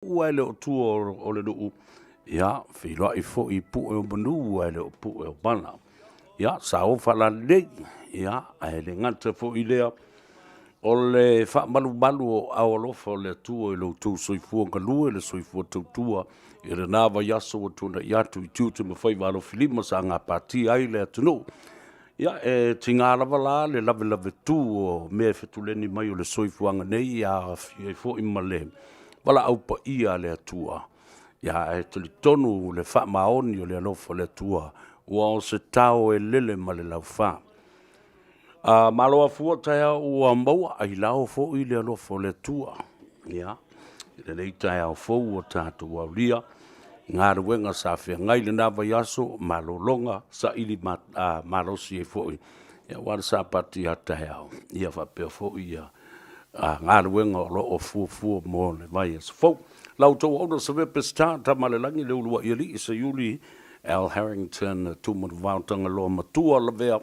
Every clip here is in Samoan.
Ua e le o tua o le nuu, ia, feiloai foi i pue o manu ae le o pue o mala. Ia, sao faalalelei, ia, ae le gata foi i lea, o le faamalumalu o aao alofa o le Atua i lo outou soifua galue, le soifua tautua i lena vaiaso ua tuanai atu i tiute ma faiva alofilima sa gapatia ai le atunuu. Ia, e tiga lava la le lavelavetu o mea e fetuleni mai o le soifuaga nei, ia aofia ai foi ma le valaau paia a le Atua, ae talitonu le faamaoni o le alofa o le Atua, ua o se tao e lele ma le laufa. Malo afua taeao ua maua, ailao foi le alofa o le Atua i lenei taeao fou ua tatou aulia galuega sa feagai i lena vaiaso, malologa saili malosi ai foi aua le sapatia taeao, ia faapea foi galuega o lo o fuafua mo le vaiaso fou. La outou auauna, Savea Peseta, Tamalelagi le Uluai Alii Seiuli Al Harrington, Tumanuvao Tagaloa Matua Lavea,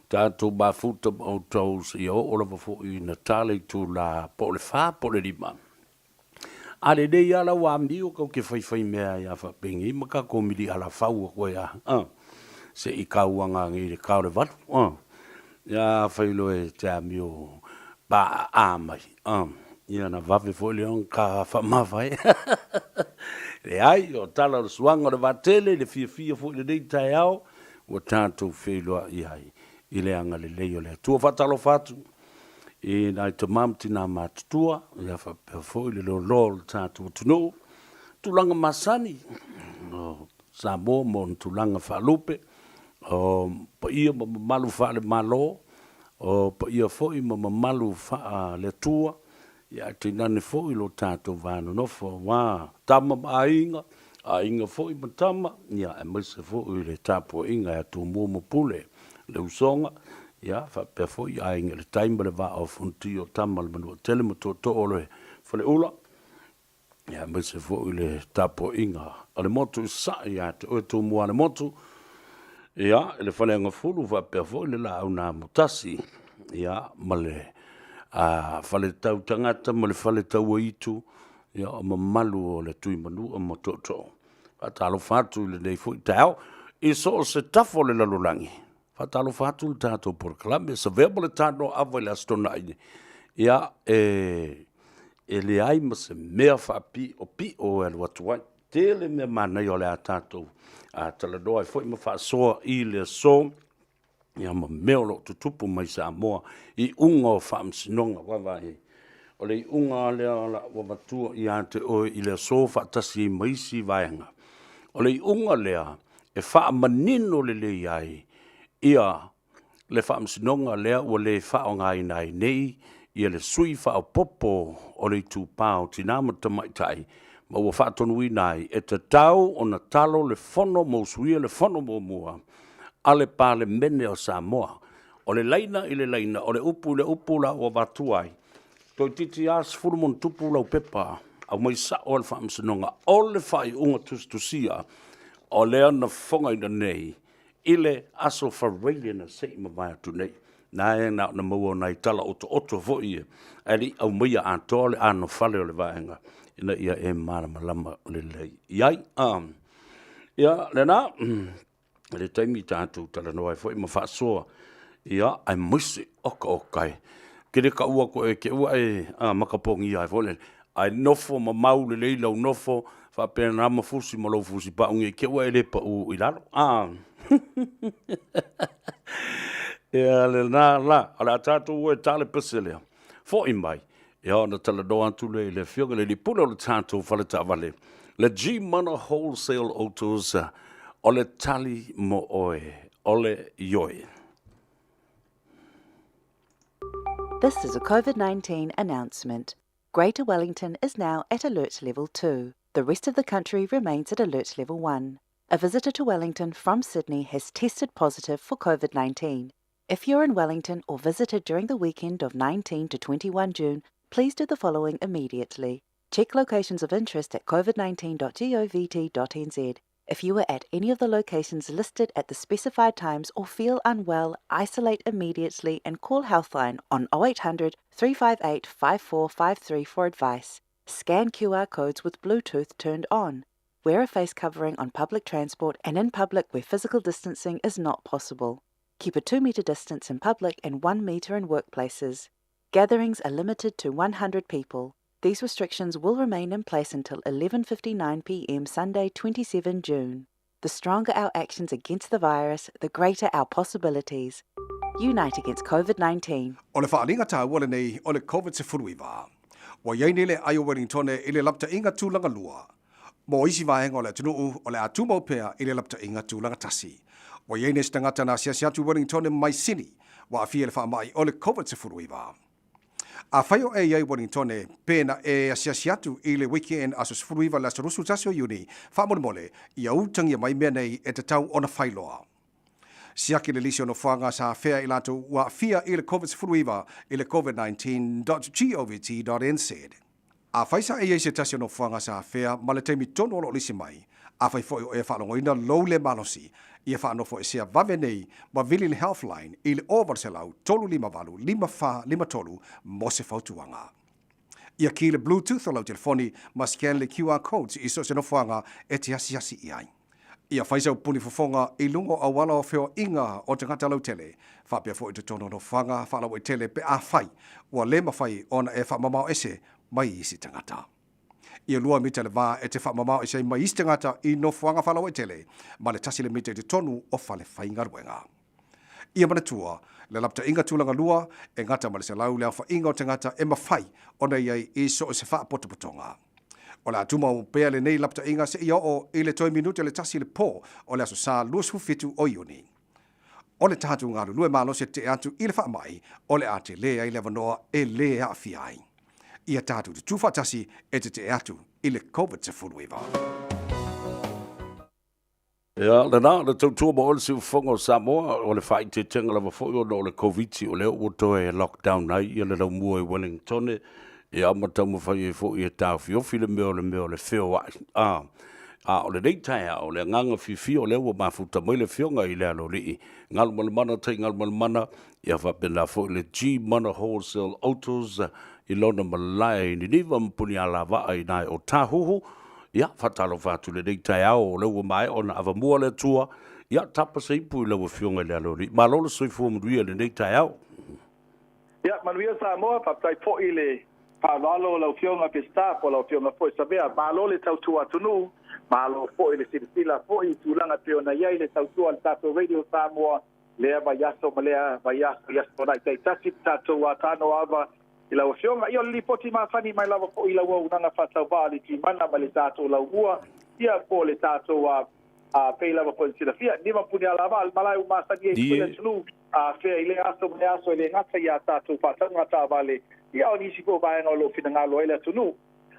tatou mafuta ma outou seia oo lava foi ina ta le itula po o le 4 po o le 5. A lelei lava lau amio tatou te faifaimea ai lava faapenei ma tatou mili alafau atu ai lava se i tauaga nei i le ta o le 8. Ia afai loa e te amio paaa mai, ia ona vave foi lea ona ta faamavae. Leai, o tala o le suaga o le vaatele i le fiafia foi i lenei taeao ua tatou feiloai ai i le agalelei o le Atua. Faatalofa atu i nai tama ma tina matutua, ia faapea foi le loaloa o le tatou atunuu, tulaga masani o Samoa ma ona tulaga faalupe, o paia ma mamalu faale-Malo, o paia foi ma mamalu faale-Atua, ia ae tainane foi lo tatou va nonofo aua Tama ma Aiga, Aiga foi ma Tama, ia aemaise foi le tapuaiga ia Tumua ma Pule, le Usoga, ia faapea foi Aiga i le Tai ma le Vaa o Fonoti, o Tama a le Manuatele ma Tootoo o le Faleula, ia aemaise foi le tapuaiga a le motu i Sasae ia te oe Tumualemotu, ia le Faleagafulu faapea foi le Laau na Amotasi, ia ma le Faletautagata ma le Faletauaitu, ia o mamalu o le Tuimanua ma Tootoo. Faatalofa atu i lenei foi taeao i so o se tafa o le lalolagi, faatalofa atu le tatou polokalame Savea ma le Tanoa Ava i le Aso Toonai, ia e leai ma se mea faapiopio e alu atu ai. Tele mea manaia o le a tatou talanoa ai foi ma faasoa i le aso, ia ma mea o lo o tutupu mai Samoa i iuga o faamasinoga. Vaavaai i ai. O le iuga lava lea o le a ou avatua ia te oe i le aso faatasi ai ma isi vaega. O le iuga lea e faamanino lelei ai ia le faamasinoga lea ua le faaaogaina ai nei ia le sui faaopoopo o le Itupa o Tina ma Tamaitai, ma ua faatonuina ai e tatau ona talo le fono ma usuia le fono muamua a le Palemene o Samoa. O le laina i le laina, o le upu i le upu la ua avatua ai, toeitiiti lava 10+ lau pepa aumai sao a le Faamasinoga o le faaiuga tusitusia o lea na fofogaina nei i le Aso Faraile na se i mavae atu nei. Na e na ona maua o nai tala otooto foi ia, ae le i aumaia atoa le anofale o le vaega ina ia e malamalama lelei i ai. Ia, lena, i le taimi tatou talanoa ai foi ma faasoa, ia, aemaise, oka oka e, ou te le taua atu oe te i ua e matapogia ai foi lele, ae nofo ma mau lelei lau nofo, faapena ma fusi ma lou fusipau ne i te i ua e le pau i lalo. Ia lena la, o le a tatou o e ta le pese lea, foi mai, ia ona talanoa atu lea i le Afioga i le Alii Pule o le tatou fale taavale, le G-Mana Wholesale Autos, o le tali mo oe, o le ioe. This is a COVID-19 announcement. Greater Wellington is now at Alert Level 2. The rest of the country remains at Alert Level 1. A visitor to Wellington from Sydney has tested positive for COVID 19. If you're in Wellington or visited during the weekend of 19 to 21 June, please do the following immediately. Check locations of interest at covid19.govt.nz. If you were at any of the locations listed at the specified times or feel unwell, isolate immediately and call Healthline on 0800 358 5453 for advice. Scan QR codes with Bluetooth turned on. Wear a face covering on public transport and in public where physical distancing is not possible. Keep a 2 metre distance in public and 1 metre in workplaces. Gatherings are limited to 100 people. These restrictions will remain in place until 11:59 p.m. Sunday 27 June. The stronger our actions against the virus, the greater our possibilities. Unite against COVID-19. O le faaaliga taua lenei o le Covid-19. Ua i ai nei le aai o Wellingtone i le lapataiga tulaga lua. Mo isi vaega o le atunuu, o le a tumau pea i le lapataiga tulaga tasi. Ua i ai nei se tagata na asiasi atu i Wellingtone mai Sini, ua aafia i le faamai o le Covid-19. Afai o e i ai Wellingtone, pe na e asiasi atu i le weekend aso 19 i le aso 21 o Iuni, faamolemole, ia utagia mai mea nei e tatau ona fai loa. Siaki le lisi o nofoaga sa afea i latou ua aafia i le Covid-19 i le covid19.govt.nz. Afai sa e i ai se tasi o nofoaga sa afea ma le taimi tonu o lo o lisi mai, afai foi o e faalogoina lou le malosi, ia faanofoesea vave nei ma vili le Healthline i le 0800 358 5453 mo se fautuaga. Ia kī le Bluetooth o lau telefoni ma scan le QR codes i so o se nofoaga e te asiasi i ai. Ia fai sau puni fofoga i luga o auala o feoaiga o tagata lautele, faapea foi totonu o nofoaga faalauaitele pe afai ua le mafai ona e faamamao ese mai isi tagata. Ia 2 mita le va e te faamamao ese ai mai isi tagata i nofoaga faalauaitele ma le 1 le mita i totonu o fale faigaluega. Ia manatua, le lapataiga tulaga lua e gata ma le 100 le aofaiga o tagata e mafai ona i ai i so o se faapotopotoga. O le a tumau pea lenei lapataiga seia oo i le toe minute le tasi i le po o le Aso Sa 27 o Iuni. O le tatou galulue malosi e tetee atu i le faamai, o le a tele ai le avanoa e lē aafia ai. Ia tatou tutū faatasi e tetee atu i le Covid-19. Ia, lena, le tautua ma oe le siufofoga o Samoa, o le faaiteitega lava foi ona o le Koviti o lea ua toe lockdown ai ia le laumua i Wellingtone, ia ma taumafai ai foi e taofiofi le mea o le mea o le feoai. A, a o lenei taeao, o le agaga fiafia o lea ua mafuta mai le Afioga i le Aloalii Galumalemana Tai Galumalemana, ia faapena foi le G Mana Wholesale Autos i lona malae i Niniva ma Punialavaa i ina i Otahuhu. Ia, faatalofa atu i lenei taeao, o lea ua maea ona avamua le Atua. Ia, tapa se ipu i lau Afioga i le Aloalii. Malo le soifua manuia i lenei taeao. Ia, manuia Samoa, faafetai foi i le faaaloalo o lau Afioga Peseta po o lau Afioga foi Savea. Malo le tautua atunuu, malo foi le silasila foi i tulaga e pei ona i ai le tautua a le tatou Radio Samoa lea vaiaso ma lea vaiaso i aso taitasi le tatou atano ava i lau Afioga. Ia, o le lipoti masani mai lava foi i lau auaunaga faatauvaa a le Timana ma le tatou laumua, ia, po o le tatou a, a pei lava foi ona silafia, Nima Punialavaa, le malae ua masani ai foi le atunuu, a fea i lea aso ma lea aso e le gata i a tatou faatauga taavale, ia, a o nisi foi o vaega o lo o finagalo ai le atunuu.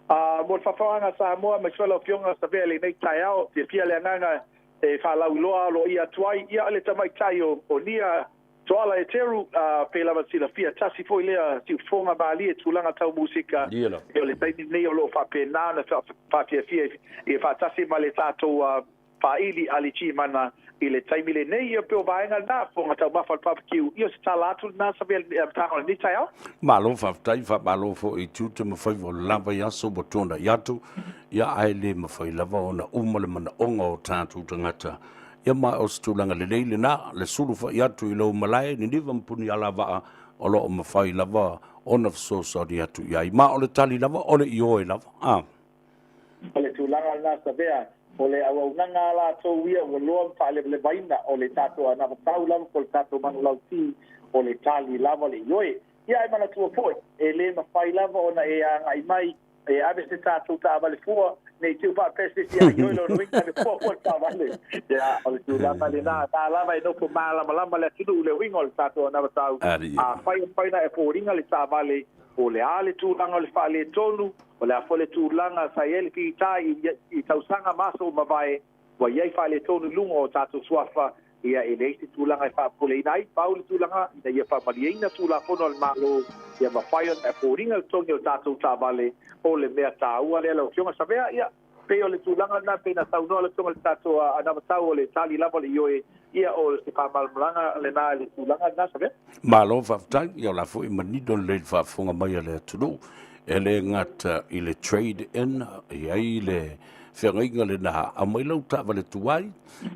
A, mo le faafaaoga a Samoa, aemaise foi lau Afioga Savea i lenei taeao, fiafia le agaga e faalauiloa aloaia atu ai, ia, le tamaitai o, o Nia Toala Eteru, ā, pei lava silafia, tasi foi lea siufofoga malie tulaga tau musika, e o le taimi lenei o lo o faapena ona faafiafia i faatasi ma le tatou faaili a le G-Mana i le taimi lenei. Ia pei o vaega lena, fofoga taumafa o le barbecue, ia o se tala atu lena Savea i le amataga o lenei taeao. Malo faafetai, faamalo foi i tiute ma faiva o le lava i aso ua tuanai atu, ia ae le mafai lava ona uma le manaoga o tatou tagata. Ia ma o se tulaga lelei lena, le sulu fai atu i lou malae, Niniva ma Punialavaa, o lo o mafai lava ona fesoasoani atu i ai. Ma o le tali lava, o le ioe lava. A. O le tulaga lena Savea, o le auaunaga a latou ia ua loa ma faalevalevaina, o le tatou anavatau lava po o le tatou manulauti, o le tali lava le ioe. Ia ae manatua foi, e le mafai lava ona e agai mai E ave se tatou taavale fua, ne i te i ua faapea se isi ia ioe lona uiga ave fua fua le taavale. Ia, o le tulaga lena, na lava e nofo malamalama le atunuu i le uiga o le tatou anavatau. Afai e mafai ona e foliga le taavale, po o le a le tulaga o le faaletonu, o le a foi le tulaga sa i ai le fita i tausaga ma aso ua mavae, ua i ai faaletonu i luga o tatou suafa, ia e leai se tulaga e faapopoleina ai, pau le tulaga ina ia faamalieina Tulafono a le Malo, ia mafai ona e foliga le totogi o tatou taavale, o le mea taua lea lau Afioga Savea. Ia, pei o le tulaga lena pei na saunoa le Afioga i le tatou anavatau o le tali lava o le ioe, ia o se faamalamalamaga lena i le tulaga lena Savea. Malo faafetai, ia o la foi manino lelei i le faafofoga mai a le atunuu. E le gata i le trade in, e i ai le feagaiga lena, aumai lau taavale tuai,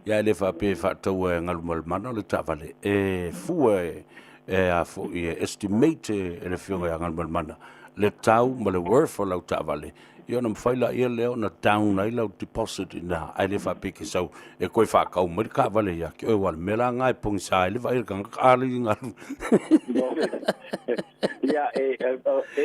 ia e le faapea e faataua e Galumalemana le taavale, e fua e, e a foi e estimate e le Afioga ia Galumalemana le tau ma le worth o lau taavale, ia ona mafai laia lea ona down ai lau deposit i ina, ae le faapea e te sau e toe faatau mai le taavale ia te oe, aua o le mea la lena e pogisa ai le vaai a le tagata, a le galu. Ia, e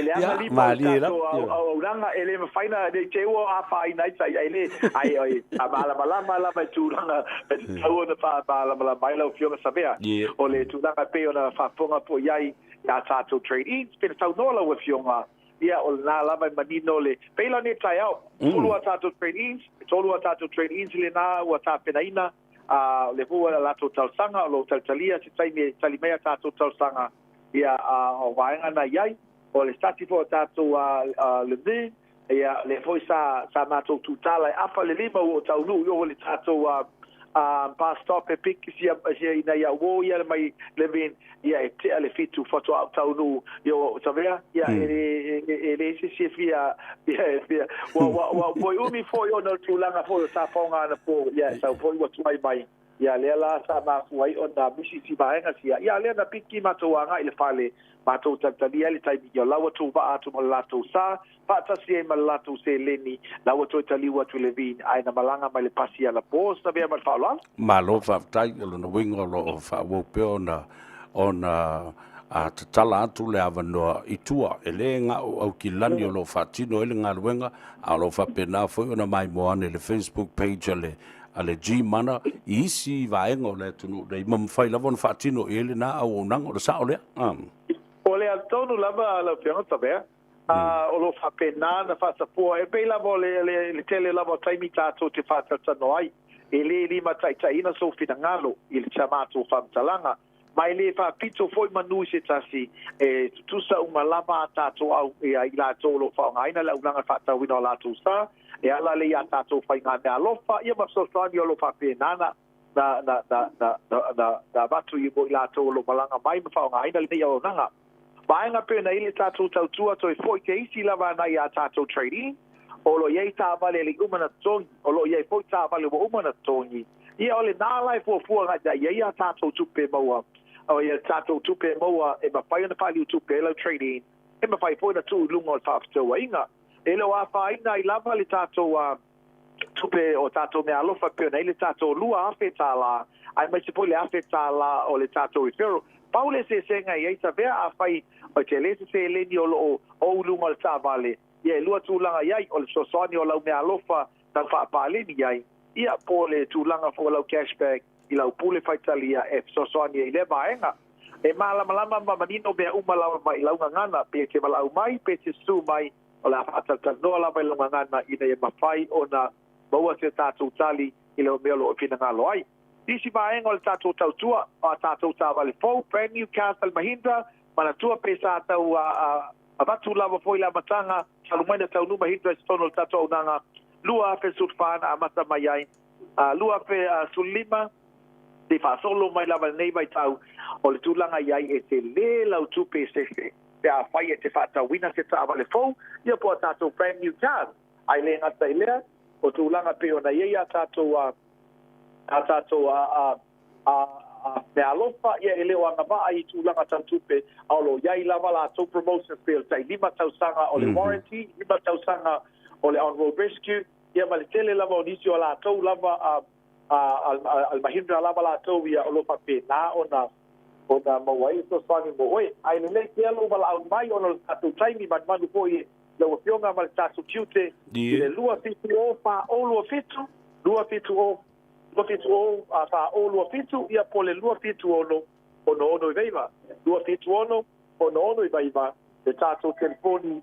leaga lima o le tatou auaunaga, e le mafai na, ne i te i ua afaina ai tai, ai le, ai, ai, a malamalama lava i tulaga e tatau ona faamalamalama ai lau Afioga Savea. O le tulaga e pei ona faafofoga foi i ai i a tatou trade-ins, pe na saunoa lau Afioga, ia, o lena lava e manino le, pei la nei taeao, 3 a tatou trade-ins, 3 a tatou trade-ins lena ua tapenaina, a o le foi ua latou talosaga, o lo o talitalia se taimi e tali mai a tatou talosaga, ia, a o vaega na i ai, o le sati foi o tatou Levin, ia, lea foi sa matou tutala e afa le lima ua o taunuu i o le tatou bus stop e piki sia sia ina ia uo ia mai Levin, ia e tea le 7 faatoa au taunuu i o Savea, ia e le se si fia ia e fia ua ua ua foi umi foi ona o tulaga foi o sa faoga ana po, ia e sau foi ua tuai mai, ia lea la sa mafua ai ona misi si vaega sia, ia lea na piki matou agai i le fale, matou talitalia ai le taimi, ia lau atu vaa atu ma le latou sa, faatasi ai ma le latou seleni, la ua toe taliu atu i Levin, ae na malaga mai le pasi anapo, Savea ma le faaaloalo. Malo faafetai, o lona uiga o lo o faaauau pea ona ona a tatala atu le avanoa i tua. E le ga'o Aukilani o lo o faatino ai le galuega, a o lo o faapena foi ona maimoa ane i le Facebook page a le a le G-Mana i isi vaega o le atunuu nei, ma mafai lava ona faatino i ai lena auaunaga, o le sao lea. O le tonu lava lau Afioga Savea, o lo o faapena na faasafua, e pei lava o le tele lava o taimi tatou te faatalatanoa ai, e le limataitaiina sou finagalo i le sa matou faamatalaga, ma e le faapito foi manu i se tasi, e tutusa uma lava a tatou au ia i latou o lo o faaaogaina le auaunaga faatauina o latou sa, e ala lea i a tatou faigameaalofa ia ma fesoasoani o lo o faapena na na na na na na na avatu i mo i latou o lo o malaga mai ma faaaogaina lenei auaunaga. Vaega pei ona i le tatou tautua toe foi te isi lava ana i a tatou trading, o lo o i ai taavale e le i uma ona totogi, o lo o i ai foi taavale ua uma ona totogi. Ia o lena la e fuafua agai i ai a tatou tupe maua, o ia tatou tupe maua e mafai ona faaliu tupe ai lau trading, e mafai foi ona tuu i luga o le faafetauaiga. E le o afaina ai lava le tatou tupe o tatou meaalofa e pei ona i ai le tatou $2,000, aemaise foi le $1,000 o le tatou referral. Pau le eseesega e i ai Savea, afai e tele se seleni o lo o ou i luga o le taavale, ia e lua tulaga i ai, o le fesoasoani o lau meaalofa tau faapaleni i ai, ia po o le tulaga foi o lau cashback i lau pule faitalia e fesoasoani ai i lea vaega. E malamalama ma manino mea uma lava mai i lau gagana, pe te valaau mai, pe te susu mai, o le a faatalatalanoa lava i lau gagana ina ia mafai ona maua se tatou tali i le mea o lo o finagalo ai. Nisi vaega o le tatou tautua, o a tatou taavale fou, brand new cars a le Mahindra, manatua pe sa tau avatu lava foi le amataga, talu mai na taunuu Mahindra i totonu o le tatou auaunaga, 2014 na amata mai ai, 2015, te faasolo mai lava i lenei vaitau, o le tulaga i ai e tele lau tupe se pe afai e te faatauina se taavale fou, ia po o a tatou brand new cars. Ae le gata i lea, o tulaga pei ona i ai a tatou a tatou a a meaalofa, ia e le o agavaa i tulaga tau tupe, a o lo o i ai lava latou promotions pei o le tai 5 tausaga o le warranty, 5 tausaga o le on-road rescue, ia ma le tele lava o nisi o latou lava a a le Mahindra lava latou ia o lo o faapena ona ona maua ai le fesoasoani mo oe. Ae lelei pea lou valaau mai ona o le tatou taimi manumanu foi lau Afioga ma le tatou tiute i le 270 4027, 270 270 4027, ia po o le 276 6699, 276 6699 le tatou telefoni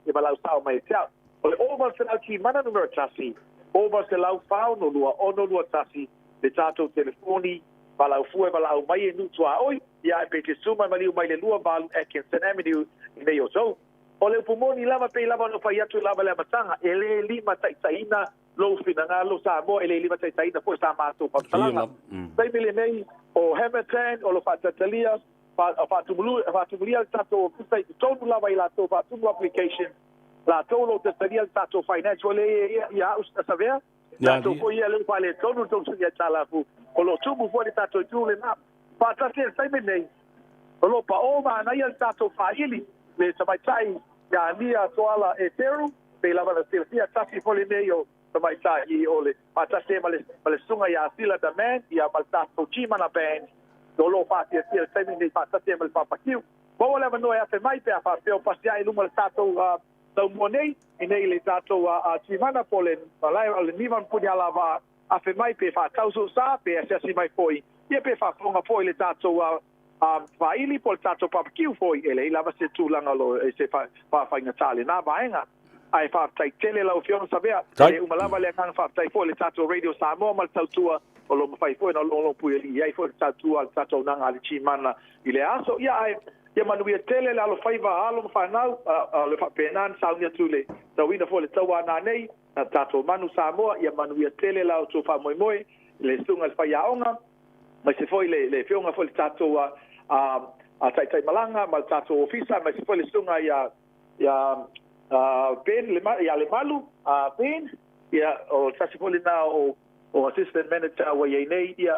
e valaau sao mai e te au. O le 0800 Timana numera 1, 0800 462 621 le tatou telefoni valaau fua e valaau mai e nuu tuaoi, ia e pe te susu mai maliu mai le 28 Atkinson Avenue i nei o tou. O le upu moni lava pei lava ona fai atu lava le amataga, e le limataitaiina lou finagalo Samoa, e le limataitaiina foi sa matou faamatalaga. Taimi lenei o Hamilton o lo o faataitalia Faatumulia le tatou ofisa i totonu lava i latou faatumu application, latou o lo o taitalia le tatou finance foi lea ia au Savea, latou foi ia lea ua faaletonu le tou aitalafu, o lo o tumu foi le tatou itu lena. Faatasi ai le taimi lenei, o lo o paʻō manaia le tatou faili le tamaitai ia Nia Toala Eteru, pei lava ona silafia, tasi foi lenei o tamaitai o le faatasi ai ma le susuga ia Sila The Man, ia ma le tatou Gmana Band, o lo o faafiafia i le taimi lenei faatasi ai ma le Papakiu. Maua le avanoa e afe mai pe a faapea o pasi ae i luma o le tatou taumua nei, i nei le tatou Gmana po o le malae o le Niva ma Punialavaa, afe mai pe faatau sou sa, pe asiasi mai foi, ia pe faafofoga foi i le tatou faaili po o le tatou barbecue foi, e leai lava se tulaga o lo o se faafaigata lena vaega. Ae faafetai tele lau Afioga Savea, e le uma lava le agaga faafetai foi i le tatou Radio Samoa ma le tautua o lo o mafai foi ona logologo puialii ai foi le tautua a le tatou auaunaga a le Gmana i lea aso. Ia ae ia manuia tele le alofaiva a alo ma fanau, o le faapena ona sauni atu i le tauina foi o le taua a nanei, a tatou manu Samoa, ia manuia tele la outou faamoemoe i le susuga i le faiaoga, aemaise foi le afioga foi i le tatou taitai malaga ma le tatou ofisa, aemaise foi le susuga ia Ben ia Lemalu Ben, ia o se tasi foi lena o assistant manager ua i ai nei, ia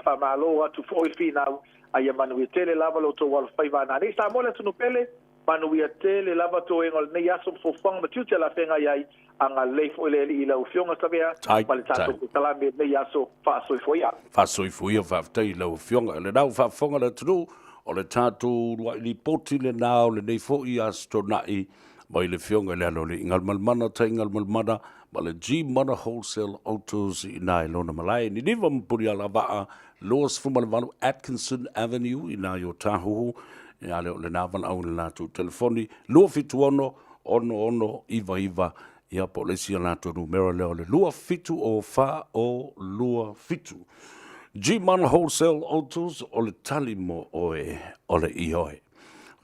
faamalo atu foi le finau, a ia manuia tele lava lo outou alofaiva a nanei. Samoa le atunuu pele, manuia tele lava toega o lenei aso ma fuafuaga ma tiute o le a feagai ai, agalelei foi le Alii i lau Afioga Savea ma le tatou polokalame i lenei aso. Faasoifua ia. Faasoifua ia, faafetai i lau Afioga. O lena ua faafofoga le atunuu, o le tatou uluai lipoti lena o lenei foi Aso Toonai mai le Afioga i le Aloalii Galumalemana Tai Galumalemana ma le G-Mana Wholesale Autos i ina i lona malae i Niniva ma Punialavaa 28 Atkinson Avenue i ina i Otahuhu. Ia le o lena valaau i le latou telefoni 276 6699, ia po o le isi a latou numera lea o le 270 0 27. G-Man Wholesale Autos, o le tali mo oe, o le ioe.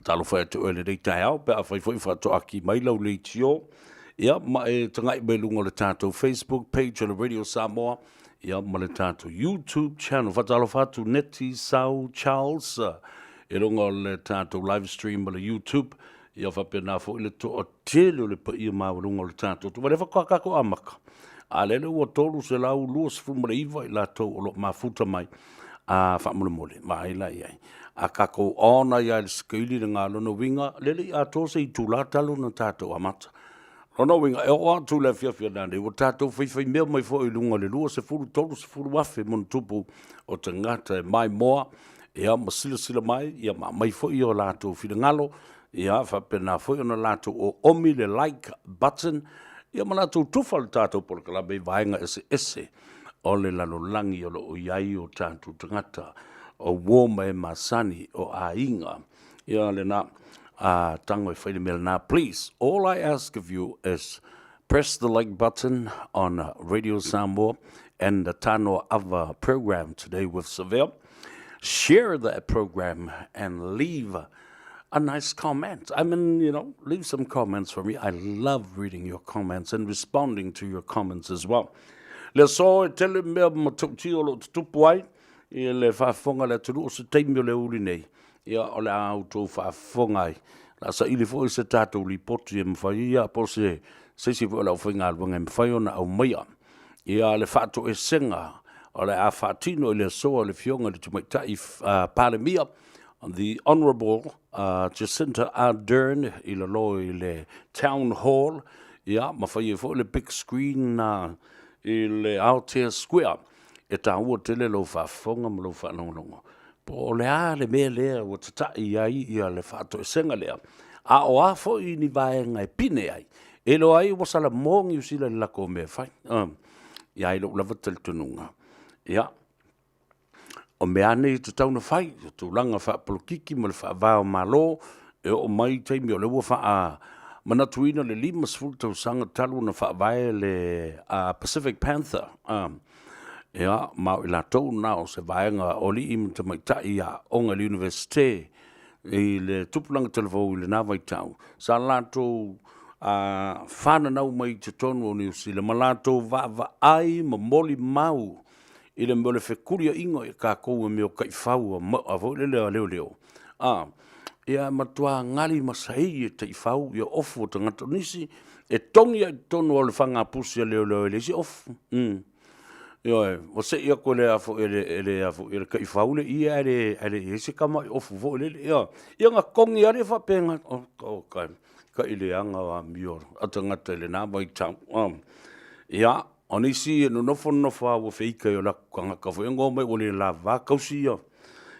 Talofa e atu oe lenei taeao pe afai foi faatoa ki mai lau leitio, ia ma e tagai mai luga o le tatou Facebook page o le Radio Samoa, ia ma le tatou YouTube channel. Faatalofa atu Neti Sau Charles i luga o le tatou live stream ma le YouTube, ia faapena foi le toatele o le paia maualuga o le tatou ua leva faatoa tatou amata, a lele ua 329 i latou o lo o mafuta mai. A faamolemole, vaai la i ai. A tatou on ai lava i le sikeili lena, lona uiga, lele i atoa se itula talu ona tatou amata. Lona uiga, e oo atu i le afiafi nanei, ua tatou faifaimea mai foi i luga o le 20, 30 afe ma ona tupu o tagata e maimoa, ia, ma silasila mai, ia, ma aumai foi o latou finagalo, ia, faapena foi ona latou oomi le like button, ia, ma latou tufa le tatou polokalame i vaega eseese o le lalolagi o lo o i ai o tatou tagata, o uo ma e masani, o aiga. Ia lena, a tago e fai le mea lena. Please, all I ask of you is press the like button on Radio Samoa and the Tanoa Ava program today with Savea. Share that program and leave a nice comment. I mean, you know, leave some comments for me. I love reading your comments and responding to your comments as well. Le aso e tele mea matautia o lo o tutupu ai i le faafofoga a le atunuu o se taimi o le uli nei. Ia, o le a outou faafofoga ai. O le a saili foi se tatou lipoti e mafai ai, po o se se isi foi o le aufaigaluega e mafai ona aumaia. Ia, le faatoesega o le a faatino i le aso a le Afioga i le Tamaitai Palemia, The Honourable Jacinta Ardern i lalo i le Town Hall, ia, ma fai ai foi le big screen i le Aotea Square. E taua tele lou faafofoga ma lou faalogologo po o le a le mea lea ua tatai ai ia le faatoesega lea, a o a foi ni vaega e pine ai, e iloa ai ua salamo Niu Sila i le latou mea e fai. Ia ai lou lava talitonuga, ia, o mea lava nei e tatau ona fai, o tulaga faapolokiki ma le faavae o Malo, e oo mai taimi o lea ua faamanatuina le 50 tausaga talu ona faavae le Pacific Panther, Ia, ma o i latou na o se vaega o alii ma tamaitai i aoga i le Iunivesite i le tupulaga talavou i lena vaitau, sa latou fananau mai i totonu o Niu Sila ma latou vaavaai ma molimau i le mea o le fetuliaiga o tatou i mea o taifau a foi lele a leoleo. A, ia e matuā gali ma saei e taifau ia ofu o tagata. O nisi e togi lava i totonu o le fagapusi a leoleo e leai se ofu. Ioe, ua sei atu e le a foi e le a foi e le taifau le ie ae le i ai se tamai ofu foi lele, ioe. Ia ona togi lava lea faapena, oka e taileaga amio a tagata i lena vaitau. Ia, o nisi e nonofo nonofo lava ua feita i o latou tagata foi ia na omai ua le lavava tausi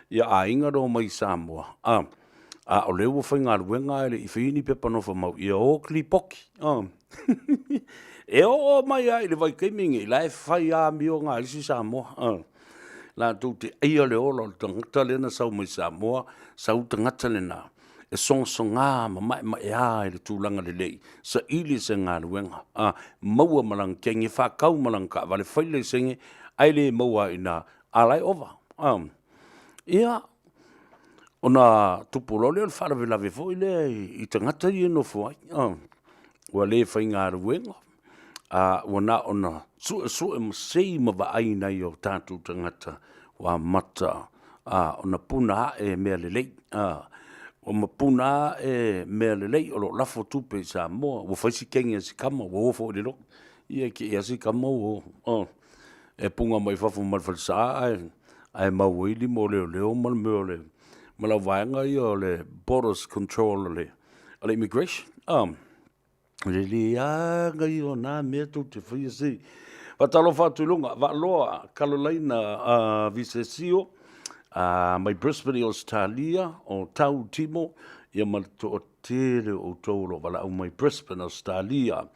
aiga na omai i Samoa, a o lea ua faigaluega ae le i faia ni pepa nofomau, ia o lipoti. E oo mai lava i le vaitaimi lenei, o la e fai lava amio na a isi Samoa, latou te aia le ola o le tagata lea na sau mai Samoa, sau le tagata lena e sogasoga ma maemaea i le tulaga lelei, saili se galuega, maua ma lana kegi e faatau ma lana taavale, fai le laisene, ae le maua lava i ina, a o la e ova. Ia, ona tupu loa lea o le faalavelave foi lea i tagata ia e nonofo ai, ua le faigaluega, a ua na ona suesue ma sei ma vaai i nai o tatou tagata ua amata ona puna ae mea lelei, ua mapuna ae mea lelei o lo o lafo tupe i Samoa, ua fai si kegi a si tama ua o foi i le lotu. Ia e te i lava si tama ua o, e puna mai fafo ma le falesa ae mau ai lima o leoleo ma le mea o le ma le auvaega ia o le Borders Control a le Immigration. O le leaga ia o na mea tou te faia se i faatalofa atu i luga Vaalua Kalolaina Visesio mai Brisbane i Ausetalia, o Tau Timo ia ma le toatele o outou o lo o valaau mai Brisbane, Ausetalia,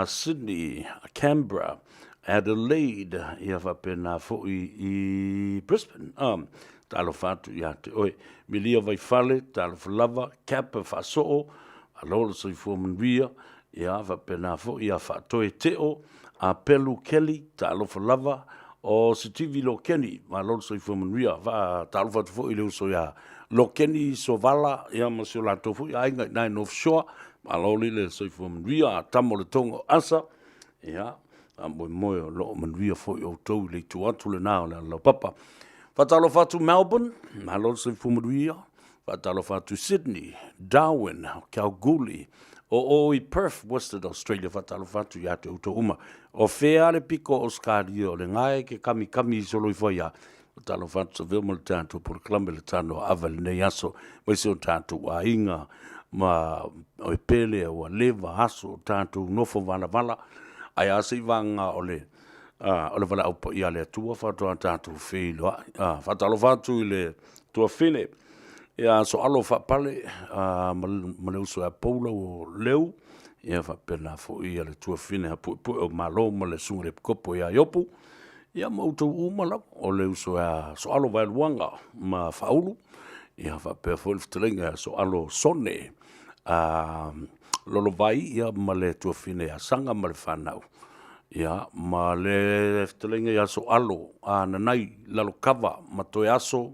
Sydney, Canberra, Adelaide, ia faapena foi i Brisbane. Talofa atu ia te oe. Milia Vaifale, talofa lava, Cap Faasoo, malo le soifua manuia, ia faapena foi ia Faatoe Teo, Apelu Kelly, talofa lava, o Sitivi Lokeni, malo le soifua manuia. Faatalofa atu foi i le uso ia Lokeni Sovala, ia ma si o latou foi aiga i ina i North Shore, malo le soifua manuia. Tama o le Toga o Asa, ia, faamoemoe o lo o manuia foi outou i le itu atu lena o le Alalaupapa. Faatalofa atu Melbourne, malo le soifua manuia. Faatalofa atu Sydney, Darwin, Kalgoorlie, o o i Perth, Western Australia, faatalofa atu ia te outou uma. O fea le piko o Ausetalia o lena e ke kamikami solo ifo ai a. Faatalofa atu Savea ma le tatou polokalame le tano ava i lenei aso. Aemaise o tatou aiga ma o e pele ua leva aso o tatou nofo valavala. Ae a se i vagana o le o le valaau paia a le Atua faatoa tatou feiloai. Faatalofa atu i le tuafine ia Soalo Faapale ma le uso ia Paula o Leu, ia faapena foi le tuafine a Puepue o Malo ma le susuga i le Epikopo ia Iopu, ia ma outou uma lava, o le uso ia Soalo Vaeluaga ma Faaulu, ia faapea foi le fetalaiga ia Soalo Sone Lolovai, ia ma le tuafine ia Saga ma le fanau. Ia, ma le fetalaiga ia Soalo Nanai Lalokava ma Toeaso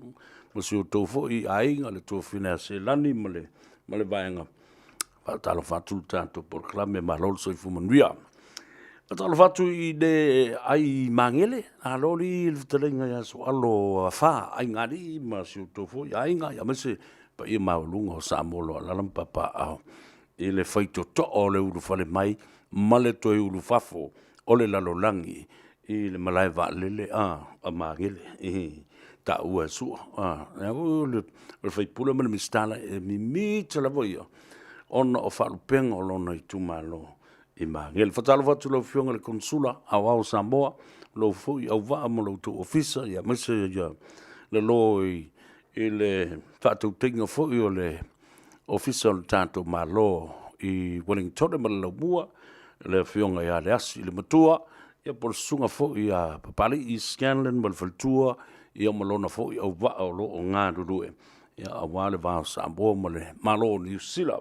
ma si outou foi aiga, le tuafine ia Selani ma le, ma le vaega. Faatalofa atu le tatou polokalame, malo le soifua manuia. Faatalofa atu i le ai Magele, malo le fetalaiga ia Soalo Afa Aigalii ma si outou foi aiga, aemaise paia maualuga o Samoa o lo o alaala ma papaaao i le faitotoa o le ulufale mai ma le toe ulufafo o le lalolagi i le malae vaalele a Magele i taua e Sua. O le faipule ma le Minisita la e mimita lava ia ona o faalupega o lona itumalo i Magele. Faatalofa atu i lau Afioga i le Konesula Aoao o Samoa, lou foi auvaa ma lo outou ofisa, aemaise ia le lo i le faatautaiga foi o le Ofisa o le tatou Malo i Ueligitone ma le Laumua, le Afioga ia Leasi le Matua, ia po o le susuga foi ia Papalii Scanlan ma le faletua, ia ma lona foi auvaa o lo o galulue, ia aua le va o Samoa ma le Malo o Niu Sila.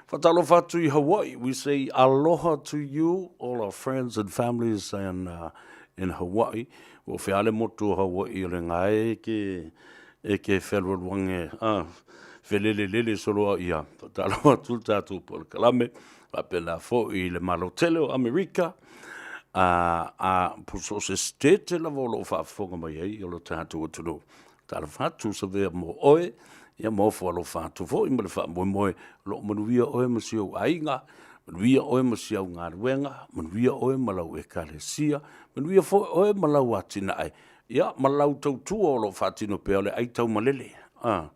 Faatalofa atu i Hawaii, we say aloha to you, all our friends and families and, in Hawaii. Ua o fea le motu o Hawaii o le gae ke e ke fealualuage a felelelele solo au ia faatalofa atu le tatou polokalame faapena foi i le Malo tele o Amerika a po so o se state lava o lo o faafofoga mai ai o lo tatou atunuu. Talofa atu Savea mo oe, ia ma ofo alofa atu foi ma le faamoemoe o lo o manuia oe ma si ou aiga, manuia oe ma si au galuega, manuia oe ma lau ekalesia, manuia foi oe ma lau atinae, ia ma lau tautua o lo o faatino pea o le aitaumalele, a,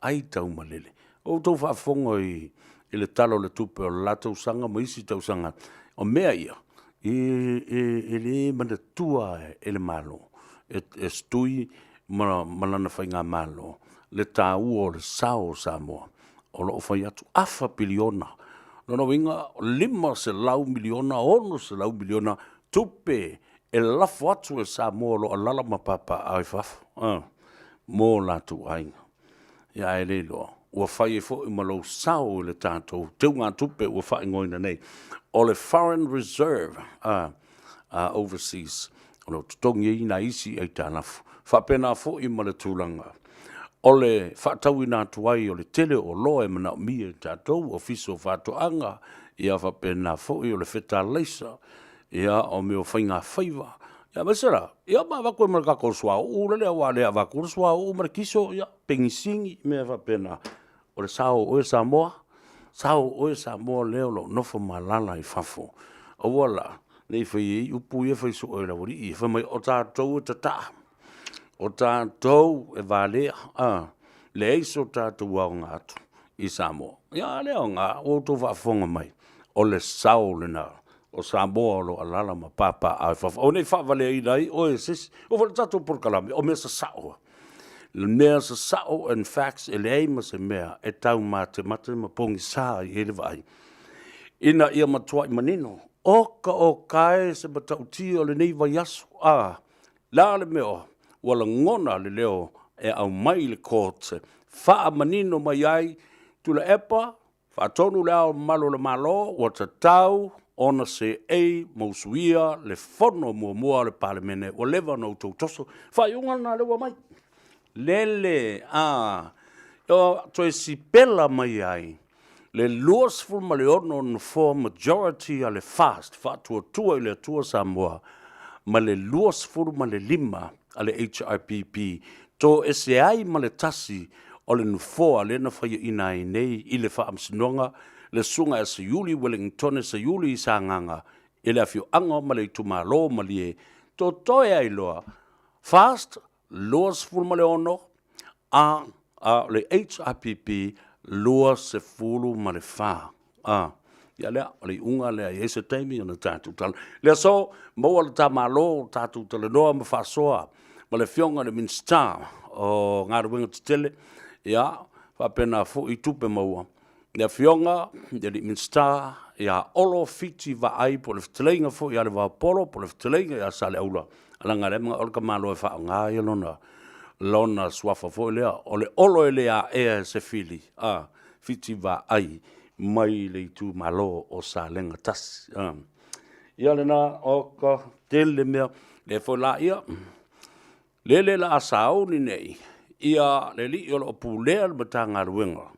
aitaumalele. Ua outou faafofoga i le Tala o le Tupe o le la tausaga ma isi tausaga, o mea ia, e le manatua e le Malo, e se tui ma lana faigamalo le taua o le sao o Samoa o lo o fai atu afa piliona. O lona uiga, e $500 miliona, $600 miliona tupe e lafo atu e Samoa o lo o alaala ma papaaao i fafo mo latou aiga. Ia ae le iloa, ua fai ai foi ma lou sao i le tatou teugatupe ua faaigoaina nei o le Foreign Reserve Overseas, o lo o totogi ai nai isi aitalafu. E faapena foi ma le tulaga o le faatauina atu ai o le tele o oloa e manaomia e tatou, Ofisa o Faatoaga, ia faapena foi o le fetalaisa, ia o mea o faigafaiva, aemaise la, ia ma avatu ai ma le tatou suauu lale, aua a le avatua le suauu ma le kiso, ia, penisini, mea faapena. O le sao o oe Samoa, sao o oe Samoa lea o lo o nofo ma alaala i fafo, aua la ne i faia ai upu ia e fai soo e le aualii ia, fai mai o tatou e tataa, o tatou e valea, leai so tatou aoga atu i Samoa. Ia a le aoga, ua outou faafofoga mai, o le sao lena o Samoa o lo o alaala ma papaaao i fafo. Aua ne i faavaleaina ai oe e se isi. Oo foi i le tatou polokalame, o mea sasao lava. O mea sasao and facts, e leai ma se mea e taumatemate ma pogisa i ai le vaai, ina ia matuai manino. Oka oka e se matautia o lenei vaiaso, a, le a le mea ua lagona le leo e aumai i le court e faamanino mai ai Tuilaepa, faatonu Le Ao Mamalu o le Malo, ua tatau ona seei ma usuia le fono muamua a le Palemene ua leva ona outou toso. Faaiuga lena lea ua aumai. Lele, a, toe sipela mai ai le 26 nofoa majority a le FAST, Faatuatua i le Atua Samoa, ma le 25 a le HRPP, toese ai ma le tasi o le nofoa lea na faiaina ai nei i le Faamasinoga le Susuga ia Seiuli Ueligitone Seiuli Sagaga i le afioaga ma le itumalo o Malie, totoe ai loa FAST 26 a o le HRPP 24. A, ia lea, o le iuga lea, e i ai se taimi ona tatou tala. Le aso, maua le ta Malo, tatou talanoa ma faasoa ma le Afioga i le Minisita o Galuega Tetele, ia, faapena foi Tupe Maua, le Afioga i le Minisita ia Olo Fiti Vaai, po o le fetalaiga foi ia Levaopolo po o le fetalaiga ia Saleaula, leaga o lea e manao le tamaloa e faaaoga lona suafa foi lea, o le Olo e le aea e se fili, a, Fiti Vaai mai le itumalo o Salega 1. Ia lena, oka, tele mea, lea foi la, ia, lele la a sauni nei, ia le alii o lo o pulea le Matagaluega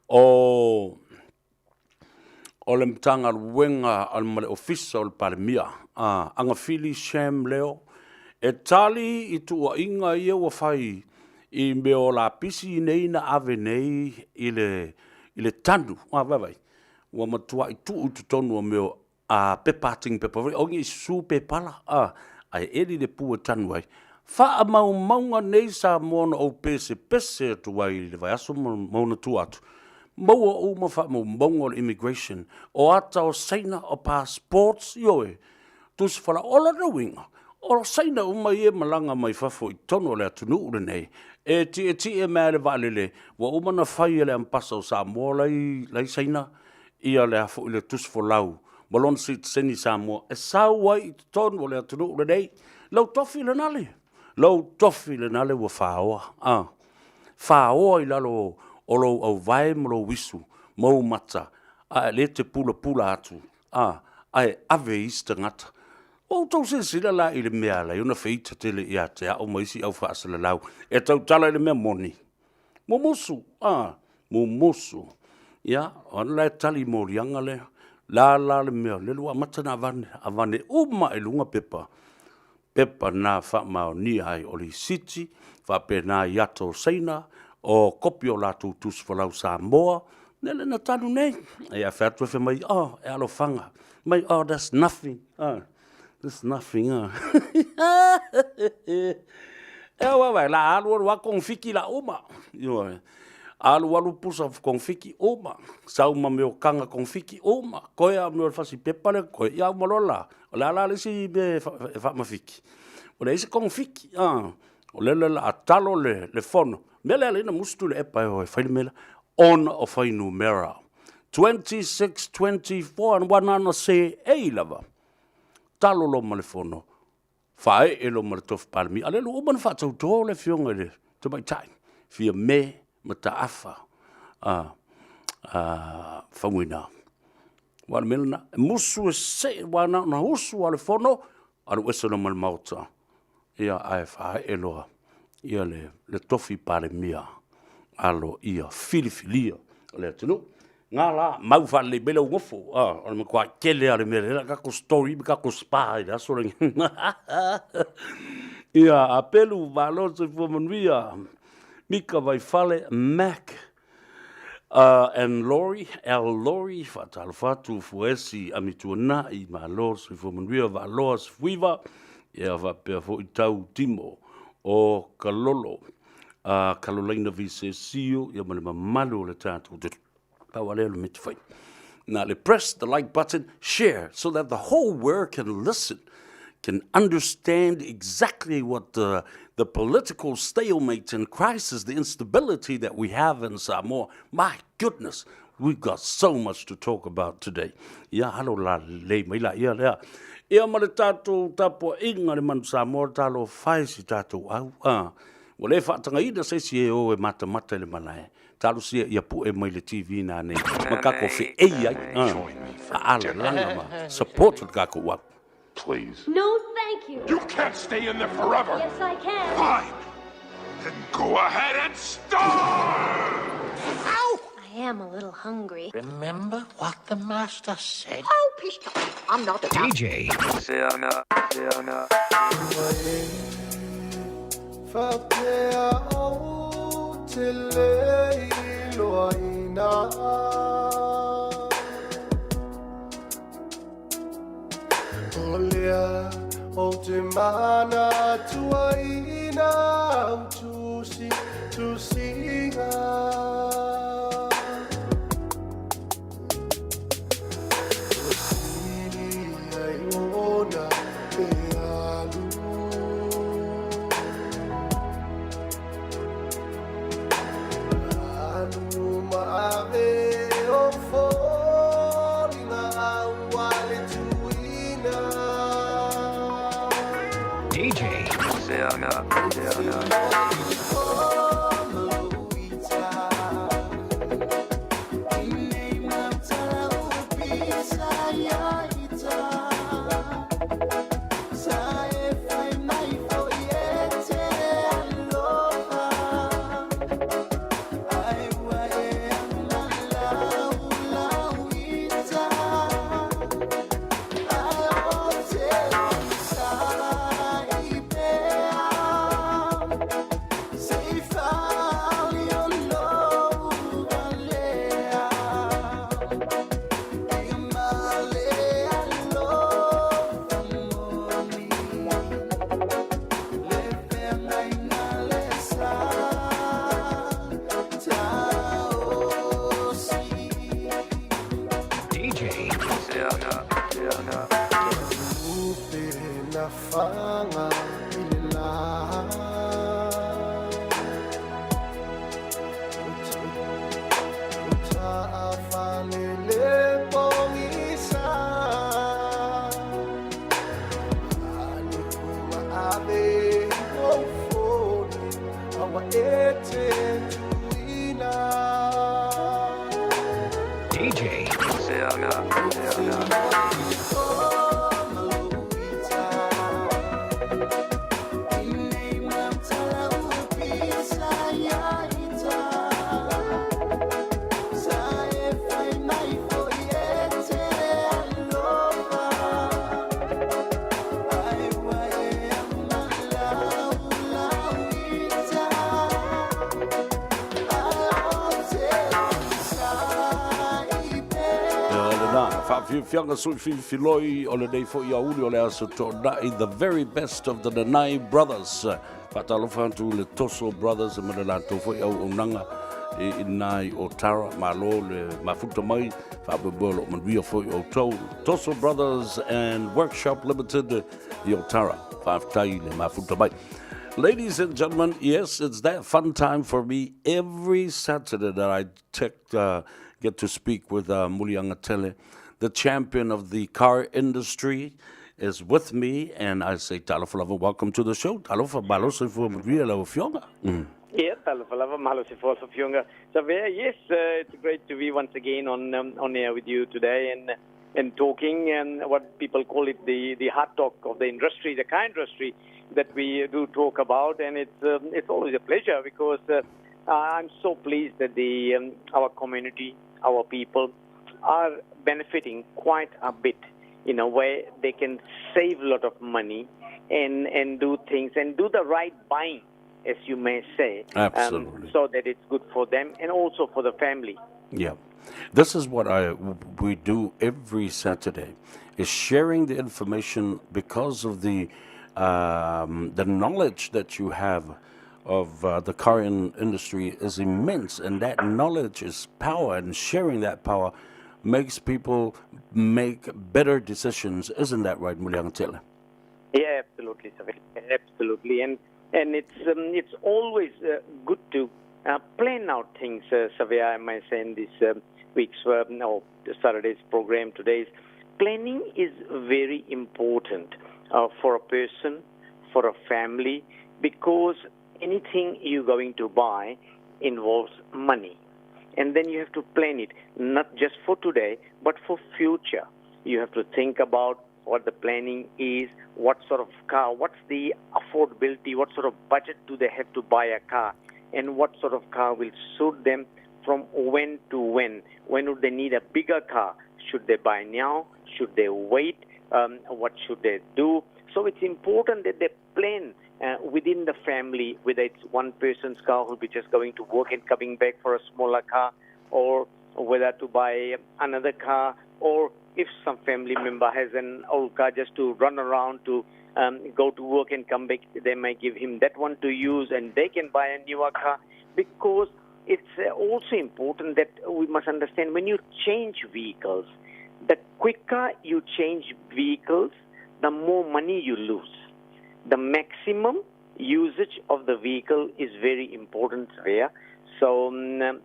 o le Matagaluega ma le Ofisa o le Palemia, Agafili Shem Leo, e tali i tuuaiga ia ua fai i mea o lapisi nei na ave nei i le tanu. Vaai, ua matuai tuu i totonu o mea o pepa atigi pepa foi, aua ne i susu pe pala, ae eli le pu e tanu ai. Faamaumauga nei Samoa na ou pesepese atu ai i le vaiaso ma ona tua atu, maua uma faamaumauga o le immigration, o ata o Saina, o passports, ioe, tusi folau. O lona uiga, o Saina uma ia e malaga mai fafo i totonu o le atunuu lenei, e tietie mai lava i le vaalele, ua uma ona fai e le Amepasa o Samoa la e i Saina ia le a foi le tusi folau ma lona sitiseni Samoa e sau ai i totonu o le atunuu lenei. Lou tofi lena le, lou tofi lena le ua faoa, a, faoa i lalo o lou auvae ma lou isu ma ou mata, a o lea e te pulapula atu, a, ae ave e isi tagata. Ua outou silasila la i le mea e ala ai ona feita tele ia te au ma isi au faasalalau e tautala i le mea moni? Mumusu, a, mumusu. Ia, o au la e tali i moliaga lea. O le a la le mea? Lele ua amata ona avane, avane uma lava i luga pepa. pepa na faamaonia ai o lisiti, faapena i ata o Saina, o kopi o latou tusi folau Samoa, lele na talu nei. E a fai atu e fai mai, oh, e alofaga mai, oh, that's nothing, oh, that's nothing, oh. E au au, la alu alu a kongofiki la uma. Ioe. Alu alu pusa kongofiki uma. Sau ma mea o kanga kongofiki uma. Koe a mea o le fasi pepa le koe. Ia uma loa la. O le a la le isi mea e faamafiki? Ua leai se kongofiki. O lele o le a talo le fono. Mea lea alai na musu Tuilaepa e o e fai le mea lea, ona o fuainumera. 26, 24, aua na ona seei lava. Talo loa ma le fono, faaee loa ma le tofi Palemia. A o lea ua uma ona faatauto le afioga i le tamaitai, Fiame Mataafa Faumuina. Aua o le mea lena, e musu e see, aua na ona usu lava o le fono, alu ese loa ma le Maota, ia ae faaee loa ia le tofi Palemia aloaia filifilia o le atunuu. Nga la, mau faalelei mai lau gofo, o le matuai tele lava o le mea lea, tatou story ma tatou spa i le aso lenei. Ia, Apelu, malo le soifua manuia. Mika Vaifale, Mac, and Lori, L. Lori, faatalofa atu, Fuaesi Amituanai, malo le soifua manuia, Valoa Sefuiva, ia faapea foi Tau Timo o Kalolo, Kalolaina Visesio, ia ma le mamalu o le tatou pau lava lea o le mea e te fai. Na le press the like button, share, so that the whole world can listen, can understand exactly what the, the political stalemate and crisis, the instability that we have in Samoa. My goodness, we've got so much to talk about today. Ia, alo la lei mai la ia lea. Ia ma le tatou tapuaiga le Manu Samoa, talofa e si tatou au. Ah, ua le faatagaina se isi e o e matamata i le malae. Talosia ia pue mai le TV nanei ma kako feei ai. Faalalaga ma support le kako au. Please. No, thank you. You can't stay in there forever. Yes, I can. Fine. Then go ahead and starve! Ow! I am a little hungry. Remember what the master said? Oh, please stop. I'm not a DJ. DJ. DJ. DJ. fiafiaga sui filifiloi o lenei foi aoauli o le Aso Toonai, the very best of the Nanai Brothers. Faatalofa atu i le Toso Brothers ma le latou foi auaunaga i ina i Otara. Malo le mafuta mai, faamoemoe o lo o manuia foi outou. Toso Brothers and Workshop Limited i Otara. Faafetai le mafuta mai. Ladies and gentlemen, yes, it's that fun time for me every Saturday that I take, get to speak with Muliagatele, the champion of the car industry, is with me, and I say, Talofa lava, welcome to the show. Talofa, malo soifua manuia lau afioga. Yeah, talofa lava, malo soifua afioga. Savea, yes, it's great to be once again on air with you today and talking and what people call it the hard talk of the industry, the car industry that we do talk about, and it's always a pleasure because I'm so pleased that the our community, our people are benefiting quite a bit in a way they can save a lot of money and do things and do the right buying, as you may say. Absolutely. So that it's good for them and also for the family. Yeah. This is what I we do every Saturday, is sharing the information because of the knowledge that you have of the car industry is immense, and that knowledge is power, and sharing that power makes people make better decisions. Isn't that right, Muliagatele? Yeah, absolutely, Savil. Absolutely, and it's always good to plan out things. Savia, I might say in this week's no Saturday's program today's planning is very important for a person, for a family, because anything you're going to buy involves money. And then you have to plan it, not just for today, but for future. You have to think about what the planning is, what sort of car, what's the affordability, what sort of budget do they have to buy a car, and what sort of car will suit them from when to when. When would they need a bigger car? Should they buy now? Should they wait? What should they do? So it's important that they plan within the family, whether it's one person's car who'll be just going to work and coming back for a smaller car, or whether to buy another car, or if some family member has an old car just to run around to go to work and come back, they may give him that one to use and they can buy a newer car. Because it's also important that we must understand when you change vehicles, the quicker you change vehicles, the more money you lose. The maximum usage of the vehicle is very important there. So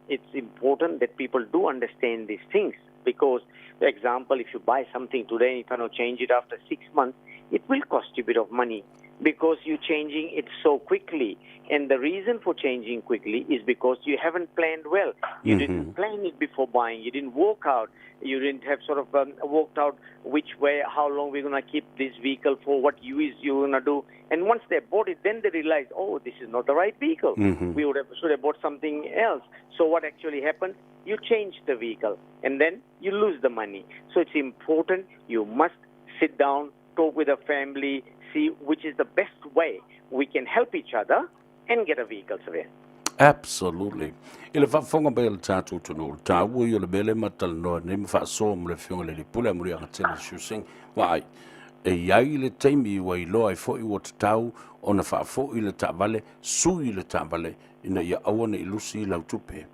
it's important that people do understand these things because, for example, if you buy something today and you cannot change it after 6 months, it will cost you a bit of money because you're changing it so quickly. And the reason for changing quickly is because you haven't planned well. You didn't plan it before buying. You didn't work out. You didn't have sort of worked out which way, how long we're going to keep this vehicle for, what use you're going to do. And once they bought it, then they realize, oh, this is not the right vehicle. We should have bought something else. So what actually happens? You change the vehicle and then you lose the money. So it's important. You must sit down, talk with the family, see which is the best way we can help each other and get a vehicle survey. Absolutely. I le faafofoga mai a le tatou atunuu, le taua ia o le mea lea ma talanoa nei ma faasoa mo le afioga i le alii pule a Muliagatele Siusega. Vaai, e i ai le taimi ua iloa ai foi ua tatau ona faafoi le taavale, sui le taavale ina ia aua ne i lusi lau tupe.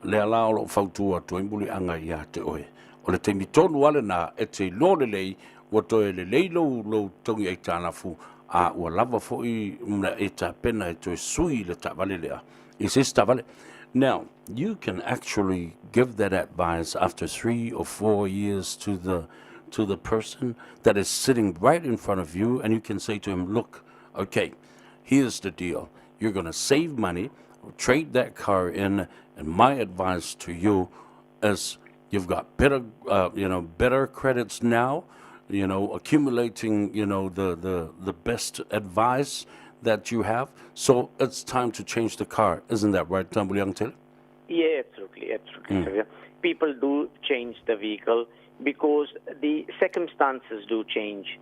Lea la o loo fautua atu ai Muliaga ia te oe. O le taimi tonu lava lena e te iloa lelei ua toe lelei lou togi aitalafu a ua lava foi na e tapena e toe sui le taavale lea i se isi taavale. Now, you can actually give that advice after 3 or 4 years to the person that is sitting right in front of you, and you can say to him, "Look, okay, here's the deal. You're going to save money, trade that car in, and my advice to you is you've got better credits now, accumulating, the best advice that you have. So it's time to change the car. Isn't that right, Muliagatele?" Yeah, absolutely, absolutely. Savia. People do change the vehicle because the circumstances do change.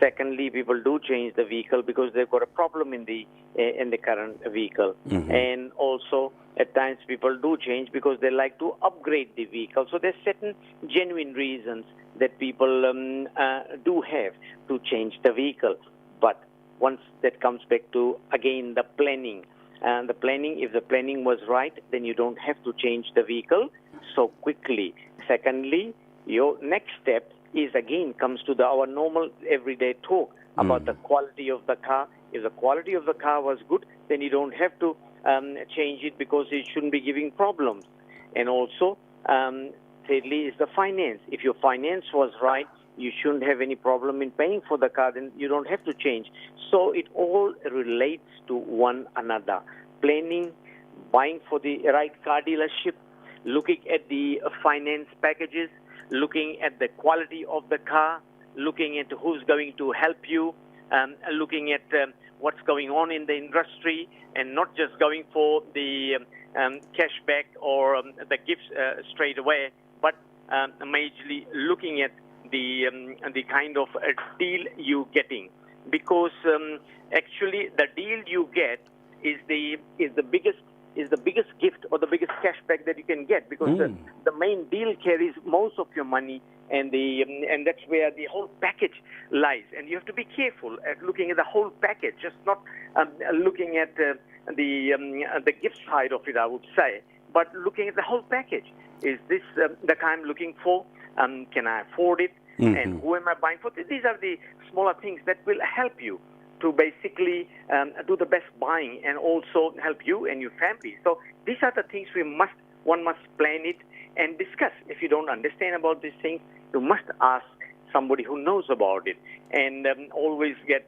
Secondly, people do change the vehicle because they've got a problem in the in the current vehicle, and also at times people do change because they like to upgrade the vehicle. So there's certain genuine reasons that people do have to change the vehicle. But once that comes back to again the planning, and the planning, if the planning was right, then you don't have to change the vehicle so quickly. Secondly, your next step is again comes to the, our normal everyday talk about the quality of the car. If the quality of the car was good, then you don't have to change it because it shouldn't be giving problems. And also, thirdly, is the finance. If your finance was right, you shouldn't have any problem in paying for the car, then you don't have to change. So it all relates to one another. Planning, buying for the right car dealership, looking at the finance packages, looking at the quality of the car, looking at who's going to help you, looking at what's going on in the industry, and not just going for the cashback or the gifts straight away, but majorly looking at the kind of deal you're getting, because actually the deal you get is the biggest gift or the biggest cashback that you can get, because the main deal carries most of your money, and the and that's where the whole package lies. And you have to be careful at looking at the whole package, just not looking at the gift side of it, I would say, but looking at the whole package. Is this the car I'm looking for? Can I afford it? And who am I buying for? These are the smaller things that will help you to basically do the best buying and also help you and your family. So these are the things one must plan it and discuss. If you don't understand about these things, you must ask somebody who knows about it, and always get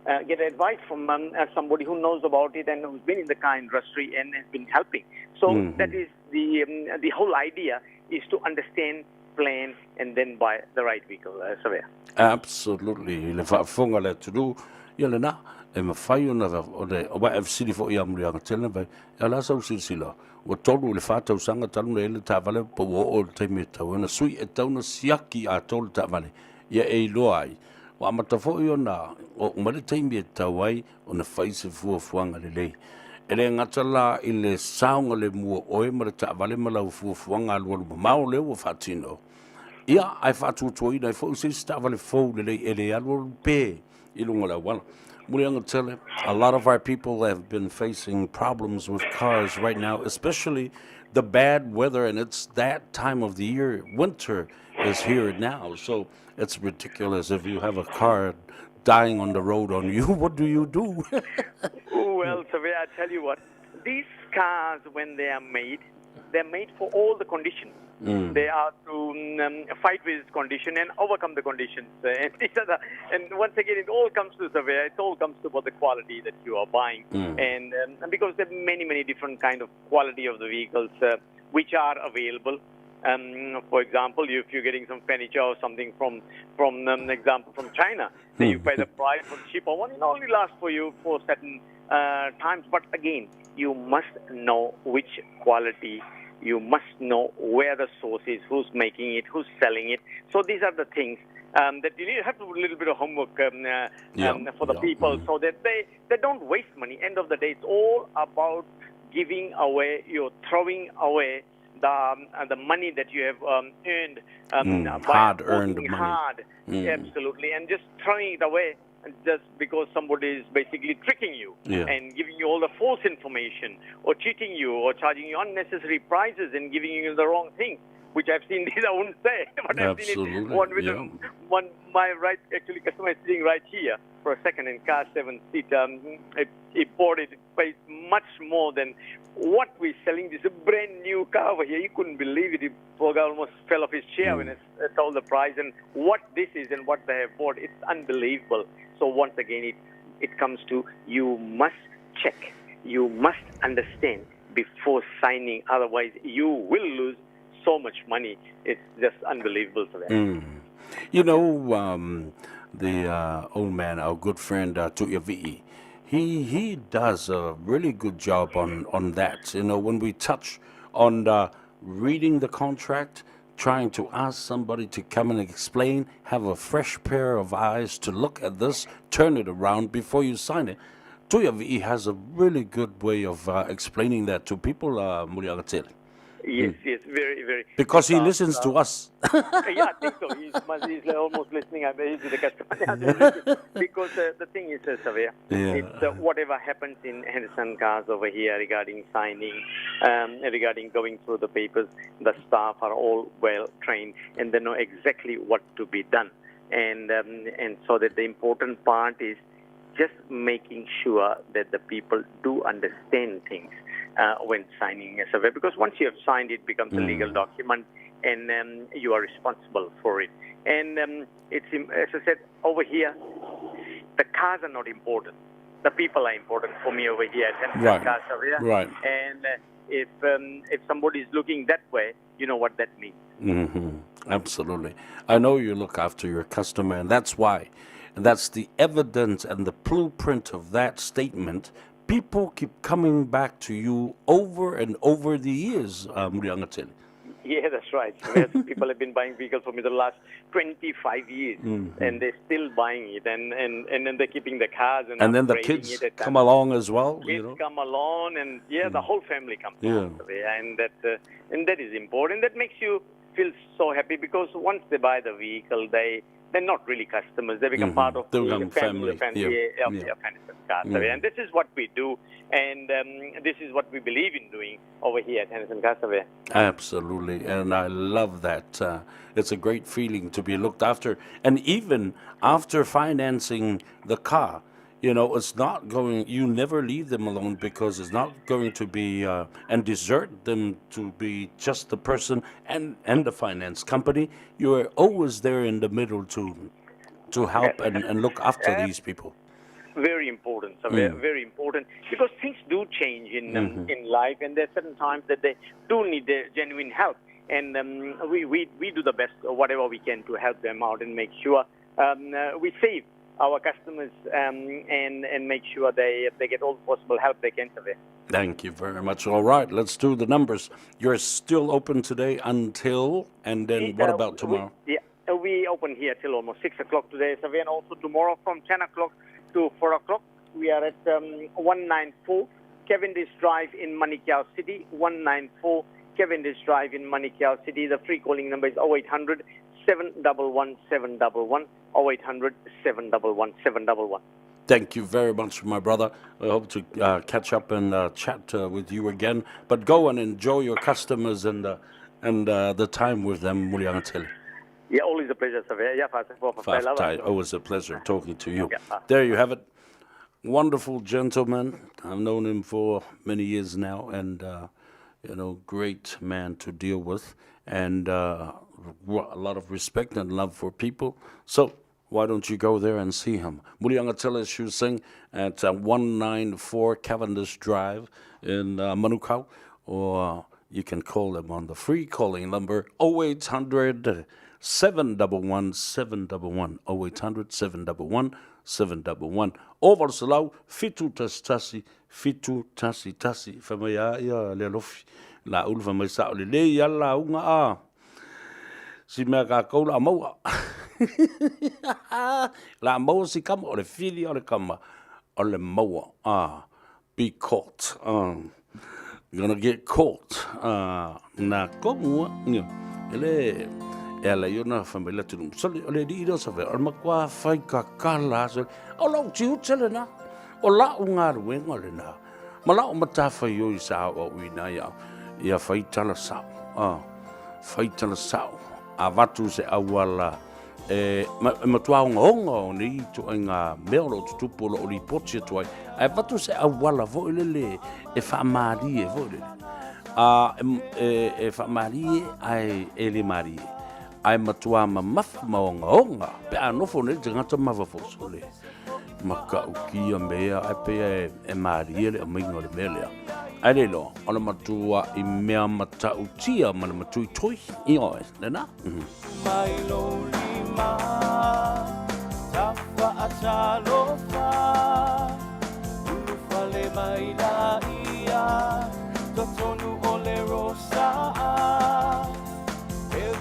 advice from somebody who knows about it and who's been in the car industry and has been helping. So that is the whole idea, is to understand, plan, and then buy the right vehicle. Savea. Absolutely. Le faafofoga le atunuu, ia lena, e mafai ona o FC fo ia muliaga tele vai. E la sau silasila. Ua 3 i le 4 tausaga talu na ele taavale pa ua oo le taimi e tau ona sui e tau na siaki atoa le taavale. Ia e iloa ai. Ua amata foi ona o uma le taimi e tau ai ona fai se fuafuaga lelei. E le gata la i le saoga le mua oe ma le taavale ma lau fuafuaga alualu mamao lea ua faatino. Ia, ae faatuatuaina ai foi se isi taavale fou lelei e le alualu pe i luga le auala. Muliaga tele, a lot of our people have been facing problems with cars right now, especially the bad weather, and it's that time of the year. Winter is here now, so it's ridiculous if you have a car dying on the road on you. What do you do? Well, Savea, I tell you what, these cars, when they are made, they're made for all the conditions. They are to fight with condition and overcome the conditions. And these are the, and once again, it all comes to Savea. It all comes to about the quality that you are buying, and because there are many, many different kind of quality of the vehicles which are available. For example, if you're getting some furniture or something from example from China, then you pay the price for the cheaper one. It only lasts for you for certain times. But again, you must know which quality. You must know where the source is, who's making it, who's selling it. So these are the things that you need to have to do a little bit of homework for the people, so that they don't waste money. End of the day, it's all about giving away, you're throwing away the money that you have earned by hard-earned money. Hard, absolutely, and just throwing it away just because somebody is basically tricking you and giving you all the false information, or cheating you, or charging you unnecessary prices and giving you the wrong thing, which I've seen this, I wouldn't say, but I've seen it. One with one, my right, actually, customer is sitting right here for a second in car 7 seat. He bought it, paid much more than what we're selling. This brand new car over here. You couldn't believe it. He almost fell off his chair when I told the price and what this is and what they have bought. It's unbelievable. So once again, it comes to you must check, you must understand before signing. Otherwise, you will lose so much money. It's just unbelievable for them. You know, the old man, our good friend Tuiavi'i, he does a really good job on that. You know, when we touch on the reading the contract, trying to ask somebody to come and explain, have a fresh pair of eyes to look at this, turn it around before you sign it. Tuiavii has a really good way of explaining that to people, Muliagatele. Yes, yes, very, very. Because he listens to us. Yeah, I think so. He's, he's almost listening. I bet he's the customer. Because the thing is, Savea, it's whatever happens in Henderson Cars over here regarding signing, regarding going through the papers, the staff are all well trained and they know exactly what to be done. And so that the important part is just making sure that the people do understand things when signing a survey, because once you have signed, it becomes a legal document, and you are responsible for it. And it's, as I said, over here, the cars are not important. The people are important for me over here at Henderson Cars Surveyor. Right. And if somebody is looking that way, you know what that means. Mm-hmm. Absolutely. I know you look after your customer, and that's why. And that's the evidence and the blueprint of that statement. People keep coming back to you over and over the years, Muliagatele. Yeah, that's right. People have been buying vehicles for me the last 25 years, and they're still buying it, and then they're keeping the cars. And then the kids come along as well. Kids come along, and the whole family comes along. And that is important. That makes you feel so happy, because once they buy the vehicle, they're not really customers. They become part of the family of Henderson Cars. And this is what we do, and this is what we believe in doing over here at Henderson Cars Survey. Absolutely, and I love that. It's a great feeling to be looked after. And even after financing the car, you know, it's not going, you never leave them alone, because it's not going to be, and desert them to be just the person and the finance company. You are always there in the middle to help and look after these people. Very important, so very important, because things do change in life, and there are certain times that they do need the genuine help. And we do the best, whatever we can, to help them out and make sure we save our customers and make sure they get all possible help they can. Thank you very much. All right, let's do the numbers. You're still open today until, and then what about tomorrow? We open here till almost 6 o'clock today, Savia, and also tomorrow from 10 o'clock to 4 o'clock. We are at 194 Cavendish Drive in Manukau City, 194 Cavendish Drive in Manukau City. The free calling number is 0800 711 711, 0800 711 711. Thank you very much, my brother. I hope to catch up and chat with you again. But go and enjoy your customers and the time with them, Muliagatele. Yeah, always a pleasure, Savea. Yeah, always a pleasure talking to you. Yeah. There you have it. Wonderful gentleman. I've known him for many years now, and you know, great man to deal with, and a lot of respect and love for people. So why don't you go there and see him? Muliagatele Siu Sing at 194 Cavendish Drive in Manukau, or you can call him on the free calling number 0800 711 711, 0800 711 711. Over salau, fitu tasi tasi, fitu tasi tasi. Whamaya ia le alofi. La ulu whamai sao le le ia la unga a. Si mea ka kaula a maua. La maua si kama, o le whiri o le kama, o le maua. Be caught. You're gonna get caught. Nā komua, ele e ala i ona whamai tunu. Soli, o le ri iro sa whea, o le makua whai ka kala, soli, o lau tiu tele nā, o lau ngā ruenga le nā. Ma lau matawhai oi sa au au ina ia, ia whai tala sao. Whai tala sao. A watu se awala, e matua onga onga o nei to ai ngā mea o tutupu o lo ripoti atu ai. Ai watu se awala fo lele e whaamari e fo lele. E whaamari ai e le mari. Ai matua mamafa maonga onga. Pe anofo nei te ngata mawafoso le. Maka ukia mea ai pea e marie le aminga le mea lea. Ai le loa, o le matua i mea matautia ma le matui toi i oe, le nā? Mai lo lima, tafa atalofa, ulufale mai la ia, totonu o le rosa, e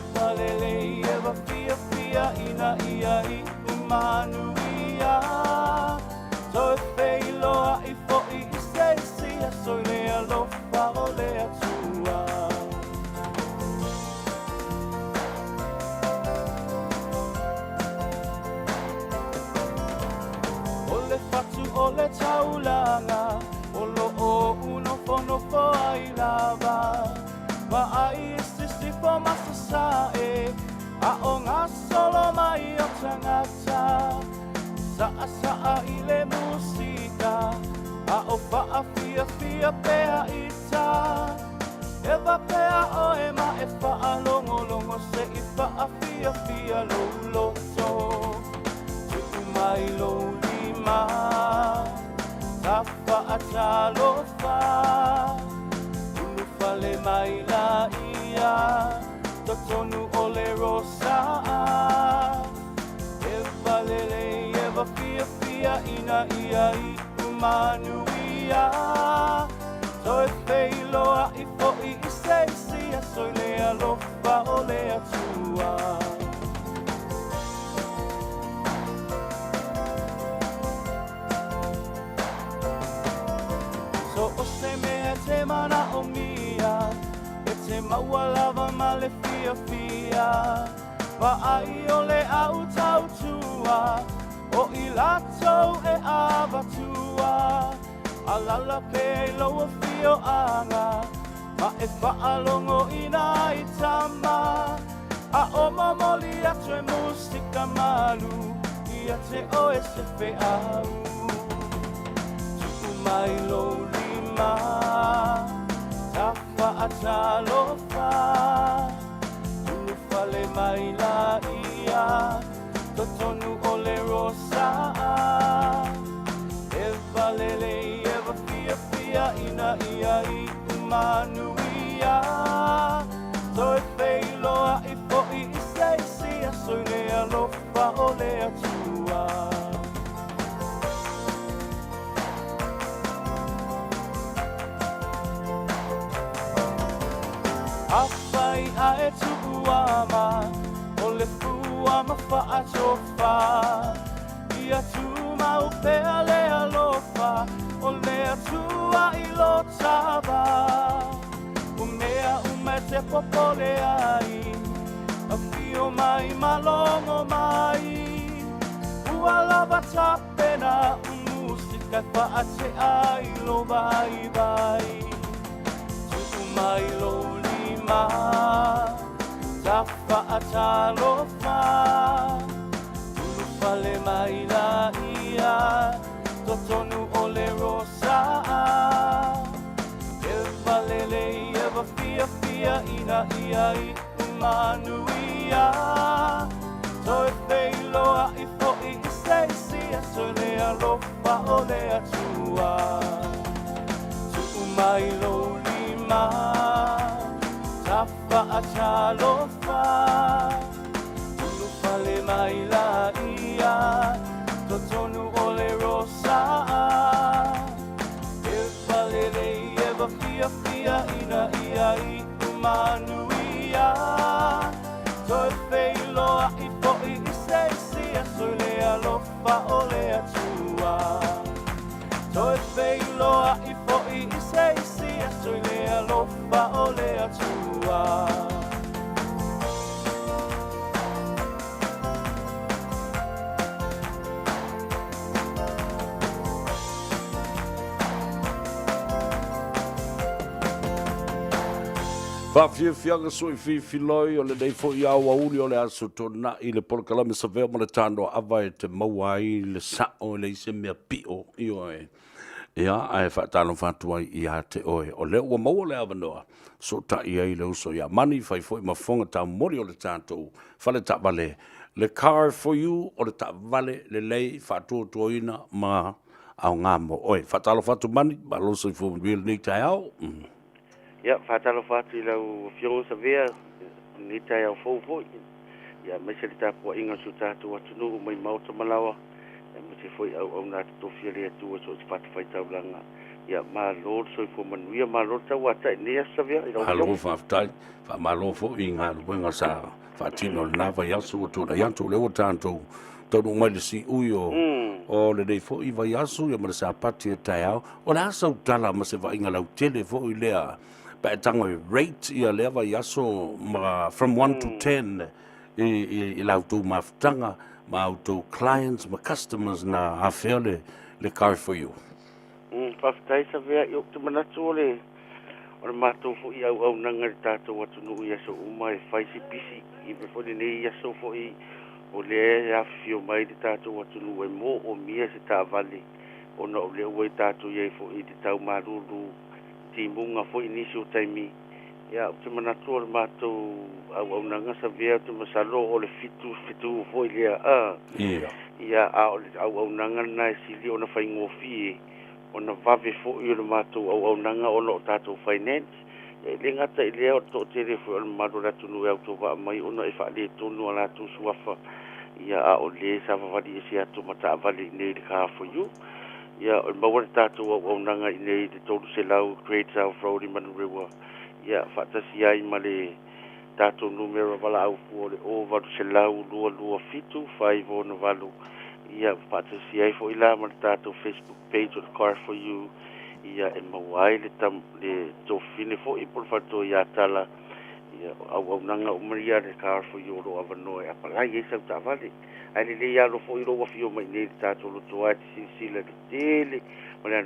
Vaai i sisifo ma sasae, a o gasolo mai o tagata. Saasaa i le musika, a o faafiafia pea ita. E faapea oe ma e faalogologo se i faafiafia lou loto. Tuu mai lou lima, tafaatalofa. Ulufale mai laia, totonu o le Rosa. E lelei e fiafia ina ia iu manuia. Toe feiloai foi i se isi aso i le alofa o le Atua. So o se mea e te manaomia, e te maua lava ma le fiafia. Vaai o le au tautua, o i latou e avatua. Alala pea i lou afioaga, ma e faalogo i nai tama. A o momoli atu e musika malu, ia te oe se feau. Tuu mai lou lima, tafaatalofa. Ulufale mai laia, totonu o le Rosa. E lelei e fiafia ina ia iu manuia. Toe feiloai foi i se isi aso i le alofa o le Atua. Afai a e tuuama, o le fua ma faatofa. Ia tumau pea le alofa, o le Atua i lo tava. O mea uma e te popole ai, afio mai malogo mai. Ua lava tapena o musika e faatea ai lo vaivai. Tuu mai lou lima, tafaatalofa. Ulufale mai laia, totonu o le Rosa. E lelei e fiafia ina ia iu manuia. Toe feiloai foi i se isi aso i le alofa o le Atua. Tuu mai lou lima, tafaatalofa. Ulufale mai laia, totonu o le Rosa. E lelei e fiafia ina ia iu manuia. Toe feiloai foi i se isi aso i le alofa o le Atua. Toe feiloai foi i se isi aso i le alofa o le Atua. Faafiafiaga sui fifiloi o lenei foi aoauli o le aso Toonai le polokalame Savea ma le Tanoaava e te maua ai le sao e leai se mea pio ioe. Ia, ae faatalofa atu ai ia te oe. O lea ua maua le avanoa, sootai ai le uso ia Mani, fai foi ma fofoga taumoli o le tatou fale taavale, le Car for You o le taavale lelei faatuatuaina ma aoga mo oe. Faatalofa atu Mani, malo le soifua manuia lenei taeao. Ia, faatalofa atu i lau Afioga Savea i lenei taeao fou foi, ia, aemaise le tapuaiga o si o tatou atunuu mai maota ma laoa, aemaise foi auauna a totofi a le Atua i so o se fatafaitaulaga. Ia, malo le soifua manuia, malo le tauatai i lenei aso Savea i lau Malo Afioga. faafetai. Faamalo foi i galuega sa faatino i lena vaiaso ua tulai atu. O lea ua tatou taunuu mai i le siui o, o lenei foi vaiaso ia ma le Sapati e taeao. O le a sau tala ma se vaaiga lautele foi lea pe a e tago e rate ia lea vaiaso ma from 1 to 10 i la outou mafutaga ma outou clients ma customers na afea le Car for You? Faafetai Savea, ou te manatu o le O le matou foi auaunaga i le tatou atunuu i aso uma e fai si pisi i mea foi lenei aso foi o lea e afifio mai le tatou atunuu e moomia se taavale ona o lea ua tatou i ai foi i le tau malulu timuga foi nisi o taimi. Ia, ou te manatu o le matou auaunaga Savea, ou te masalo o le 7 fetu foi lea a. Ia, a o le auaunaga lena e sili ona faigofie ona vave foi o le matou auaunaga ona o tatou finance. E le gata i lea, o le toatele foi o le mamalu o le atunuu e autovaa mai ona e faaletonu a latou suafa, ia, a o lē savavali ese atu ma taavale i nei i le Car for You. Ia, o le maua le tatou auaunaga i nei i le 300 Great South Road i Manurewa, ia, faatasi ai ma le tatou numera valaau fua o le 0800 227 568, ia, faatasi ai foi la ma le tatou Facebook page o le Car for You, ia, e maua ai le, tam, le tofine foi po le faletoa ia tala. Ia, auaunaga uma ia le Car for You o loo avanoa e apalai ai sau taavale. Ae lelei alo foi lou afio mai nei le tatou lotoa e te silasila le tele ma le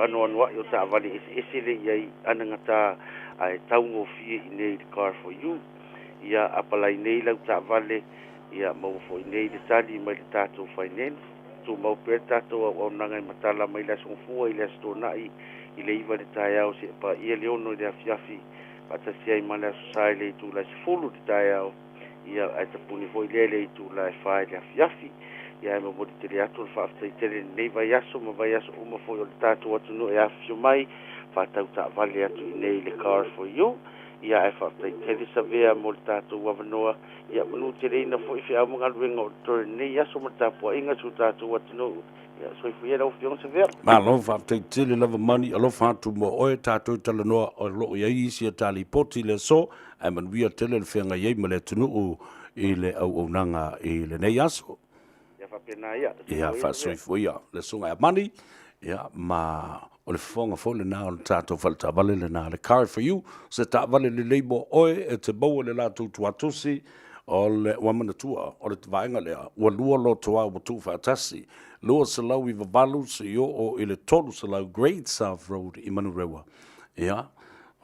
anoanoai o taavale eseese le i ai anagata ae taugofie i nei le Car for You. Ia, apalai nei lau taavale, ia, maua foi nei le tali mai le tatou finance. Tumau pea le tatou auaunaga e matala mai le Aso Gafua i le Aso Toonai i le 9 le taeao seia paia le 6 i le afiafi, faatasi ai ma le Aso Sa i le itula e 10 le taeao, ia, ae tapuni foi lea i le itula e 4 i le afiafi. Ia, ae momoli tele atu le faafetai tele i lenei vaiaso ma vaiaso uma foi o le tatou atunuu e afifio mai faatau taavale atu i nei i le Car for You. Ia, ae faafetai tele Savea mo le tatou avanoa. Ia, manuteleina foi feau ma galuega o totoe lenei aso ma le tapuaiga si o tatou atunuu. Ia, soifua ia lau Afioga Savea. Malo faafetai tele lava Mani, alofa atu mo oe, tatou talanoa o lo o i ai isi a ta lipoti i le aso, ae manuia tele le feagai ai ma le atunuu i le auaunaga i lenei aso. Ia faapena ia. Ia faasoifua ia le susuga ia Mani, ia ma o le fofoga foi lena o le tatou faletaavale lena, le Car for You, se taavale lelei mo oe e te maua i le latou tuatosi o le ua manatua o le vaega lea ua lua lotoa ua tuufaatasi 298 seia oo i le 300 Great South Road i Manurewa. Ia,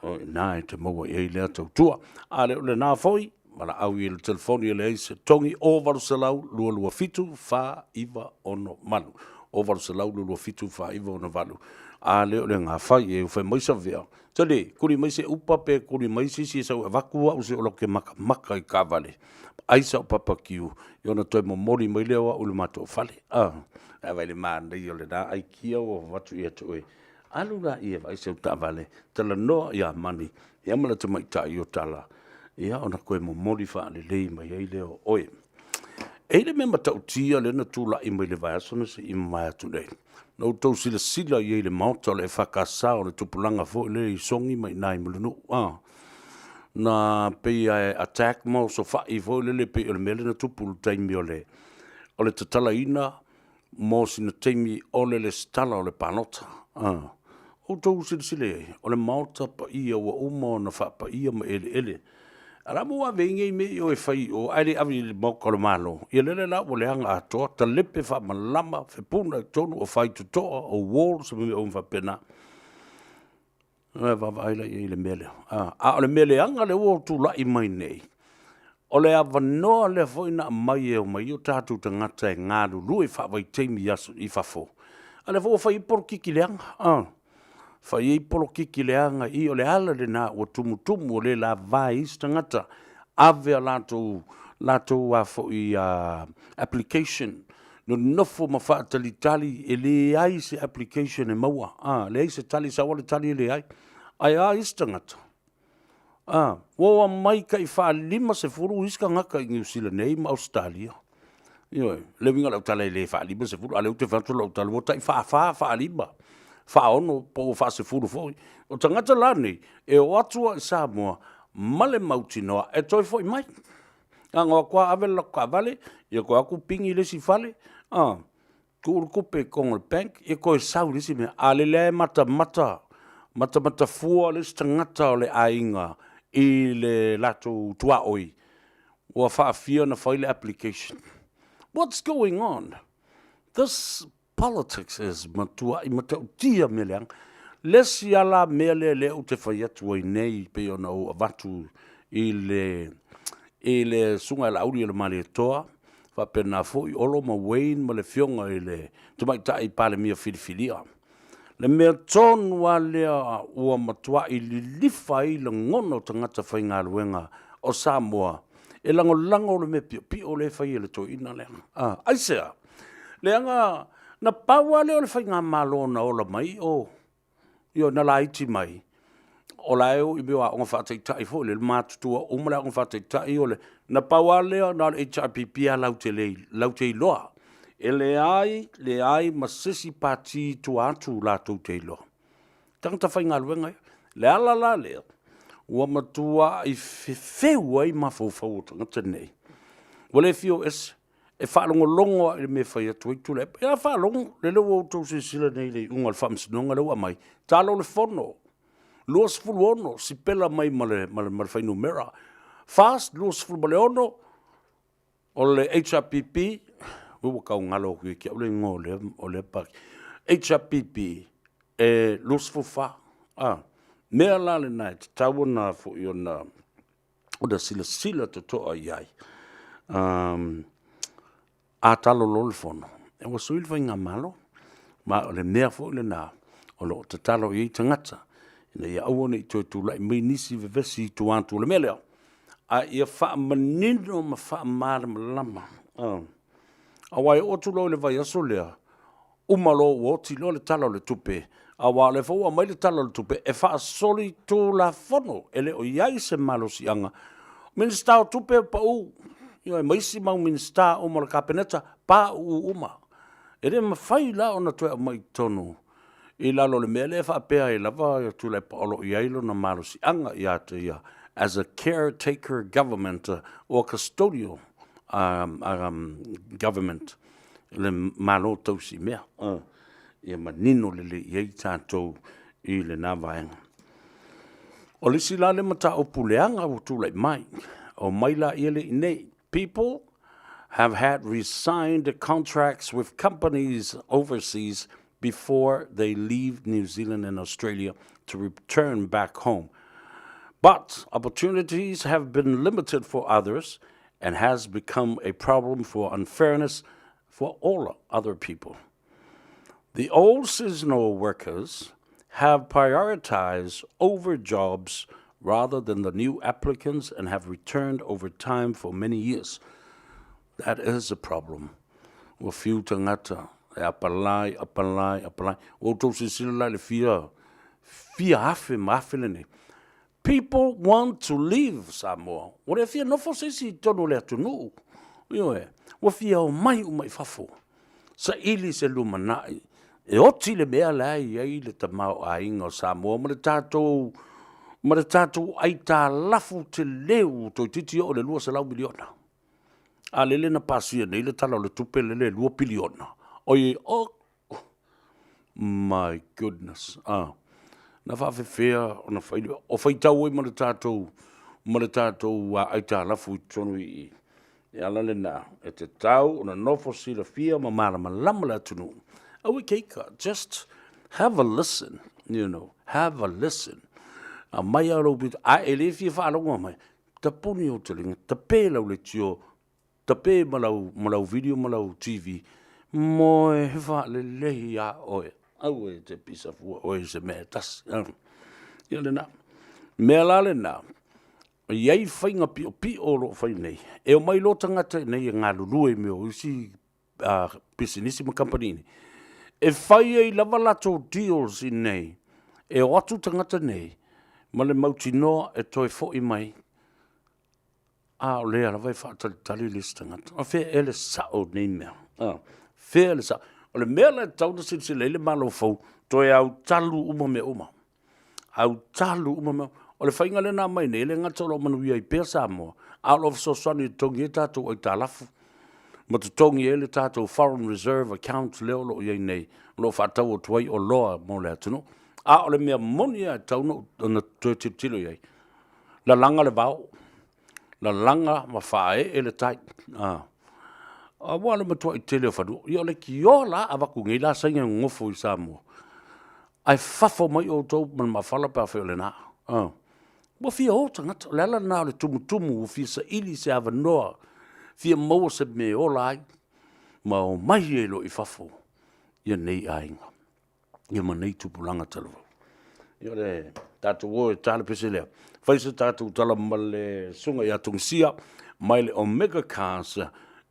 o i ina e te maua i ai lea tautua. A le o lena foi, valaau i le telefoni e leai se togi o 800 227 4968. O 800 227 4968. A le o le gafai e fai mai Savea, Tali, kuli mai se upa pe kuli mai se isi e sau e avatu au se o lau ke makamaka i taavale, ai sau papakiu, ia ona toe momoli mai lea o au i le matou fale. Ah, a vai le manaia o lena aikia ua avatu ia te oe. Alu laia e vaai sau taavale, talanoa ia Mani, ia ma le tamaitai o Tala, ia ona toe momoli faalelei mai ai lea o oe. E i ai le mea matautia lea na tulai mai le vaiaso na se i mavae atu nei. Na outou silasila i ai i le maota o le EFKS o le tupulaga foi lea i Sogi ma i ina i Mulinuu. A, na pei e attack ma osofai foi lele pei o le mea lea na tupu i le taimi o le, o le tatalaina mo sina taimi o le lesitala o le palota. A, outou silasila i ai, o le maota paia ua uma ona faapaia ma eleele. A la ua ave ai nei mea i o e fai i o, ae le ave i le maota o le Malo. Ia lele la ua leaga atoa, talepe faamalama, fepuna i totonu, o faitotoa, o walls ma mea uma faapena. Ona e vaavaai la i ai i le mea lea. A o le mea leaga lea ua tulai mai nei, o le avanoa lea foi na aumai e omai ai o tatou tagata e galulue faavaitaimi i aso i fafo, a lea foi ua fai ai polokiki leaga. Fai ai polokiki leaga i, o le ala lena ua tumutumu ua le lava ai isi tagata, ave a latou latou a foi application, nonofo ma faatalitali e leai se application e maua, a, leai se tali, sau lava le tali e leai. Ae a isi tagata? A, ua omai tai faa-50 isi tagata i Niu Sila nei ma Ausetalia. Ioe, le uiga o lau tala e le faa-50, a o lea ou te fai atu lau tala, ua tai faa-fa, faa-lima, faa-ono, po ua faa-10 foi. O tagata la nei, e o atu lava i Samoa ma le mautinoa e toe foi mai. Na ona o atu lava ave le latou taavale, ia toe o atu pigi le isi fale, a, tuu le tupe i totonu o le bank, ia toe sau i le isi mea. A o lea e matamata, matamata fua le isi tagata o le aiga i le latou tuaoi, ua faafia ona fai le application. What's going on? This politics is matuai matautia mea leaga. Le isi ala mea lea lea ou te fai atu ai nei pei ona ou avatu i le i le Susuga ia Laauli o le Malietoa, faapena foi Olo ma Wayne ma le Afioga i le Tamaitai Palemia filifilia. Le mea tonu lava lea ua matuai lilifa ai lagona o tagata faigaluega o Samoa e lagolago le mea piopio lea e fai e le toeaina lea. Aisea? Leaga na pau lava lea o le faigamalo na ola mai o na laiti mai, o la e o i mea o aoga faataitai foi lele, matutua uma le aoga faataitai, o le, na pau lava lea na o le HRPP lava latou te iloa. E leai, leai ma se isi pati i tua atu latou te iloa. Tagata faigaluega ia. O le ala la lea ua matuai fefeu ai mafaufau o tagata nei, ua le fia o ese, e faalogologo lava i le mea e fai atu ai Tuilaepa. Ia faalogo, lele ua outou silasila nei i le iuga o le faamasinoga lea ua aumai, talo le fono, 26 sipela mai ma le fuainumera, FAST 26, o le HRPP, ua tau galo atu ia te au le igoa o lea Pati, HRPP e 24. O mea la lena e tatau ona foi ona silasila totoa i ai. A talo loa le fono, ua sui le faigamalo, ma o le mea foi lena o lo o tatalo i ai tagata, ina ia aua ne i toe tulai mai nisi vevesi i tua atu o le mea lea, a ia faamanino ma faamalamalama. Aua e oo atu loa i le vaiaso lea, uma loa ua oti loa le Tala o le Tupe, aua o lea foi ua aumai le Tala o le Tupe e faasolitulafono, e le o i ai se malosiaga. Minisita o Tupe, pau, ioe, ma isi mau Minisita uma o le Kapeneta, pauu uma. E le mafai la ona toe aumai i totonu i lalo o le mea lea e faapea ai lava Tuilaepa o lo o i ai lona malosiaga ia te ia as a caretaker government or custodial government, le Malo tausi mea. Ia manino lelei i ai tatou i lena vaega. O le isi la lea mataupu leaga ua tulai mai, omai laia lea i inei, people have had resigned contracts with companies overseas before they leave New Zealand and Australia to return back home. But opportunities have been limited for others and has become a problem for unfairness for all other people. The old seasonal workers have prioritized over jobs rather than the new applicants and have returned over time for many years. That is a problem. Ua fiu tagata e apalai, apalai, apalai. Ua outou silasila la i le fia, fia afe ma afe lenei. People want to leave Samoa. Ua le fia nofo se isi i totonu o le atunuu. Ioe, ua fia omai uma i fafo. Saili se lumanai. E oti le mea la e i ai le tamaoaiga o Samoa ma le tatou ma le tatou aitalafu teleu toeitiiti oo i le $200 miliona. A lele na pasia nei le Tala o le Tupe lele e $2 piliona. Oi, oh, my goodness, ah. Na faafefea ona fai le, o faitau ai ma le tatou, ma le tatou aitalafu i totonu i i. E ala lena, e tatau ona nofo silafia ma malamalama le atunuu. Aua e keika, just have a listen, you know, have a listen. Aumai lava lou pito, a e le fia faalogo mai, tapuni ou taliga, tape lau leitio, tape ma lau, ma lau video ma lau TV, moe faalelei a oe. Aua e te pisa fua oe i se mea e tasi. Ia lena. Mea la lena, e i ai faiga piopio o lo o fai nei, e omai loa tagata i inei e galulue i mea o isi pisinisi ma kamupani nei, e fai ai lava latou deals i inei, e o atu tagata nei ma le mautinoa e toe foi mai, a o lea lava e faatalitali le isi tagata. O fea ea le sao o nei mea? Fea le sao? O le mea la e tatau ona silasila i ai le Malo fou, toe autalu uma mea uma. Autalu uma mea uma. O le faiga lea na aumai nei, e le gata o lo o manuia ai pea Samoa, a o lo o fesoasoani e totogi ai tatou aitalafu ma totogi ai le tatou foreign reserve account lea o lo o i ai nei, o lo o faatau atu ai oloa mo le atunuu. A o le mea moni lava e tatau ona toe tilotilo i ai, lalaga le vao, lalaga ma faaee le tai. Aua o le matuai tele o fanua. Ia o le tioa la avatu nei la Saina e nonofo i Samoa. Ae fafo mai outou ma le mafala pe afai o lena. Ua fia o tagata, o le ala lena o le tumutumu, ua fia saili se avanoa, fia maua se mea e ola ai, ma omai ai loa i fafo ia nei aiga, ia ma nei tupulaga talavou. Ia o le tatou o e ta le pese lea, fai se tatou tala ma le susuga ia Togisia mai le Omega Cars,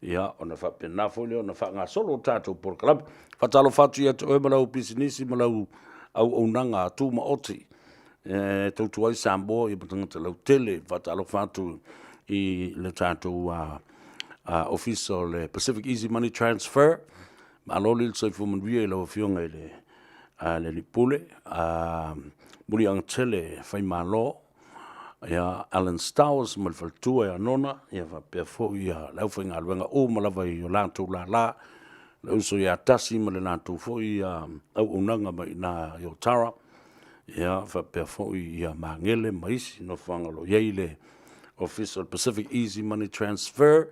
ia ona faapena foi lea ona faagasolo le tatou polokalame. Faatalofa atu ia te oe ma lau pisinisi ma lau auaunaga tumaoti e tautua ai Samoa ia ma tagata lautele. Faatalofa atu i le tatou ofisa o le Pacific Easy Money Transfer. Malo le soifua manuia i lau Afioga i le Alii Pule, Muliaga Tele Faimalo, ia Alan Stowers ma le faletua ia Nona, ia faapea foi le aufaigaluega uma lava i o latou lala, le uso ia Tasi ma le latou foi auaunaga mai i ina i Otara, ia faapea foi ia Magele ma isi nofoaga o lo o i ai le Ofisa o le Pacific Easy Money Transfer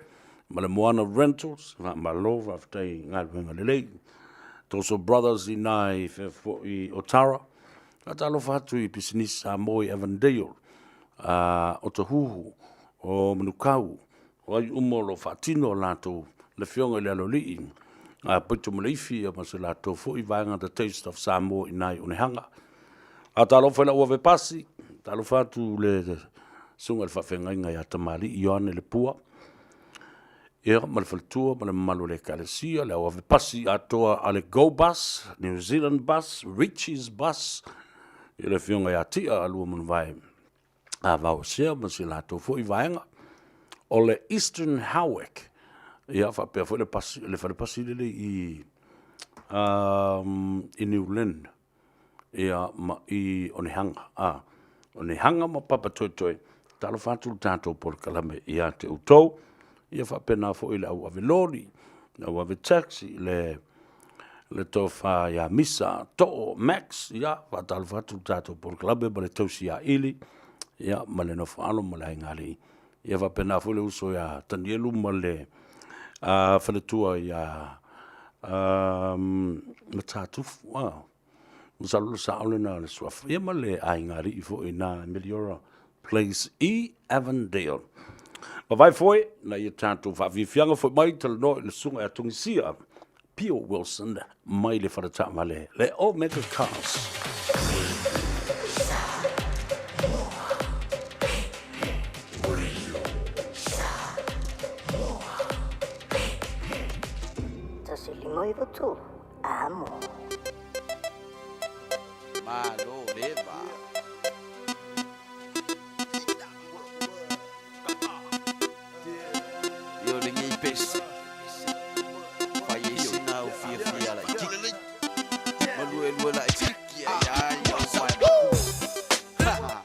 ma le Moana Rentals. Faamalo faafetai i galuega lelei. Toso Brothers i ina i fea foi Otara. Faatalofa atu i pisinisi Samoa i Avondale, Otahuhu, o Manukau, o ai uma o lo o faatino latou le afioga i le Aloalii, Pito ma Leifi ma se latou foi vaega The Taste of Samoa i ina i Onehana. Faatalofa i lau ave pasi, faatalofa atu le susuga i le faafeagaiga ia Tamalii Ioane Lepua, ia ma le faletua ma le mamalu o le Ekalesia, le au ave pasi atoa a le Go Bus, New Zealand Bus, Richies Bus, ia le afioga ia Tia Luamanuvae Vaoesea ma si latou foi vaega. O le Eastern Howick, ia faapea foi le pasi, le fale pasi lele i New Lynn, ia ma i Onehanga, Onehanga ma Papatoetoe. Talofa atu le tatou polokalame ia te outou, ia faapena foi le au ave loli, le au ave taxi, le tofa ia Misa Too Max, ia faatalofa atu le tatou polokalame ma le tausi ia Ili, ia ma le nofo alo ma le aiga alii. Ia faapena foi le uso ia Tanielu ma le faletua ia Matatufu. Masalo o le sao lena o le suafa. Ia ma le aigaalii foi i ina i Meliora Place i Avondale. Vavae foi, na ia tatou faafiafiaga foi mai talanoa i le susuga ia Togisia Pio Wilson mai le fale taavale le Omega Cars. Tasi lima iwa tolu. Amo. Malo leva. Io lenei pese. Fai e sina o fia fia la tiki. Malue lue la tiki ai ai o wai maku. Ha.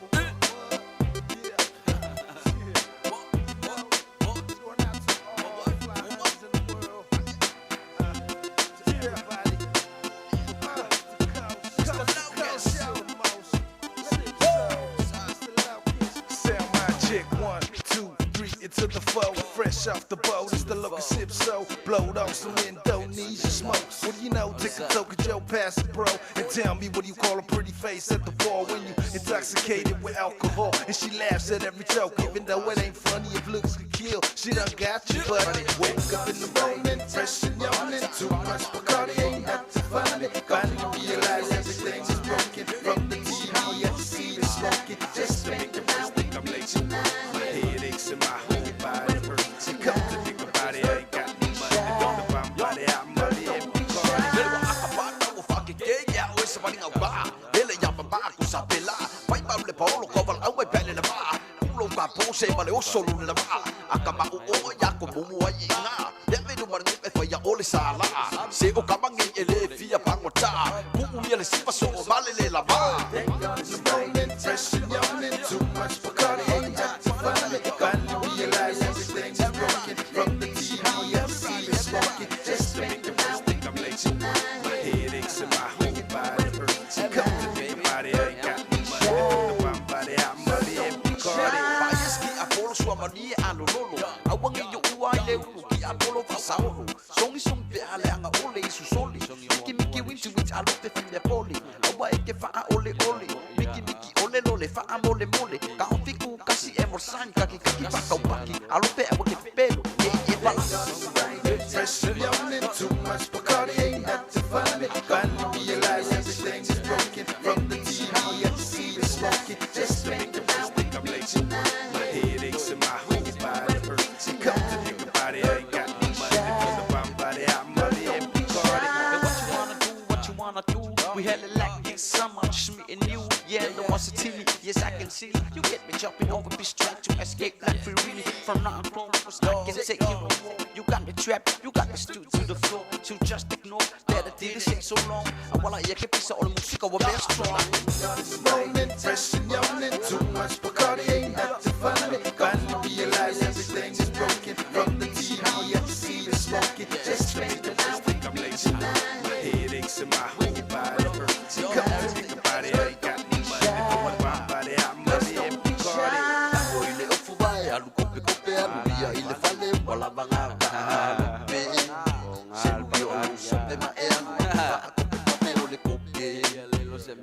Sound my check, 1, 2, 3, into the 4. Fresh off the boat, it's the locust sip, so blowed on some Indonesia smoke. What do you know? Take a toke at your pass it, bro, and tell me what do you call a pretty face at the bar when you intoxicated with alcohol. And she laughs at every joke, even though it ain't funny if looks could kill. She done got you, buddy. Wake up in the morning, fresh and yawning. Too much Bacardi, ain't nothing funny. Finally realize everything's is broken. From the TV, I see the smoking. Just to make the first think I'm late. My head aches and my whole body hurts. And come to think about it, I ain't got no money. Don't know my body, I'm money and Bacardi. Lele wa aka pa ua whakeke ia oe sa wali ngau ba. Lele ia pa ku sa pela. Pai mau le paolo ko wala au mai pele le ba. Kulo ka pose ma le oso lu le ba. Aka ma o o ia ko mumu ai i ngā. Ia velu mara ngupe whai ia ole sa la. Se o ka mangi e le fia pangota. Ku umia le sipa so o male le la ba. Fresh and yawning, too much Bacardi, ain't nothing funny. Finally realize everything's broken. From the TV, I see the smoking. Just to make the first think I'm late. My head aches and my whole body hurts. And come to think about it, I ain't got no money. Don't know my body, I'm money and Bacardi. Paeski Apollo sua mani e alo lolo. Awangi yo ua i le ulu ki Apollo fasaolo. Songi song pe ale anga ole i susoli. Miki miki winti winti alo te whine poli. Awa e ke wanna do. We had it like this summer, just me and you. Yeah, the one's a TV, yes I can see. You get me jumping over this track to escape like free really. From nothing close, I can take you no more. You got me trapped, you got me stood to the floor. So just ignore that I did it so long. And while I can piece all the music, I was strong. Rolling, fresh and yawning. Too much Bacardi ain't nothing funny. Finally realize everything is broken. From the TV, I can see the smoking. Just spend the night with me tonight. My head aches and my whole body hurts. Come to think about it, I ain't got no money for my body. I'm money and Bacardi. O ile ofu vai, alu kope kope, alu ia ile fale, wala vanga pe. Se lui o lu sope ma e alu a kope kope o le kope.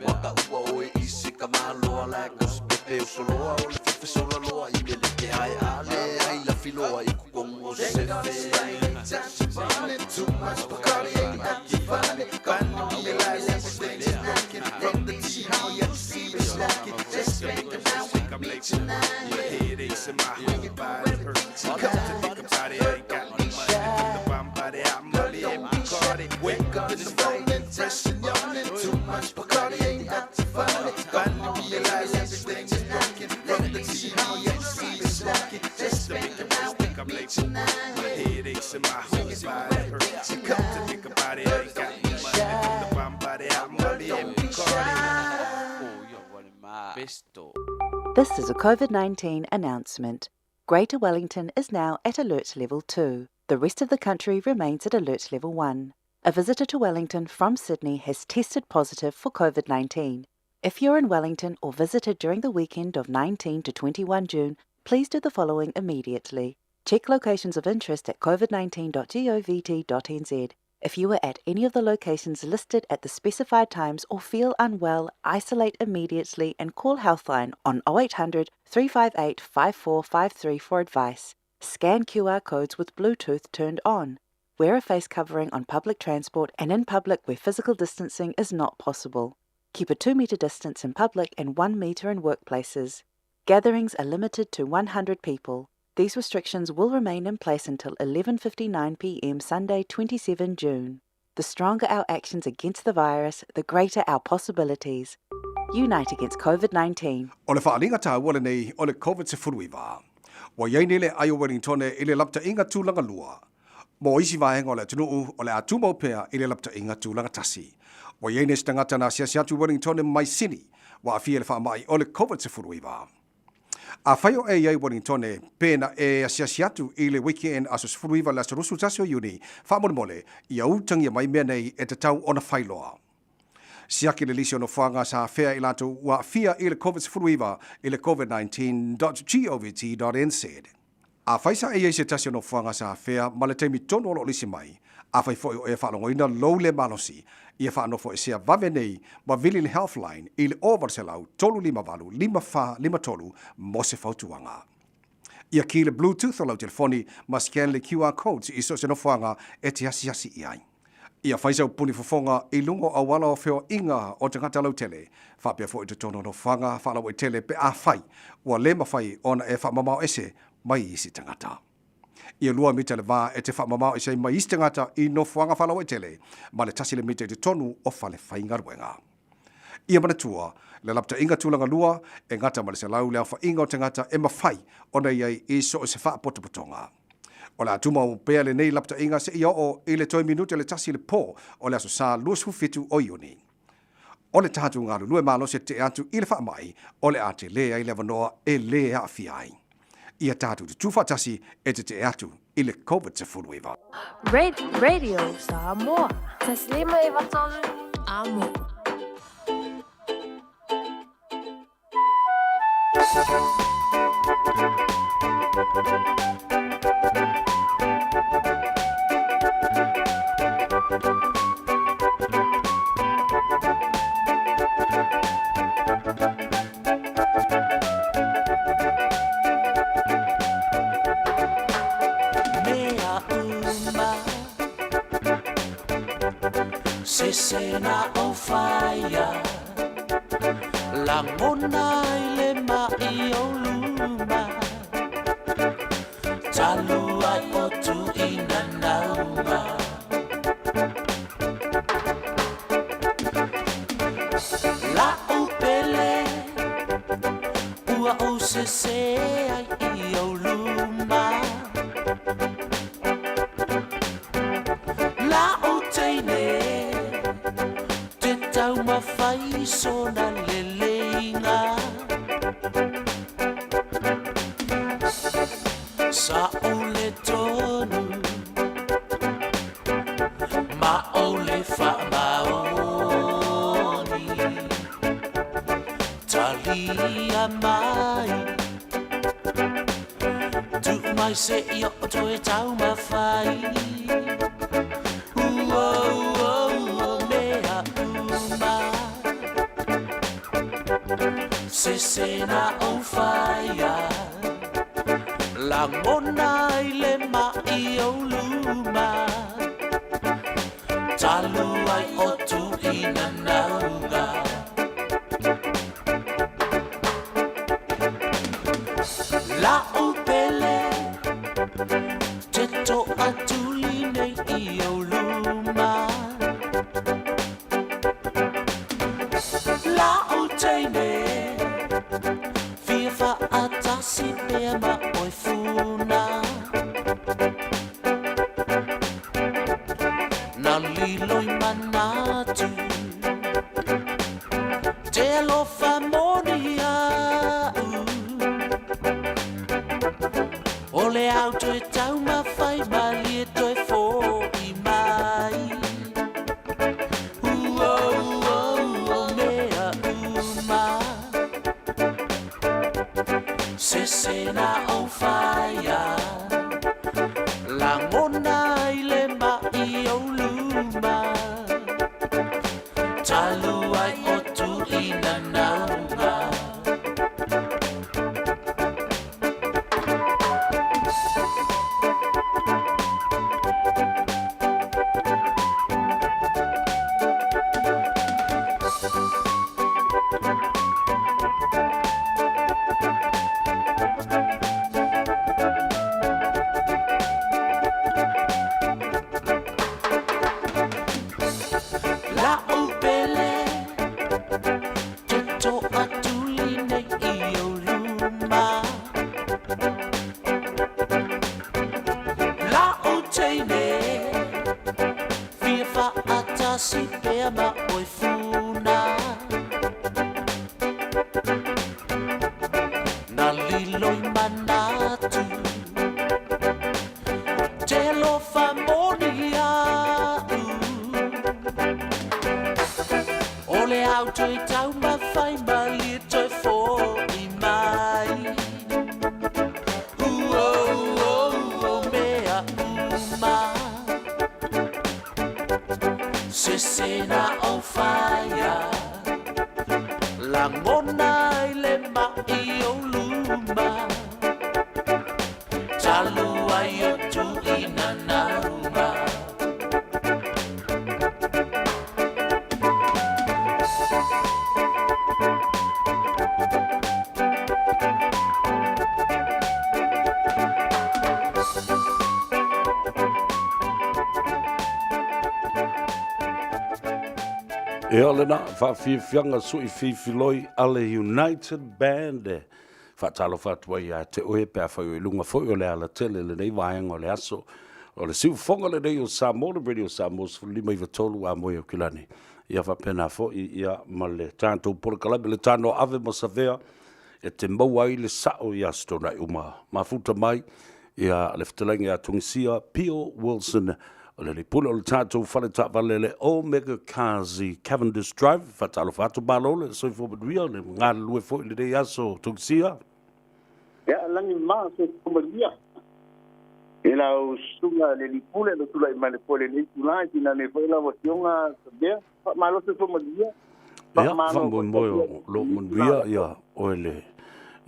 Waka ua oe isi ka maloa la ko pepe o soloa o le fefe sola loa i mele ke ai ale ai la filoa i kukongo se Running too much Bacardi ain't nothing funny. Finally realize everything is broken. From the TV, I can see the smoking. Just spend the night with me tonight. My head aches and my whole body hurts. Come to think about it, I ain't got no money for my body. I'm money and Bacardi. Wake up in the morning, fresh and yawning. Too much Bacardi ain't nothing funny. Finally realize everything is broken. From the TV, I can see the smoking. Just spend the night with me tonight. My head aches and my whole body hurts. Come to think about it, I ain't got no money for my body. I'm money and Bacardi. This is a COVID 19 announcement. Greater Wellington is now at Alert Level 2. The rest of the country remains at Alert Level 1. A visitor to Wellington from Sydney has tested positive for COVID 19. If you're in Wellington or visited during the weekend of 19 to 21 June, please do the following immediately. Check locations of interest at covid19.govt.nz. If you were at any of the locations listed at the specified times or feel unwell, isolate immediately and call Healthline on 0800 358 5453 for advice. Scan QR codes with Bluetooth turned on. Wear a face covering on public transport and in public where physical distancing is not possible. Keep a 2 metre distance in public and 1 metre in workplaces. Gatherings are limited to 100 people. These restrictions will remain in place until 11:59 p.m. Sunday, 27 June. The stronger our actions against the virus, the greater our possibilities. Unite against COVID-19. O le faaaliga taua lenei o le Covid-19. Ua i ai nei le ai o Wellingtone i le lapataiga tulaga lua. Mo isi vaega o le atunuu, o le a tumau pea i le lapataiga tulaga tasi. Ua i ai nei se tagata na asiasi atu i Wellingtone mai Sini, ua aafia i le faamai o le Covid-19. Afai o e i ai Wellingtone, pe na e asiasi atu i le weekend aso 19 le aso 21 o Iuni, faamolemole, ia utagia mai mea nei e tatau ona failoa. Siaki le lisi o nofoaga sa afea i latou ua aafia i le Covid-19 i le covid19.govt.nz. Afai sa e i ai se tasi o nofoaga sa afea ma le taimi tonu o lo o lisi mai, afai foi o e faalogoina lou le malosi, ia faanofoesea vave nei ma vili le Healthline i le 0800 358 5453 mo se fautuaga. Ia kī le Bluetooth o lau telefoni ma scan le QR codes i so o se nofoaga e te asiasi i ai. Ia whai sau puni fofoga i luga o auala o feoaiga o tagata lautele, faapea foi i totonu o nofoaga faalauaitele pe afai ua le mawhai ona e whaamamao ese mai i isi tagata. Ia 2 mita le va e te whaamamao ese ai mai isi tagata i nofoaga faalauaitele ma le 1 le mita i totonu o fale faigaluega. Ia manatua, le lapataiga tulaga lua e gata ma le 100 le aofaiga o tagata e mafai ona i ai i so o se faapotopotoga. O le a tumau pea lenei lapataiga seia oo i le toe minute le 1 i le po o le aso Sa 27 o Iuni. O le tatou galulue malosi e tetee atu i le faamai, o le a tele ai le avanoa e lē aafia ai. Ia tatou tutū faatasi e tetee atu i le Covid-19. Radio Samoa. Taslima e vatolu amo. Mea uma Se na o faia Lagona i le mai o luma Talu ai o tuʻi nanauma. Se se ai i au luma. La o teine te taumafai sona leleiga. Sa o le tonu ma o le faamaoni. Talia mai tu mai se i o toe taumafai. Ua ua ua mea uma. Se se na o faia. Lagona i le mai o luma. Talu ai o tuina nauga. La o pele te to atuli nei i o luma. La o teine fia faatasi pea ma oe funa. Na lilo i manatu te alofa moni au. O le au toe taumafai malie toe fo'i mai. Ua ua ua mea uma. Se se na o faia. Lagona i le mai o luma. Talu ai o tuina nauga. La o pele te to atuli nei i o luma. La o teine fia faatasi pea ma oe funa. Na lilo i manatu te alofa moni au. O le au toe taumafai malie toe fo'i mai. Ua ua ua mea uma. Se se na o faia. Lagona i le mai o luma. Talu ai o tuina nauga. E o lena whaafiafianga sui fifiloi a le United Band e whaatalofa atu ai ia te oe pe a whai o i lunga foi o le ala tele le nei vaenga o le aso. O le siufoga le nei o Samoa, le Radio Samoa 15 a moe o kilani. Ia whapena foi ia ma le tātou polokalame le tāno ave ma savea e te maua ai le sao i aso tōnai uma. Mafuta mai ia le fetalaiga ia Tungisia Pio Wilson o le lipule o le tātou fale taavale le Omega Cars i Cavendish Drive. Faatalofa atu malo le soifua manuia le galulue foi lenei aso Tungisia. Ia lagi ma se kumalia. E lau susuga le lipule le tula'i mai le foe lenei tulaga tina nei foi lau afioga Savea. Faamalo soifua manuia. Ia faamoemoe o loo manuia ia oe le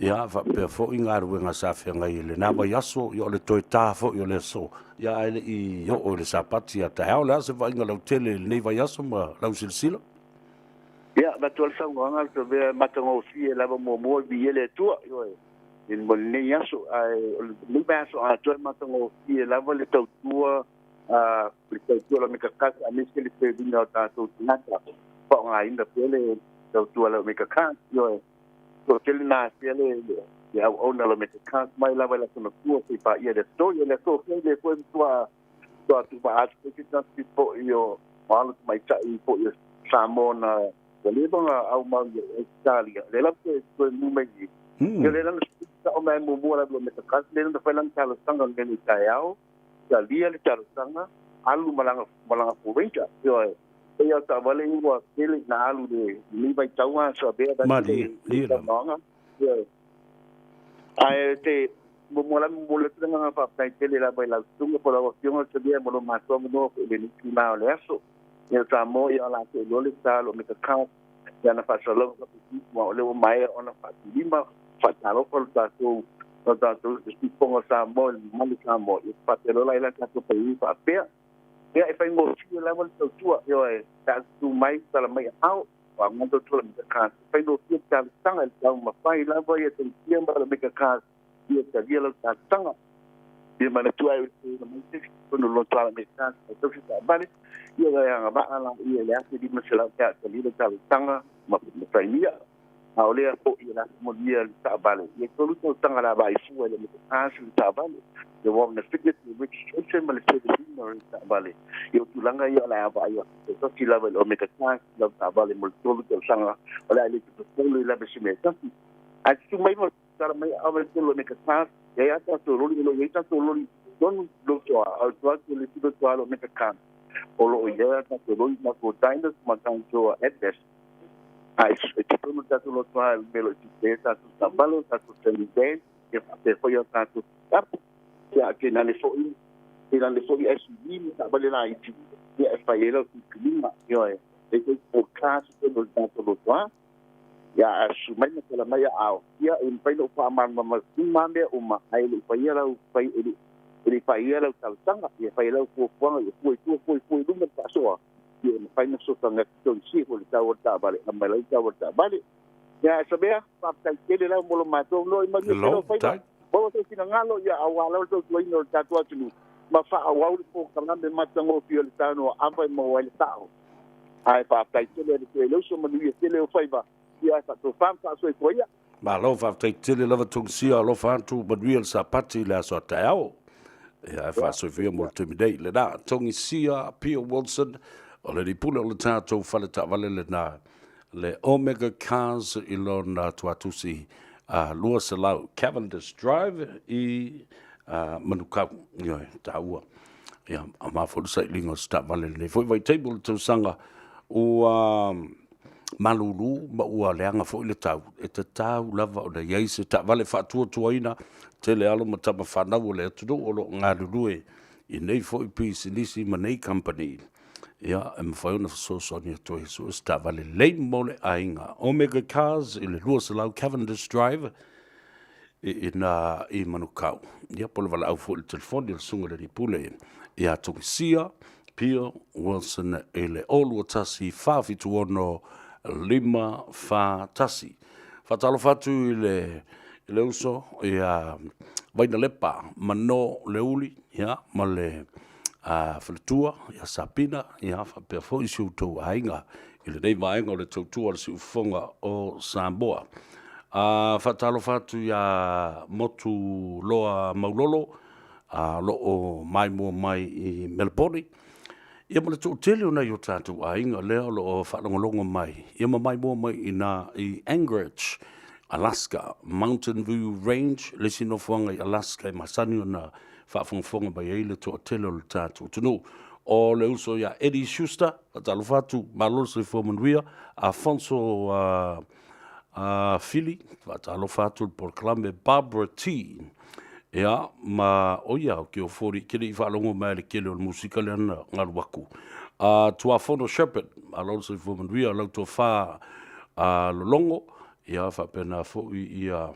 ia faapea fo'i galuega sa feagai i lenā vaiaso ia o le toe tā fo'i o le aso ia ae le'i oo i le Sapati a taeao le a se vaaiga lautele i lenei vaiaso ma lau silasila. Ia, avatu ai le saunoaga le Savea e matagofie lava muamua i viia le Atua, ioe, i mo lenei aso, ae o lenei vaiaso atoa e matagofie lava le tautua a le tautua o le Omega Cars aemaise le serviga o tatou tagata faaaogaina pea le tautua a le Omega Cars, ioe, toatele na afea le Ia auauna le Omega Cars mai lava i la tona tua se i paia le aso. Ia le aso foi le foi tua tua tu pa atu se tasi foi o alo tamaitai foi o Samoa na ua leva ona aumau i Ausetalia. Le lava toe toe mu mai i. Ia le lana sa o mai muamua lava le Omega Cars le lana fai lana talosaga le le taeao. Talia le talosaga alu malaga malaga Ford Ranger. Ioe. E ia taavale ua tele na alu le ni vaitauga sa bea da Malie, lie lava. Ioe. Ae te mo la mo le tanga nga fa tele la bai la tunga po la afioga se bia mo lo matua mo no le ni tuna o le aso. Ia ta mo ia la te lo le ta lo me ka ka ia na fa salo ka pi mo le o mai ona fa lima fa ta lo ko ta tu o ta tu si pongo sa mo le mo sa mo i fa te lo la ila ta tu pe fa pe ia e fai mo si la mo tu tua io e ta tu mai ta la mai au wa mo tu la me ka fai no ti ta tanga ta ma fai la vo ia te tia ma la me ka ka ia ta via la ta tanga ia mana tu ai te mai te kono lo ta me ka ta tu ta bale ia ia nga ba ala ia le ase di masala ta ta li ta tanga ma ma tai mia a o lea po ia la mo ia ta bale ia tolu to tanga la ba ifu le me ka su ta bale the one the fitness registration ma le te no ta bale ia tulanga ia la ba ia to ti la o me ka la ta bale mo tolu to tanga o la le tu le la be me ta a tu mai mo ta mai a me tolu me ka ia ia ta to loli lo ia ta to loli don lo to a to to le to to lo me ka o lo ia ta to loli na ko diners ma ta to address ai e te tono ta to lo to a me lo ti te ta to ta balo ta to te ni den e fa te fo ia ta to tap ia ke na le fo i ke na le fo i SUV ni ta bale la i ti ia e fa ia lo ti klima ia e e te po ka se lo ta to lo to ia a su mai na tala mai ao ia e mpai no fa ma ma ma me o ma ai le fa ia lau fai e le fa ia lau talosaga ia fa ia lau fuafuaga ia fua i tua fua i fua i luma le faasoa ia mafai na sotaga tausia o le tau o le taavale a mai lau tau o le taavale ia e sabea faafetai tele lau mo lo matou no i manuia tele o faiva maua tou finagalo ia auā lava le tautuaina o le tatou atunuu ma faaauau le polokalame matagofie o le saunoa ava e maua ai le sao ae faafetai tele le toe lauso manuia tele o faiva ia faatofā ma faasoifua ia. Malo faafetai tele lava Tongisia alofa atu manuia le Sapati i le aso a taeao. Ia ae faasoifua mo le taimi nei. Lena Tongisia Pio Wilson o le lipule o le tatou fale taavale lena le Omega Cars i lona tuatusi 200 Cavendish Drive i Manukau. Ioe, taua. Ia, a mafua le sailiga o se taavale lenei foi vaitaimi o le tausaga ua malulu ma ua leaga foi le tau, e tatau lava ona i ai se taavale faatuatuaina tele alo ma tama fanau o le atunuu o lo o galulue i nei foi pisinisi ma nei kamupani. Ia, e mafai ona fesoasoani atu ai e sue se taavale lelei mo le aiga. Omega Cars i le 200 Cavendish Drive i ina i Manukau. Ia, po o le valaau foi i le telefoni a le Susuga i le Alii Pule ia Tongisia Pio Wilson i le 021 476 541. Faatalofa atu i le, i le uso ia Vainalepa Mano Leuli ia, ma le faletua ia Sapina ia, faapea foi si outou aiga i lenei vaega o le tautua a le Siufofoga o Samoa. Faatalofa atu ia Motu Loa Maulolo o lo o maimoa mai i Meleboni. Ia ma le toatele o nai o tatou aiga lea o lo o faalogologo mai ia ma maimoa mai i nā i Anchorage, Alaska, Mountain View Range, le isi nofoaga i Alaska e masani ona faafogafoga mai ai le toatele o le tatou atunuu. O le uso ia Eddie Schuster, faatalofa atu, malo le soifua manuia, Afonso Fili, faatalofa atu le polokalame Barbara T. Ia, ma o ia, o ke ofori, ke le i faalogo mai le kele o le musika lea na galu aku. Tuafono Shepherd, malo le soifua manuia, lau tofa lologo, ia, faapena foi ia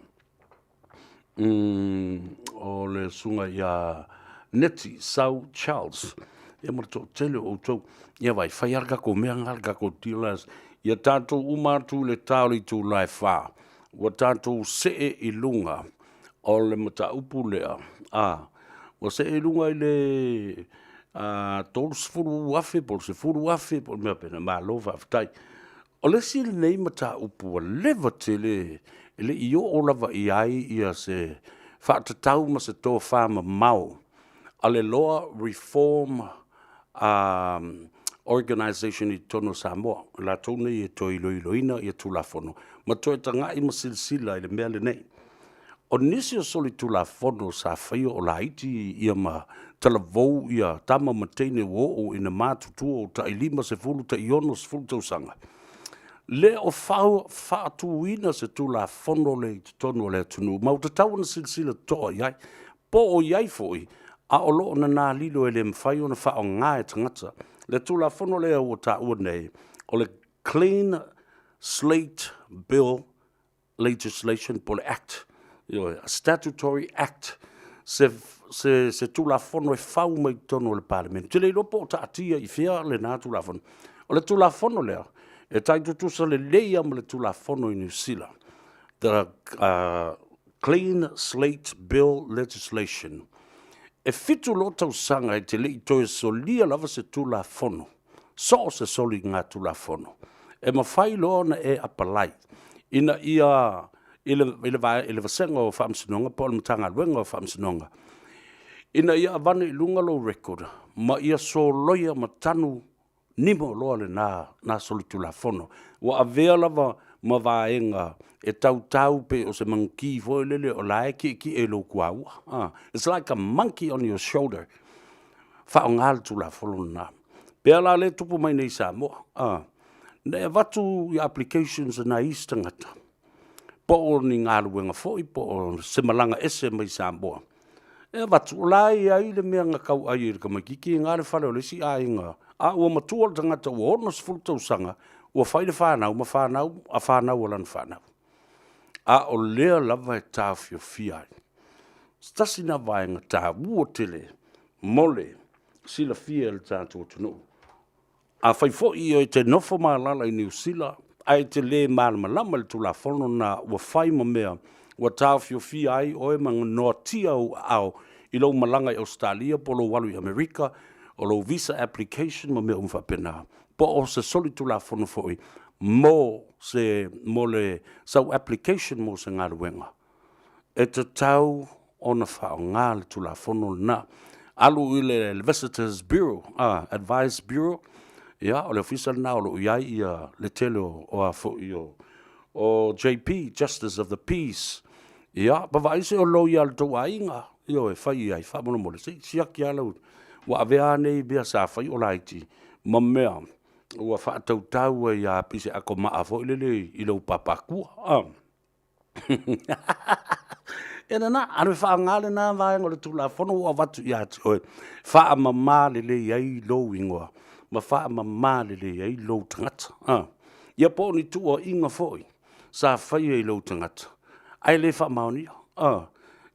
o le susuga ia Neti Sau Charles. Ia ma le toatele o outou. Ia vai, fai lava le tatou mea lena, le tatou dealers. Ia tatou uma atu i le ta o le itula e 4, ua tatou see i luga o le mataupu lea, a, ua see i luga i le 30,000 po o le 10,000 po o le mea faapena. Malo faafetai. O le isi lenei mataupu ua leva tele e le i oo lava i ai ia se faatatau ma se tofa mamao a le Law Reform Organization i totonu o Samoa, o latou nei e toe iloiloina ia Tulafono ma toe tagai ma silasila i le mea lenei. O nisi o solitulafono sa faia o laiti ia ma talavou ia tama ma teine ua oo ina matutua ua tai 50 tai 60 tausaga, le o faatuina se Tulafono lea i totonu o le atunuu, ma ua tatau ona silasila totoa i ai. Po o i ai foi, a o lo o nana lilo e le mafai ona faaaoga e tagata. Le Tulafono lea ua taua nei, o le Clean Slate Bill Legislation po o le Act, ioe, a Statutory Act, se, se, se Tulafono e fau mai totonu o le Palemene. Ou te le iloa po o taatia i fea lena Tulafono. O le Tulafono lea, e tai tutusa lelei lava ma le Tulafono i Niu Sila, the Clean Slate Bill Legislation. E 7 loa tausaga e te le i toe solia lava se Tulafono, so o se soligatulafono, e mafai loa ona e apalai ina ia i le, i le, i le vasega o Faamasinoga po o le Matagaluega o Faamasinoga, ina ia avane i luga lou record ma ia soloia ma tanu nimo loa lena na solitulafono. Ua avea lava ma vaega e tautau pei o se manukī foi lele o la e kiekie i lou kuaua. It's like a monkey on your shoulder. Faaaoga le Tulafono lena. Pea la lea e tupu mai nei i Samoa. Na e avatu i applications a nai isi tagata, po o ni galuega foi, po o se malaga ese mai Samoa, e avatu, o la e i ai le mea na tauai ai le tamaitiiti i na le fale o le isi aiga, a ua matua le tagata ua 60 tausaga, ua fai le fanau ma fanau a fanau a lana fanau. A o lea lava e taofiofia ai. Se tasi na vaega taua tele mo le silafia e le tatou atunuu. Afai foi e te nofo ma alaala i Niu Sila ae e te le malamalama i le Tulafono lena ua fai ma mea ua taofiofia ai oe ma noatia ou aao i lou malaga i Ausetalia po o lou alu i Amerika, o lou visa application ma mea uma faapena, po o se solitulafono foi mo se mo le sau application mo se galuega, e tatau ona faaaoga le Tulafono lena. Alu i le Visitors Bureau, Advice Bureau, ia, o le ofisa lena o lo o i ai ia le tele o a foi o, o JP, Justice of the Peace, ia, ma vaai se o loia a le tou aiga, ioe, fai i ai, faamolemole, se i siaki lava lau, ua avea lava nei mea sa fai o laiti ma mea ua faatautau ai lava pei se atomaa foi lele i lou papatua. Ia lena, alu e faaaoga lena vaega o le Tulafono ua avatu ia te oe, faamama lelei ai lou igoa ma faamama lelei ai lou tagata. Ia po o ni tuuaiga foi sa faia i lou tagata, ae le faamaonia.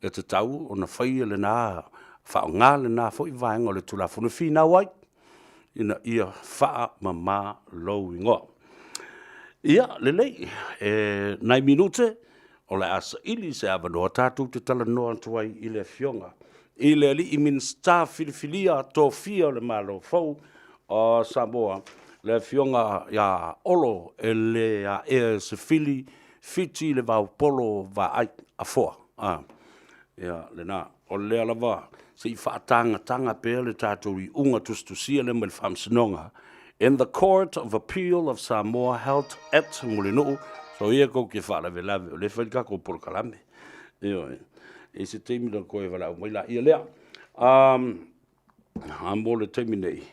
E tatau ona faia lena, faaaoga lena foi vaega o le Tulafono e finau ai ina ia faamama lou igoa. Ia, lelei, e nai minute, o le a saili se avanoa tatou te talanoa atu ai i le Afioga i le Alii Minisita filifilia tofia o le Malo fou o Samoa, le Afioga ia Olo e le aea e se fili, Fiti le vaopolo vaai afoa. Ia, lena. O lea lava se i faatagataga pea le tatou iuga tusitusia lea mai le Faamasinoga In the Court of Appeal of Samoa held at Mulinuu. So ia tou te faalavelave o lea e fai le tatou polokalame. Ioe. I se taimi ona toe valaau mai laia lea. A mo le taimi nei,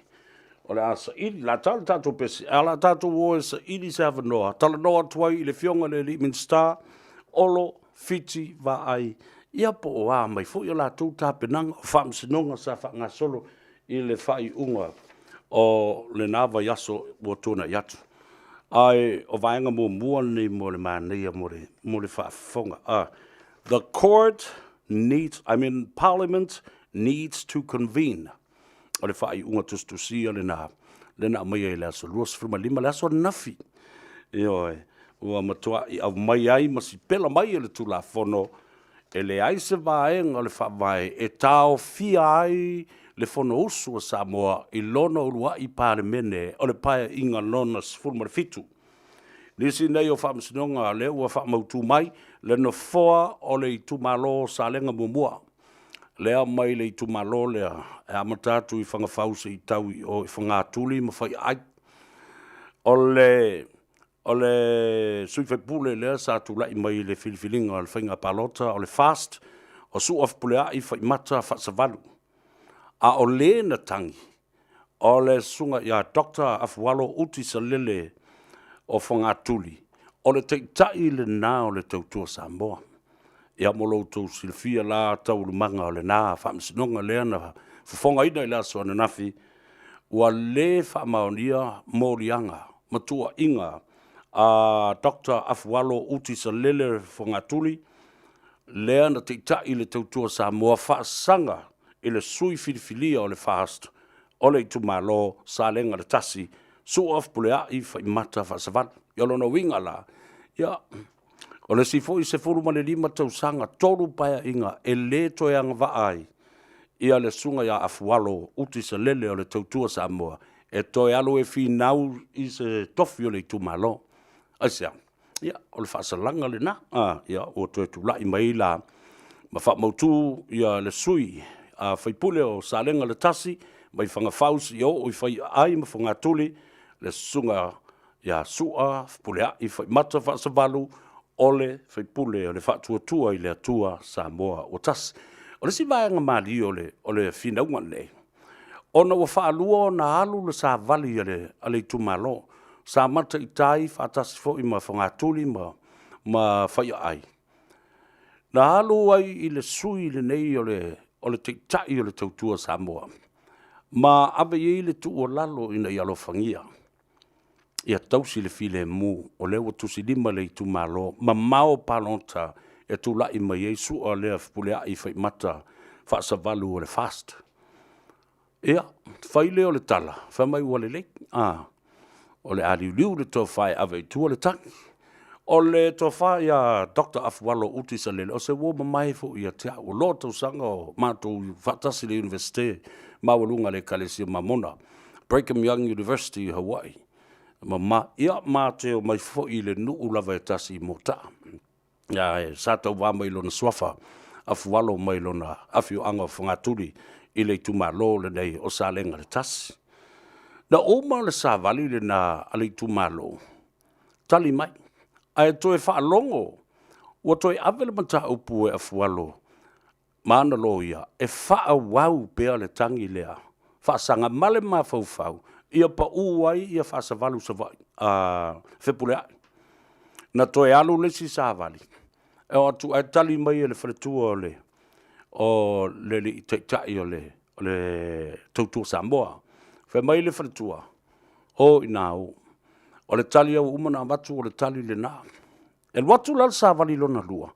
o le a saili, la tau le tatou pese, a la tatou o e saili se avanoa, talanoa atu ai i le Afioga i le Alii Minisita, Olo Fiti Vaai, ia po o a mai foi a latou tapenaga o faamasinoga sa faagasolo i le faaiuga o lena vaiaso ua tuanai atu. Ae o vaega muamua lenei mo le manaia mo le, mo le faafofoga. The court needs, I mean Parliament needs to convene. O le faaiuga tusitusia lena, lea na aumaia i le aso 25, le aso ananafi. Ioe, ua matuai aumai ai ma sipela mai e le Tulafono, e leai se vaega o le Faavae e taofia ai le Fonousu a Samoa i lona uluai Palemene o le Paeaiga Lona 17. Nisi nei o faamasinoga lea ua faamautu mai le nofoa o le itumalo o Salega Muamua, lea mai le itumalo lea e amata atu i Fagafau seia tau i o i Fogatuli ma Faiaai. O le O le sui faipule lea sa tulai mai i le filifiliga o le faiga palota o le FAST, o Su'a Fepuleai Faimata Faasavalu. A o le na tagi, o le susuga ia Dr. Afualo Uti Salele o Fogatuli, o le taitai lena o le Tautua Samoa. Ia mo lo outou silafia la taualumaga o lena faamasinoga lea na fofogaina i le aso ananafi, ua le faamaonia moliaga ma tuuaiga a Dr. Afualo Uti Salele Fogatuli, lea na taitai le Tautua Samoa faasaga i le sui filifilia o le FAST o le itumalo Salega le Tasi, Su'a Fepuleai Faimata Faasavalu. Ia o lona uiga la, ia, o le isi foi 15 tausaga, 3 paeaiga e le toe agavaa ai ia le susuga ia Afualo Uti Salele o le Tautua Samoa e toe alu e finau i se tofi o le itumalo. Aisea? Ia, o le faasalaga lena. Ia, ua toe tulai mai la ma faamautu ia le sui faipule o Salega le Tasi mai Fagafau seia oo i Faiaai ma Fogatuli, le susuga ia Su'a Fepuleai Faimata Faasavalu, o le faipule o le Faatuatua i le Atua Samoa ua Tasi. O le isi vaega malie o le finauga lenei, ona ua faalua ona alu le savali a le itumalo, sa amata i tai faatasi foi ma Fogatuli ma Faiaai, na alu ai i le sui lenei o le Taitai o le Tautua Samoa, ma ave i ai le tuualalo ina ia alofagia ia tausi le filemu, o lea ua tusilima le itumalo, mamao palota e tulai mai ai Su'a lea Fepuleai Faimata Faasavalu o le FAST. Ia, fai lea o le tala, fai mai ua lelei, a, o le a liuliu le tofa e ave i tua le tagi. O le tofa ia Dr. Afualo Uti Salele, o se uo mamae foi ia te au. Ua loa tausaga o matou faatasi i le Iunivesite maualuga a le Ekalesia Mamona, Brigham Young University i Hawaii. Ma, ia, ma te omai foi i le nuu lava e tasi i Moataa. Ia, sa tauva mai lona suafa Afualo mai lona afioaga o Fogatuli i le itumalo lenei o Salega le Tasi. Na uma le savali lena a le itumalo, tali mai, ae toe faalogo ua toe ave le mataupu e Afualo ma ana loia e faaauau pea le tagi lea faasaga ma le mafaufau ia pau ai ia Faasavalu Savaii a Fepuleai. Na toe alu le isi savali e o atu ae tali mai e le faletua o le o le alii taitai o le o le Tautua Samoa. Fai mai le faletua, o i ina o, o le tali ua uma ona avatu o le tali lena. E alu atu la le savali lona lua,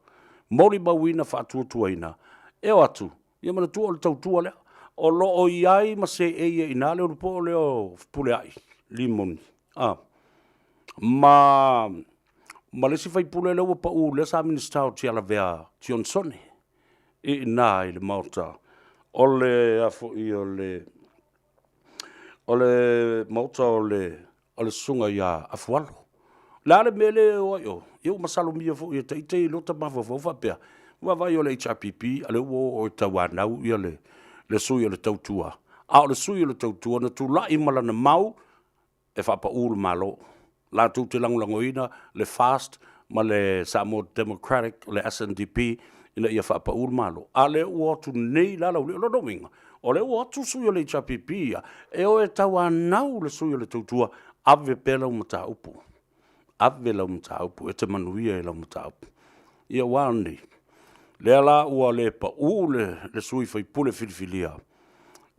molimauina faatuatuaina, e o atu, ia manatua o le tautua lea. O lo o i ai ma seei ai i ina le ulupo lea o Fepuleai Rimoni, a, ma, ma le isi faipule lea ua pau lea sa Minisita o Tialavea Jonesone i ina i le Maota o le, a foi, o le, o le Maota o le o le susuga ia Afualo. O le a le mea lea e o ai o? Ia ua masalomia foi e ita i lota mafaufau faapea, ua vaavaai o le HRPP a o lea ua o e tauanau ia le, le sui o le Tautua, a o le sui o le Tautua na tulai ma lana mau e faapau le Malo. Latou te lagolagoina le FAST ma le Samoa Democratic, le SNDP, ina ia faapau le Malo, a o lea ua o atu nei la Laulii. O lona uiga, o lea ua o atu sui o le HRPP ia e o e tauanau le sui o le Tautua, ave pea lau mataupu, ave lau mataupu, e te manuia i lau mataupu. Ia ua a nei? Lea la ua le pau le, le sui faipule filifilia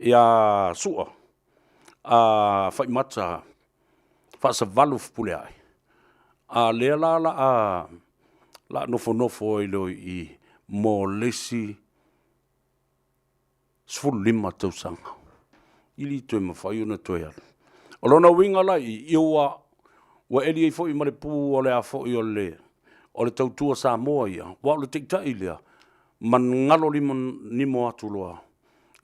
ia Su'a a Faimata Faasavalu Fepuleai, a o lea la la a la nofonofo ai loa i i mo le isi 15 tausaga i le toe mafai ona toe alu. O lona uiga la i i, ua ua eli ai foi ma le pu o le a foi o le o le tautua Samoa ia, aua o le taitai lea ma galo nimo atu loa.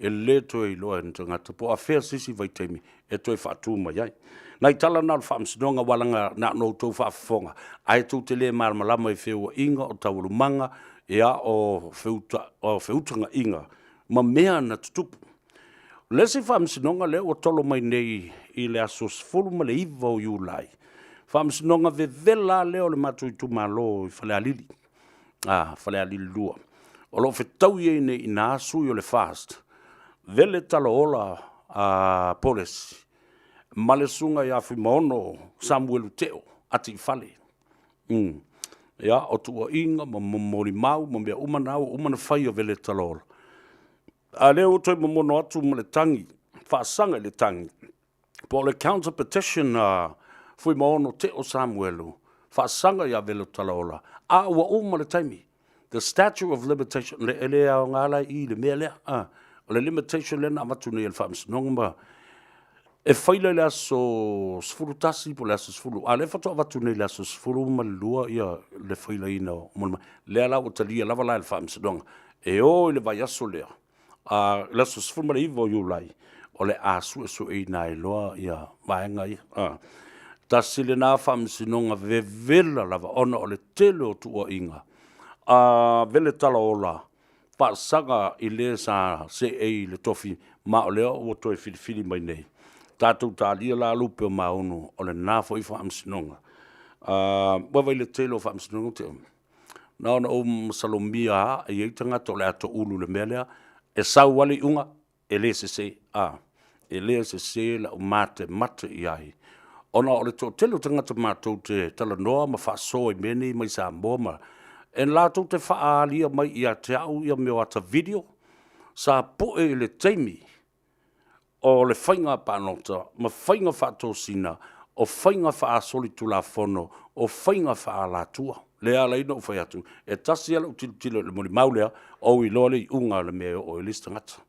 E le toe iloa e ni tagata po o afea se isi vaitaimi e toe faatu mai ai. Nai tala na o le Faamasinoga aua leaga na ona outou faafofoga ae tou te le malamalama i feuaiga o taualumaga ia o feuta o feutagaiga ma mea na tutupu. O le isi Faamasinoga lea ua tolo mai nei i le aso 19 o Iulai, Faamasinoga vevela lava lea o le matou itumalo i Falealili, a, Falealili 2. O lo o fetaui ai nei i ina sui o le FAST, Vele Talaola a Polesi ma le Susuga ia Fuimaono Samuelu Teo Atiifale. Ia, o tuuaiga ma molimau ma mea uma na ua uma ona fai e Vele Talaola. A o lea ua toe momono atu ma le tagi, faasaga i le tagi, po o le counter petition a Fuimaono Teo Samuelu, faasaga ia Vele Talaola, a ua uma le taimi. The statute of limitation, e le aoga la i i le mea lea. A, o le limitation lea na avatu nei e le Faamasinoga ma e faila i le aso 11 po o le aso 10, a o lea faatoa avatu nei i le aso 12 ia le failaina o molimau. Lea la ua talia lava la e le Faamasinoga e o i le vaiaso lea, a le aso 19 o Iulai, o le a suesueina ai loa ia vaega ia. A, tasi lena faamasinoga vevela lava ona o le tele o tuuaiga a Vele Talaola faasaga i le sa seei i le tofi, ma o lea ua toe filifili mai nei. Tatou talia la lupe o maunu o lena foi faamasinoga. Ua vaai i le tele o faamasinoga te na ona ou masalomia lava e i ai tagata o le a toulu i le mea lea, e sau lava le iuga, e le sese, a, e le sese lau matemate i ai, ona o le toatele o tagata matou te talanoa ma faasoa i mea nei mai Samoa ma e latou te faaalia mai ia te au ia mea o ata video sa pue i le taimi o le faiga palota ma faiga faatosina o faiga faasolitulafono o faiga faaalatua. Lea e ala ai ona ou fai atu, e tasi lava lau tilotilo i le molimau lea, ou iloa le iuga o le mea e oo i ai le isi tagata,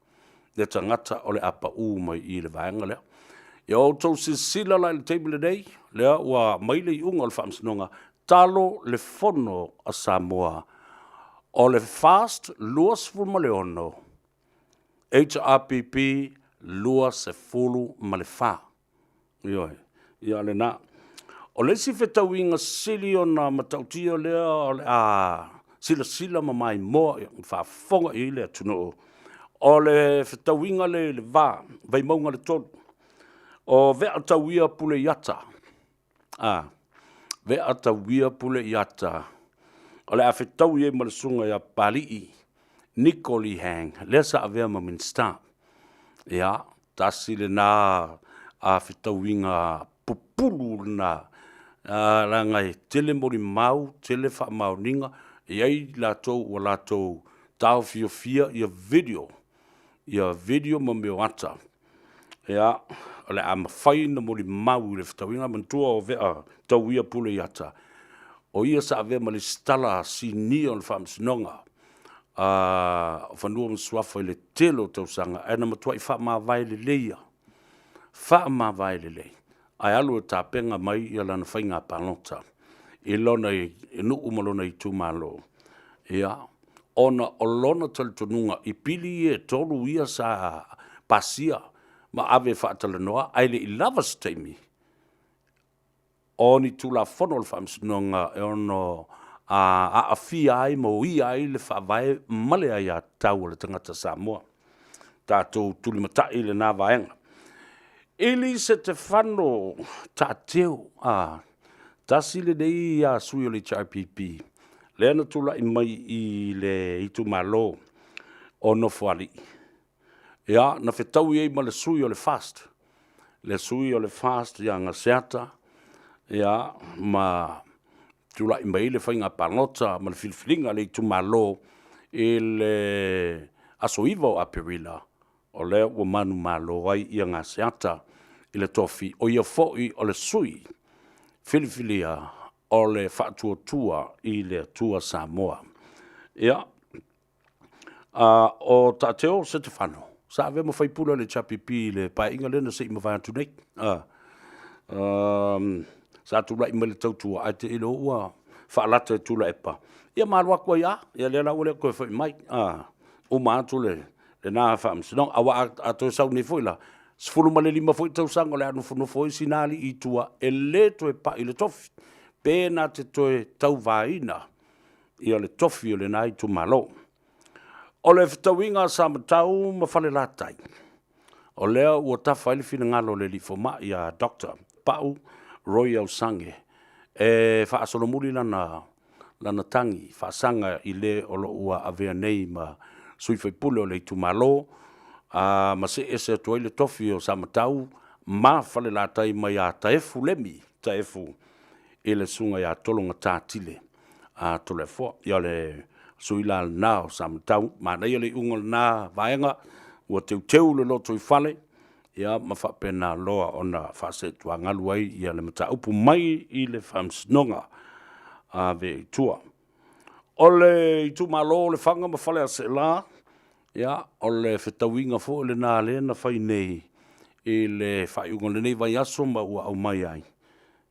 le tagata o le a pau mai i le vaega lea. Ia outou silasila la i le taimi lenei, lea ua aumai le iuga o le Faamasinoga, talo le Fono a Samoa o le FAST 26, HRPP 24. Ioe, ia o lena. O le isi fetauiga sili ona matautia lea o le a silasila ma maimoa ma faafofoga i ai le atunuu, o le fetauiga lea i le va Vaimauga le 3, o Veatauia Puleiata. A, Veatauia Puleiata o le a fetaui ai ma le susuga ia Papalii Niko Lee Hang, lea sa avea ma Minisita. Ia, tasi lena a fetauiga pupulu lena, leaga e tele molimau, tele faamaoniga, e i ai latou ua latou taofiofia ia video, ia video ma mea o ata. Ia, o le a mafai ona molimau i le fetauiga. Manatua o Veatauia Puleiata, o ia sa avea ma Lesitala Sinia o le Faamasinoga o Fanua ma Suafa i le tele o tausaga, ae na matuai faamavae lelei lava, faamavae lelei, ae alu e tapena mai lana faiga palota i lona nuu ma lona itumalo, ia, ona o lona talitonuga i pili ia e tolu ia sa pasia ma ave e faatalanoa, ae le i lava se taimi o ni Tulafono o le Faamasinoga e ono aafia ai ma uia ai le Faavae ma le aiatatau a le tagata Samoa. Tatou tulimatai i lena vaega. Ili Setefano Taateu, a, tasi lenei sui o le HRPP lea na tulai mai i le itumalo o Nofoalii. Ia, na fetaui ai ma le sui o le FAST, le sui o le FAST ia Gaseata, ia, ma tulai mai ai le faiga palota ma le filifiliga a le itumalo i le aso 9 o Aperila, o lea ua manumalo ai ia Gaseata i le tofi, o ia foi o le sui filifilia o le Faatuatua i le Atua Samoa. Ia, o Taateo Setefano, sa avea ma faipule o le HRPP i le paeaiga lea na se i mavae atu nei. Sa tulai mai i le tautua ae te i loa ua faalata e Tuilaepa, ia ma alu atu ai lava, ia lea la ua le toe foi mai. Uma atu le lena faamasinoga. Aua a toe sau nei foi la, 15 foi tausaga o le a nofonofo ai sina alii i tua e le toe pai i le tofi, pe na te toe tauvaina ia le tofi o lena itumalo. O le fetauiga a Samatau ma Falelatai, o lea ua tafa ai le finagalo o le alii fomai ia Doctor Pau Roy Ausage e faasolomuli lana lana tagi faasaga i le o lo o ua avea nei ma sui faipule o le itumalo a ma see ese atu ai le tofi o Samatau ma Falelatai mai ia Taefu Lemi Taefu i le susuga ia Tologata Tile a Toleafoa. Ia o le sui la lena o Samatau, manaia le iuga o lena vaega, ua teuteu le lotoifale, ia ma faapena loa ona faaseetuagalu ai ia le mataupu mai i le Faamasinoga ave i tua. O le itumalo o Lefaga ma Faleaseela, ia, o le fetauiga foi lena lea na fai nei i le faaiuga o lenei vaiaso ma ua aumai ai,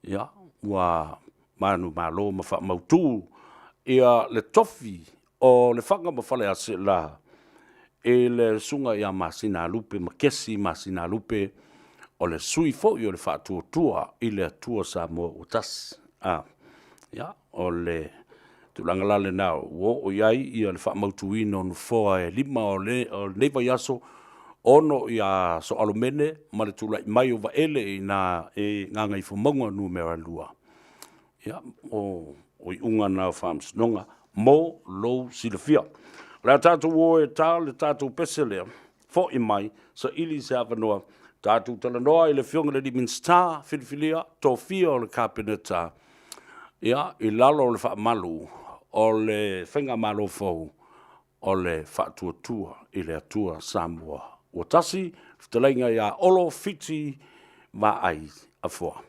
ia, ua manumalo ma faamautu ia le tofi o Lefaga ma Faleaseela i le susuga ia Masinalupe Makesi Masinalupe, o le sui foi o le Faatuatua i le Atua Samoa ua Tasi. A, ia, o le tulaga la lena ua oo i ai ia le faamautuina o nofoa e 5 o lenei vaiaso, 6 ia Soalomene ma le tulai mai o Vaele i ina i Gagaifomauga 2. Ia, o iuga na o faamasinoga mo lou silafia. O le a tatou o e ta le tatou pese lea, foi mai, saili se avanoa, tatou talanoa i le Afioga i le Minisita filifilia, tofia o le Kapeneta, ia, i lalo o le faamalu o le Faigamalo fou o le Faatuatua i le Atua Samoa ua Tasi, fetalaiga ia Olo Fiti Vaai Afoa.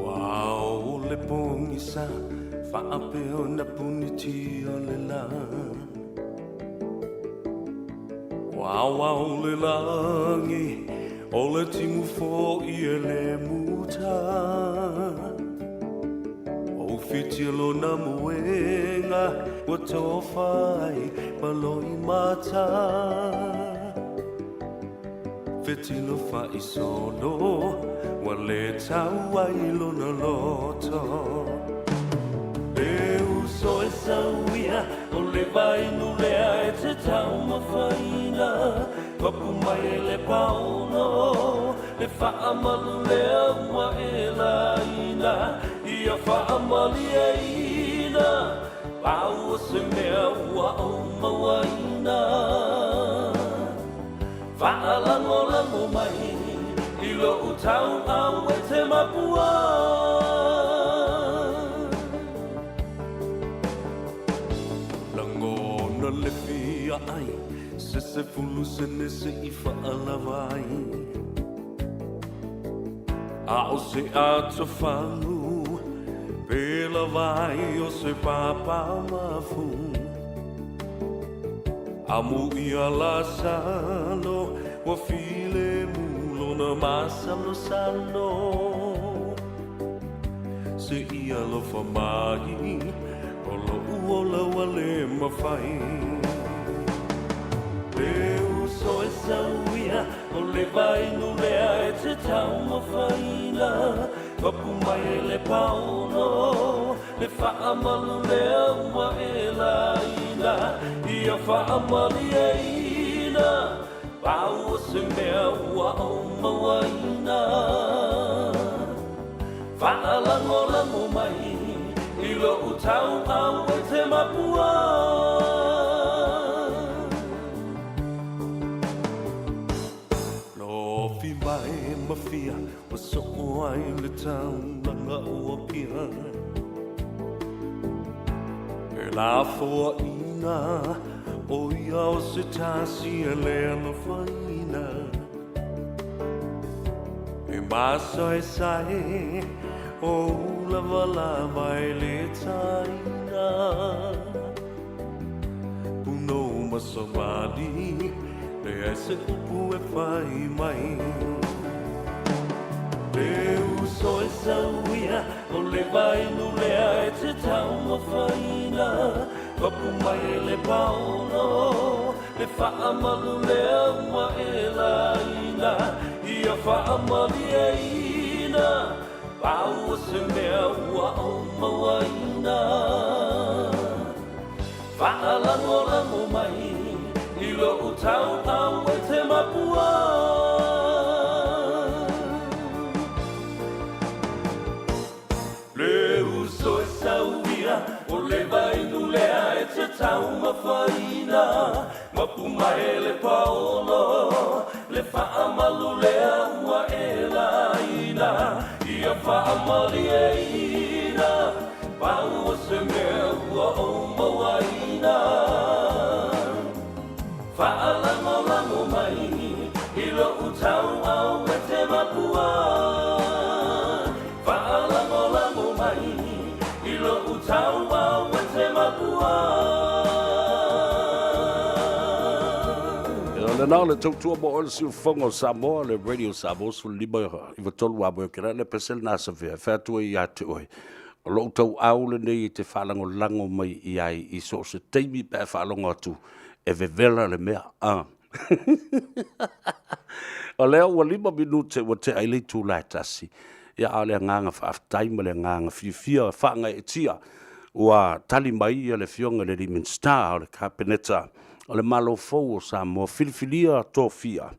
Ua o le pogisa faapea ona punitia le lā. Ua ao le lagi o le timu fo'i e le muta. Ua ufitia lona moega ua tofa ai ma loimata. Fetilo fa'isolo ua lē tau ai lona loto. Le uso e sauia o le vainu lea e te taumafaina. Papu mai e le paolo le fa'amalu lea ua e laina. Ia fa'amalieina pau o se mea ua ou mauaina. Fa'alagolago mai i lo'u tau'au e te mapua. Lagona le fia ai se 10 sene se'i fa'alava ai. A o se atofagu pe lava ai o se papa mafu. Amu ia Lasalo ua filemu lona masalosalo. Se'i alofa mai o lo'u ola ua lē mafai. Le uso e sauia o le vainu lea e te taumafaina. Papu mai e le paolo le fa'amalu lea ua e laina. Ia fa'amalieina pau o se mea ua ou mauaina. Fa'alagolago mai i lo'u tau'au e te mapua. Lofi mai ma fia ua so'o ai le taulaga o Apia. E lafoaʻina o ia o se tasi e lē alofaina. E masaesae o ulavalava e lē taina. Punou ma savali leai se upu e fai mai. Le uso e sauia o le vainu lea e te taumafaina. Papu mai e le paolo le fa'amalu lea ua e laina. Ia fa'amalieina pau o se mea ua ou mauaina. Fa'alagolago mai i lo'u tau'au e te mapua. Le uso e sauia o le vainu lea e te taumafaina. Mapu mai e le paolo le fa'amalu lea ua e laina. Ia fa'amalieina pau o se mea ua ou mauaina. Fa'alagolago mai i lo'u tau'au e te mapua. Fa'alagolago mai i lo'u tau'au e te mapua. O lena o le tautua mo oe le siufofoga o Samoa, le Radio Samoa 15 93 a moe o kela le pese lena Savea e fai atu ai ia te oe. O lou tauau lenei e te faalagolago mai i ai i so o se taimi pe a faalogo atu e vevela le mea. A. O lea ua 5 minute ua tea i le itula e 1. Ia, a o le agaga faafetai ma le agaga fiafia faagaeetia ua tali mai ia le Afioga i le alii Minisita o le Kapeneta o le Malo fou o Samoa, filifilia tofia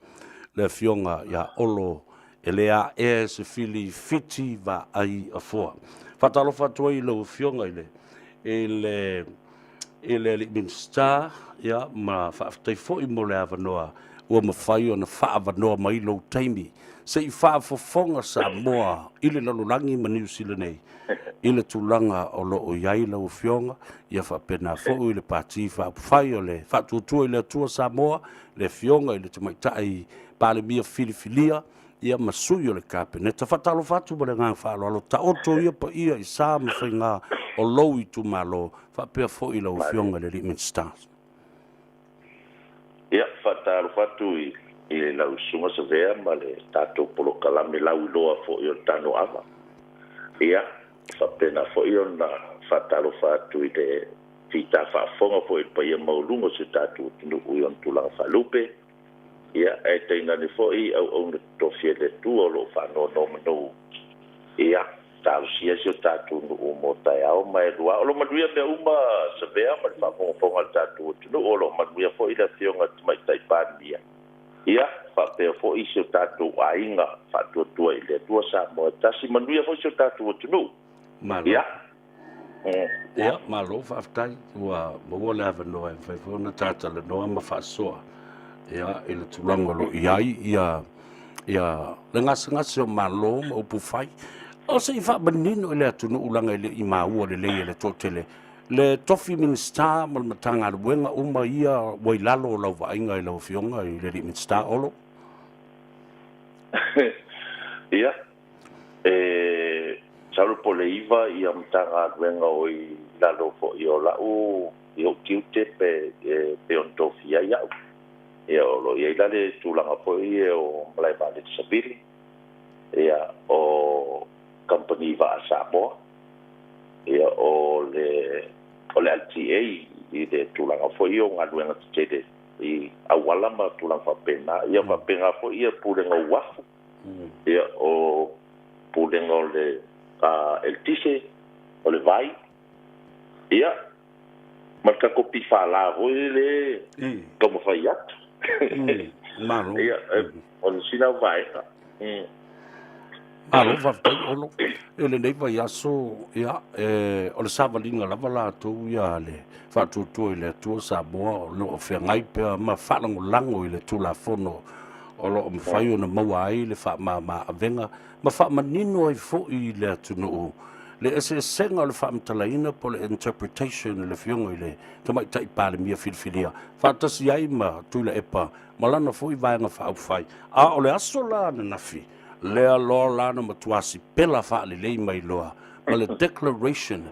le Afioga ia Olo e le aea e se fili fiti vaai afoa. Faatalofa atu ai i lau Afioga i le i le i le alii Minisita, ia, ma faafetai foi mo le avanoa ua mafai ona faaavanoa mai lou taimi se i faafofoga Samoa i le lalolagi ma Niu Sila nei i le tulaga o lo o i ai lau Afioga, ia faapena foi le Pati Faaupufai o le Faatuatua i le Atua Samoa, le Afioga i le Tamaitai Palemia filifilia, ia ma sui o le Kapeneta. Faatalofa atu ma le agaga faaaloalo, taoto ia paia i sa ma faiga o lou itumalo, faapea foi lau Afioga i le alii Minisita. Ia, faatalofa atu i i lau Susuga Savea ma le tatou polokalame lauiloa foi o le Tanoava. Ia, faapena foi ona faatalofa atu i le fita faafofoga foi i le paia maualuga o si o tatou atunuu i ona tulaga faalupe. Ia, ae tainane foi auauna totofi a le Atua o lo o faanonomanu, ia, talosia si o tatou nuu mo taeao ma e lua. O lo o manuia mea uma Savea ma le faafogafoga a le tatou atunuu, o lo o manuia foi le Afioga i le Tamaitai Palemia, ia, faapea foi si o tatou aiga faatuatua i le Atua Samoa e tasi. Manuia foi si o tatou atunuu. Malo. Ia. Ia, malo faafetai ua maua le avanoa e mafai foi ona tatalanoa ma faasoa ia, i le tulaga o lo o i ai ia, ia le gasegase o Malo ma upu fai. O se i faamanino i le atunuu leaga e le i maua lelei e le toatele le tofi Minisita ma le Matagaluega uma ia ua i lalo o lau vaaiga i lau Afioga i le alii Minisita Olo. Ia, E masalo po o le 9 ia Matagaluega o i lalo foi o la'u i o'u tiute pe e pei ona tofia ai a'u. Ia o lo o i ai la le tulaga foi ia o Malae Vaalele Savili, ia o Kamupani Vaa Samoa, ia o le o le LTA i le tulaga foi ia o galuega tetele i auala ma tulaga faapena, ia faapena foi ia Pulega o Uafu. Ia, o Pulega o le Eletise, o le Vai, ia, ma le tatou PFL foi lele e taumafai atu. Malo. Ia, o le sina vaega. Malo, faafetai Olo. I lenei vaiaso, ia, e, o le savaliga lava latou ia a le Faatuatua i le Atua Samoa o lo o feagai pea ma faalagolago i le Tulafono o lo o mafai ona maua ai le faamama avega ma faamanino ai foi i le atunuu le eseesega o le faamatalaina po o le interpretation a le Afioga i le Tamaitai Palemia filifilia faatasi ai ma Tuilaepa ma lana foi Vaega Faaupufai. A o le aso la ananafi lea loa la na matua sipela faalelei mai loa ma le declaration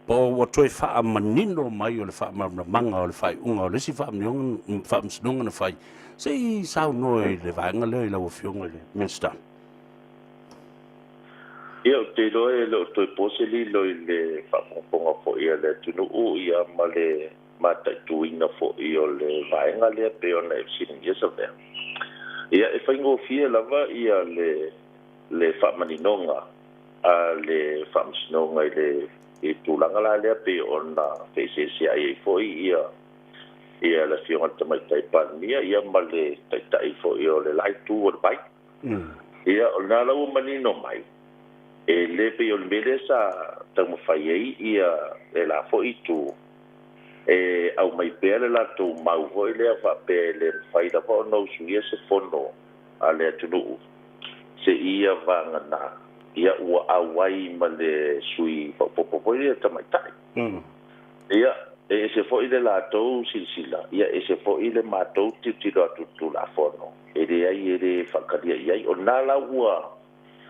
po ua toe faamanino mai o le faamalamalamaga o le faaiuga o le isi faamasinoga na fai, se i saunoa i le vaega lea i lau Afioga i le Minisita. Ia, ou te iloa e le o toe po se lilo i le faafogafoga foi a le atunuu ia ma le mataituina foi o le vaega lea pei ona e fesiligia Savea. Ia, e faigofie lava ia le le faamaninoga a le Faamasinoga i le i tulaga la lea pei ona feeseeseai ai foi ia ia le Afioga i le Tamaitai Palemia ia ma le Taitai foi o le la itu o le vai. Ia o lena la ua manino mai e le pei o le mea lea sa taumafai ai ia le la foi itu e aumai pea le latou mau foi lea faapea e le mafai lava ona usuia se fono a le atunuu seia vagana ia ua auai ma le sui faaopoopo foi lea tamaitai. Ia, e ese foi le latou silasila, ia ese foi le matou tilotilo atu i le Tulafono, e leai e le faatalia i ai. O lena la ua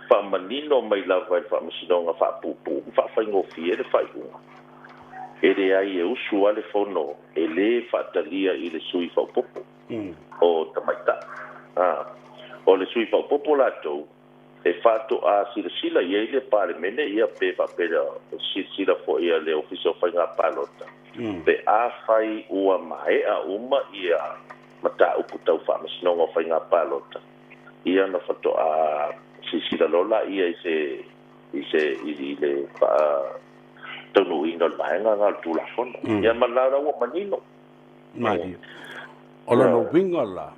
faamanino mai lava e le Faamasinoga faapuupuu ma faafaigofie le faaiuga, e leai e usu lava le Fono e le faatalia i le sui faaopoopo. o tamaitai. A o le sui faaopoopo latou, e faatoa silasila i ai le Palemene, ia pe faapea silasila foi a le Ofisa o Faiga Palota, pe afai ua maea uma ia mataupu tau Faamasinoga o Faiga Palota, ia ona faatoa silasila loa laia i se i se i le faataunuuina o le vaega lena o le Tulafono. Ia ma la ua manino. Malie. O lona uiga la,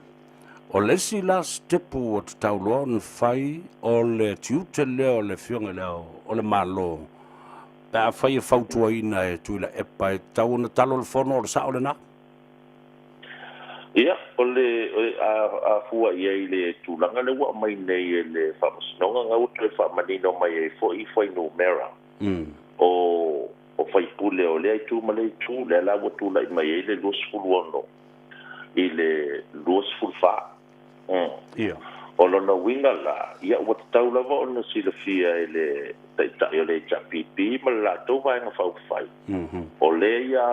o le isi la sitepu ua tatau loa ona fai, o le tiute lea o le Afioga i Le Ao o le Malo, Pe afai e fautuaina e Tuilaepa e tatau ona talo le fono o le sao lena? Ia, o le, a, a fua i ai i le tulaga lea ua aumai nei e le Faamasinoga, na ua toe faamanino mai ai foi i fuainumera o, o faipule o lea itu ma lea itu, lea la ua tulai mai ai le 26 i le 24. Ia. O lona uiga la, ia ua tatau lava ona silafia e le Taitai o le HRPP ma le latou Vaega Faaupufai, o lea ia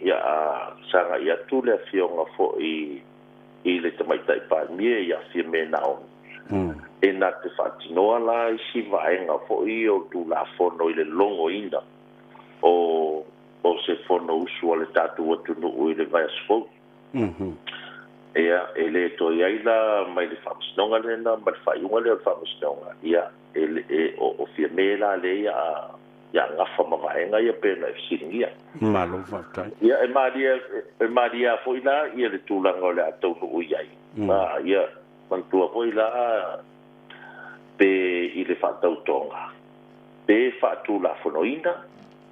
ia a sagai atu le Afioga foi i le Tamaitai Palemia ia Fiame Naomi, e na te faatinoa la isi vaega foi o Tulafono i le logoina o o se Fonousu a le tatou atunuu i le vaiaso fou. Ia, e le toe i ai la mai le Faamasinoga lena ma le faaiuga lea o le Faamasinoga, ia, e, e, o, o Fiame la lea ia a, ia gafa ma vaega ia pei ona e fesiligia. Malo faafetai. Ia, e malie, e malie lava foi la ia le tulaga o le a taunuu i ai. Ia, manatua foi la pe i le faatautoga, pe faatulafonoina,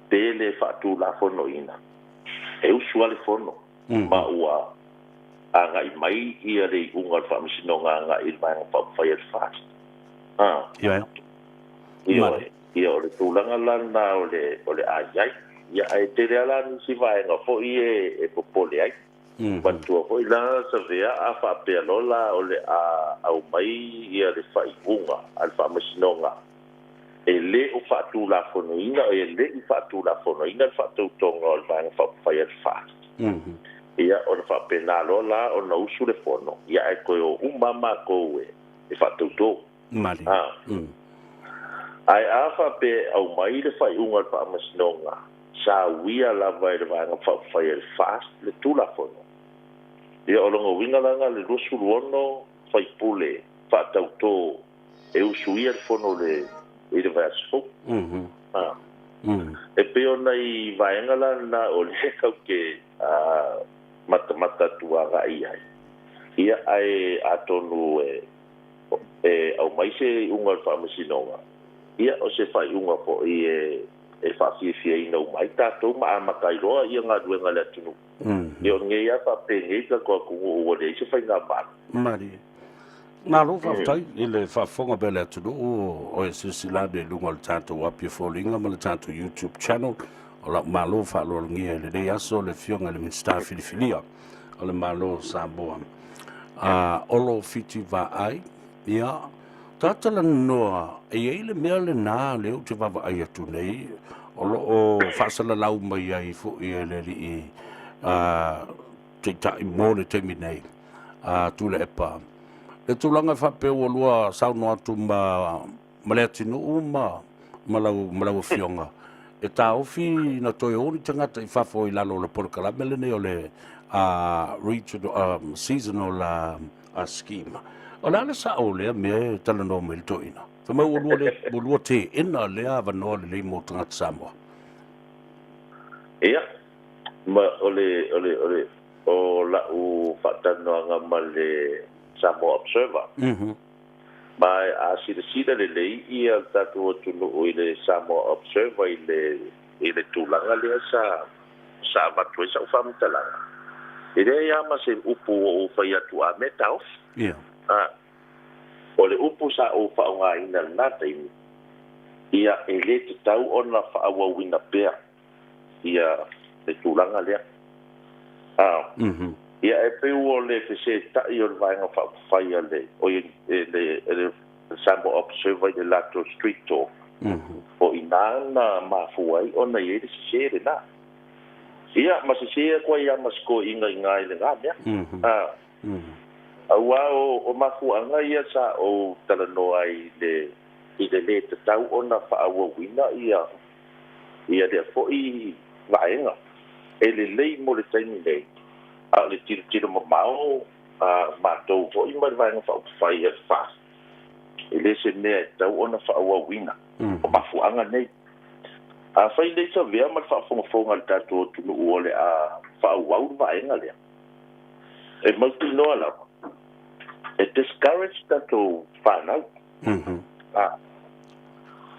pe le faatulafonoina, e usu lava le fono. Ma ua agai mai ia le iuga o le Faamasinoga agai i le Vaega Faaupufai a le FAST. Ia. Ioe. Ia o le tulaga la lena o le o le a i ai. Ia ae tele lava la nisi vaega foi e popole ai. Manatua foi la Savea a faapea loa la o le a aumai ia le faaiuga a le Faamasinoga e le o faatulafonoina, e le i faatulafonoina le faatautoga o le Vaega Faaupufai a le FAST. Ia, ona faapena loa la ona usu le fono, ia ae toe o uma lava matou e faatauto. Malie. Ae a faapea e aumai le faaiuga a le Faamasinoga, sa uia lava e le Vaega Faaupufai a le FAST le Tulafono, ia o lona uiga la na o le 26 faipule faatauto e usuia le fono i le vaiaso fou. E pei o nai vaega la lena o lea tatou te matamata atu agai i ai, ia ae atonu e aumai se iuga o le Faamasinoga, ia o se faaiuga foi e faafiafiaina uma ai tatou ma amata ai loa ia galuega a le atunuu. Ia o lenei lava faapenei tatou atunuu ua leai se faigamalo. Malie. Malo faafetai i le faafofoga pea le atunuu o e silasila ane i luga o le tatou api o foliga ma le tatou YouTube channel. O lau malo faaaloalogia i lenei aso le Afioga i le Minisita filifilia o le Malo o Samoa. Olo Fiti Vaai, ia, tatalanoa, e i ai le mea lena lea ou te vaavaai atu nei, o lo o faasalalau mai ai foi e le alii Taitai mo le taimi nei, a Tuilaepa. Le tulaga e faapea ua lua saunoa atu ma, ma Leatinuu ma, ma lau, ma lau afioga, e taofi na toe o ni tagata i fafo i lalo o le polokalame lenei o le regional, seasonal scheme. O le a le sao o lea mea e talanoa mai le toeaina? Fai mai ua lua, le, ua lua teena lea avanoa lelei mo tagata Samoa. Ia, Ma o le, o le, o le, o la'u faatalanoaga ma le Samoa Observer. Ma a silasila lelei ia le tatou atunuu i le Samoa Observer i le, i le tulaga lea sa, sa avatu ai sa'u faamatalaga, e leai lava ma se upu ua ou fai atu a mea taofi. A, o le upu sa ou faaaogaina i lena taimi, ia e le tatau ona faaauauina pea. ia le tulaga lea. Ia e pei ua le fesetai o le Vaega Faaupufai a le, oi e le, e le Samoa Observer i le latou Street Talk, o i ina na mafua ai ona i ai le sese lena. Ia, ma sese atu ai lava ma si toeaina i ina i lena mea. Aua o mafuaaga ia sa ou talanoa ai i le, i le le tatau ona faaauauina ia ia lea foi vaega e lelei mo le taimi nei, a o le tilotilo mamao a matou foi ma le Vaega Faaupufai a le FAST, e le se mea e tatau ona faaauauina. O mafuaaga nei. Afai nei Savea ma le faafogafoga a le tatou atunuu o le a faaauau le vaega lea, e mautinoa lava e discourage tatou fanau.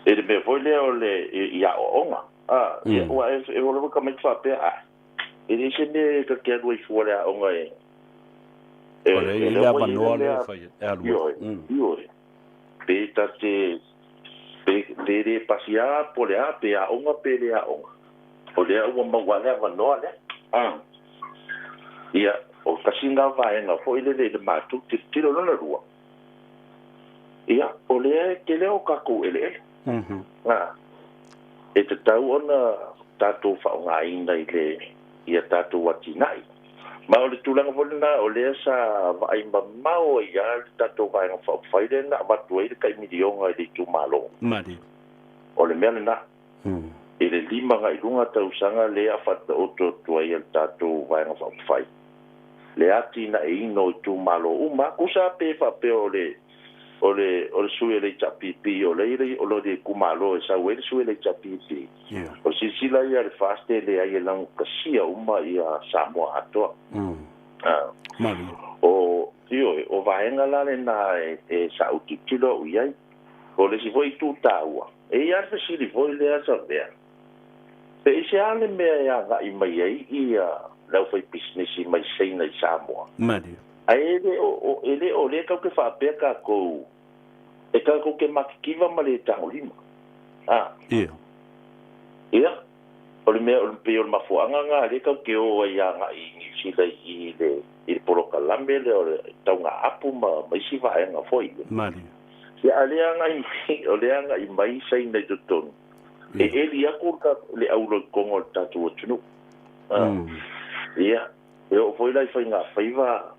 E le mea foi lea o le i aoaoga. A, ia, ua e, e o lava tamaiti faapea, a, e leai se mea e ta te alu ai fua i le aoga e, e, O lea e i ai le avanoa lea e fai e alu ai. Ioe, ioe. Pe ta te, pe, pe le pasi lava po o le a, pe aoga pe le aoga. O lea ua maua lava le avanoa lea. A. Ia, o tasi lena vaega foi lele i le matou tilotilo lona lua. Ia, o lea e tele o tatou eleele. A, e tatau ona tatou faaaogaina i le ia tatou atinae. Ma o le tulaga foi lena o lea sa vaai mamao ai lava le tatou Vaega Faaupufai lea na avatu ai le tai miliona i le itumalo. Malie. O le mea lena. I le 5 agai luga tausaga lea faataoto atu ai e le tatou Vaega Faaupufai le atinaeina o itumalo uma. Tusa pe faapea o le o le o le sui o le HRPP o le o le itumalo e sau ai le sui o le HRPP. O le silasila ia a le FAST e leai e lagotasia uma ia Samoa atoa. O ioe, o vaega la lena e sa ou tilotilo au i ai. O le isi foi itu taua, e i ai lava le fesili foi lea Savea, pe i se a le mea e agai mai ai ia le aufaipisinisi mai Saina i Samoa? Malie. Ae e le o, e le o lea tatou te faapea tatou, e tatou te matitiva ma le tagolima. A. Ia. Ia, o le mea, o le, pei o le mafuaaga lena lea tatou te o ai agai i Niu Sila i le, i le polokalame lea o le taugaapu ma, ma isi vaega foi ia. Malie. Ia, a o lea agai mai, o lea agai mai Saina i totonu, e eli atu le, le auloitoga o le tatou atunuu. A. Ia, e oo foi la i faigafaiva,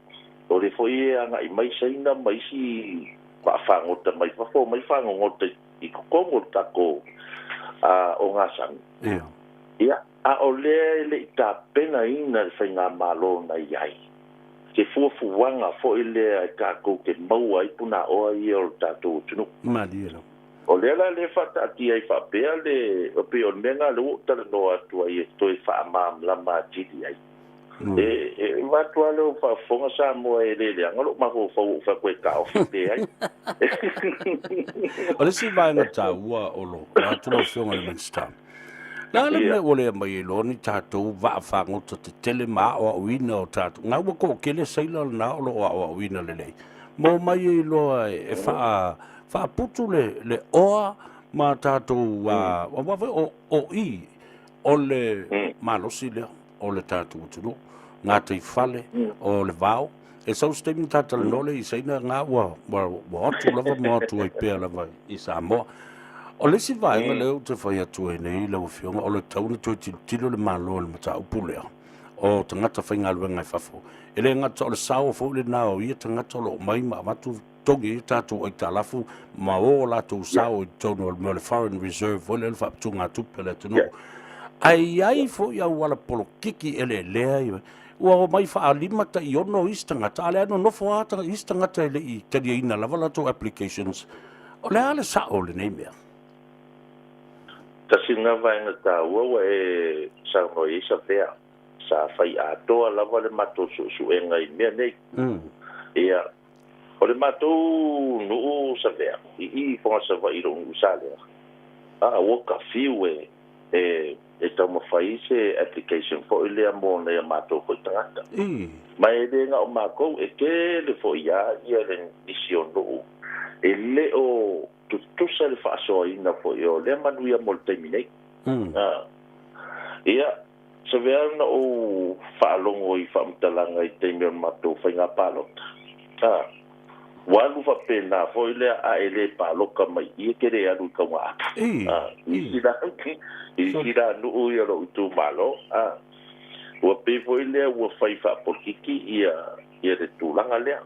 o lea foi e agai mai Saina ma isi vaafagota mai fafo, omai fagogota i totonu o le tatou ogasami. Ia, a o lea e le i tapenaina le faigamalo na i ai, se fuafuaga foi lea e tatou te maua ai punaoa ia o le tatou atunuu. Malie lava. O lea la lea e faataatia ai faapea le, pei o le mea lena lea ua ou talanoa atu ai e toe faamalamalama atili ai. E, e avatu lava lou faafofoga Samoa e le leaga lou mafaufau ua ou fai atu e taofi, leai. O le isi vaega taua o lo o atu lau Afioga i le Minisita, le a le mea ua le aumai ai loa ni tatou vaa fagota tetele ma aoaoina o tatou, na ua toatele sailor na o lo o aoaoina lelei, ma omai ai loa e faa, faaputu le, le oa ma tatou, aua foi o, o i o le malosi lea o le tatou atunuu, gataifale o le vao. E sau se taimi ona ta talanoa lea i Saina na ua, ua, ua atu lava ma atu ai pea lava i Samoa. O le isi vaega lea ou te fai atu ai nei lau Afioga, o le tatau ona toe tilotilo le Malo i le mataupu lea o tagata faigaluega i fafo. E le gata o le sao foi lena o ia tagata o lo o omai ma avatu togi ai tatou aitalafu ma o latou sao i totonu o le mea o le foreign reserve foi lea o le faaputugatupe a le atunuu. Ae i ai foi auala polokiki eleelea ua omai faalima tai ono isi tagata, a o lea e nonofo lava isi tagata e le i taliaina lava latou applications. O le a le sao o lenei mea? Tasi lena vaega taua ua e saunoa i ai Savea, sa fai atoa lava le matou suesuega i mea nei. Ia, O le matou nuu Savea, i i i Fogasavaii i lou nuu Salega, a ua kafiu e e e taumafai se application foi lea mo nai a matou foi tagata. Ma e le na o matou, e tele foi lava ia le nisi o nuu e le o tutusa le faasoaina foi o lea manuia mo le taimi nei. A, ia, Savea na ou faalogo i faamatalaga i taimi o le matou faiga palota. A, ua alu faapena foi lea a e le paloka mai i i e te le alu i Taugaapa. A, i isi la, i isi la nuu ia o lou itumalo. A, ua pei foi lea ua fai faapolokiki ia, ia le tulaga lea.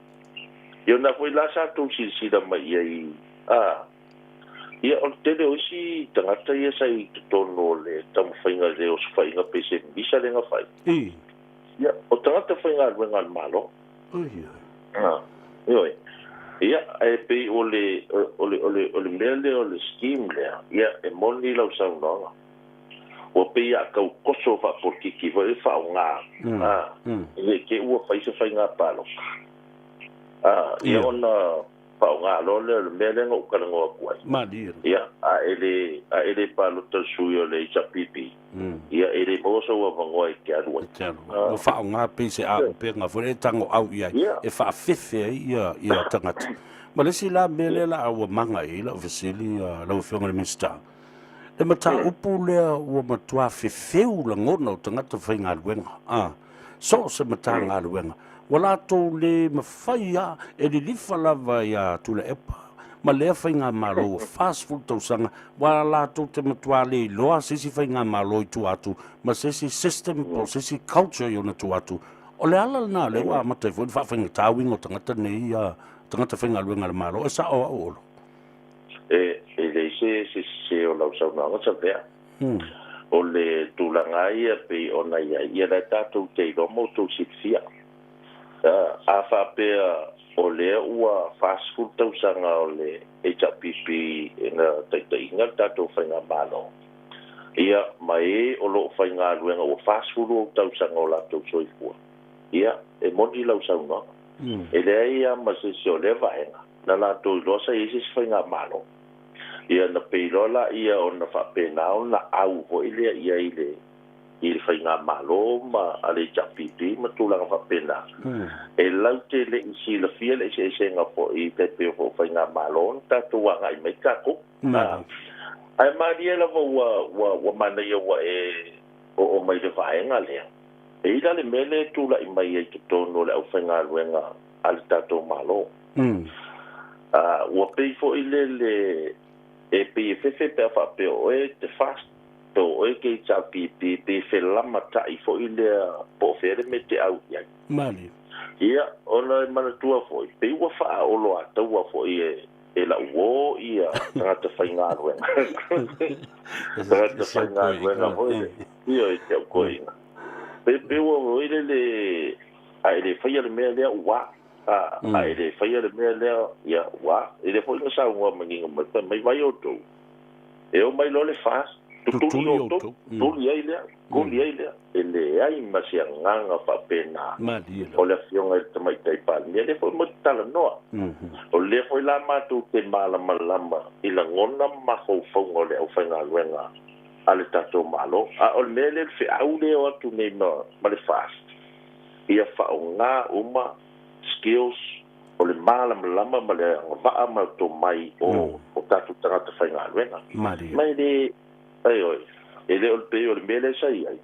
Ia ona foi la sa tou silasila mai i ai, a, Ia, o le tele o isi tagata ia sa i totonu o le taumafaiga i le osofaiga pe se visa lea na fai. Ia, o tagata faigaluega a le Malo. Ah, ioe. Ia, ae pei o le, o le, o le, o le mea lea o le scheme lea, ia, e moni lau saunoaga. Ua pei a tau toso faapolokiki foi le faaaoga, ah, ne i te i ua fai se faiga palota. Ah, ia ona Faaaoga loa lea o le mea lea na ou talanoa atu ai. Malie. Ia, a e le, a e le palota i le sui o le HRPP, ia, e le maua sou avanoa e te alu ai. E te alu ai. Ua faaaoga pei se auupega foi lea e tagoau i ai, e faafefe ai ia, ia tagata. Ma le isi la mea lea la a ua maga i ai lau fesili lau Afioga i le Minisita, le mataupu lea ua matua fefeu lagona o tagata faigaluega, a. So o se Matagaluega, ua latou le mafai lava, e lilifa lava iā Tuilaepa ma lea faigamalo ua 40 tausaga, ua latou te matuā le iloa se isi faigamalo i tua atu ma se isi system po o se isi culture i ona tua atu. O le ala lena lea ua amata ai foi le faafaigata uiga o tagata nei, tagata faigaluega a le Malo. E sao au Olo? E leai se sese o lau saunoaga Savea. O le tulaga lava ia pei ona i ai, ia la e tatou te iloa ma outou silafia. A faapea o lea ua 40 tausaga o le HRPP na taitaiina le tatou faigamalo, ia ma e o lo o faigaluega ua 40 ou tausaga o latou soifua, ia e moni lau saunoaga. E leai lava ma se isi o lea vaega na latou iloa sa i ai se isi faigamalo. Ia na pei loa laia ona faapena ona au foi lea i ai i le i le faigamalo ma a le HRPP ma tulaga faapena. E laute le i silafia le eseesega foi tai pei o faigamalo na tatou agai mai tatou. Ae malie lava ua ua ua manaia ua e oo mai le vaega lea. E i la le mea lea e tulai mai ai totonu o le aufaigaluega a le tatou Malo. Ua pei foi lele e pei e fefe pe a faapea o oe te FAST po o oe ke HRPP, pei e felamatai foi lea po o fea le mea e te au i ai. Malie. Ia, ona e manatua foi, pei ua faaoloataua foi e lau uō ia tagata faigaluega. Tagata faigaluega foi lea, ioe, si au toeaina. Pei ua foi lele, a e le faia le mea lea ua a e le faia le mea lea, ia, ua e lea foi na saunoa manino mai, fai mai, vai outou, e o mai loa le FAST, tutuli outou, tuli ai lea, tuli ai lea. E leai ma se agaga faapena o le Afioga i le Tamaitai Palemia, lea foi matou te talanoa. O lea foi la matou te malamalama i lagona ma mafaufauga o le aufaigaluega a le tatou Malo. A o le mea lea, le feau lea e o atu nei ma le FAST, ia faaaoga uma skills o le malamalama ma le agavaa ma le tomai o o tatou tagata faigaluega. Ma e le, ioe, e le o le pei o le mea lea sa i ai,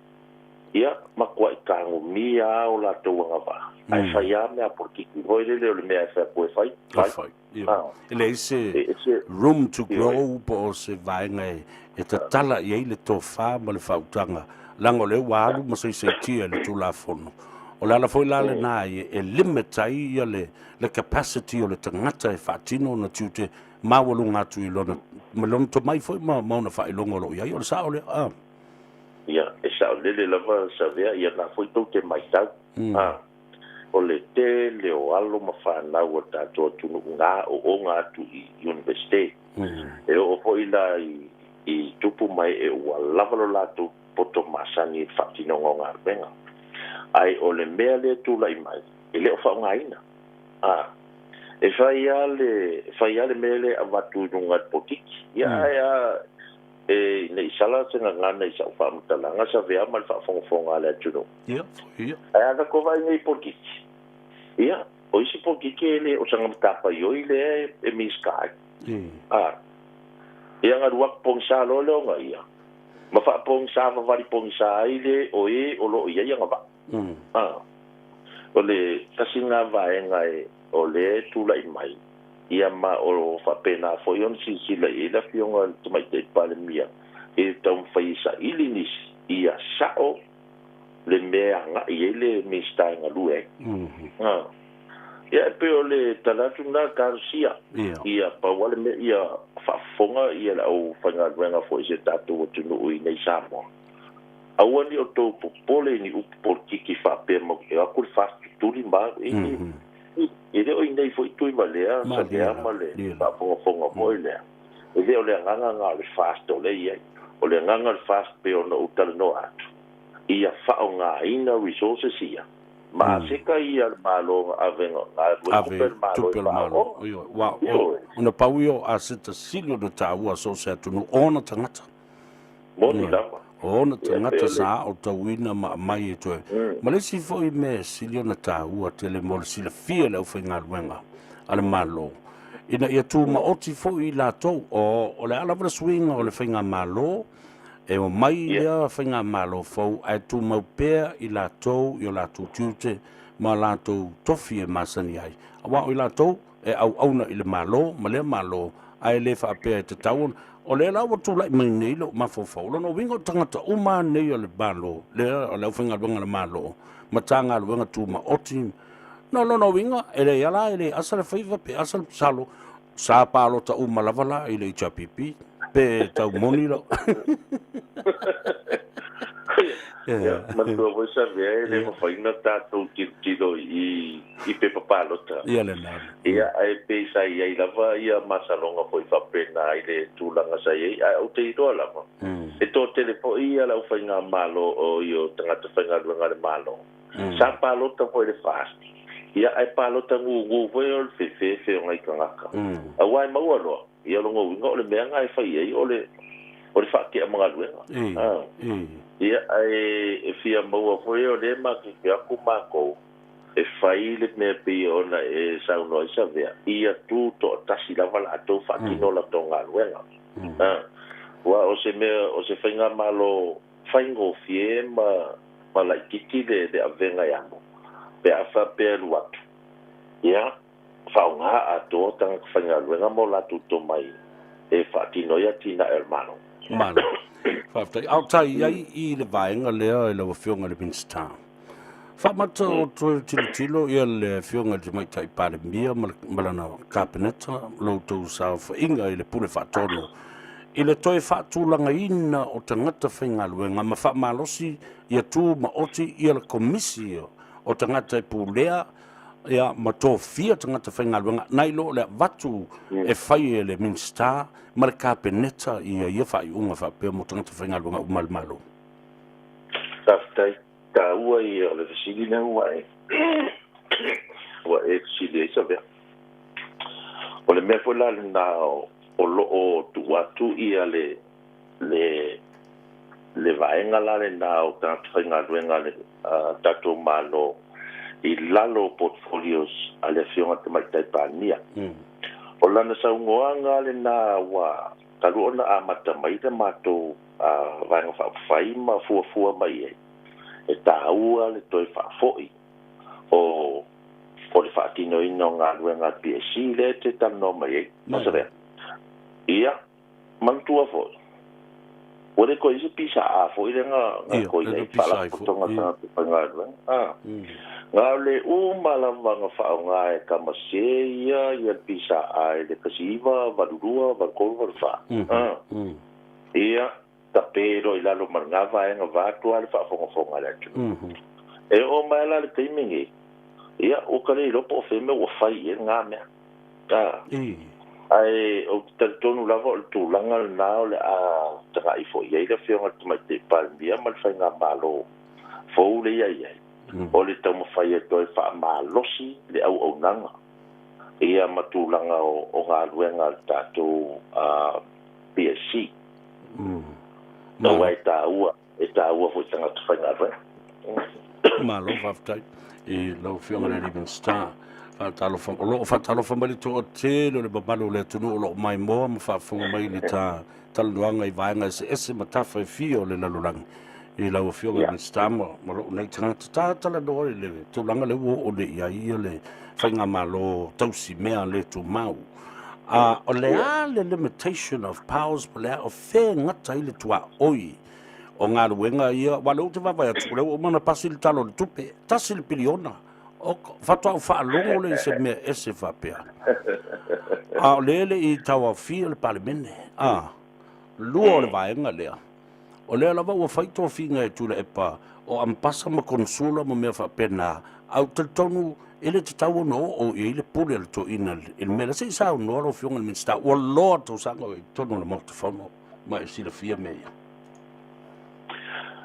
ia matuai tagomia lava o latou agavaa, ae fai lava mea polokiki foi lele o le mea e fai atu e fai, fai. E leai se room to grow po o se vaega e tatala i ai le tofa ma le faautaga, leaga o lea ua alu ma saisaitia i le Tulafono. O le ala foi la lena e limit ai ia le capacity o le tagata e faatino ona tiute maualuga atu i lona, ma lona tomai foi ma ona faailoga o lo o i ai. O le sao lea? Ia, e saolele lava Savea, ia na foi tou te matau. O le tele o alo ma fanau o le tatou atunuu na aooga atu i Iunivesite. E oo foi la i tupu ma ee ua lava lo latou poto masani i le faatinoga o galuega. Ae o le mea lea e tulai mai, e le o faaaogaina. E fai lava le, fai lava le mea lea e avatu i luga i le polokiki. Ia ae a E ne i sala se gagana i sa'u faamatalaga sa vea ma le faafogafoga a le atunuu. Ia, ia. Ae a tatou vaai nei i polokiki, ia, o isi polokiki e le o sana matafaioi lea e Minisita ai. A, ia na alu atu pogisa loa lea ona ia, ma faapogisa vavali pogisa ai le o e o lo o i ai agavaa. A, o le tasi lena vaega e, o lea e tulai mai, Ia ma o faapena foi ona silasila i ai le Afioga i le Tamaitai Palemia i le taumafai e saili nisi ia sao le mea e agai i ai le Minisita e galue ai. Ia e pei o le tala atu lena talosia ia pau lava le mea ia faafofoga ia le aufaigaluega foi a si o tatou atunuu i inei i Samoa. Aua ne i outou popole i ni upu polokiki faapea matou te o atu le FAST tutuli ma E le o i nei foi Tuivalea, Savea ma le faafogafoga foi lea. E le o le agaga lena o le FAST o lea e i ai. O le agaga o le FAST pei ona ou talanoa atu, ia faaaogaina resources ia Ma aseta ia le Malo na ave na alu ai tupe a le Malo i faaoona. Ioe, aua ona pau ia o aseta sili ona taua a so o se atunuu, o ona tagata. Moni lava. O ona tagata sa aotauina ma aumai e toe. Ma le isi foi mea e sili ona taua tele mo le silafia e le aufaigaluega a le Malo, ina ia tumaoti foi i latou, o le a lava le suiga o le faigamalo, E omai lea faigamalo fou ae tumau pea i latou i o latou tiute ma latou tofi e masani ai, aua o i latou e auauna i le Malo ma lea Malo, ae le faapea e tatau ona. O lea la ua tulai mai nei lou mafaufau, o lona uiga o tagata uma lava nei o le Malo, lea o le aufaigaluega a le Malo, Matagaluega Tumaoti, no lona uiga e leai lava la e le asa le faiva pe asa le salo, Sa palota uma lava la i le HRPP pe tau moni lau. Ia, manatua foi Savea e le mafai ona tatou tilotilo i i pepa palota. Ia lena. Ia, ae pei sa i ai lava ia masaloga foi faapena i le tulaga sa i ai, ae ou te iloa lava, e toatele foi ia le aufaigamalo o ia tagata faigaluega a le Malo Sa palota foi i le FAST, ia ae palota gugu foi o le fefefe o nai tagata. Aua e maua loa, ia o lona uiga o le mea na e fai ai o le o le faatea ma galuega. Ia ae e fia maua foi o lea matou te atu matou e fai le mea pei ona e saunoa ai Savea, ia tu toatasi lava latou faatino latou galuega. Aua o se mea o se faigamalo faigofie ma ma laitiiti le le avega e amo pe a faapea e alu atu, ia, faaaoga atoa tagata faigaluega ma o latou tomai e faatino ai atinae o le Malo. Malo. Faafetai. A o tai i ai i le vaega lea i lau Afioga i le Minisita. Faamata o toe tilotilo ia le Afioga i le Tamaitai Palemia ma lana Kapeneta, lo outou saofaiga i le Pule Faatonu, i le toe faatulagaina o tagata faigaluega ma faamalosi ia tumaoti ia le Komisi o tagata e pulea ia ma tofia tagata faigaluega nai lo le avatu e fai e le Minisita ma le Kapeneta ia ia faaiuga faapea mo tagata faigaluega uma a le Malo. Faafetai. Taua ia o le fesili lea ua e ua e fesili ai Savea. O le mea foi la lena o lo o tuu atu ia le le le vaega la lena o tagata faigaluega a le tatou Malo i lalo o portfolios a le Afioga Tamaitai Palemia. O lana saunoaga lena ua talu ona amata mai le matou Vaega Faaupufai ma fuafua mai ai, e taua le toe faafoi o o le faatinoina o galuega a le PSC lea e te talanoa mai ai, Masalea. Ia, manatua foi, ua le toe i ai se PSA foi lea na na toe i ai, Faalapotopotoga a Tagata Faigaluega. A, na o le uma lava na faaaoga e Tamasese ia ia le PSA i le 1982, 83, 84. A, Ia, tape loa i lalo ma lena vaega vaeatu lava le faafogafoga a le atunuu. E oo mai la i le taimi nei, ia, ua ta le iloa po o fea mea ua fai i ai lena mea. A, ae ou te talitonu lava o le tulaga lena o le a tagai foi i ai le Afioga i le Tamaitai Palemia ma le Faigamalo fou lea e i ai, o le taumafai e toe faamalosi le auaunaga, ia ma tulaga o galuega a le tatou PSC. Aua e taua, e taua foi i tagata faigaluega. Malo faafetai i lau Afioga i le alii Minisita. Faatalofa, o lo o faatalofa mai le toatele o le mamalu o le atunuu o lo o maimoa ma faafofoga mai i le ta talanoaga i vaega eseese ma tafa e fia o le lalolagi i lau Afioga i le Minisita ma, ma lou nei tagata. Ta talanoa i le tulaga lea ua oo nei i ai ia le faigamalo tausi mea le tumau. A o le a le limitation of powers po o le a, o fea e gata ai le tuaoi o galuega ia, aua o lea ou te vaavaai atu, o lea ua uma ona pasi le Tala o le Tupe, tasi le piliona. O, faatoa ou faalogo lea i se mea ese faapea. A o lea e le i tauaofia le Palemene. A, lua o le vaega lea, o lea lava ua fai tofiga e Tuilaepa o Ambasa ma Konsula ma mea faapena, ae ou te talitonu e le tatau ona oo i ai le pule a le toeaina i le mea lea. Se i saunoa lau Afioga i le Minisita, ua loa tausaga o i totonu o le Maota Fono ma e silafia mea ia.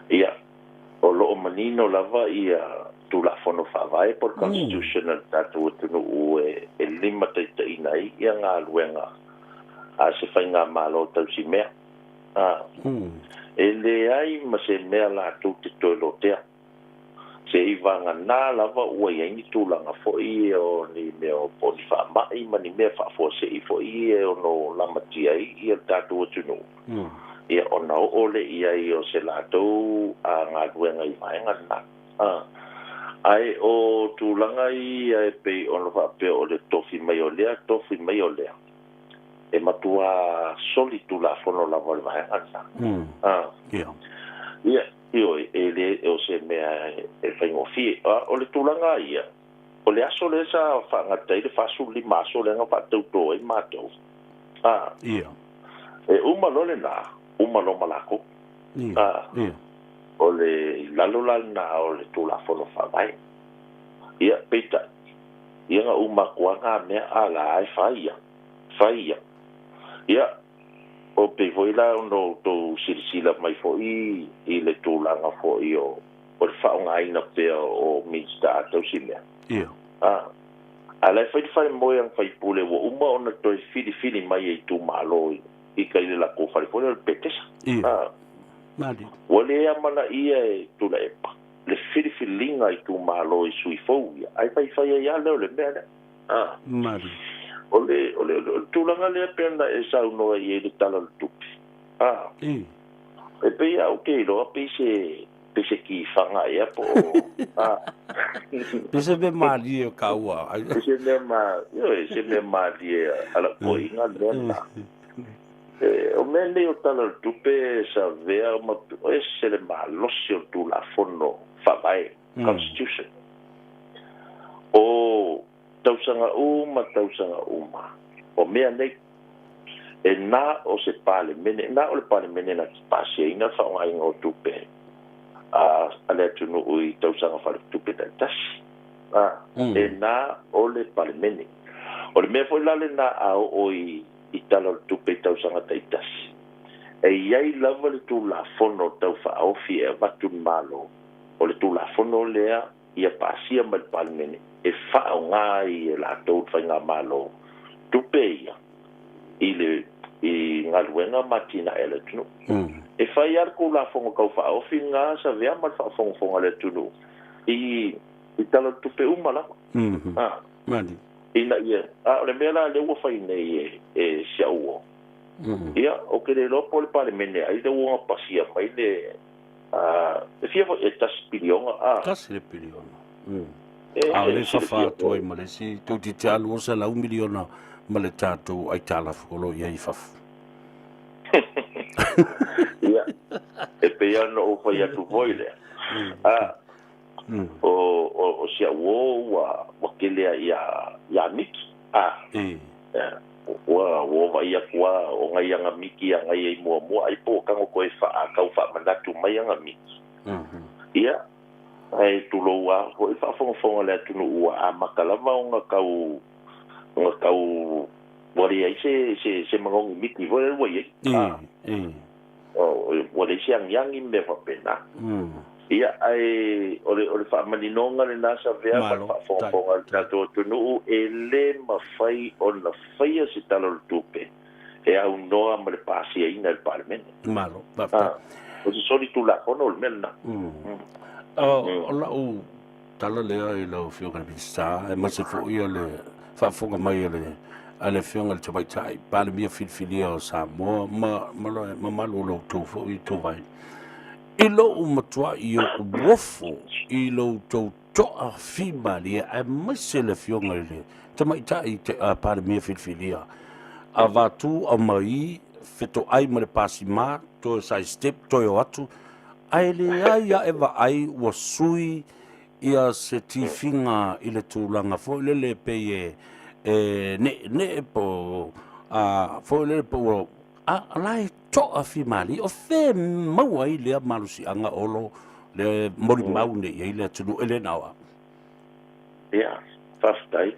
Ia, o lo o manino lava ia Tulafono. Tulafono Faavae po o le Constitution a le tatou atunuu e limataitaiina ai ia galuega a se faigamalo tausimea. A. E leai ma se mea latou te toe lotea. Se'i vagana lava ua i ai ni tulaga foi ia o ni mea o po o ni faama'i ma ni mea faafuasei foi ia e ono lamatia ai ia le tatou atunuu, ia ona oo lea i ai o se latou galuega i vaega lena. Ae o tulaga ia e pei ona faapea o le tofi mai o lea, tofi mai o lea, e matuā soli tulafono lava le vaega lena. Ia, ioe, e le o se mea e faigofie. O le tulaga ia, o le aso lea sa faagata ai le 45 aso lea na faatautō ai matou. Ia. E uma loa lenā, uma loa ma lakou. Ia. O le i lalo la lenā o le Tulafono Faavae. Ia, peitai, ia na uma atu lava nā mea, a la e fai ia, fai ia. Ia, o pei foi la ona outou silasila mai foi i le tulaga foi o le faaaogaina pea o Minisita tausimea. Ia. A la e fai le falemoe a na faipule ua uma ona toe filifili mai e itumalo i tai i le latou fale foi lea o le Petesa. Ia. Mali. Ua le amanaia e Tuilaepa le filifiliga a itumalo i sui fou ia, ae faifai ai lava lea o le mea lea. Mali. O le, o le, o le tulaga lea pei ona e saunoa i ai i le Tala o le Tupe. E pei lava ou te iloa pei se, pei se kifaga ea po o, a. Pei se mea malie o kāua. Pei se mea ma, ioe, se mea malie a lau toeaina le mea lena. O mea nei o Tala o le Tupe sa avea ma ese le malosi o le Tulafono Faavae, Constitution. O tausaga uma tausaga uma, o mea nei, e na o se Palemene, na o le Palemene na te pasiaina le faaaogaina o tupe a le atunuu i tausaga faaletupe taitasi. E na o le Palemene. O le mea foi la lenā a oo i i Tala o le Tupe i tausaga taitasi, e i ai lava le Tulafono Tau Faaofi e avatu i le Malo, o le Tulafono lea ia pasia mai le Palemene e faaaoga ai e latou le Faigamalo tupe ia i le i galuega ma atinae a le atunuu. E fai lava le Tulafono Tau Faaofi lena sa avea ma le faafogafoga a le atunuu i i Tala o le Tupe uma lava. Ina ia, a o le mea la lea ua fai nei e, e si au uo, ia, ou te le iloa po o le Palemene ai lea ua pasia mai le, a, e fia foi, e tasi piliona, a. Tasi le piliona. A o lea e fafa atu ai ma le isi toeitiiti lava 200 miliona ma le tatou aitalafu o lo o i ai i fafo. Ia, e pei lava ona ou fai atu foi lea, a, O, o, o si au uō ua, ua kele a iā, iā Miki, a. Ua, ua vaai atu a, o ngai aga Miki a ngai ai muamua, ai po o tago koe faa, tau faamanatu mai aga Miki. Ia, ae tulou a foi faafogafoga le atunuu ua amata lava ona tau, ona tau, ua leai se, se, se manogi miki foi lea ua i ai. Ua leai se agiagi ma mea faapena. Ia, ae o le, o le faamaninoga lenā sa avea ma le faafogafoga a le tatou atunuu, e le mafai ona faia se Tala o le Tupe e aunoa ma le pasiaina e le Palemene. Malo, faafetai. O se solitulafono o le mea lenā. O lau tala lea i lau Afioga i le Minisita, aemaise foi o le faafofoga mai a le a le Afioga i le Tamaitai Palemia filifilia o Samoa ma ma le mamalu o lo outou foi ituvai. I lou matuai ou ofo i lo outou toafimalie aemaise le Afioga i le Tamaitai Palemia filifilia, avatu aumai fetoai ma le pasima toe side step toe o atu, ae leai ae vaai ua sui ia se tifiga i le tulaga foi lele pei e e ne'ene'e po a foi lele po ua a la e toafimalie. O fea e maua ai lea malosiaga Olo le molimau nei i ai le atunuu e le na o au? Ia, faafetai.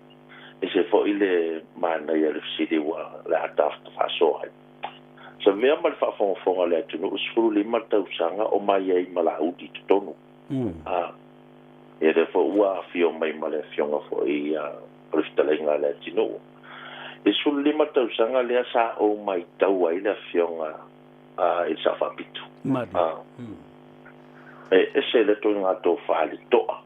Ese foi le manaia o le fesili ua le a tafatafasoa ai. Sa mea ma le faafogafoga a le atunuu, 15 tausaga o mai ai ma Laauli i totonu. Ia lea foi ua afio mai ma le afioga foi ia o le fetalaiga a le atinuu. I 15 tausaga lea sa ou matau ai le afioga i le Sao Faapito. E ese le ituaiga tofa i le to'a.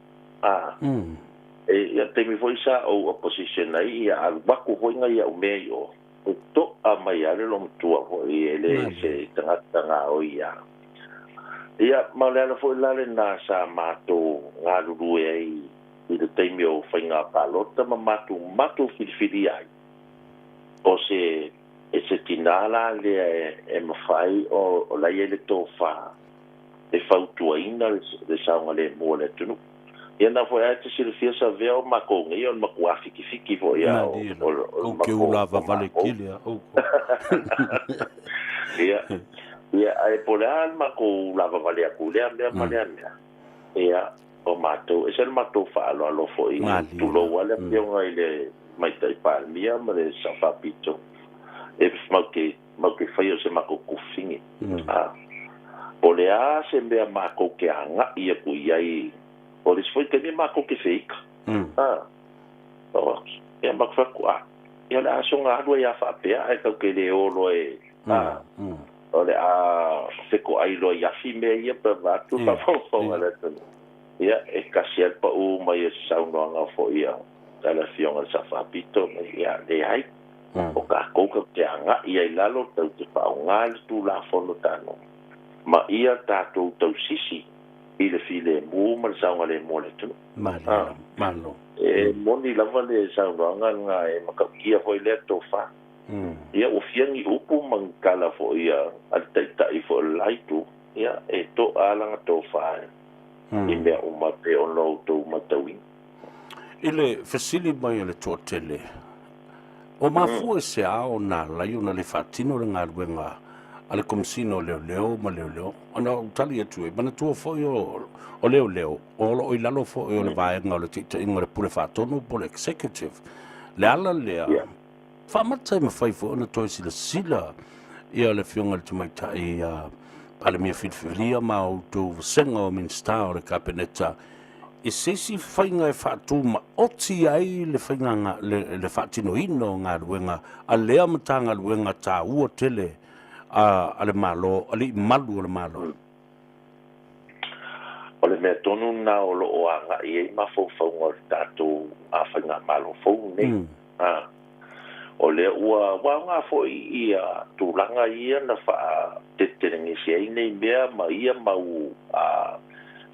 E ia taimi foi sa ou opposition ai, ia alu aku foi nai au mea i o, e to'a mai lava le loomatua foi e le se tagata gaoi ia. Ia, ma o le ala foi la lenā sa matou galulue ai i le taimi o faiga palota ma matou matou filifilia ai, o se e se tinā la lea e mafai o la e i ai le tofa e fautuaina le saogalemu o le atunuu. Ia na foi lava e te silafia Savea o makou nei o le matua fikifiki foi a o o le makou o makou. Ia ia ae po o le a le makou lavavale atu i lea mea ma lea mea. Ia o matou, ese le matou faaaloalo foi, tulou lava le afioga i le Tamaitai Palemia ma le Sao Faapito, e matou te, matou te faia o se matou tufafine. A, po o le a se mea matou te agai atu i ai, o le isi foi taimi matou te feita. A, o, ia matou fai atu, a, ia o le a soona alu ai lava faapea ae tatou te le o loa e, a, O le a fetoai loa i afi mea ia pe vaeatu le faafogafoga a le atunuu. Ia, e tasi lava le pau mai o se saunoaga foi a le Afioga i le Sao Faapito, ia, leai. O tatou tatou te agai ai i lalo, tatou te faaaoga le Tulafono tatou, ma ia tatou tausisi i le filemu ma le saogalemu o le atunuu. Malo, malo. E moni lava le saunoaga lena, e matautia foi lea tofa. Ia ua fia ni upu ma ni tala foi a le taitai foi o le la itu, ia e to'a lava lana tofa i mea uma pei ona outou matauina. I le fesili mai a le toatele, Ua mafua i se a ona ala ai ona le faatino le galuega a le Komesina o Leoleo ma Leoleo? Ona ou tali atu ai, manatua foi o Leoleo o lo o i lalo foi o le vaega o le taitaiga o le Pule Faatonu po o le Executive. Le ala lea, Faamata e mafai foi ona toe silasila ia le Afioga i le Tamaitai Palemia filifilia ma outou vasega o Minisita o le Kapeneta i se isi faiga e faatumaoti ai le faiga le faatinoina o galuega a lea Matagaluega taua tele a le Malo, alii malu o le Malo. O le mea tonu lena o lo o agai ai mafaufauga o le tatou faigamalo fou lenei. O lea ua aoga foi ia tulaga ia na faatetelegese ai nei mea ma ia mau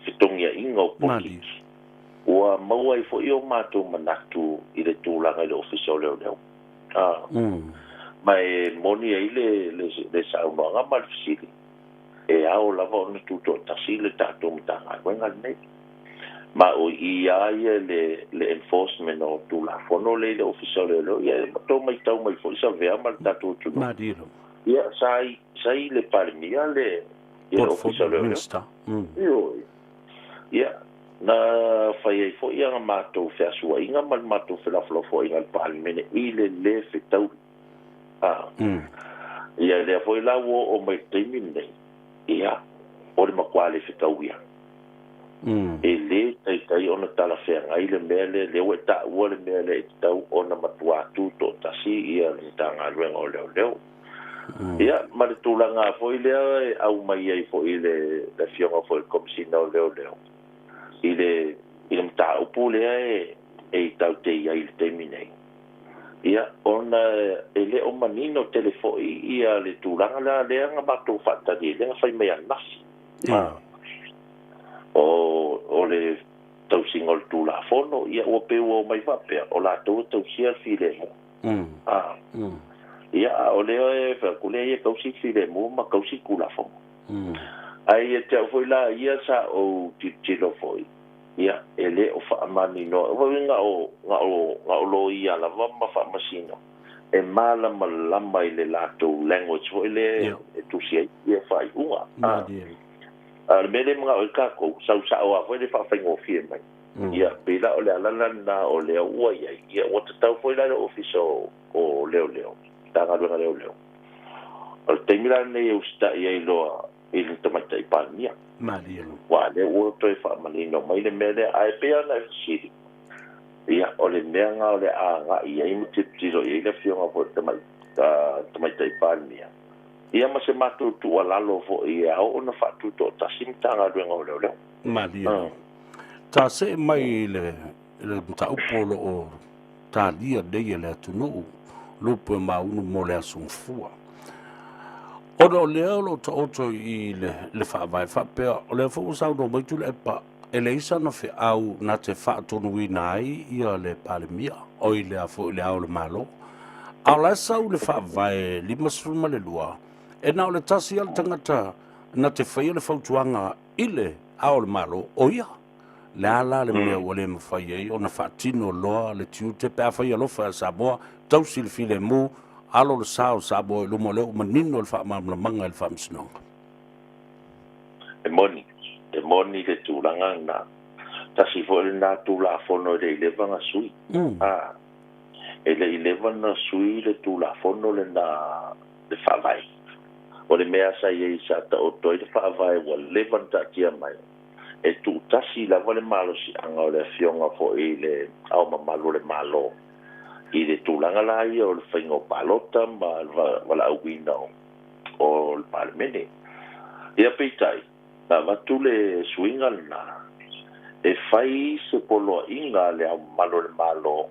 fetogiaiga o polokiki. Ua maua ai foi o matou manatu i le tulaga i le Ofisa o Leoleo. Ma e moni ai le saunoaga ma le fesili, e ao lava ona tutoatasi le tatou Matagaluega lenei. Ma o i a ia le enforcement o Tulafono lea i le Ofisa o Leoleo, ia e tou maitau mai foi Savea ma le tatou atunuu. Ia sa i, sa i le Palemia le ia le Ofisa o Leoleo. Ioe. Ia, na fai ai foi a matou feasuaiga ma le matou felafolafoaiga i le Palemene i le le fetaui. Ia lea foi la ua oo mai i le taimi lenei, ia, o le matua le fetaui lava. E le taitai ona talafeagai le mea lea, lea ua e taua le mea lea e tatau ona matua tutoatasi ia le Matagaluega o Leoleo. Ia, ma le tulaga foi lea e aumai ai foi le Afioga foi i le Komesina o Leoleo i le mataupu lea e tatou te i ai i le taimi nei. Ia, ona e le o manino tele foi ia le tulaga lea, lea na matou faatali ai, lea na fai mai ananafi. O le tausiga o le Tulafono, ia ua pei ua omai faapea, o latou e tausia le filemu. Ia, a o lea e fai atu, leai e tausi le filemu ma tausi le Tulafono. Ae ia te au foi la ia sa ou tilotilo foi, Ia, e le o faamaninoa. Ua na o, na o, na o loia lava ma faamasino e malamalama i le latou language foi lea e tusi ai ia faaiuga. A, a o le mea lea e manao ai tatou, sau sao lava foi lea faafaigofie mai. Ia, pei la o le ala la lena o lea ua i ai, ia ua tatau foi la i le Ofisa o, o Leoleo, Matagaluega o Leoleo. O le taimi la lenei e usitai ai loa i le Tamaitai Palemia. Malie lava. Aua o lea ua toe faamanino mai le mea lea, ae pei lava ona e fesili, ia, o le mea lena o le a agai i ai ma tilotilo i ai le Afioga foi i le Tamaitai Palemia, ia ma se matou tuualalo foi e ao ona faatutoatasi Matagaluega o Leoleo. Malie lava. Ta see mai i le mataupu o lo o talia nei e le atunuu, lupe o maunu mo le Aso Gafua. Ona o lea o lo o taoto i le faavae faapea, o lea foi ua saunoa mai Tuilaepa, e leai sana feau na te faatonuina ai ia le Palemia, oi le a foi le Ao o le Malo. A o la e sau le faavae 52, e na o le tasi lava le tagata na te faia le fautuaga i le Ao o le Malo, o ia. Le a la le mea ua le mafai ai ona faatino loa le tiute pe afai alofa ia Samoa, tausi le filemu, alo le sa o Samoa i luma o lea ua manino le faamalamalamaga e le Faamasinoga. E moni, e moni le tulaga lena. Tasi foi lena Tulafono e le i leva na sui. A, e le i leva na sui le Tulafono lena le Faavae. O le mea sa i ai sa taoto ai le Faavae ua leva na taatia mai, e tuutasi lava le malosiaga o le Afioga foi i le Ao Mamalu o le Malo i le tulaga la ia o le faiga o palota ma le valaauina o le Palemene. Ia peitai, na avatu le suiga lena e fai se poloaiga a le Ao Mamalu o le Malo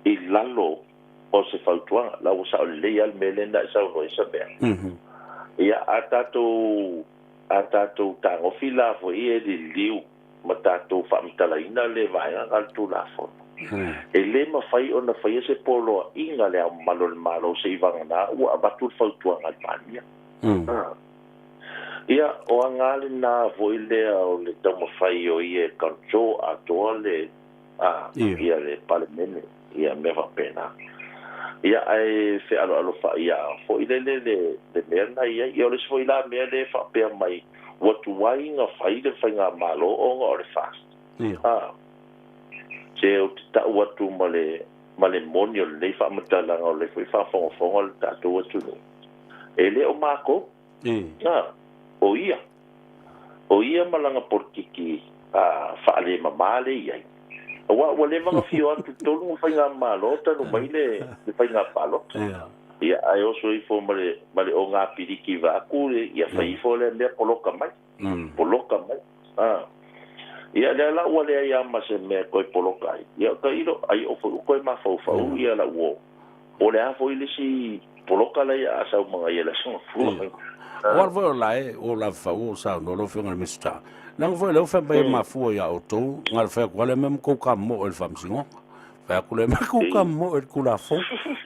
i lalo o se fautuaga. La ua sao lelei lava le mea lea na e saunoa ai Savea. Ia, a tatou A tatou tagofi la foi e liliu ma tatou faamatalaina le vaega a le Tulafono, e le mafai ona faia se poloaiga a Le Ao Mamalu o le Malo seivagana ua avatu le fautuaga a le Palemia. Ia, o aga lena foi lea o le taumafai o ia e control atoa le ia le Palemene, ia mea faapena. Ia, ae fealoalofaia foi lele le le mea lena i ai. Ia, o le isi foi la mea lea e faapea mai, ua tuai na fai le faigamalo ona o le FAST. A, se ou te tau atu ma le ma le moni o lenei faamatalaga o lea foi faafogafoga le tatou atunuu, e le o makou. A, o ia. O ia ma lana polokiki faalemama lea e i ai. Aua ua leva ona fio atu i totonu o faigamalo talu mai le faiga palota. Ia, ae oso ifo ma le, ma le ogapiliki vaeatu, ia fai ifo lea mea poloka mai. Poloka mai. A. Ia, lea la ua leai lava ma se mea e toe poloka ai. Ia, tailo, ai o foi ua toe mafaufau ia lau uo. Po o le a foi le isi poloka la ia a sau ma ia le aso Gafua. O ala foi o lae o la fau o saunoa lau Afioga i le Minisita. Leaga foi o lea ua fai mai e mafua ia outou, na o le fai atu lava lea mea ma tou kamoe i le Faamasinoga. Fai atu lea mea tou kamoe i le Tulafono.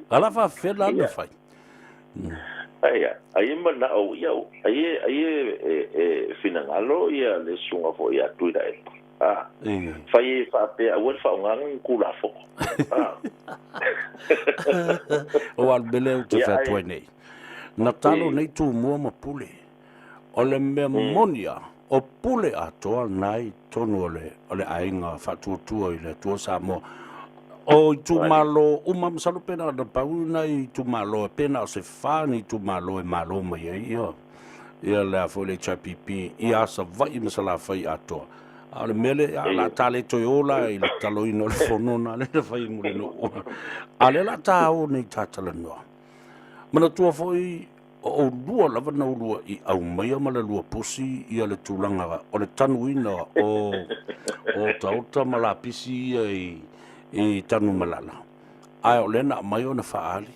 A la faafefea la ona fai? Ai, ai e manao ia, ai e, ai e, e finagalo ia le susuga foi ia Tuilaepa. A, fai e faapea aua le faaaogaina ni Tulafono. A. O a le mea lea ou te fai atu ai nei. Na talo nei Tumua ma Pule. O le mea moni lava, o Pule atoa lena i totonu o le, o le aiga faatuatua i le Atua Samoa. O itumalo uma, masalo pe na ona pau nai itumalo, pe na o se fa ni itumalo e malo mai ai ia, ia le a foi le HRPP ia Savaii ma Salafai atoa. A o le mea lea, o le a ta le toe o la i le taloina o le fono na lea na fai mo le nuu. A o lea o le a ta o nei ta talanoa. Manatua foi o oulua lava na ulua i aumaia ma le lua pusi ia le tulaga o le tanuina o otaota ma lapisi ia i Tanumalala. Ae o lea na aumai ona faaali.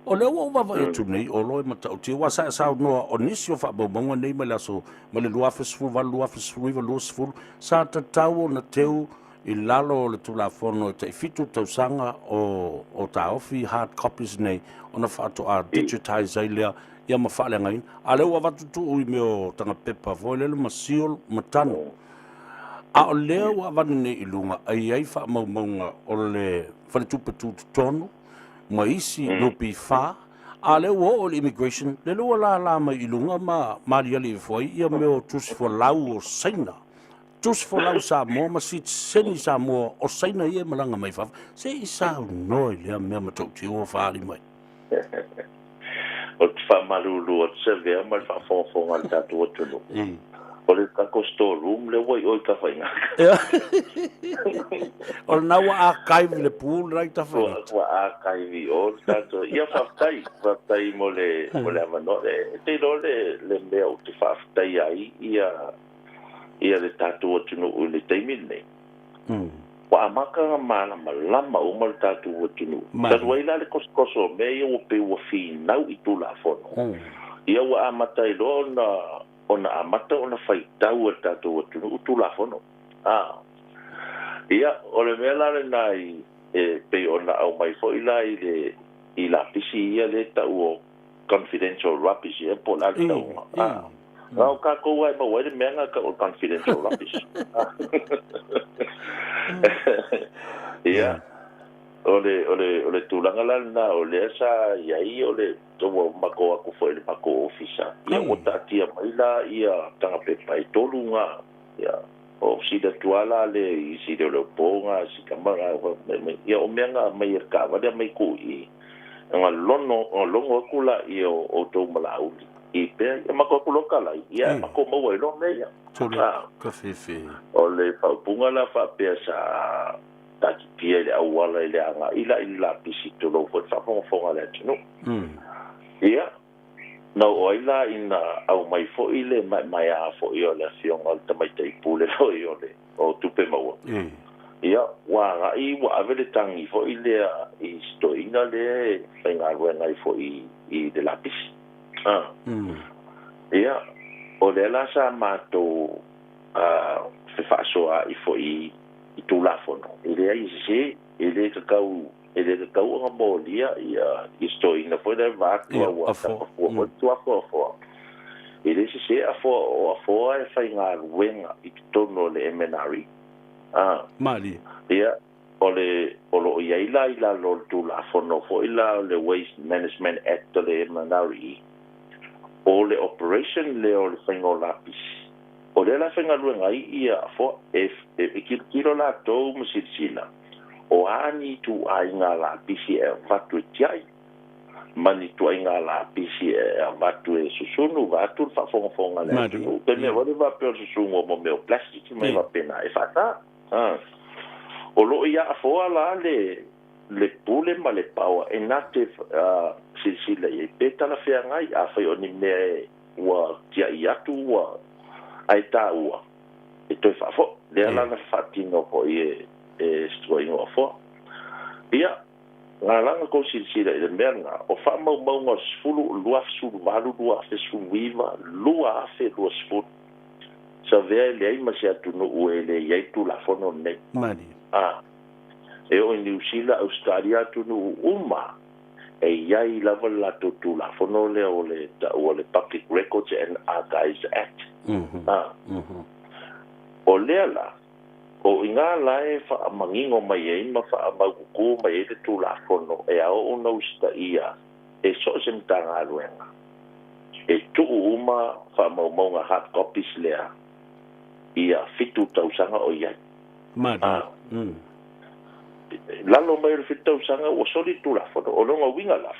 O lea ua ou vaavaai atu nei, Olo e matautia, aua sa e saunoa o nisi o faamaumauga nei mai le aso mai le 2018, 2019, 20, sa tatau ona teu i lalo o le Tulafono e tai 7 tausaga o taofi hard copies nei ona faatoa digitize ai lea ia ma faaleagaina. A o lea ua avatu tuu i mea o tagapepa foi lele ma seal ma tanu. A o lea ua avane nei i luga e i ai faamaumauga o le Faletupe Tutotonu ma isi NPF, a o lea ua oo i le Immigration, lele ua lala mai i luga ma aliali ifo ai ia mea o tusi folau o Saina, tusi folau Samoa ma sitiseni Samoa o Saina ia e malaga mai fafo. Se i saunoa i lea mea matautia ua faaali mai. Ou te faamalulu atu Savea ma le faafogafoga a le tatou atunuu. O le tatou store room lea ua i o i Tafaigata. O lena ua archive i le pu lena i Tafaigata. Ua archive i o le tatou. Ia faafetai, faafetai mo le mo le avanoa. E te iloa le le mea ou te faafetaia ai ia ia le tatou atunuu i le taimi lenei. Ua amata ona malamalama uma le tatou atunuu. Talu ai la le kosokoso o mea ia ua pei ua finau i Tulafono, ia ua amata ai loa ona ona amata ona faitau e le tatou atunuu Tulafono. A. Ia, o le mea la lena i, e pei ona aumai foi la i le i lapisi ia lea e tau o confidential rubbish ea po o le a le tauga. A. Na o tatou lava e maua ai le mea lena e tau o le confidential rubbish. Ia, o le, o le, o le tulaga la lena o lea sa i ai o le ua matou atu foi i le matou ofisa, ia ua taatia mai la ia tagapepa e tolu na, ia, o sili atu lava la le i si leoleopo na, si tama na, ia o mea na aumai e le taavale aumai tuu i i, ona lono, ona logo atu laia o outou ma Laauli i pea, ia matou atu loa talai, ia matou maua ai loa mea ia. O le faaupuga la faapea sa taatitia i le auala i le agai la i le lapisi tulou foi le faafogafoga a le atunuu. Ia, na oo ai la ina aumai foi le maemaea foi o le afioga o le tamaitai pule foi o le o tupe maua. Ia, ua agai ua ave le tagi foi lea i si toeaina lea e faigaluega ai foi i le lapisi. Ia, o lea la sa matou fefaasoaai foi i Tulafono, e leai e sese, e le tatau, e le tatau ona molia ia i se toeaina foi lea vaeatu a ua tapafua foi le tuafoafoa. E le sese afoa, o afoa e faigaluega i totonu o le MNRE. A. Malie. Ia, o le, o lo o i ai la i lalo o le Tulafono foi la o le Waste Management Act o le MNRE, o le operation lea o le faiga o lapisi, O lea la e faigaluega ai ia afoa, e, e tilotilo latou ma silasila, o a ni ituaiga lapisi e avatu e tiai, ma ni ituaiga lapisi e avatu e susunu, vaeatu le faafogafoga a le atunuu. Pe mea foi lea faapea o le susunu o mo mea o plastic ma mea faapena, e faata. A. O lo o ia afoa la le, le pule ma le paoa e na te silasila i ai, pe talafeagai, afai o ni mea e ua tiai atu ua ae taua e toe faafoi. Lea la na faatino foi e e se tuuaiga o Afoa. Ia, na ala ona tou silasila i le mea lena, o faamaumauga o le 10, 2018, 2019, 2020, savea e leai ma se atunuu e le i ai le Tulafono lenei. Malie. A, e oo i Niu Sila, Ausetalia, atunuu uma e i ai lava le latou Tulafono lea o le taua o le Public Records and Archives Act. A, o lea la, o i ina la e faamanino mai ai ma faamaututu mai ai le Tulafono e ao ona usitaia e so o se Matagaluega e tuu uma faamaumauga hard copies lea ia fitu tausaga o i ai. A. Lalo mai o le fitu tausaga ua soli le Tulafono. O lona uiga la,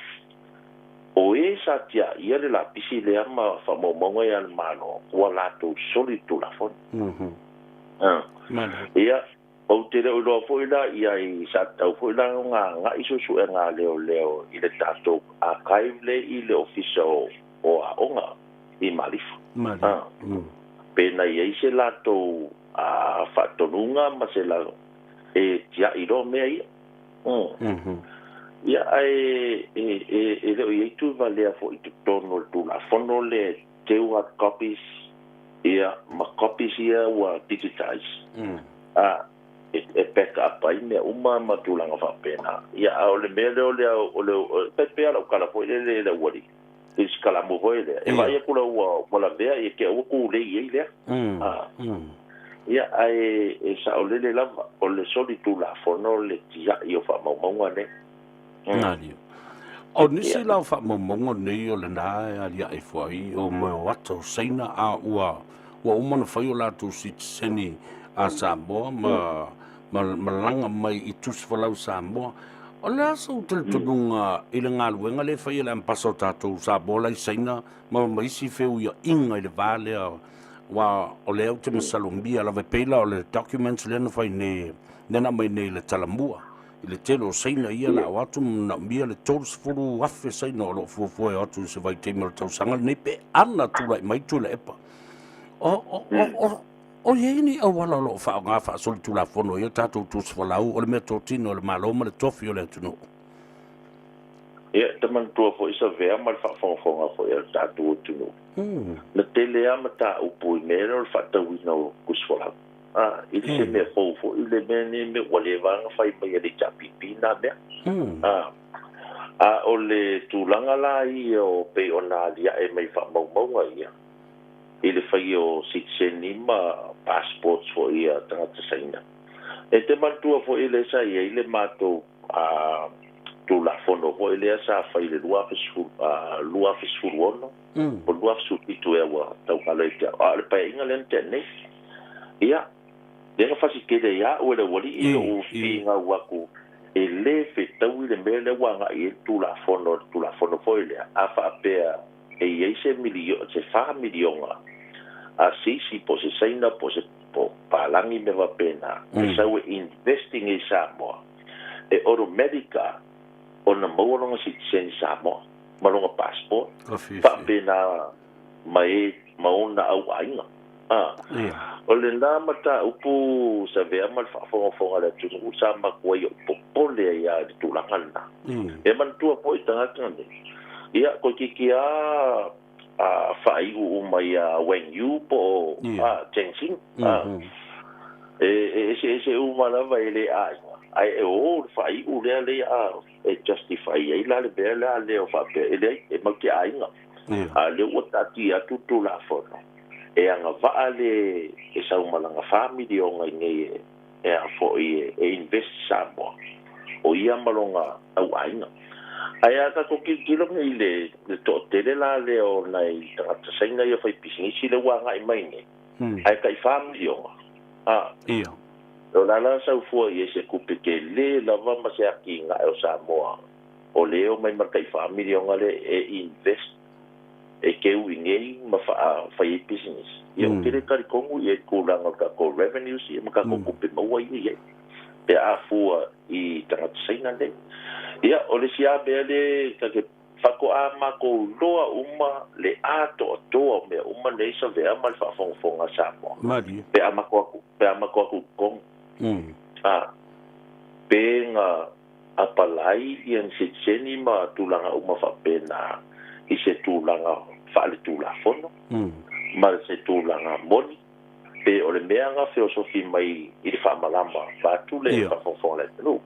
o e sa tiaia le lapisi lea ma faamaumauga ia le Malo, ua latou soli le Tulafono. Ia, ou te le o iloa foi la i ai sa tatau foi la ona agai suesuega a leoleo i le tatou archive lea i le Ofisa o Aoga i Malifa. Pe na i ai se latou a faatonuga ma se la e tiai loa mea ia. Ia ae e, e, e le o i ai tuivalea foi i totonu o le Tulafono lea e teu hard copies ia ma copies ia ua digitize. A e, e back up ai mea uma ma tulaga faapena. Ia a o le mea lea o le o le o, tai pei lava o lau tala foi lele i le aualii i se kalamu foi lea, e vaai atu la ua, ua lavea ia te au ua tulei ai lea. A. Ia, ae e saolele lava, o le solitulafono le tiai o faamaumauga nei. Malie. O nisi la o faamaumauga nei o lena e aliae fua ai o mea o ata o Saina a ua ua uma ona fai o latou sitiseni a Samoa ma ma malaga mai i tusi folau Samoa. O le a sou talitonuga i le galuega lea e fai e le Ambasa o tatou Samoa la i Saina ma ma isi feuiaiga i le va lea Aua o lea ou te masalomia lava e pei la o le documents lea na fai nei, lea na aumai nei i le Talamua, i le tele o Saina ia la o atu ma manaomia le 30,000 Saina o lo o fuafua e o atu i se vaitaimi o le tausaga lenei pe ana tulai mai Tuilaepa. O, o, o, o, o i ai ni auala o lo o faaaoga faasolitulafono ai a tatou tusifolau o le meatotino a le Malo ma le tofi o le atunuu? Ia, e te manatua foi Savea ma le faafogafoga foi a le tatou atunuu, na tele lava mataupu i mea lea o le faatauina o tusifolau. A, e le se mea fou foi le mea lenei mea, ua leva lava ona fai mai e le HRPP na mea. A, a o le tulaga la ia o pei ona aliae mai faamaumauga ia, i le faia o sitiseni ma passports foi a tagata Saina. E te manatua foi lea sa i ai le matou a Tulafono foi lea sa fai i le 2016 po o le 2017 ea ua taugalo ia te au, a o le paeaiga lea na tea nei. Ia, lea na fasi tele ai au e le aualii i lou finau atu e le fetaui le mea lea ua agai i ai le Tulafono, le Tulafono foi lea, a faapea e i ai se se $4 miliona a se isi po o se Saina po o se palagi mea faapena e sau e invest i nei i Samoa, e automatic a ona maua lona sitiseni Samoa ma lona passport faapena ma e ma ona au aiga. A o lena mataupu sa avea ma le faafogafoga a le atunuu sa matuai ou popole ai lava i le tulaga lena. E manatua foi tagata nei, ia toeitiiti lava a faaiu uma ia Wang Yu po o Cheng Xing. E eseese uma lava e le aiga, ae e o le faaiu lea lea e justify ai la le mea lea lea o faapea, e leai, e mau te aiga. A o lea ua taatia atu le Tulafono, e agavaa le e sau ma lana $4 miliona i nei e a foi e invest i Samoa, o ia ma lona auaiga. Ae a tatou tilotilo nei i le toatele la lea o nai tagata Saina ia faipisinisi lea ua agai mai nei, ae tai $4 miliona, a. Ia. O le a la sau fua i ai se tupe tele lava ma se atinae o Samoa o lea e omai ma le tai $4 miliona lea e invest e keu i nei ma fai ai pisinisi. Ia ou te le talitonu i ai tulaga o le tatou revenues ia ma tatou tupe maua ia i ai pe a fua i tagata Saina nei. Ia o le isi lava mea lea ta te faatoa matou iloa uma le atoatoa o mea uma nei sa avea ma le faafogafoga a Samoa Malie. pe a matou atu pe a matou atu i totonu. A pe na apalai ia ni sitiseni ma tulaga uma faapena i se tulaga faaletulafono ma se tulaga moni, pe o le mea na feosofi mai i le faamalama vaeatu le faafogafoga a le atunuu.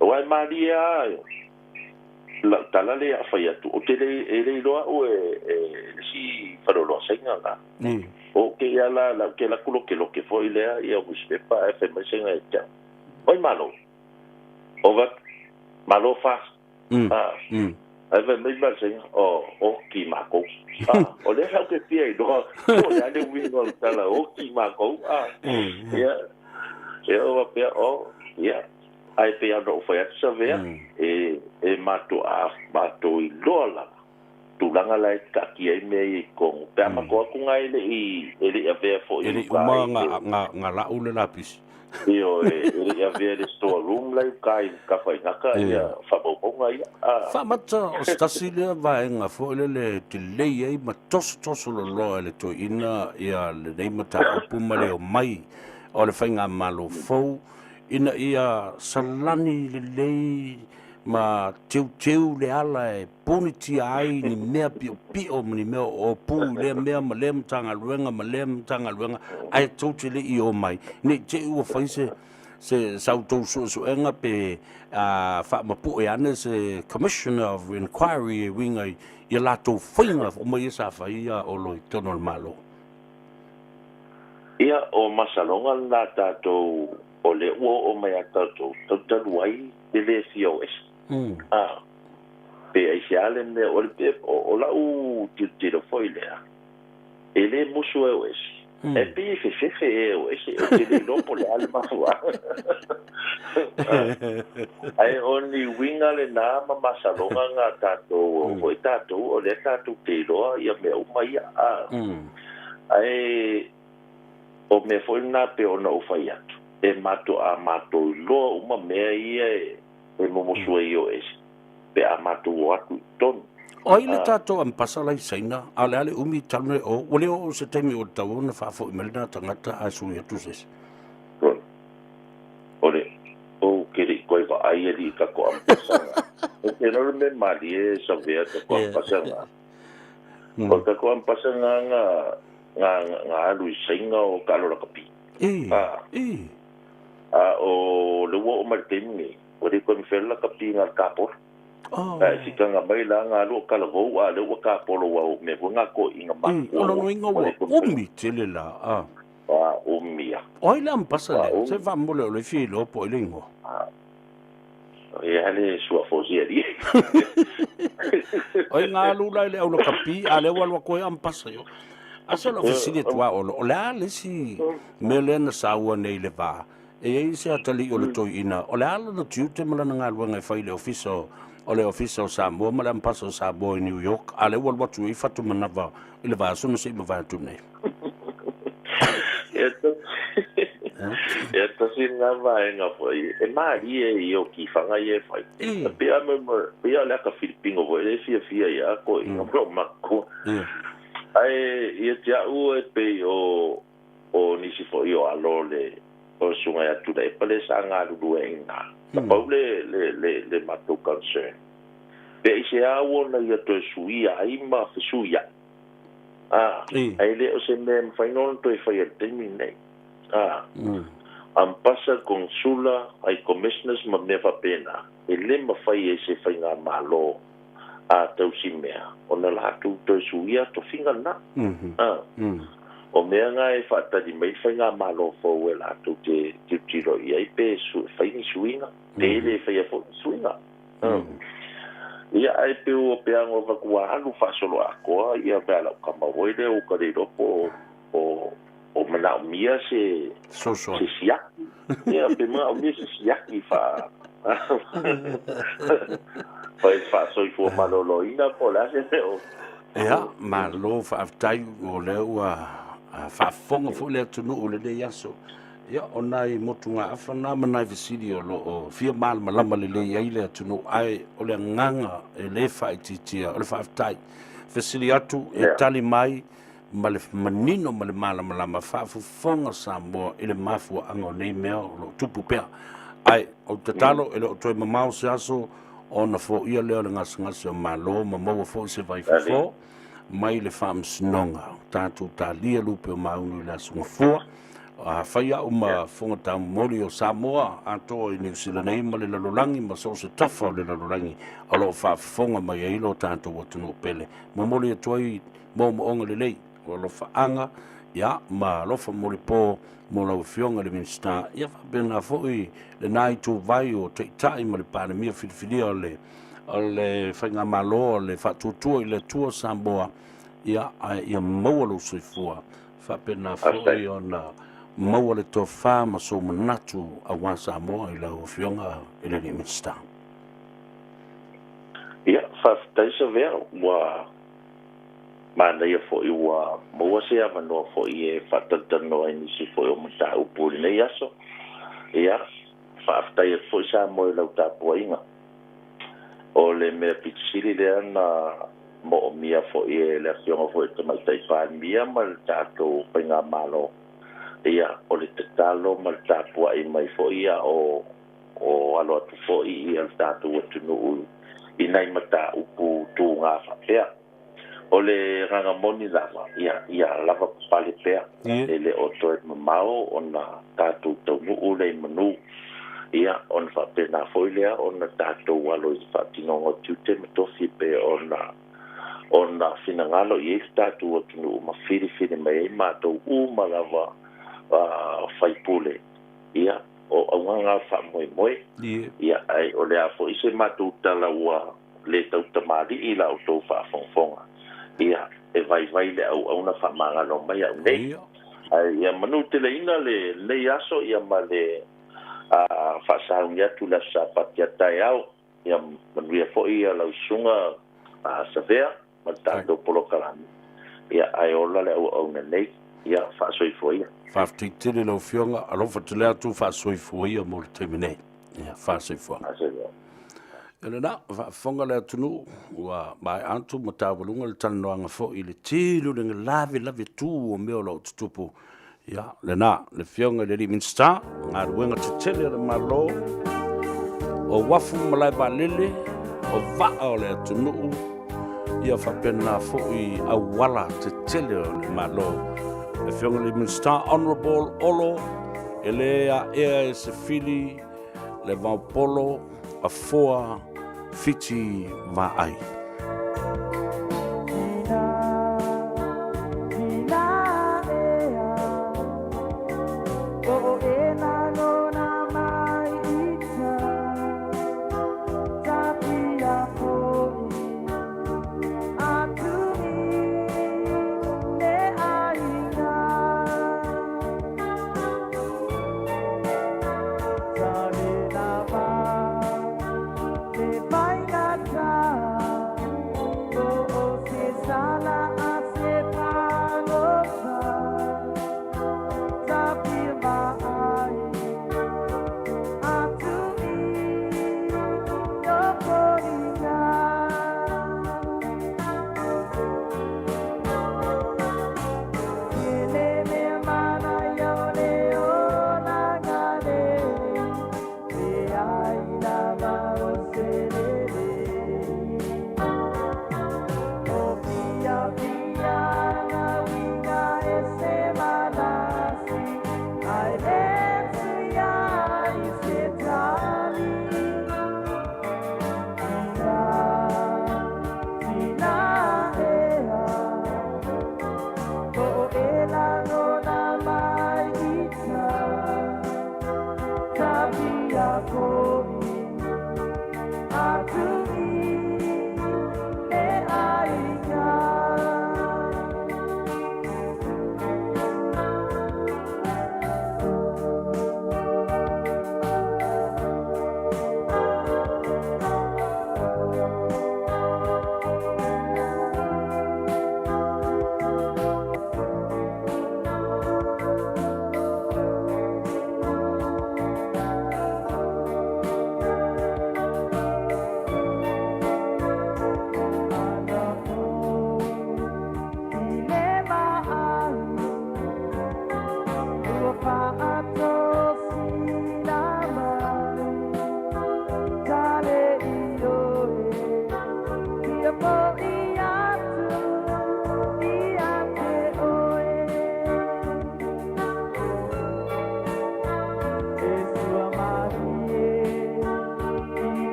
Aua e malie lava lau tala lea a fai atu, ou te le, e le iloa au e le isi faleoloa Saina na. O ke ia la, lau ke alu atu lokeloke foi lea ia newspaper ae fai mai Saina ia te au. Oi malo. Over. Malo fast. Ah. Ae fai mai ma le Saina, oh, oki makou. Ah, o lea sa ou ke fia iloa, po o le a le uiga o le tala oki makou. Ah. Ia, ia ou faapea, oh, ia. Ae pei lava ona ou fai atu Savea, e, e matoa matou iloa lava tulaga la e taatia ai mea ia i totonu. Pe a matou atu na e le i, e le i avea foi E i le i uka uma i le. nga lau le lapisi. Ioe, e le i avea i le store room la i uka i Tafaigata ia faamaumauga ia. A. Faamata o se tasi lea vaega foi lele e delay ai ma tosotoso loloa e le toeaina ia lenei mataupu ma le omai o le faigamalo fou ina ia salani lelei ma teuteu le ala e punitia ai ni mea piopio ma ni mea o opu i lea mea ma lea Matagaluega ma lea Matagaluega, ae tou te le i omai, ne i te i ua fai se se sa outou suesuega pe a faamapue ane se Commissioner of Inquiry e uiga i a latou faiga uma ia sa fai ia Olo i totonu o le Malo. Ia, o masaloga lena a tatou o lea ua oo mai ia tatou talu ai le le fia o ese. A, pe aisea le mea, o le, o lau tilotilo foi lea, e le musu e o ese. E pei e fefefe e o ese, ou te le iloa po o le a le mafuaaga. Ae o ni uiga lena ma masaloga na tatou, o foi tatou, o lea tatou te iloa ia mea uma ia. A, Ae o mea foi lena pei ona ou fai atu, e matou a matou iloa uma mea ia e mumusu ai i o ese pe a matou o atu i totonu. O ai le tatou ampasa la i Saina, a o le a le umi talu nei o, ua le oo se taimi ua tatau ona faafoi mai lena tagata ae sui atu se isi. O le, ou ke le i toe vaai alii i tatou ampasa nga. Ou te iloa le mea malie e savea tatou ampasa nga. O le tatou ampasa nga nga nga nga alu i Saina o taalo lakapi. A o le ua oo mai le taimi nei, ua le toe mafai ona lakapi na o le kapolo. Ae sikanga mai la nga alu o talavou a o lea ua kapolo ua o mea foi nga toeaiina matutua. O lona uiga ua umi tele la a. Ua umi a. O ai le ampasa lea? Se faamomole o lea e fia iloa po o ai le igoa. Ia le sua fosi alii. O ai nga alu la i le au lakapi a lea ua alu atu ai ampasa i o. A se lau fesili atu a Olo, o le a le isi mea lea na saua nei i le va? E i ai se atalii o le toeaina, o le a lona tiute ma lana galuega e fai i le ofisa o le ofisa o Samoa ma le ampasa o Samoa i New York, a lea ua alu atu i ai Fatumanava i le vaiaso na se i mavae atu nei? Ia tasi lena vaega foi e malie i o kifaga ia e fai. Pei a pei a o le aka Filipino foi lea e fiafia ia toeaiina ma lou matua. Ae ia te au e pei o o nisi foi o alo o le o le Susuga ia Tuilaepa lea sa galulue ai i ina. Na pau le le le le matou concern, pe aisea ua ona ia toe suia ai ma fesuiai. A, ae le o se mea e mafai ona toe faia i le taimi lenei. A, Ambassador, Consula, High Commissioners ma mea faapena, e le mafai e se faigamalo a tausimea ona latou toe suia tofiga lena. A, o mea na e faatali mai le faigamalo fou e latou te tilotilo i ai pe fai ni suiga, pe le faia foi ni suiga. Ia, ae pei ua peaga o avatu ua alu faasoloatoa ia mea a lau tama foi lea ua ta le iloa po o o manaomia se se siaki. Ia, pe manaomia se siaki faa fai faasoifua maloloina po o le a se mea o. Ia, malo faafetai o lea ua faafofoga foi le atunuu i lenei aso. Ia, o nai motugaafa na ma nai fesili o lo o fia malamalama lelei ai le atunuu, ae o le agaga e le faaitiitia o le faafetai. Fesili atu e tali mai ma le manino ma le malamalama, faafofoga Samoa i le mafuaaga o nei mea o lo o tupu pea. Ae o le tatalo e le o toe mamao se aso ona foia lea o le gasegase o Malo ma maua foi se vaifofo mai le Faamasinoga. Tatou talia lupe o maunu i le Aso Gafua. Afai au ma Fofoga Taumoli o Samoa atoa i Niu Sila nei ma le lalolagi ma so o se tafa o le lalolagi o lo o faafofoga mai ai lo tatou atunuu pele. Momoli atu ai moomooga lelei o alofaaga ia ma alofa molipo mo lau Afioga i le Minisita, ia faapena foi lena ituvai o Taitai ma le Palemia filifilia o le o le Faigamalo o le Faatuatua i le Atua Samoa, ia ae ia maua lou soifua faapena foi ona maua le tofa ma sou manatu aua Samoa i lau Afioga i le Minisita. Ia, faafetai Savea, ua manaia foi ua maua se avanoa foi e faatalatalanoa ai nisi foi o mataupu i lenei aso. Ia, faafetai atu foi Samoa i lau tapuaiga. O le mea pito sili lea na moomia foi e le Afioga foi i le Tamaitai Palemia ma le tatou Faigamalo, ia, o le tatalo ma le tapuai mai foi ia o o alo atu foi ia le tatou atunuu i nai mataupu tuga faapea. O le agaga moni lava, ia, ia lava papale pea, e le o toe mamao ona tatou taunuu lea i manu, ia, ona faapena foi lea ona tatou alo i le faatinoga o tiute ma tofi pei ona ona finagalo i ai le tatou atunuu ma filifili mai ai matou uma lava faipule, ia, o augaga o le faamoemoe. Ia, ae o le a foi se matou tala ua le tautamalii i la outou faafogafoga, ia, e vaivai le auauna faamagalo mai au nei. Ae ia manuteleina lenei aso ia ma le faasauni atu i le Aso Sapati a taeao. Ia manuia foi lau susuga Savea ma le tatou polokalame. Ia, ae ola le auauna nei. Ia, faasoifua ia. Faafetai tele lau Afioga, alofa tele atu faasoifua ia mo le taimi nei. Ia, faasoifua. Faasoifua. Ia lena, faafofoga le atunuu, ua maea atu ma taualuga le talanoaga foi i le tele o le lavelave tu o mea o lo o tutupu. Ia, lena, le Afioga i le alii Minisita, galuega tetele a le Malo, o uafu ma malae vaalele, o vaa o le atunuu, ia faapena foi auala tetele o le Malo. Le Afioga i le Minisita, Honourable Olo, e le aea e se fili le vaopolo afoa Fiti Vaai.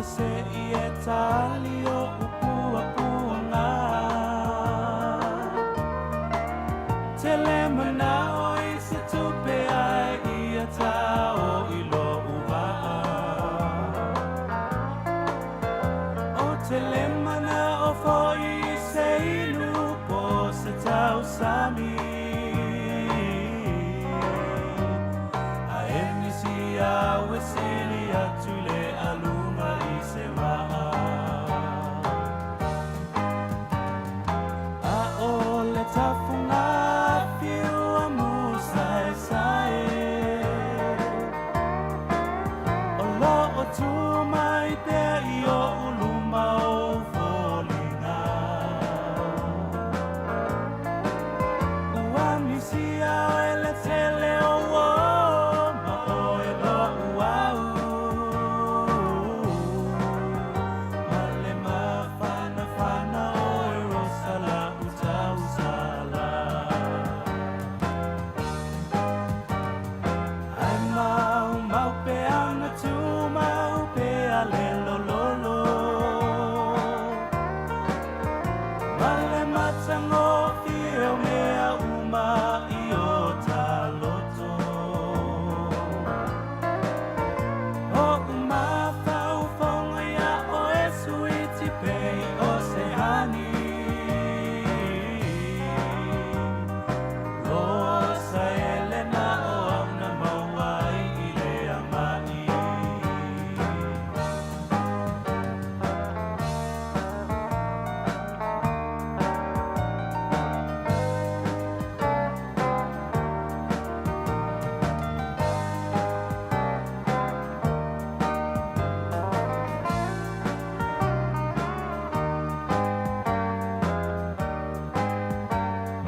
Rosa se i e tali o upua puanga. Te le manao i se tupe ai ia tau i lo uvaa. O te le manao foi i se inu po se tau sami. A e nisi au e sili atu le alunga i se maa. A o le tafunga fiu a musa e sae. O lo o tu mai pea i o uluma o foliga. Ua misia o e le tele o o ma o e lo uau. Ma le mafana fana o e rosa la utau sala. Ai mau mau pe ana tu mau pe a le lo lo lo. Male matango fie o mea uma i o taloto. O umafau fonga ia o e suiti pei o se hani. Rosa Elena o auna mauai i le amai.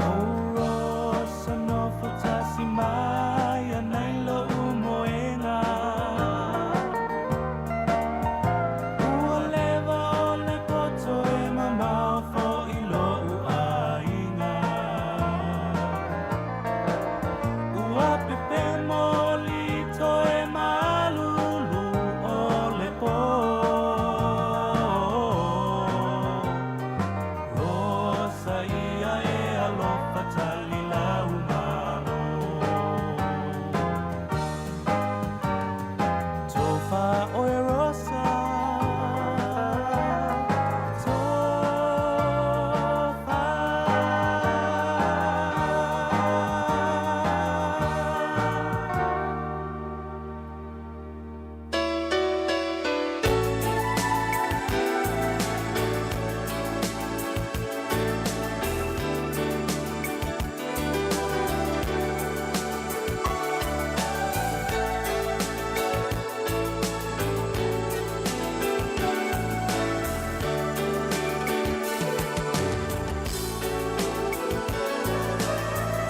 O Rosa no fatasi mai anai lo umoenga. Ua leva o le poto e mamao fo i lo uainga. Ua pepe moli toe malulu o le po. Rosa ia e alofa tali lau malo. Tofa oe Rosa, tofa.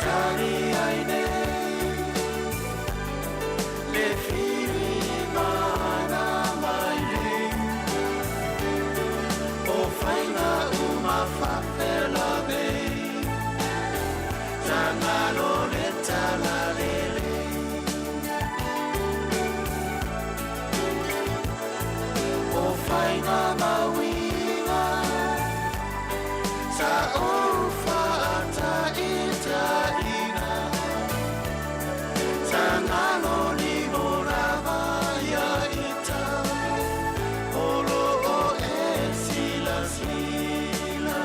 Tali ai nei le fili mana mai nei o faiga uma fa'afela nei tagalo le talalelei o faiga mauiga sa ou fa'ata'ita'iga tagalo lilo lava ia ita o lo'o e silasila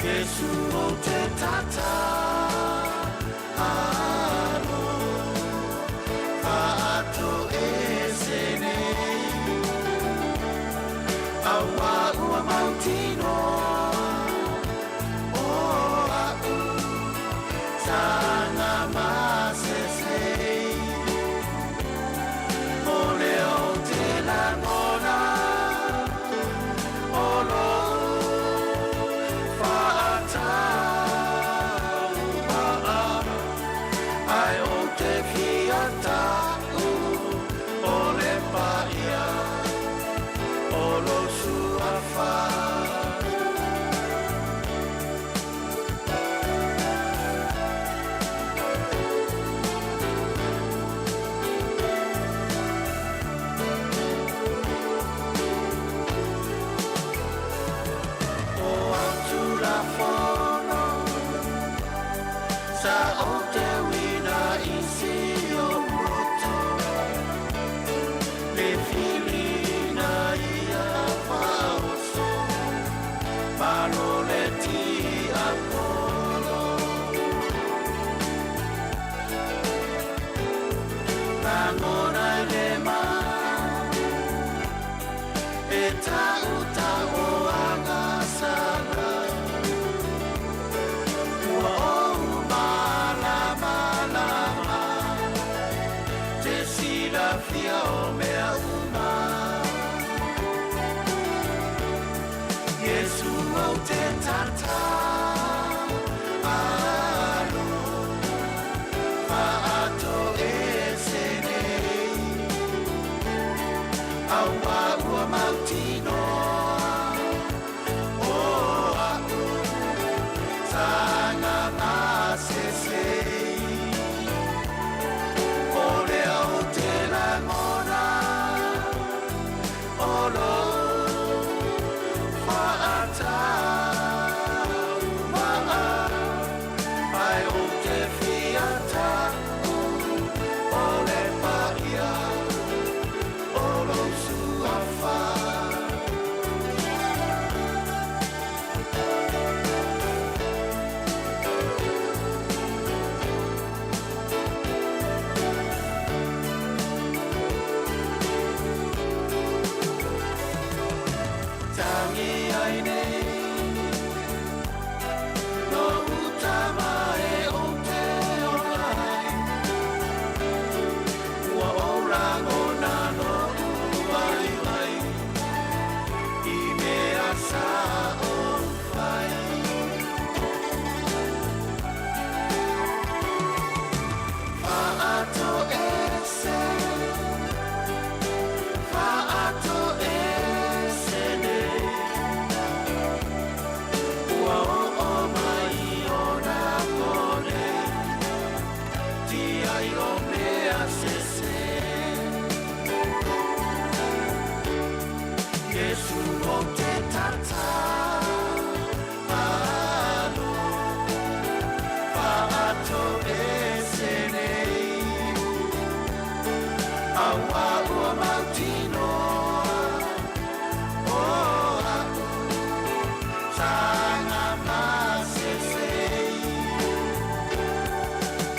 Iesu o te tata alo fa'ato e se nei auā ua mautinoa o a'u taga masesei o lea o te lagona o lo'u fa'atauma'a ae o te fia ta'u o le paia o lou suafa. Auā ua mautinoa o a'u taga masese. O lea ou te lagona o lou fa'atauma'a, ae ou te fia ta'u o le paia o lou suafa. Tangi ai nei no utama e o te ola ai, ua o ragona no uai mai i mea sa o fai. Fa'ato ese, fa'ato ese nei, ua o'o mai ona po nei, tiai o mea sese. Iesu o te tatalo, fa'ato ese nei, auā ua mautinoa o a'u taga masese.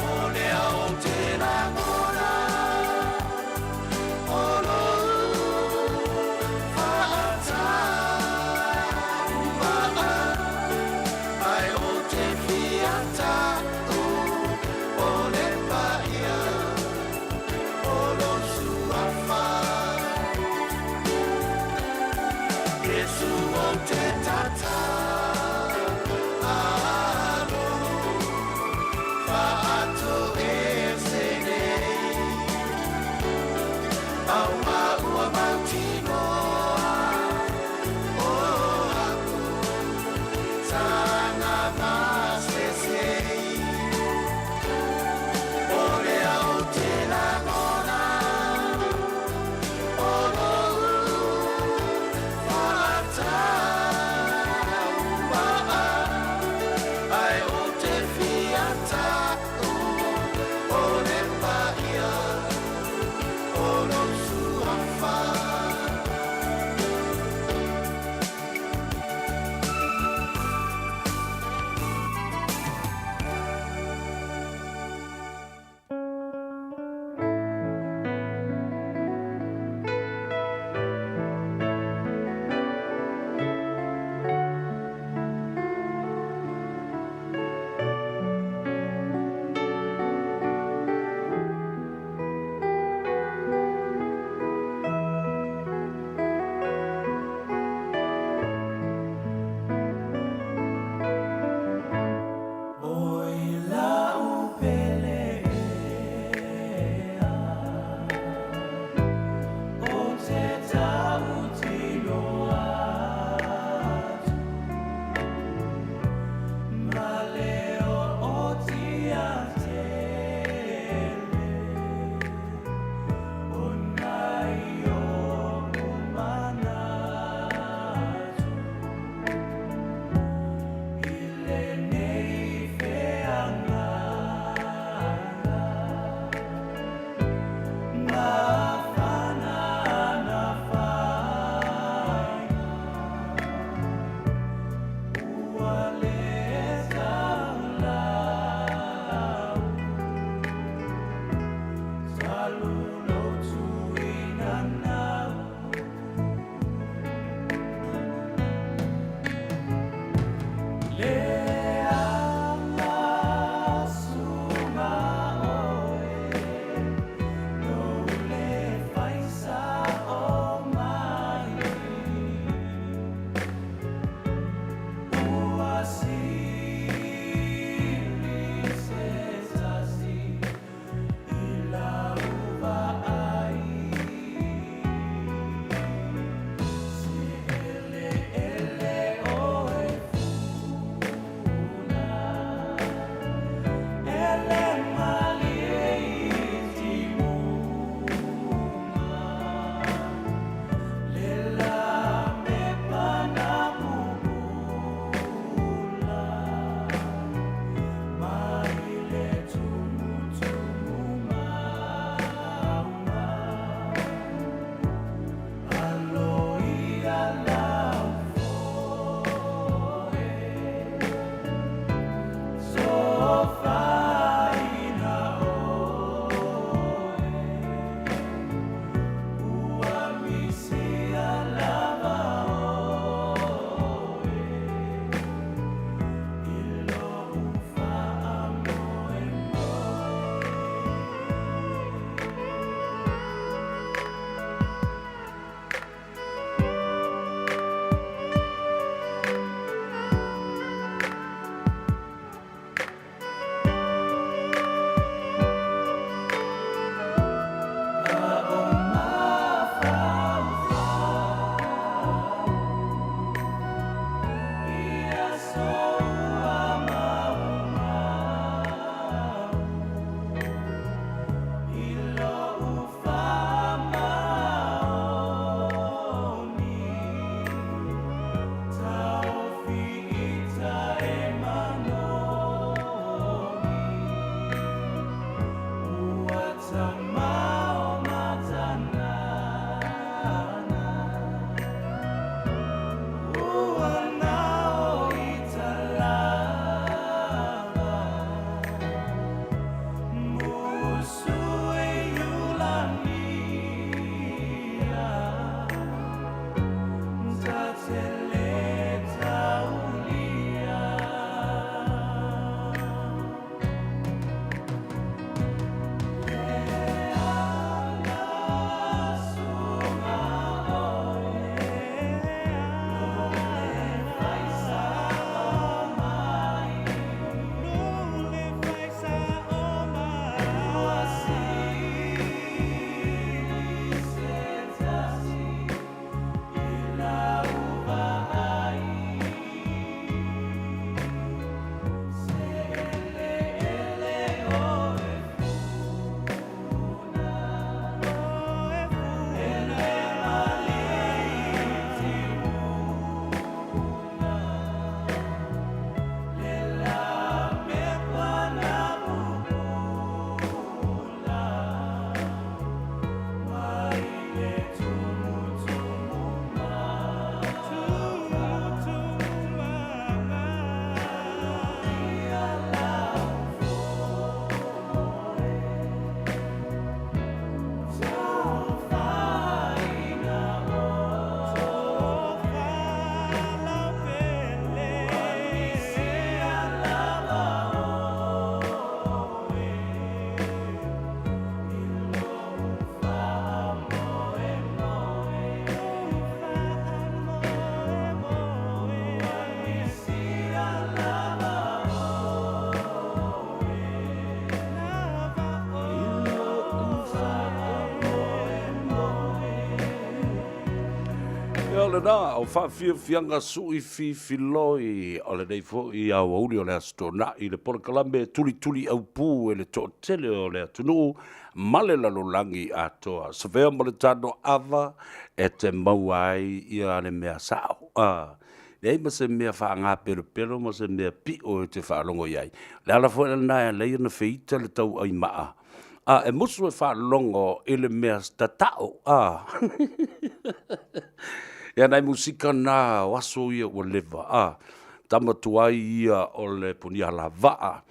O lea ou te lagona o lou fa'atauma'a. Ia o lena, o faafiafiaga sui fifiloi o lenei foi aoauli o le Aso Toonai i le polokalame tulituli aupu e le toatele o le atunuu ma le lalolagi atoa. Savea ma le tano ava e te maua ai ia le mea sao. A, leai ma se mea faagapelopelo ma se mea pio e te faalogo i ai. O le ala foi lena e ala ai ona feita le tauaimaa, a, e musu e faalogo i le mea tatao, a. Ia nai musika na o aso ia ua leva, a, tama tuai ia o le Punialavaa,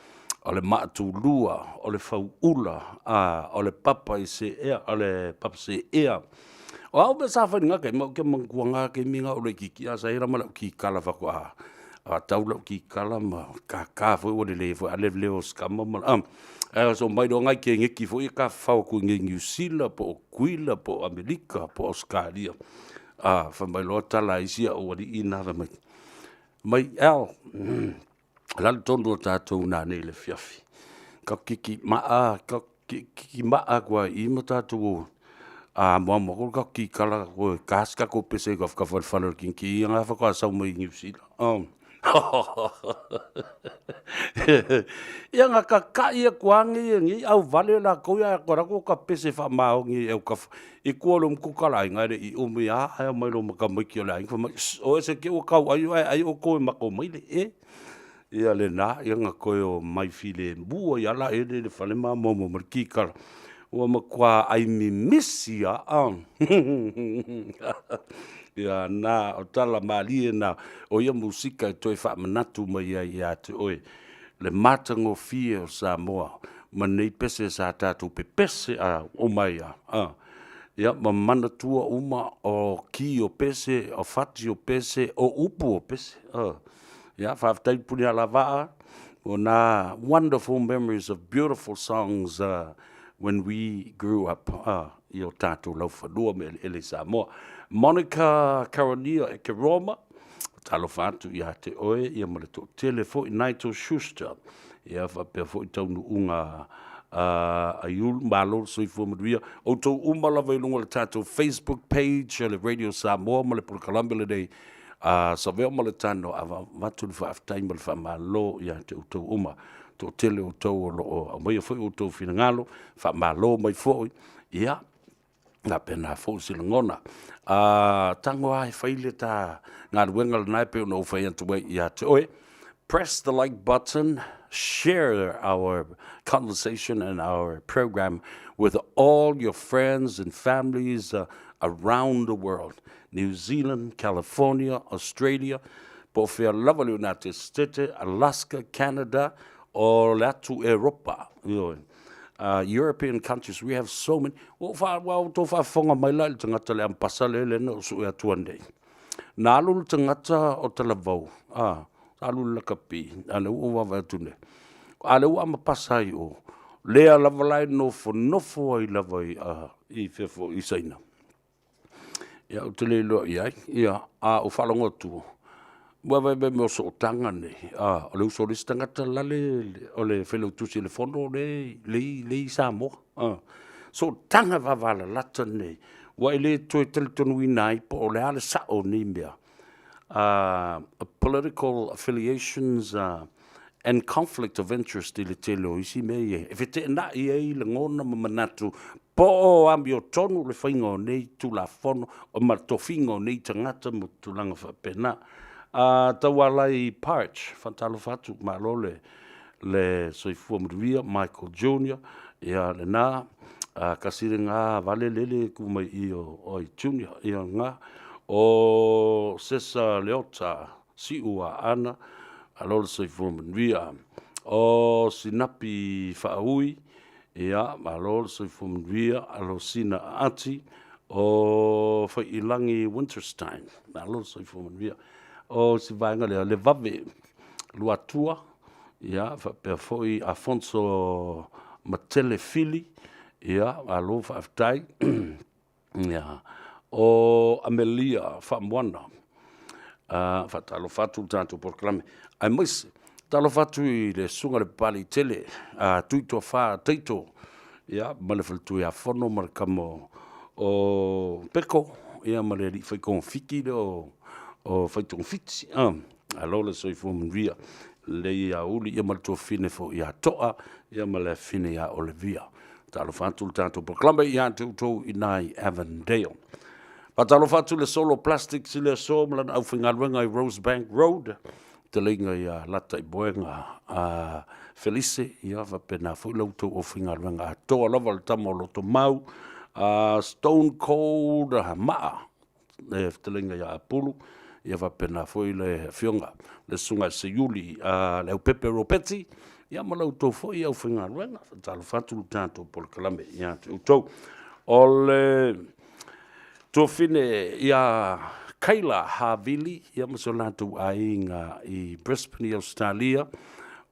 o le Maatulua, o le Fauula, a, o le Papa i Seea, o le Papa Seea. O a mea sa fai i lena taimi, ou te manatua na taimi na a ou laitiiti lava, sa i ai la ma lau kikala faatoa tau lau kikala ma kaka foi ua lelei foi lava le leo o si tama ma le… Ae so mai loa nai keneti foi ia tafafao atu i inei i Niu Sila po o Tutuila po o Amerika po o Ausetalia, a, fai mai loa tala a isi au alii na fai mai, mai Al, o le a le tonu a tatou nanei i le afiafi? Tatou tikimaa atu lava i i ma tatou amoamo atu le tatou kikala toe ta se tatou pese i tafatafa o le fale o le tinitii lena faatoa sau mai Niu Sila. Ia na tata'i atu lava nei auvale latou ia ae o atu ota pese faamaoni i autafa i tua o le umukuka a le aiga, e le i umi lava ae omai loa ma tamaiti o le aiga fai mai, o ese te i ua tau ai oe ae ai outou e matou maile, e. Ia lena, ia na toe omai filemu ai lava laia i le fale ma amoamo mai le kikala, ua matua ai mimisi lava. Ia na, o tala malie na o ia musika e toe faamanatu mai ai ia te oe le matagofie o Samoa ma nei pese sa tatou pepese uma ai lava. Ia ma manatua uma o ki o pese, o fati o pese, o upu o pese. Ia, faafetai Punialavaa o na wonderful memories of beautiful songs when we grew up i o tatou laufanua ma eleele i Samoa. Monica Caronia e Keroma, talofa atu ia te oe ia ma le toatele foi Nigel Schuster, ia faapea foi taunuuga Aiulu, malo le soifua manuia. Outou uma lava i luga o le tatou Facebook page o le Radio Samoa ma le polokalame lenei a Savea ma le Tano, avatu le faafetai ma le faamalo ia te outou uma. Toatele o outou o lo o aumaia foi outou finagalo, faamalo mai foi, ia, faapena foi se lagona. Tago lava e fai le ta galuega lena e pei ona ou fai atu ai ia te oe. Press the like button, share our conversation and our program with all your friends and families around the world. New Zealand, California, Australia, po o fea lava le United States, Alaska, Canada, o le atu Eropa, ioe. European countries, we have so many. Ua outou faafofoga mai la i le tagata le ampasa lea lea na ou sue atua nei. Na alu le tagata o Talavou, a, sa alu i le lakapi, a lea ua ou vaavaai atu nei, a lea ua amapasa ai i o, lea lava la e nofonofo ai lava i, i fea foi, i Saina. Ia, ou te le iloa i ai, ia, a ou faalogo atu, ua vaivai mai o sootaga nei, a, o le uso o le isi tagata lale o le failautusi o le fono lea e i Samoa, a. Sootaga vavalalata nei, ua e le toe talitonuina ai po o le a le sao o nei mea, political affiliations and conflict of interest i le tele o isi mea ia e feteenai ai lagona ma manatu po o amiotonu le faiga o nei Tulafono ma le tofiga o nei tagata ma tulaga faapena. Tauala i Parch, faatalofa atu, malo le le soifua manuia, Michael Junior, ia lena, tasi lena vale lele e tu mai i o Junior, ia lena. O Sesa Leota, Siu Aana, malo le soifua manuia. O Sinapi Faaui, ia, malo le soifua manuia, Alosina Aati, o Faiilagi Winterstein, malo le soifua manuia. O si vaega lea, le vave Luatua, ia, faapea foi Afonso Matele Fili, ia, malo faafetai. Ia, o Amelia Faamoana, faatalofa atu i le tatou polokalame, aemaise talofa atu i le susuga i le Papaliitele a Tuitofa Taito, ia, ma le faletua ia Fono ma le tama o Peko. ia ma le alii faitogafiti lea o faitogafiti. Malo le soifua manuia lenei aoauli ia ma le tuafafine foi ia Toa ia ma le afafine ia Olivia. Talofa atu le tatou polokalame ia te outou i ina i Avondale. Faatalofa atu i le Solo Plastics i le aso ma lana aufaigaluega i Rosebank Road, fetalaiga ia Lataimoega Felise, ia faapena foi la outou aufaigaluega atoa lava, le tama o Lotomau, Stone Cold Maa, le fetalaiga ia Apulu, ia faapena foi le afioga le susuga ia Seiuli Leaupepe Ropeti, ia ma la outou foi aufaigaluega. Faatalofa atu le tatou polokalame ia te outou. O le tuafafine ia Kayla Havili ia ma so latou aiga i Brisbane i Ausetalia,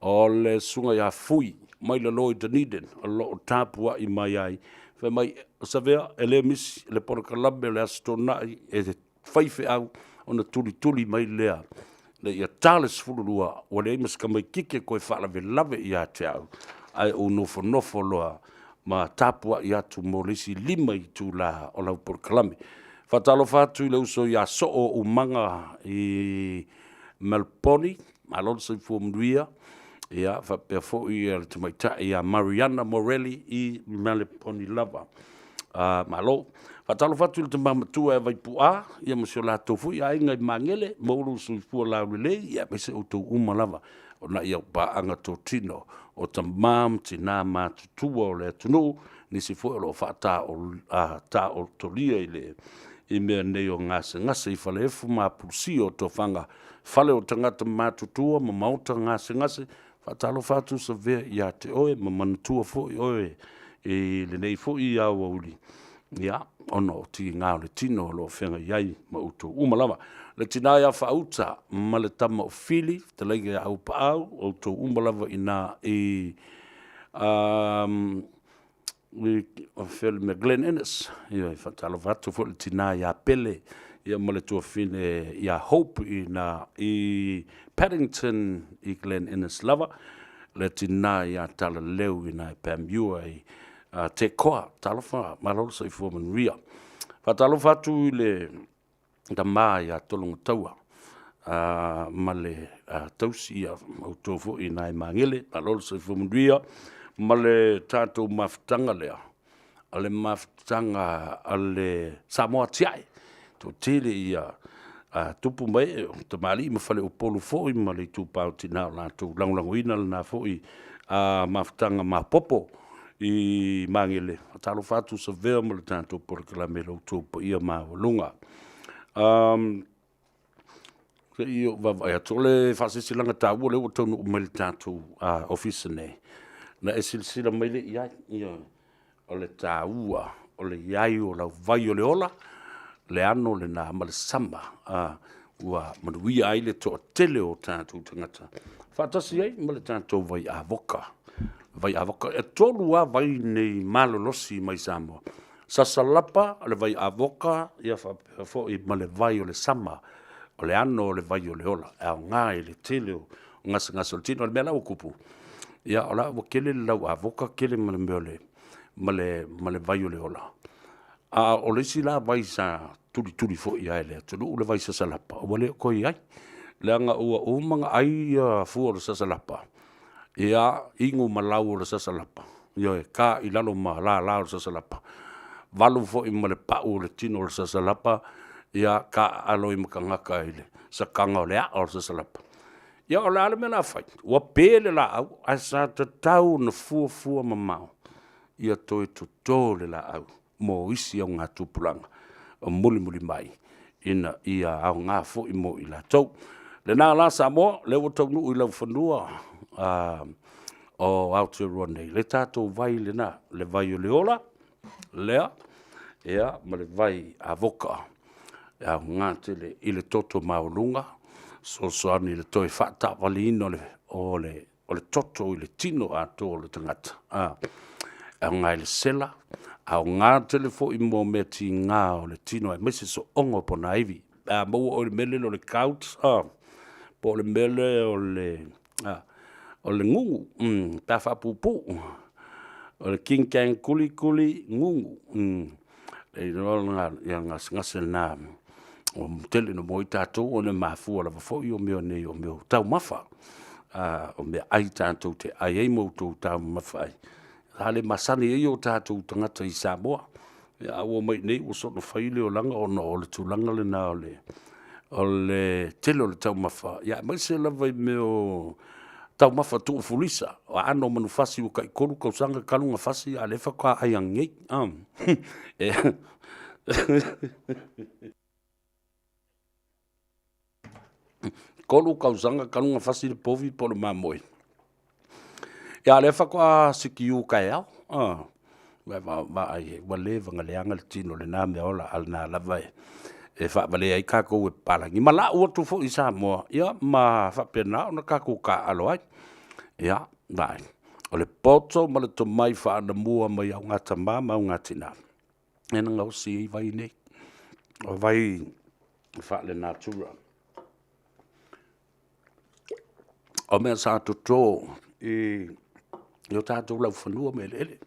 o le susuga ia Fui mai lalo i Dunedin o lo o tapuai mai ai, fai mai, Savea, e le misi le polokalame o le Aso Toonai e fai feau ona tulituli mai lea ina ia ta le 12, ua leai ma se tamaitiiti e toe faalavelave ia te au, ae ou nofonofo loa ma tapuai atu mo le isi 5 itula o lau polokalame. Faatalofa atu i le uso ia Soo Umaga i Melbourne, malo le soifua manuia, ia faapea foi le tamaitai ia Mariana Morelli i Melbourne lava. Malo. Faatalofa atu i le tama matua ia Vaipu'a ia ma si o latou foi aiga i Magele, maua lou soifua laulelei, ia aemaise outou uma lava o nai au paaga totino o tama ma tina matutua o le atunuu, nisi foi o lo o faataotolia i mea nei o gasegase i falaefu ma apulusia o tofaga, fale o tagata matutua ma maota gasegase. Faatalofa atu Savea ia te oe ma manatua foi oe i lenei foi aoauli, ia, ona o tiga o le tino o lo o feagai ai ma outou uma lava. Le tina ia Faauta ma le tama o Fili, fetalaiga ia Auuapaau, outou uma lava i ina i Glen Innes. Ia, e faatalofa atu foi i le tina ia Pele ia ma le tuafafine ia Hope i ina i Paddington i Glen Innes lava, le tina ia Talaleu i ina i Panmure i Tekoa. Talofa, malo le soifua manuia. Faatalofa atu i le tama ia Tologataua ma le tausi, ia ma outou foi i ina i Magele, malo le soifua manuia ma le tatou mafutaga lea, o le mafutaga a le Samoa Atiae. Toatele ia tupu ma ee o tamalii ma faleupolu foi ma le itupa o tina o latou lagolagoina lena foi mafutaga maopoopo i Magele. Faatalofa atu Savea ma le tatou polokalame i lo outou paia maualuga. Se i ou vaavaai atu, o le faasilasilaga taua lea ua taunuu mai i le tatou ofisa nei, na e silasila mai lea i ai, ioe, o le taua o le i ai o lau vai o le ola, le ano lena ma le sama ua manuia ai le toatele o tatou tagata faatasi ai ma le tatou vai avoka. Vai avoka, e 3 lava vai nei malolosi mai Samoa. Sasalapa, o le vai avoka, ia faapea foi ma le vai o le sama, o le ano o le vai o le ola, e aoga i le tele o gasegase o le tino. O le mea la ua tupu, ia o la ua tele le lau avoka, tele ma le mea o le ma le, ma le vai o le ola. A o le isi la vai sa tulituli foi i ai le atunuu, le vai sasalapa, ua le o toe i ai, leaga ua uma ona ai ia fua o le sasalapa, ia inu ma lau o le sasalapa, ioe, ta i lalo ma lala o le sasalapa, valu foi ma le pau o le tino o le sasalapa, ia taaalo ai ma tagata i le sakaga o le aa o le sasalapa. Ia o le a le mea o le a fai? Ua pe le laau, ae sa tatau ona fuafua mamao ia toe toto le laau mo isi augatupulaga o mulimuli mai ina ia aoga foi mo i latou. Lena la Samoa, lea ua taunuu i laufanua o Aotearoa nei, le tatou vai lena, le vai o le ola lea, ia, ma le vai avoka, e aoga tele i le toto maualuga, fesoasoani i le toe faataavaleina o le toto i le tino atoa o le tagata. E aoga i le sela, aoga tele foi mo mea tiga o le tino aemaise sooga o ponaivi. Pe a maua oe i le mea lele o le gout, po o le mea lea o le o le gugu, pe a faapuupuu, o le king kang kuli kuli gugu. E iloa ia gasegase lena ua tele ina maua ai tatou ona e mafua lava foi o mea nei o mea o taumafa, o meaai tatou te ai ai ma outou taumamafa ai, sa le masani ai o tatou tagata i Samoa. Ia, a ua omai i inei ua soona fai le olaga ona o le tulaga lena o le tele o le taumafa, ia aemaise lava i mea o taumafa tuufulisa, o aano o manufasi ua tai 3 tausaga talu ona fasi a o lea faatoa ai ananei. 3 tausaga talu ona fasi le povi po o le mamoe, a o lea faatoa sikiu taeao. Vaai i ai, ua leva ona leaga le tino i lena meaola, a o lena lava e faavalea ai tatou e papalagi, ma lau atu foi i Samoa, ia ma faapena ona tatou taaalo ai. Ia, vaai, o le poto ma le tomai faale-Anamua mai augatama ma augatina, lea na gaosi ai vai nei, o vai faale-natura. O mea sa toto i o tatou laufanua ma eleele.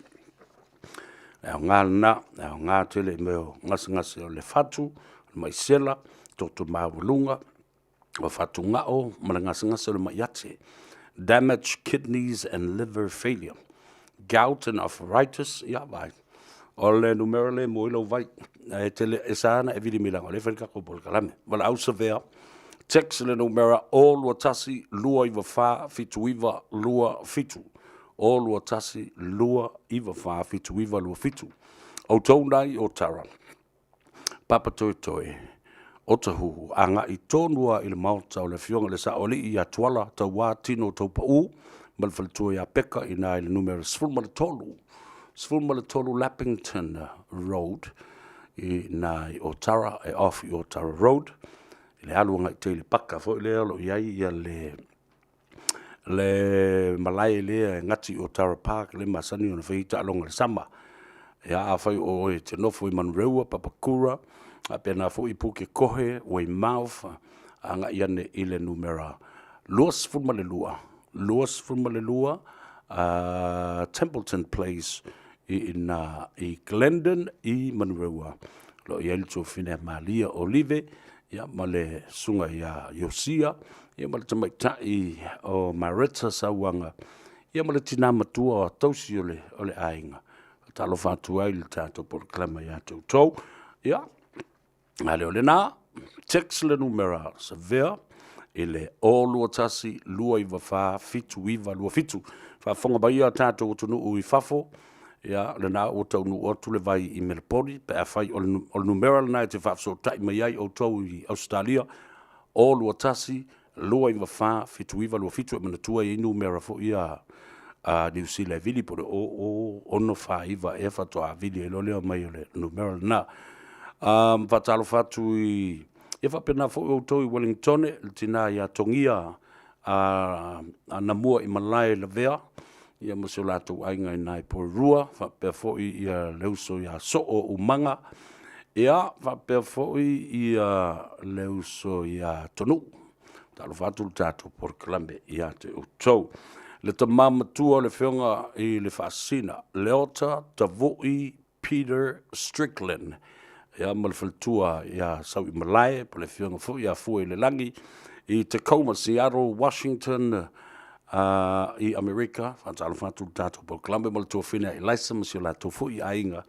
E aoga lena, e aoga tele i mea o gasegase o le fatu, o le maisela, toto maualuga, o fatugao ma le gasegase o le mai ate, damage kidneys and liver failure, gout and arthritis, ia vaai. O le numera lea e maua ai lau vai, ae tele, e sa ona e vili mai leaga o lea e fai le tatou polokalame. Valaau Savea, text le numera 021 294 7927. 021 294 7927. Outou na i Otara, Papatoetoe, Otahuhu, agai tonu lava i le maota o le Afioga i le Saoalii ia Tuala Tauā Tino Taupau ma le faletua ia Peka i ina i le numera 13, 13 Lappington Road i ina i Otara, e off i Otara Road, i le alu agai tai i le paka foi lea o lo o i ai le malae lea e gati i Otara Park lea e masani ona fai ai taaloga i le sama. Ia afai o oe e te nofo i Manureua, Papakura, faapena foi Pukekohe, Weymouth, agai ane i le numera 22, 22 Templeton Place i ina i Glendon i Manureua. O lo o i ai le tuafafine a Malia Olive ia ma le susuga ia Iosia ia ma le tamaitai o Mareta Sauaga ia ma le tina matua tausi o le aiga. Faatalofa atu ai i le tatou polokalame ia te outou. Ia, a le o lena, text le numera Savea i le 021 294 7927. Faafofoga mai a tatou atunuu i fafo, ia lena ua taunuu atu le vai i Melaponi, pe afai o le numera lena e te faafesootai mai ai outou i Ausetalia, 021 294 7927. E manatua e i ai numera foi ia a Niu Sila e vili po o le 0049 ea faatoa vili ai loa lea mai o le numera lena. Faatalofa atu i ia faapena foi outou i Wellingtone, le tina ia Togia a Namua i Malae Lavea, ia ma si o latou aiga i ina i Porirua, faapea foi ia le uso ia Soo Umaga, ia faapea foi ia le uso ia Tonuu. Talofa atu le tatou polokalame ia te outou. Le tama matua o le Afioga i le Faasisina, Leota Tavui Peter Strickland, ia ma le faletua ia Sauimalae, po o le afioga foi ia Fuailelagi, i Tacoma, Seattle, Washington, i Amerika. Faatalofa atu i le tatou polokalame ma le tuafafine a Eliza ma si o latou foi aiga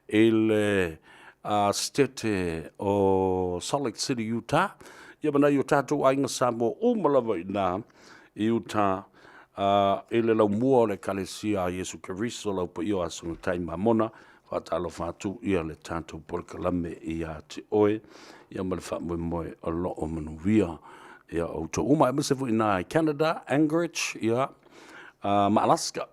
i le Setete o Salt Lake City, Utah. Ia ma nai o tatou aiga Samoa uma lava i ina i Utah, i le laumua o le Ekalesia a Iesu Keriso Lau Paia o Aso Gatai Mamona. Faatalofa atu ia le tatou polokalame ia te oe, ia ma le faamoemoe o lo o manuia ia outou uma, aemaise foi i ina i Canada, Anchorage, ia, ma Alaska.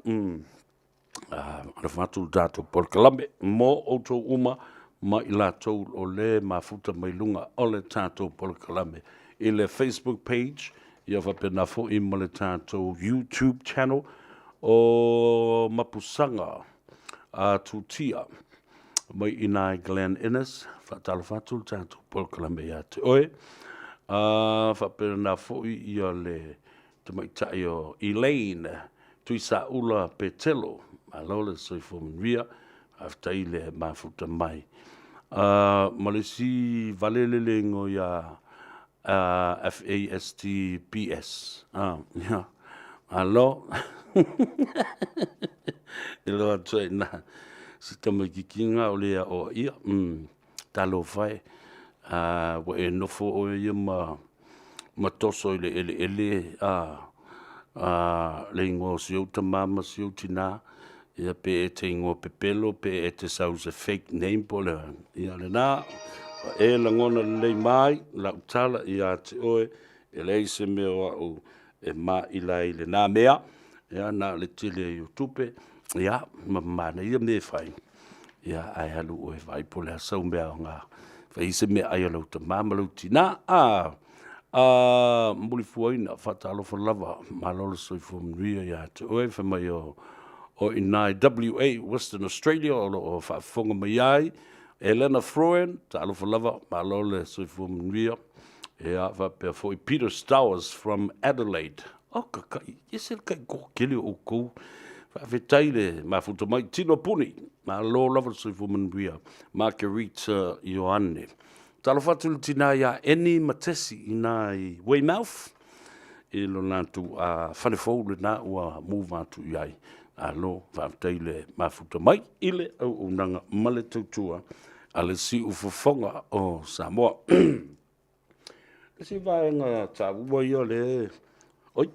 Alofa atu le tatou polokalame mo outou uma ma i latou o le mafuta mai luga o le tatou polokalame i le Facebook page, ia faapena foi ma le tatou YouTube channel o Mapusaga a Tutia mai i ina i Glen Innes. Faatalofa atu le tatou polokalame ia te oe. Faapena foi ia le tamaitai o Elaine Tuisaula Petelo, malo le soifua manuia, faafetai le mafuta mai. Ma le isi vale le le igoa ia FASTPS. Ia, malo. E loa atu ai ina si tamaitiiti o le aoaia. Talofa e, ua e nofo oe ia ma toso i le eleele le igoa o si ou tama ma si ou tina, ia pe e te igoa pepelo pe e te sau i se fake name po o le a, ia lena. Ua e lagona lelei mai lau tala ia te oe, e leai se mea o au e maila ai i lena mea, ia na o le tele ai o tupe, ia ma manaia mea e fai, ia ae alu oe e vaai po o le a sau mea aoga e fai ai se meaai a lau tama ma lou tina. Mulifuaina, faatalofa lava, malo le soifua manuia ia te oe, fai mai o i ina i WA, Western Australia, o lo o faafofoga mai ai. Elena Froen, talofa lava, malo le soifua manuia. Ia, faapea foi Peter Stowers from Adelaide. O kakai, e ese le kai toatele o outou. Faafetai le mafuta mai, tino puni. Malo lava le soifua manuia. Margarita Ioane. Talofa atu i le tina ia Eni Matesi i ina i Weymouth, i lo latou fale fou lena ua move atu i ai. Malo, faafetai le mafuta mai i le auaunaga ma le tautua a le Siufofoga o Samoa. Le isi vaega taua ia le oi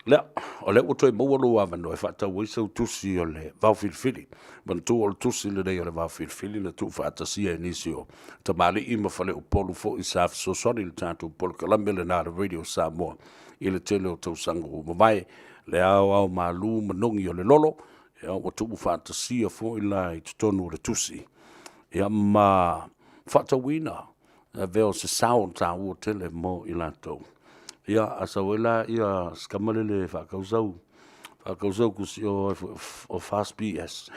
lea, o lea ua toe maua lou avanoa e faatau ai sau tusi o le vaofilifili. Manatua o le tusi lenei o le vaofilifili na tuufaatasia e nisi o tamalii ma faleupolu foi sa fesoasoani i le tatou polokalame lena a le Radio Samoa i le tele o tausaga ua mavae. Le aoao malu ma nogi o le lolo, ia, ua tuufaatasia foi la i totonu o le tusi, ia, ma faatauina e avea o se sao taua tele mo i latou. Ia, a sau ai la ia si tama lele e faatau sau, faatau sau tusi o, o Fast BS.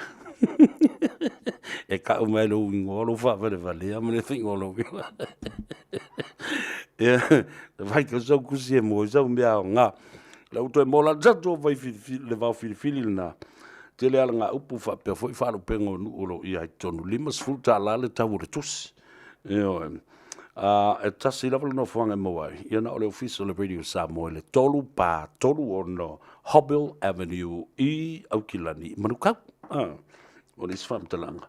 E tau mai lou igoa, lou faavalevalea ma le faiga o lou igoa. Ia, faitau sau tusi e maua ai sau mea aoga. La ua toe maua la le tatou vai filifili, le vao filifili lena. Tele alagaupu faapea foi faalupega o nuu o lo o i ai i totonu. $50 le tau o le tusi. Ioe. E tasi lava le nofoaga e maua ai, ia na o le ofisa o le Radio Samoa i le 3 4 3 6 Hobbill Avenue i Aukilani, Manukau. O le isi faamatalaga,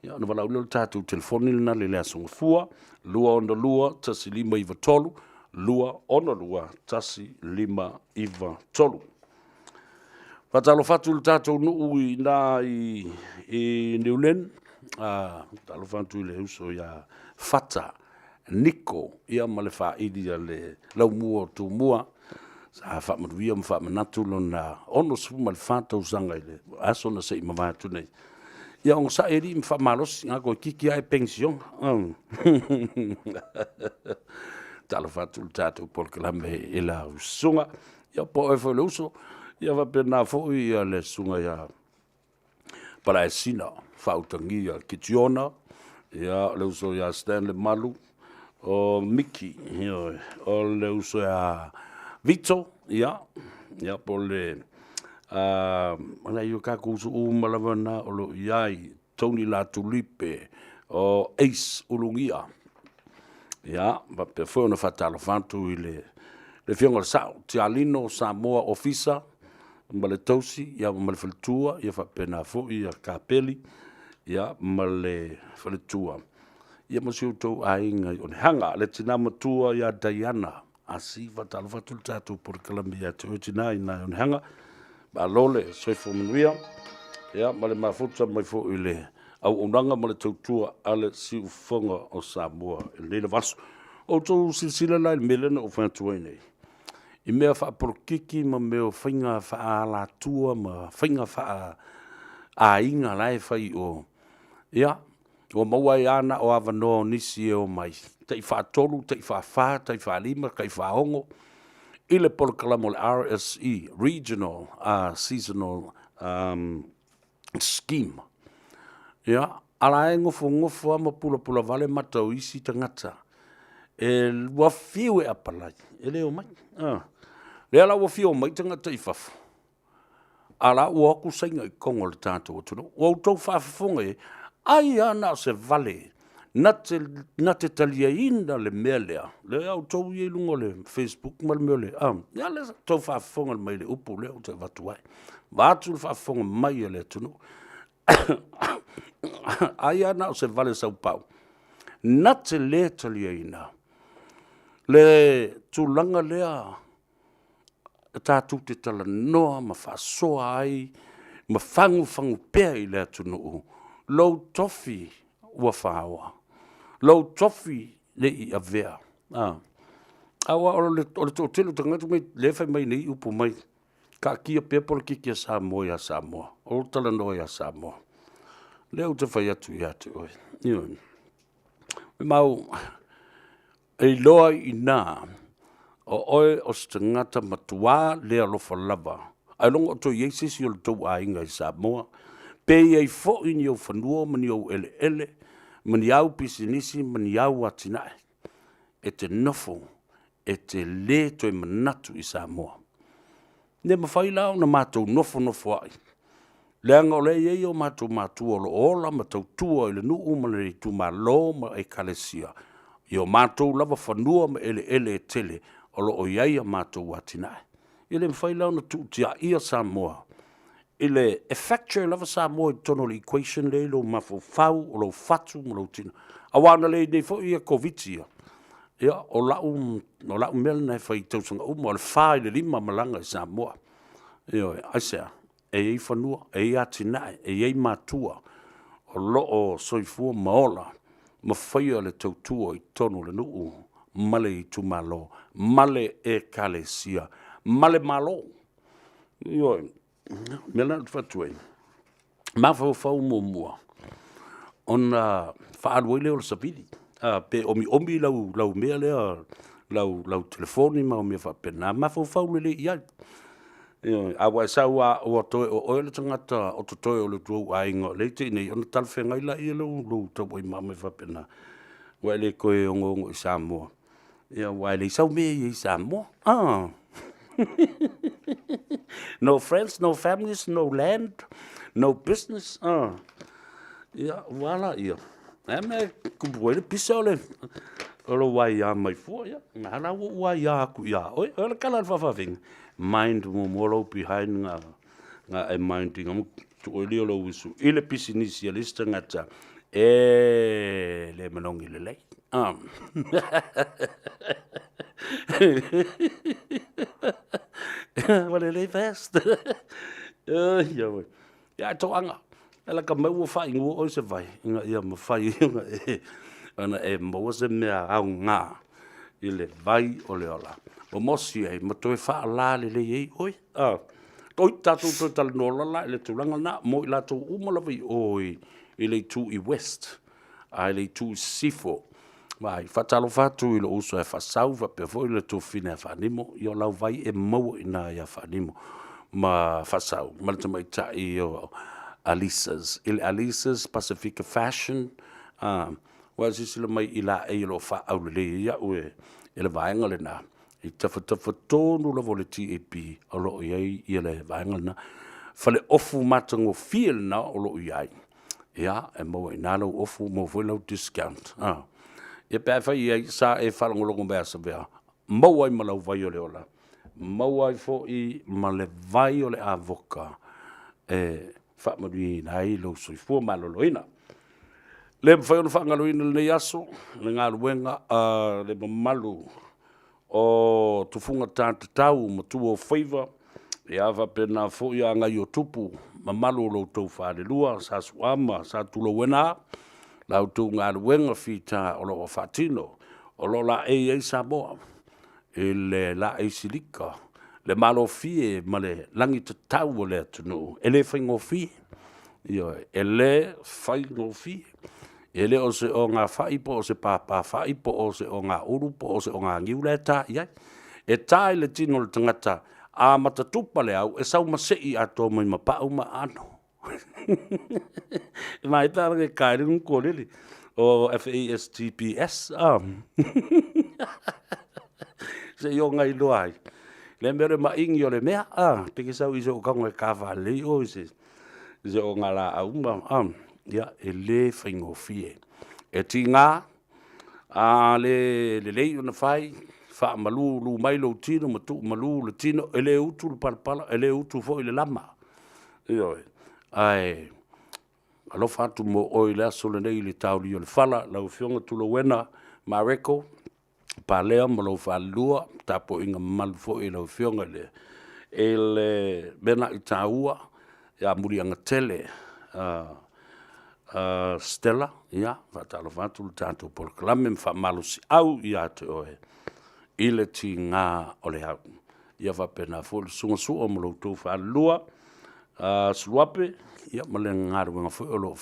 ia ona valaau lea o le tatou telefoni lena le Aso Gafua, 262 1593, 262 1593. Faatalofa atu i le tatou nuu i ina i Niuland, faatalofa atu i le uso ia Fata Niko ia ma le faaili a le Laumua o Tumua, sa faamanuia ma faamanatu lona 64 tausaga i le aso na se i mavae atu nei. Ia onosai alii ma faamalosi, na toeitiiti lava e penisione. Talofa atu i le tatou polokalame i lau susuga. Ia po o oe foi le uso, ia faapena foi ia le susuga ia Palaesina, faautagia Kitiona, ia o le uso ia Stanley Malu, o Miki, ioe, o le uso ia Vito, ia, ia po o le nai o tatou uso uma lava na o lo o i ai, Tony Latulipe, o Ace Ulugia. Ia, faapea foi ona faatalofa atu i le Afioga i le Sao, Tialino Samoa Ofisa ma le tausi, ia, ma le faletua, ia faapena foi ia Kapeli, ia, ma le faletua, ia ma si outou aiga i Onehaga. Le tina matua ia Diana Asi, faatalofa atu le tatou polokalame ia te oe tina i na i Onehaga. Malo le soifua manuia, ia, ma le mafuta mai foi i le auaunaga ma le tautua a le Siufofoga o Samoa i lenei lava aso. O outou silasila la i le mea lea na ou fai atu ai nei, i mea faapolokiki ma mea o faiga faaalatua ma faiga faaaiga la e fai i o, ia, ua maua ai lava na o avanoa o nisi e omai, tai faatolu, tai faafa, tai faalima, tai faaono, i le polokalame o le RSE, Regional Seasonal Scheme. Ia, a la e nofonofo lava ma pulapula vale mata o isi tagata, e ua fiu e apalai, e le omai. Lea la ua fia omai tagata i fafo, a la ua o atu Saina i totonu o le tatou atunuu. Ua outou faafofoga i ai, ai lava na o se vale. Na te, na te taliaina le mea lea, lea outou ia i luga o le Facebook ma le mea o le, a, ia lea tou faafofoga mai i le upu lea ou te avatu ai. Vaeatu le faafofoga mai a le atunuu. Ai lava na o se vale saupau, na te le taliaina le tulaga lea e tatou te talanoa ma faasoa ai ma fagufagu pea i le atunuu lou tofi ua faoa, lou tofi le i avea. Aua o le toatele o tagata lea e fai mai nei upu mai, taatia pea polokiki a Samoa ia Samoa, o talanoa ia Samoa. Lea ou te fai atu ia te oe, ioe, mau e iloa ai i ina o oe o se tagata matua le alofa lava, ailoga o toe i ai se isi o le tou aiga i Samoa, pe i ai foi ni ou fanua ma ni ou eleele ma ni au pisinisi ma ni au atinae e te nofo e te le toe manatu i Samoa. Le mafai la ona matou nofonofoai, leaga o lea e i ai o matou matua o lo o ola ma tautua i le nuu ma le itumalo ma ekalesia i o matou lava fanua ma eleele e tele o lo o i ai a matou atinae. E le mafai la ona tuutiaia Samoa i le e factor lava Samoa i totonu o le equation lea i lou mafaufau, o lou fatu ma lou tino. Aua ana le i nei foi ia Koviti ia, ia o lau mea lena e fai i tausaga uma, o le 4 i le 5 malaga i Samoa. Ioe, aisea? E i ai fanua, e i ai atinae, e i ai matua o lo o soifua ma ola ma faia le tautua i totonu o le nuu ma le itumalo ma le ekalesia ma le Malo. Ioe, mea la ou te fai atu ai, mafaufau muamua ona faaalu ai lea o le savili, pe omiomi lau mea lea, lau telefoni ma au mea faapena, mafaufau lelei i ai. Ioe, a ua e sau lava ua toe o oe le tagata o totoe o lo outou aiga o lea e i te i nei, ona talafeagai lea o lou tauai ma mea faapena, ua e le toe ogoogo i Samoa, ia aua e leai sau mea e i ai i Samoa. No friends, no families, no land, no business. Ia, ua a laia? O le a le mea e tupu ai le pisa o lou aia mai fua? Ia, a la ua ou aia atu ia oe. O le tala a le faafafine, mind muamua lou behind na e mind ina tuu ai lea o lou uso i le pisinisi a le isi tagata e le manogi lelei. Ua lelei fast. Ia ae toaga, e lata mai ua faainuia oe se vai ina ia mafai ona e maua se mea aoga i le vai o le ola. Momosi ai ma toe faalalelei ai oe. Oi, tatou toe talanoa loa la i le tulaga lena mo i latou uma lava i o i le itu i West, a i le itu i Sisifo. Vaai, faatalofa atu i lou uso ia Faasau faapea foi le tuafafine ia Faanimo, ia o lau vai e maua i ina ia Faanimo ma Faasau ma le tamaitai o Alisa's, i le Alisa's Pasifika Fashion, ua e silasila mai i laei o lo o faaaulelei ai au e le vaega lena, i tafatafa tonu lava o le TAB o lo o i ai ia le vaega lena. Faleofu matagofie lena o lo o i ai, ia, e maua i ina lau ofu, maua foi lau discount. Ia pe a fai i ai, sa e faalogologo mai ia Savea, maua ai ma lau vai o le ola, maua ai foi ma le vai o le avoka e faamanuiaina ai lou soifua maloloina. Le mafai ona faagaloina lenei aso le galuega a le mamalu o tufuga ta tatau ma tua o faiva, ia faapena foi agai o tupu, mamalu o lo outou falelua, Sa Suama, Sa Tulouena, la outou galuega fita o lo o faatino, o lo o laei ai Samoa i le laei silika, le malofie ma le lagitatau o le atunuu. E le faigofie, ioe, e le faigofie. E le o se ogafai po o se papafai po o se ogaulu po o se oganiu la e ta i ai. E ta i le tino o le tagata, a matatupa le au, e sau masei atoa mai ma pau ma aano. E manaia pe ana ta ai le gutu o FASTPS. Se i oga iloa ai le mea o le maigi o le mea, pe te sau i se o tago e ta faalelei oe i se ogalaau ma, ia, e le faigofie. E tigā, a le lelei ona fai, faamalulu mai lou tino ma tuumalu le tino, e le utu le palapala, e le utu foi le lama. Ioe. Ae alofa atu mo oe i le aso lenei i le taolia o le fala, lau Afioga Tulouena Mareko Palea ma lou falelua, tapuaiga mamalu foi i lau Afioga i le Menaitaua ia Muliagatele Stella, ia, faatalofa atu le tatou polokalame ma faamalosiau ia te oe i le tiga o le au. Ia faapena foi le Susuga Sua ma lo outou falelua, Suluape, ia ma le galuega foi o lo o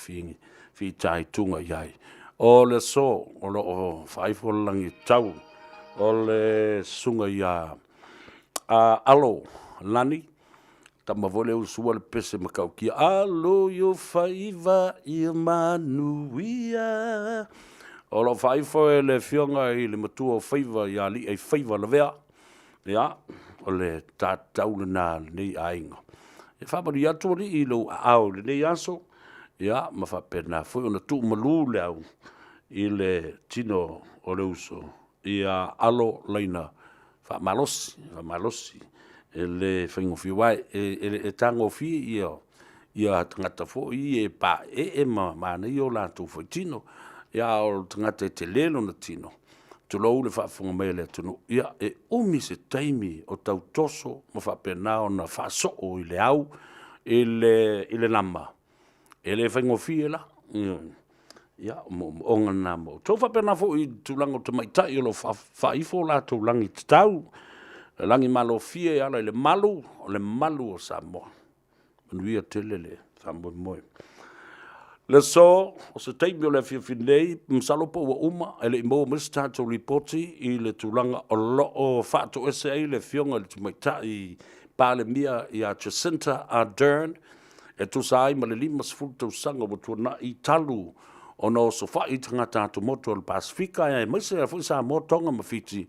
fitaituga i ai. O le aso o lo o faaifo le lagi tatau o le susuga ia Alo Lani, tama foi lea ua sua le pese matautia, alo i ou faiva ia manuia. O lo o faaifo e le afioga i le matua o faiva ia Aliiaifaiva Lavea, ia, o le ta tatau lena a lenei aiga. E faamanuia atu alii i lou aao i lenei aso, ia, ma faapena foi ona tuumalu le au i le tino o le uso ia alo laina faamalosi, faamalosi. E le faigofie, aua e tagofie ia tagata foi ia e paeee ma manaia o latou foi tino, a o le tagata e tele lona tino, tulou le faafofoga mai a le atunuu, ia e umi se taimi o tau toso ma faapena ona faasoo i le au i le lama, e le faigofie la. Ioe. Ia, o moomooga na mo outou. E faapena foi i le tulaga o tamaitai o lo o faaifo o latou lagi tatau, lagi malofie e ala i le malu, o le malu o Samoa. Manuia tele le faamoemoe. Le aso, o se taimi o le afiafi nei, masalo po ua uma, e le i maua mai se tatou lipoti i le tulaga o lo o faatoese ai le Afioga i le Tamaitai Palemia ia Jacinta Ardern e tusa ai ma le 50 tausaga ua tuanai talu ona osofai tagata atumotu o le Pasefika aemaise ai foi Samoa, Tonga ma Fiti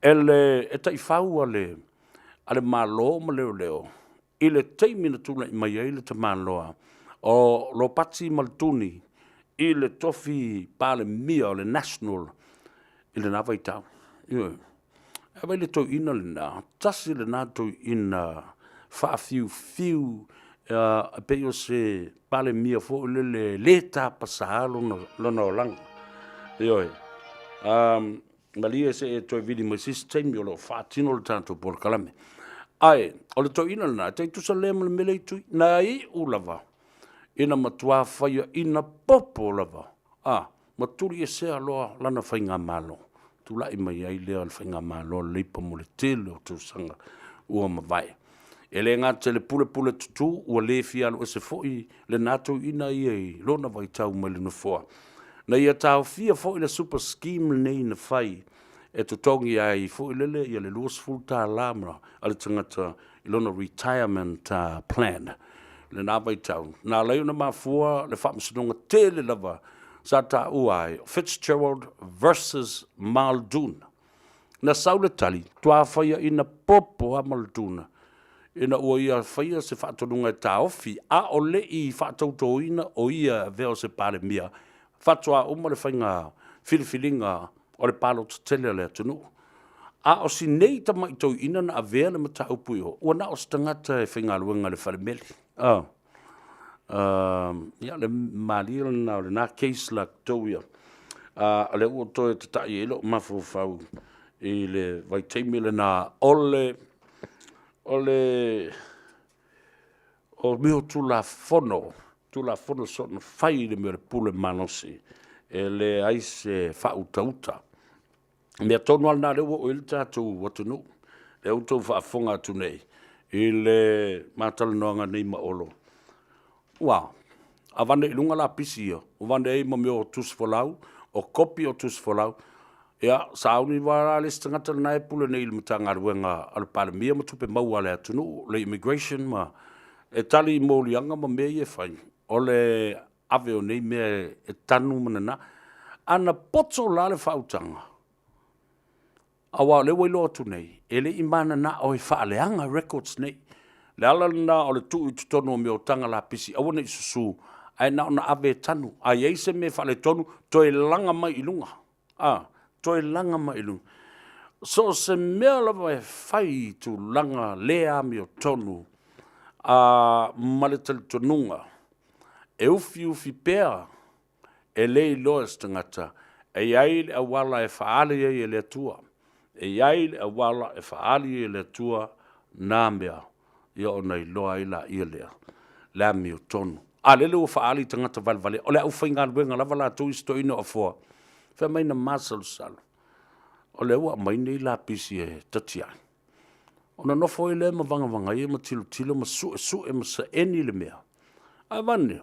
e le e taifau a le a le Malo ma leoleo i le taimi na tulai mai ai le tamaloa o Ropati Malduni i le tofi Palemia o le National i lena vaitau. Ioe. E vaai le toeaina lena, tasi lena toeaina faafiufiu, e pei o se Palemia foi lele e le tapasaina lona olaga. Ioe. Malie se i e toe vili mai se isi taimi o lo o faatino le tatou polokalame. Ae, o le toeaina lena, e tai tusa lea ma le mea lea e tui. Na iu lava ina matua faiaina popo lava, a, ma tuliesea loa lana faigamalo, tulai mai ai lea o le faigamalo a le Leipa mo le tele o tausaga ua mavae. E le gata i le pulepule tutū, ua le fia alu ese foi lena toeaina ia i lona vaitau mai le nofoa. Na ia taofia foi le super scheme lenei na fai e totogi ai foi lele ia le $20 ma a le tagata i lona retirement plan i lena vaitau. Na ala ai ona mafua le faamasinoga tele lava sa taua ai Fitzgerald versus Muldoon. Na sau le tali, toa faiaina popo lava Muldoon ina ua ia faia se faatonuga e taofi a o le i faatautoina o ia e avea o se Palemia, faatoa uma le faiga filifiliga o le palota tele a le atunuu. A o si nei tamai toeaina na avea le mataupu i o, ua na o se tagata e faigaluega i le falemeli. Ia, le malie lena o lena case latou ia. O lea ua toe tatai ai lou mafaufau i le vaitaimi lena o le o le o mea o Tulafono, Tulafono soona fai i le mea o le pule malosi, e leai se faautauta. O le mea tonu lava lena o lea ua oo i ai le tatou atunuu, lea ua outou faafofoga atu nei i le ma talanoaga nei ma Olo, ua avane i luga lapisi ia, avane ai ma mea o tusi folau, o kopi o tusi folau. Ia, sauni la le isi tagata lena e pule nei i le Matagaluega a le Palemia ma Tupe Maua a le atunuu, le Immigration ma e tali i moliaga ma mea ia e fai, o le ave o nei mea e tanu ma nana. A na poto la le faautaga, aua o lea ua iloa atu nei, e le i mananao e faaleaga records nei. O le ala lena o le tuu i totonu o mea o taga lapisi aua ne i susu. Ae na ona ave e tanu. A i ai se mea faaletonu, toe laga mai i luga. A, toe laga mai i luga. So o se mea lava e fai i tulaga le amiotonu a, ma le talitonuga, e ufiufi pea e le iloa e se tagata, e i ai le auala e faaali ai e le Atua, e i ai le auala e faaali ai e le Atua nā mea, ia ona iloa ai laia lea le amiotonu. A lele ua faaali i tagata valevale, o le aufaigaluega lava latou isi toeaina o Afoa, fai mai na masalosalo, o lea ua aumai nei lapisi e tati ai. Ona nofo ai lea ma vagavagaia ma tilotilo ma suesue ma saeni le mea. Ae vane,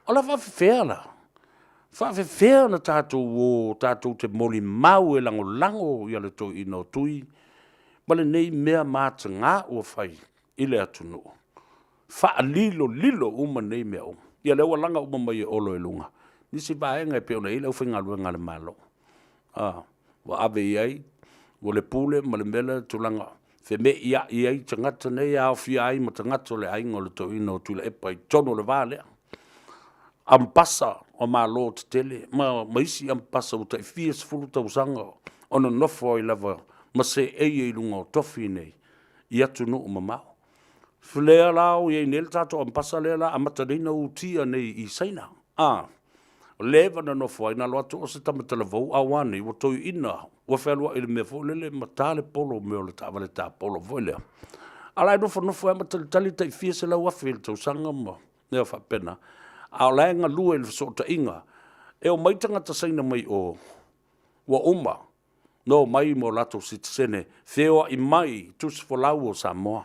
O le a faafefea la? Faafefea ona tatou o tatou te molimau e lagolago ia le toeaina o Tui ma lenei mea mataga ua fai i le atunuu? Faalilolilo uma nei mea uma. Ia lea ua laga uma mai e Olo i luga nisi vaega e pei ona i ai le aufaigaluega a le Malo. Ua ave i ai ua le pule ma le mea lea tulaga feme'ia'i ai tagata nei, aofia ai ma tagata o le aiga o le Toeaina o Tuilaepa i totonu o le va lea. Ambasa o Malo tetele ma isi ambasa ua tai fia sefulu tausaga o nonofo ai lava ma seei ai i luga o tofi nei i atunuu mamao. Lea la ua i ai nei le tatou ambasa lea la amata nei ona utia nei i Saina. A, leva na nofo ai, na alu atu o se tama talavou, a ua nei, ua toeaina, ua fealuai i le mea foi lele ma ta le polo, mea o le taavale tapolo foi lea. A o la e nofonofo lava ma talitali tai fia $100,000 i le tausaga ma mea faapena. A o la e galue i le fesootaiga. E omai tagata Saina mai o, ua uma na omai ma o latou sitisene, feoai mai tusi folau o Samoa.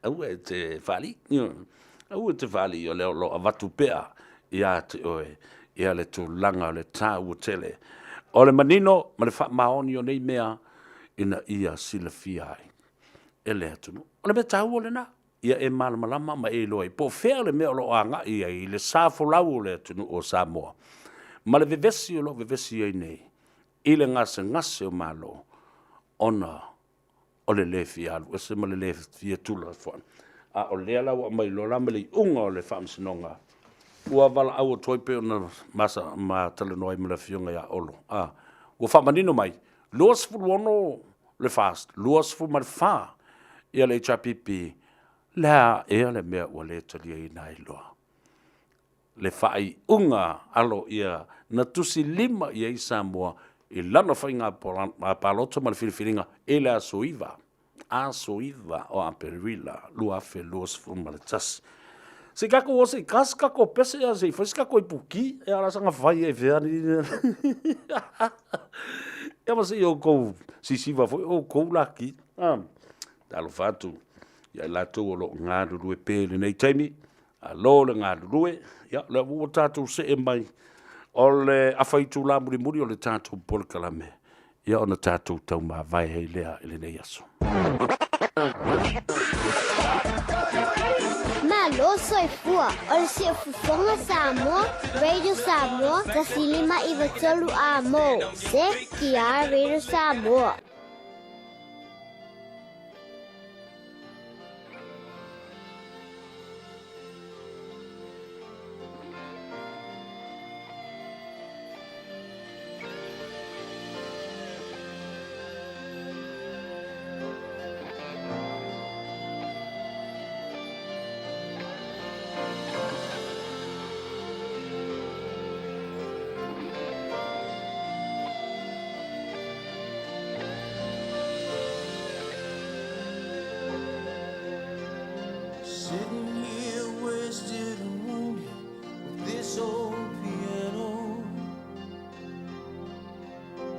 Aua e te faalii, aua e te faalii o lea o lo o avatu pea ia te oe ia le tulaga o le taua tele o le manino ma le faamaoni o nei mea ina ia silafia ai e le atunuu. O le mea taua lena, ia e malamalama ma e iloa ai po o fea le mea o lo o agai ai le sa folau o le atunuu o Samoa ma le vevesi o lo o vevesi ai nei i le gasegase o Malo ona o le le fia alu ese ma le le fia tuulafoai. A o lea la ua aumai loa la ma le iuga o le faamasinoga ua valaau atu ai pei ona ma talanoa ai ma le afioga ia Olo. A, ua faamanino mai, 26 le FAST, 24 ia le HRPP, le a ea le mea ua le taliaina ai loa le faaiuga aloaia na tusi lima i ai Samoa i lana faiga palota ma le filifiliga i le aso 9, aso 9 o Aperila 2021. Se i tatou o se i ka se tatou pese a se i fai se tatou ipuki, ia la saga fai ai fea ni. Ia ma se i outou sisiva foi outou laki. Talofa atu ia i latou o lo o galulue pea i lenei taimi. Alo le galulue, ia o lea ua tatou see mai o le afa itula mulimuli o le tatou polokalame, ia ona tatou taumavae ai lea i lenei aso. Malo soifua o le Siufofoga Samoa, Radio Samoa, 105 93 Amo, CKR Radio Samoa. Sitting here wasted and wounded with this old piano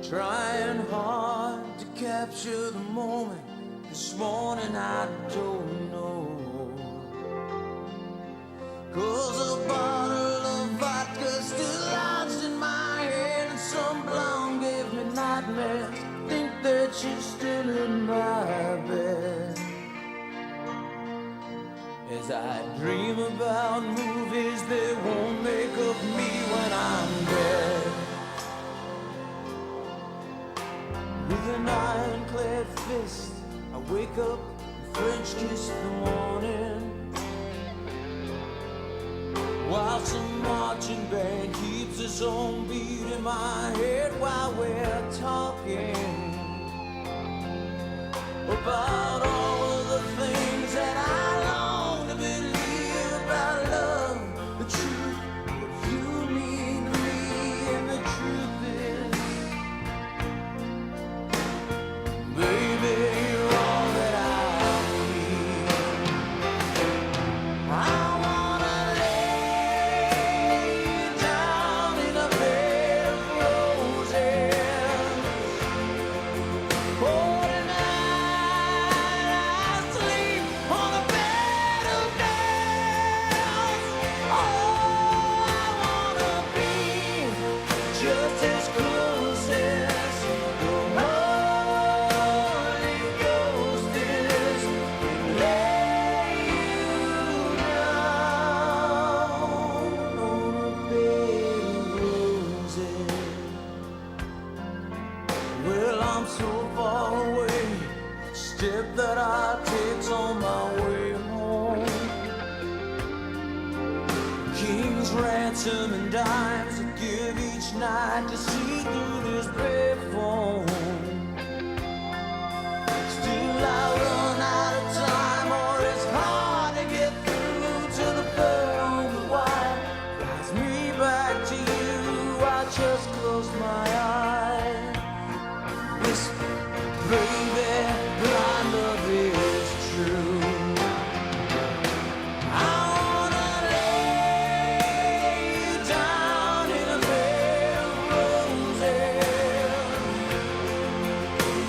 Trying hard to capture the moment This morning I don't know Cause a bottle of vodka still lodged in my head And some blonde gave me nightmares Think that she's still in my bed As I dream about movies they won't make of me when I'm dead. an ironclad fist. I wake up and French kiss the morning. While some marching band keeps its own beat in my head while we're talking about all of the things that I long to believe about love, the truth, what you mean to me, and the truth is, baby, you're all that I need. I wanna lay you down in a bed of roses. Oh, tonight I sleep on a bed of nails. Oh, I wanna be just as close as the Holy Ghost is and lay you down on a bed of roses. Well, I'm so far away. Step that I take's on my way home. King's ransom and dimes I give each night to see through this payphone. Still I run out of time, or it's hard to get through to the bird on the wire. Flies me back to you. I just close my eyes. Whisper, baby, blind love is true. I wanna lay you down in a bed of roses.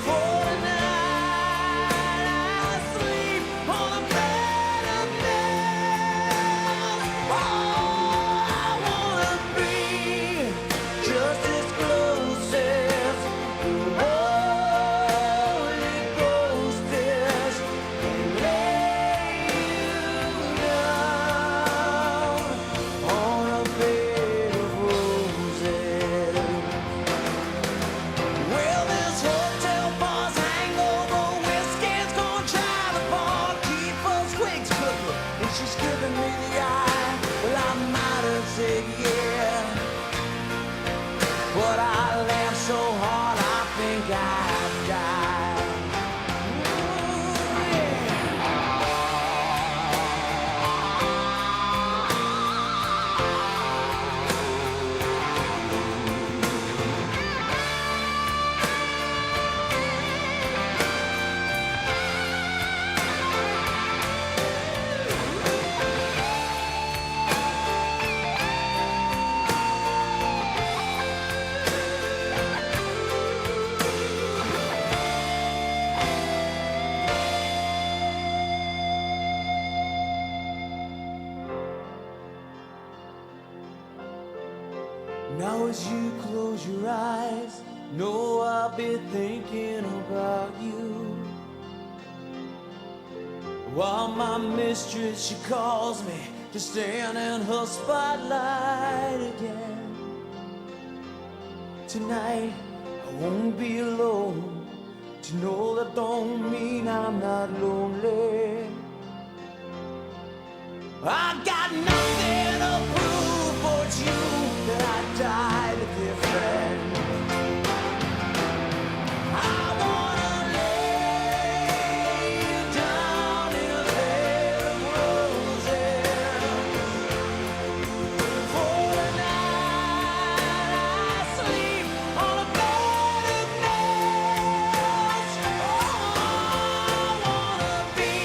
For tonight I sleep on a bed of nails. Oh, I wanna be just as close as the Holy Ghost is and lay you down on a bed of roses. Well, this hotel bar's hangover whiskey's gonna try the barkeeper's wig's crooked, and she's giving me the eye. Well, I might have said yeah, but I laughed so hard I think I'd die. Ooh, yeah. Now as you close your eyes, know I'll be thinking about you. While my mistress, she calls me to stand in her spotlight again. Tonight, I won't be alone. To know that don't mean I'm not lonely. I got nothing to prove for it's you that I died to defend. I wanna lay you down in a bed of roses. For tonight I sleep on a bed of nails. Oh, I wanna be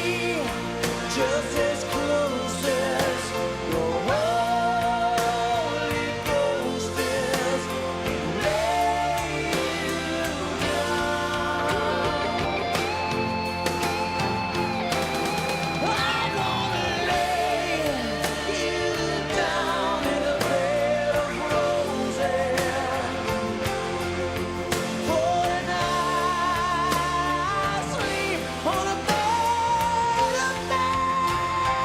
just as close as the Holy Ghost is and lay you down. I wanna lay you down in a bed of roses. For tonight I sleep on a bed of nails.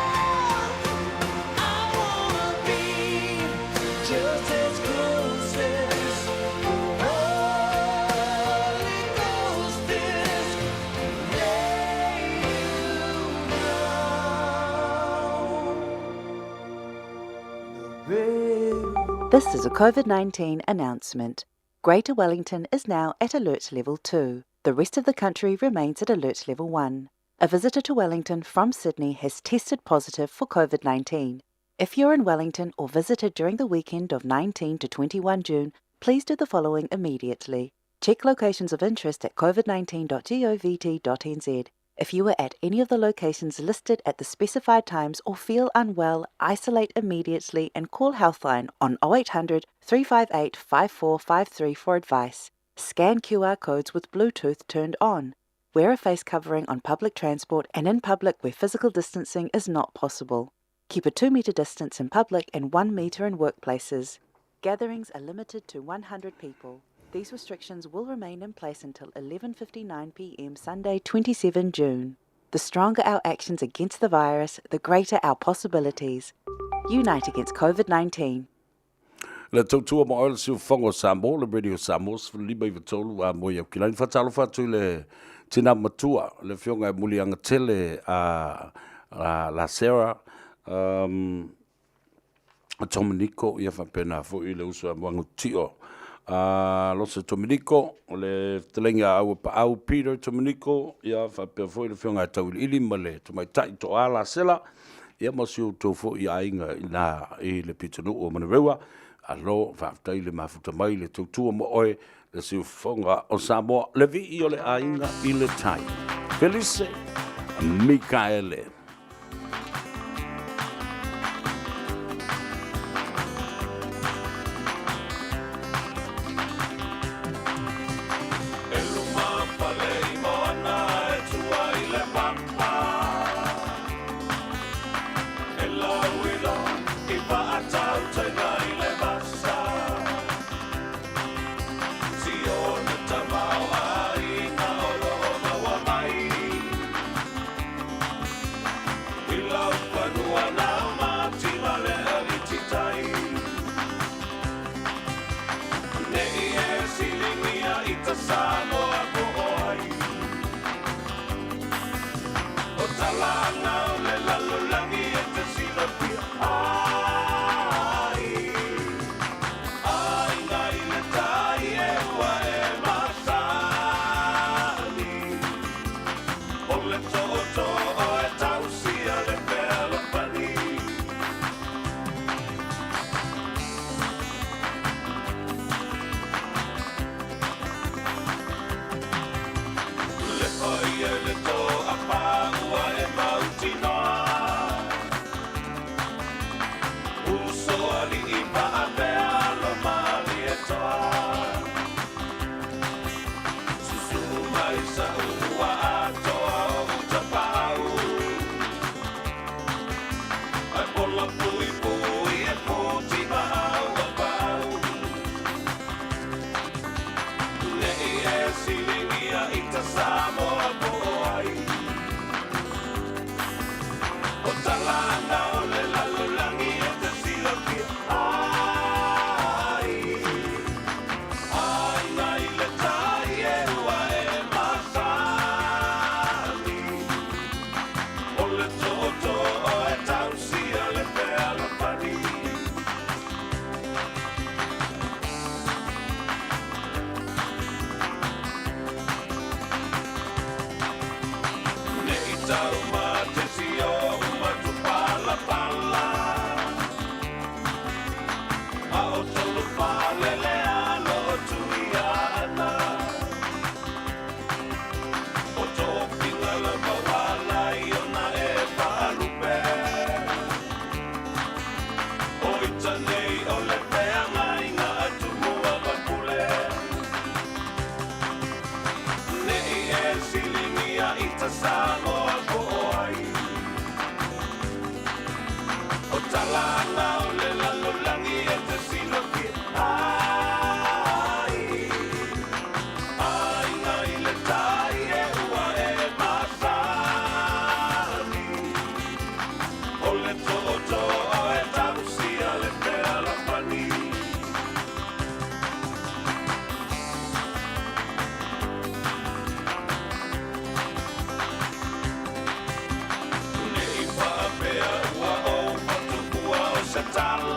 This is a COVID 19 announcement. Greater Wellington is now at Alert Level 2. The rest of the country remains at Alert Level 1. A visitor to Wellington from Sydney has tested positive for COVID 19. If you're in Wellington or visited during the weekend of 19 to 21 June, please do the following immediately. Check locations of interest at covid19.govt.nz. If you were at any of the locations listed at the specified times or feel unwell, isolate immediately and call Healthline on 0800 358 5453 for advice. Scan QR codes with Bluetooth turned on. Wear a face covering on public transport and in public where physical distancing is not possible. Keep a 2 metre distance in public and 1 metre in workplaces. Gatherings are limited to 100 people. These restrictions will remain in place until 11:59 p.m. Sunday, 27 June. The stronger our actions against the virus, the greater our possibilities. Unite against COVID-19. Le tautua ma oe le siufofoga o Samoa, le Radio Samoa, 15 93 a moe au kilani. Faatalofa atu i le tina matua, le afioga e Muliagatele a, a la Sarah, um, Tominiko, ia faapena foi le uso a Muagutio. A Lose Tominiko, o le fetalaiga a Auapaau Peter Tominiko, ia faapea foi le afioga ia Tauiliili ma le tamaitai Toa Lasela, ia ma si outou foi aiga i ina i le pitonuu o Manurewa. Alo, faafetai le mafuta mai le tautua mo oe le siufofoga o Samoa, le vii o le aiga i le tai. Felice Mikaele. Tala.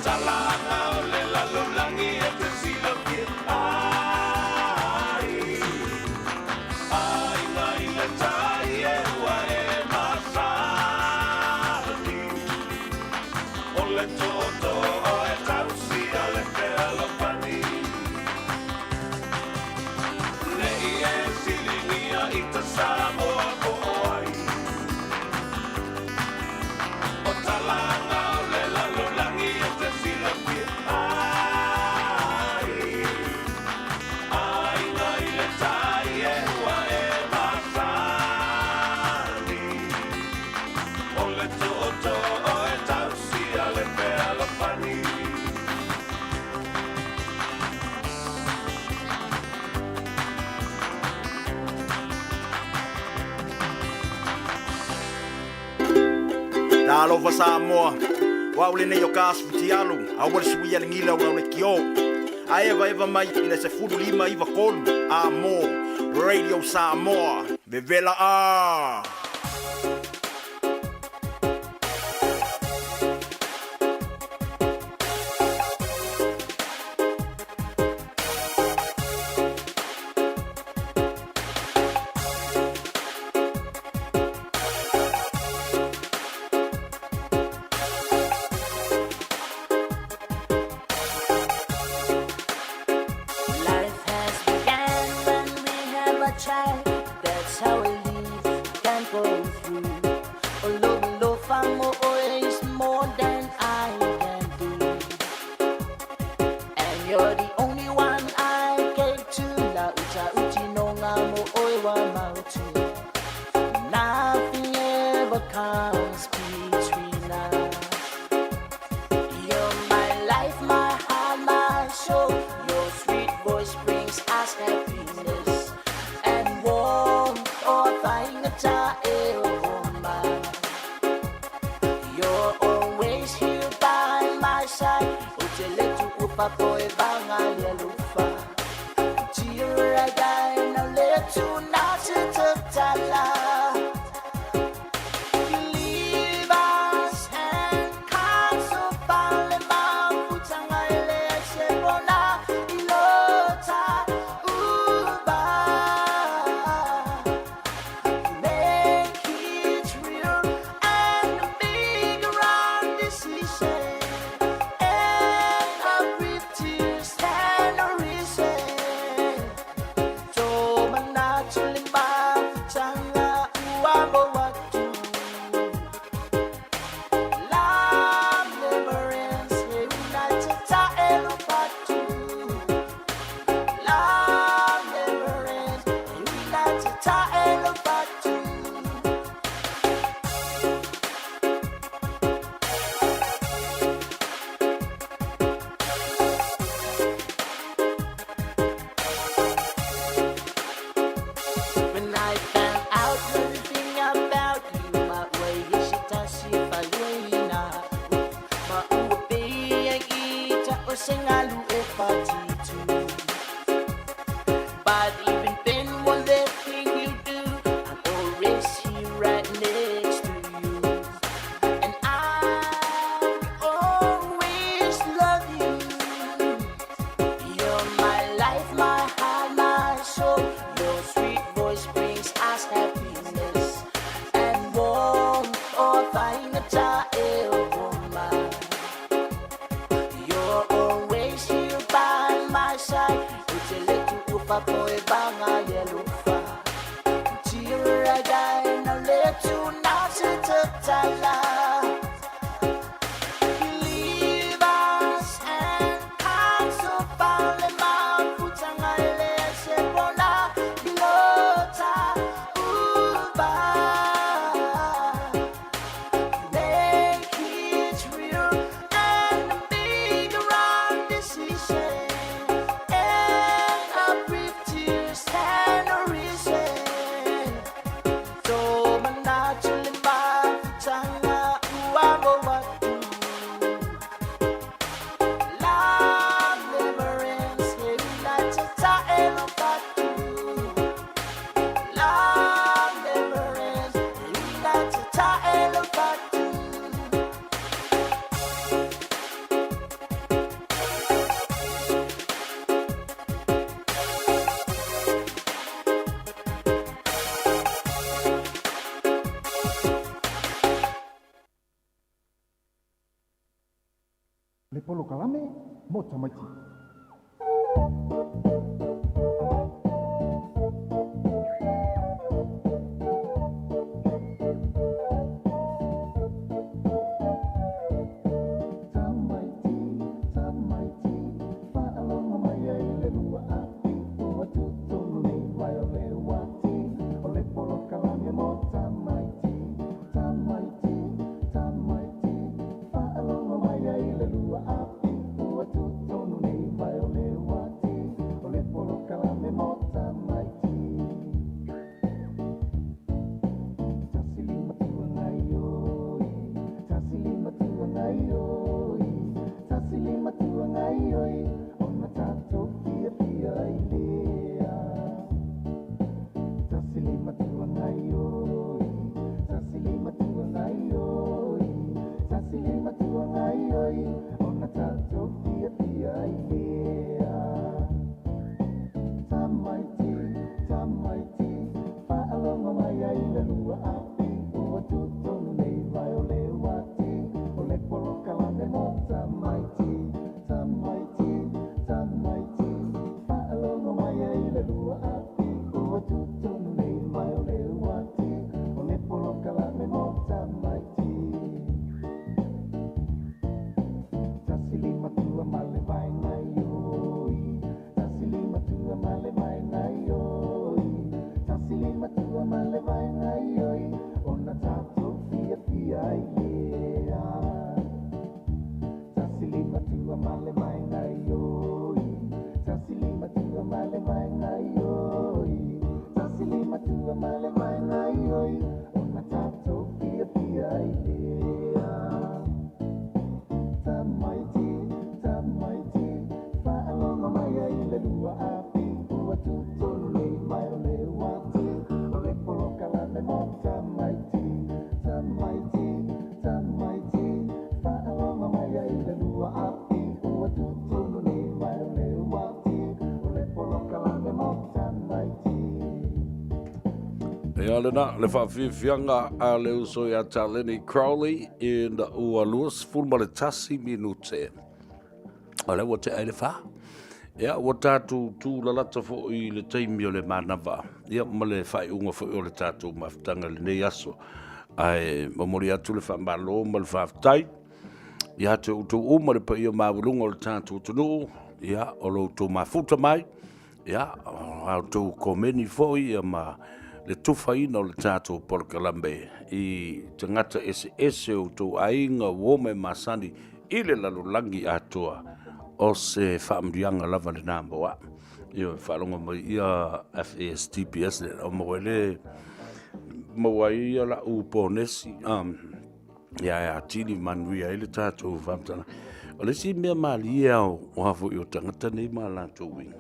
talaga o le lalolagi e te silafia ai. Aiga i le tai e ua e masani. O le tootoo o e tausia le fealofani. Nei e siligia i ta Samoa po o ai. O talaga o le lalolagi e te silafia ai. Aiga i le tai e ua e masani. O le tootoo o e tausia le fealofani. Talofa Samoa, o au lenei o ka asu futialu, aua le suia le gila o lau lekiō. A evaeva mai i le 15 93 A mo Radio Samoa, vevela a! Life has begun when we have a child. That's how we live, can go through. Alofa mo is more than I can do. And you're the only one I gave to. La uta uti no nga mo oi wa mautu. Nothing ever comes between us. You're my life, my heart, my soul. Your sweet voice brings us happiness and warmth. Oh, faigata e o mai. You're always here by my side. O te letu upa po e vanga le lufa. Tira gai na letu na te tatala. Leave us and so fale mafutanga ele se bona ilota uba. Make it real and big around decision. And a brief tears and a reason. To manatu le mafutanga ua mo atu. Love never ends, e una tata elupatu. Love never ends, e una tata elupatu. When I found out everything about you, my way is it Ma ua pea ita o sengalu e fatitu. But even then, one the thing you do, I'm always here right next to you. And I always love you. You're my life, my heart, my soul. Your sweet voice brings us happiness and warmth. Oh, faigata e o mai. You're always here by my side. O te letu upa po e vanga le lufa. Tira gai na letu na te tatala. Leave us and so fale mafutanga ele se bona ilota uba. Make it real and big around decision. And a brief tears and a reason. To manatu le mafutanga Le polokalame mo tamaiti. Ia lena, le faafiafiaga a le uso ia Taleni Crowley ina ua 21 minute. O lea ua tea ai le fa. Ia, ua tatou tūlalata foi i le taimi o le manava, ia, ma le faaiuga foi o le tatou mafutaga i lenei aso. Ae momoli atu le faamalo ma le faafetai ia te outou uma le paia maualuga o le tatou atunuu, ia, o lo outou mafuta mai, ia, a outou komeni foi ia ma le tufaina o le tatou polokalame i tagata eseese o outou aiga, uo ma e masani i le lalolagi atoa, o se faamanuiaga lava lena mo a'u. Ioe, faalogo mai ia FASTPS le o maua ai le maua ai ia la'u ponesi ia e atili manuia ai le tatou faamatalaga. O le isi mea malie lava o a foi o tagata nei ma latou uiga,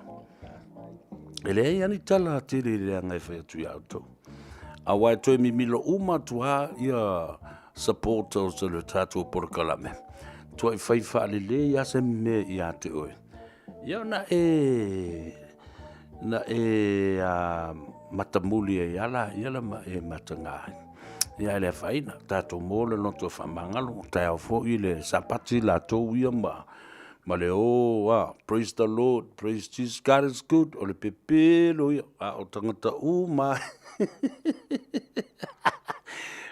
e leai lava ni tala tele leaga e fai atu ia outou. Aua e toe mimilo uma atu lava ia supporters o le tatou polokalame, tuai fai faalelei lava se mea ia te oe. Ia ona e na e matamuli ai lava laia la ma e mataga ai. Ia ae le afaina, tatou maua le loto faamagalo, taeao foi le Sapati latou ia ma ma le o a praise the Lord, praise Jesus, God is good, o le pepelo ia, a o tagata uma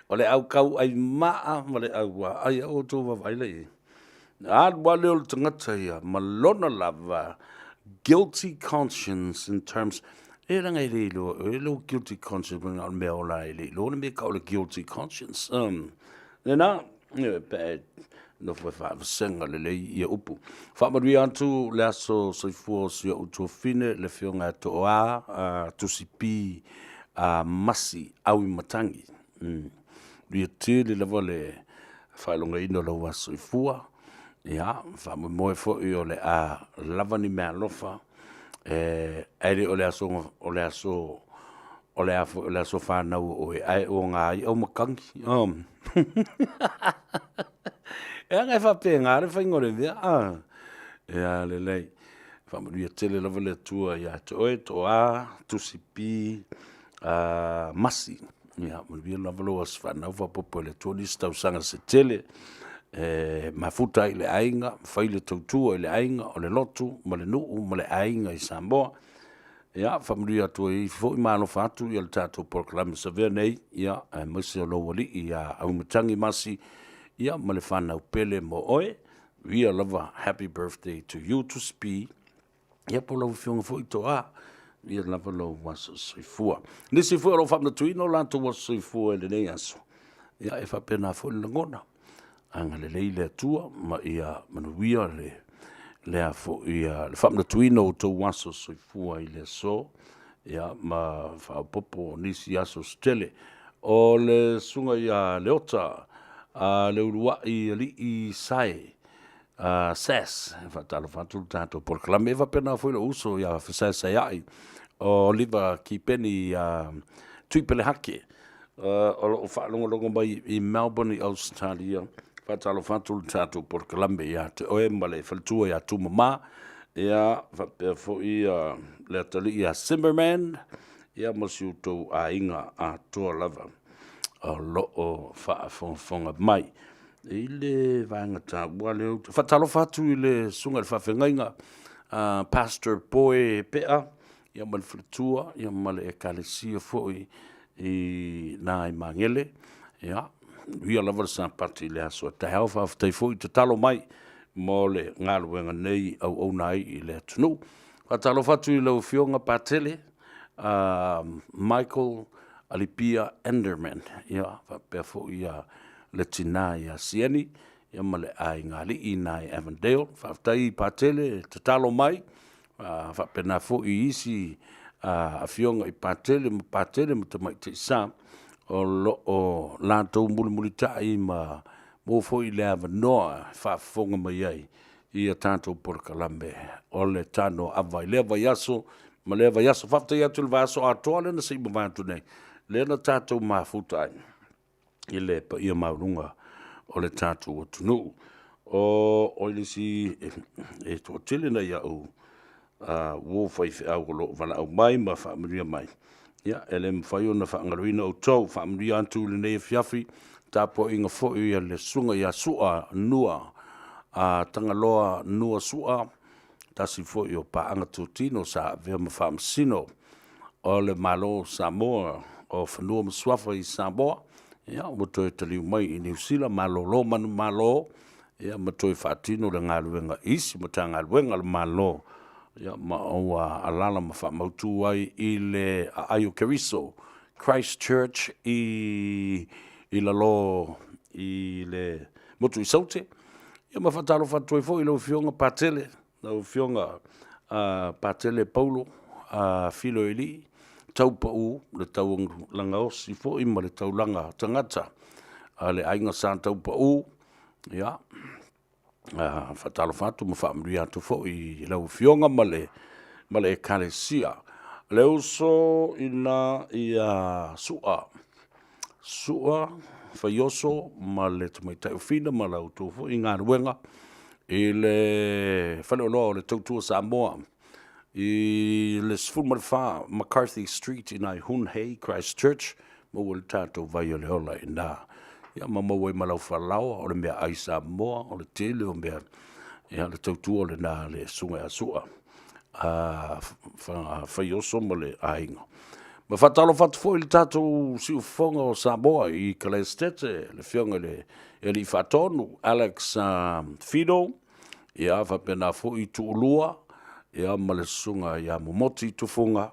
o le au kauai maa ma le au ai a outou vaavaai la i ai. Alu lava lea o le tagata ia ma lona lava guilty conscience in terms e leaga e le iloa e lou guilty conscience na o le mea ola e le iloa le mea tau o le guilty conscience. Lena, pe e nofo e faavasega lelei ia upu. Faamanuia atu le aso soifua o si ou tuafine, le afioga ia Toa Tusipi Masi Auimatagi. Ia tele lava le faailogaina o lau aso soifua, ia, faamoemoe foi o le a lava ni meaalofa, ae le o le aso, o le aso, o le a foi o le aso fanau o oe, ae o ngā i'a o matangi. E aga e faapena le faiga o le mea, a? Ia lelei. Faamanuia tele lava le Atua ia te oe, Toa, Tusi P, Masi. Ia, manuia lava lou aso fanau, faaopoopo e le Atua nisi tausaga se tele. E mafuta ai le aiga, fai le tautua i le aiga, o le lotu ma le nuu ma le aiga i Samoa. Ia, faamanuia atu ai foi ma alofa atu ia le tatou polokalame savea nei, ia, aemaise o lou alii ia Auimatagi Masi, ia, ma le fanau pele mo oe. Via lava, happy birthday to you to spe. Ia, po lau afioga foi Toa, ia lava lou aso soifua. Nisi foi o lo o faamanatuina o latou aso soifua i lenei aso, ia, e faapena foi le lagona. Agalelei le Atua ma ia manuia le lea foi le faamanatuina o outou aso soifua i le aso, ia, ma faaopoopo nisi aso se tele. O le susuga ia Leota a le uluai alii Sae, SAS, e faatalofa atu le tatou polokalame. E faapena foi lou uso ia Fesaesaeai o Oliver Kipeni Tuipelehake, o lo o faalogologo mai i Melbourne i Ausetalia. Faatalofa atu le tatou polokalame ia te oe ma le faletua ia Tumama, ia faapea foi le atalii ia Zimmerman, ia ma si outou aiga atoa lava o lo o faafogafoga mai. I le vaega taua lea, ou te faatalofa atu i le susuga i le faafeagaiga Pastor Poe Pea, ia ma le faletua, ia ma le ekalesia foi i na i Magele. Ia, uia lava le Sapati i le aso a taeao. Faafetai foi tatalo mai mo le galuega nei auauna ai i le atunuu. Faatalofa atu i lau Afioga Patele Michael Alipia Enderman, ia faapea foi ia le tina ia Sieni, ia ma le aiga alii ina i Avondale. Faafetai Patele tatalo mai, faapena foi i isi afioga i Patele ma Patele ma Tamaitai Sa o lo o latou mulimulitai ma maua foi le avanoa e faafofoga mai ai i a tatou polokalame o le Tano Ava i lea vaiaso ma lea vaiaso. Faafetai atu i le vaiaso atoa lea na se i mavae atu nei, lea na tatou mafuta ai i le paia maualuga o le tatou atunuu. O oi le isi e toatele nai au uo faifeau o lo o valaau mai ma faamanuia mai, ia, e le mafai ona faagaloina outou. Faamanuia atu i lenei afiafi, tapuaiga foi a le susuga ia Sua Nua, a Tagaloa Nua Sua, tasi foi o paaga totino sa avea ma faamasino o le Malo o Samoa o Fanua ma Suafa i Samoa, ia, ua toe taliu mai i Niu Sila, malolo manumalo, ia, ma toe faatino le galuega i isi Matagaluega a le Malo, ia, ma ua alaala ma faamautu ai i le aai o Keriso, Christchurch i lalo i le motu i Saute. Ia ma faatalofa atu ai foi i lau Afioga Patele, lau Afioga Patele Paulo Filoelii, Taupau, le taulaga osi foi ma le taulaga tagata a le aiga Sa Taupau. Ia, faatalofa atu ma faamanuia atu foi i lau Afioga ma le Ekalesia. Le uso ina ia Sua, Sua Faioso ma le tamaitai o Fina ma la outou foi galuega i le faleoloa o le Tautua Samoa i le 14 McCarthy Street ina i Hunhei, Christchurch, maua le tatou vai o le ola i ina. Ia ma maua ai ma lau falaoa, o le meaai Samoa, o le tele o mea, ia le tautua lena a le Susuga ia Sua Faioso ma le aiga. Ma faatalofa atu foi i le tatou siufofoga o Samoa i Kalaesetete, le afioga i le Alii Faatonu, Alex Fido, ia faapena foi Tuulua, ia ma le Susuga ia Momoti Tufuga,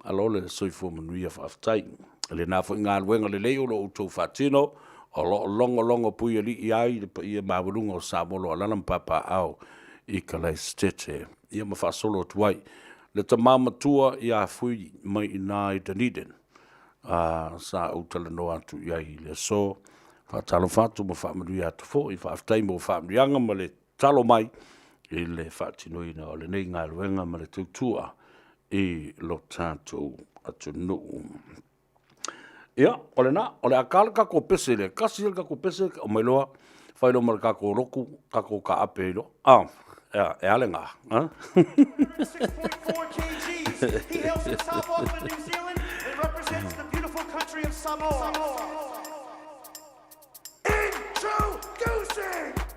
Malo le soifua manuia faafetai. I lena foi galuega lelei o lo o outou faatino, o lo o logologo puialii ai le paia maualuga o Samoa o lo o alaala ma papaaao i Kalaesetete. Ia ma faasolo atu ai le tama matua ia Fui mai i ina i Dunedin, sa ou talanoa atu i ai i le aso. Faatalofa atu ma faamanuia atu foi, faafetai mo faamanuiaga ma le tatalo mai i le faatinoina o lenei galuega ma le tautua i lo tatou atunuu. Ia, o lena, o le a ka le tatou pese lea, kasi le tatou pese, o mai loa, fai loa ma le tatou lotu, tatou taape ai loa. Ah, e a lena, ah? 6.4 kgs. He hails from South Auckland, New Zealand, and represents the beautiful country of Samoa. Introducing!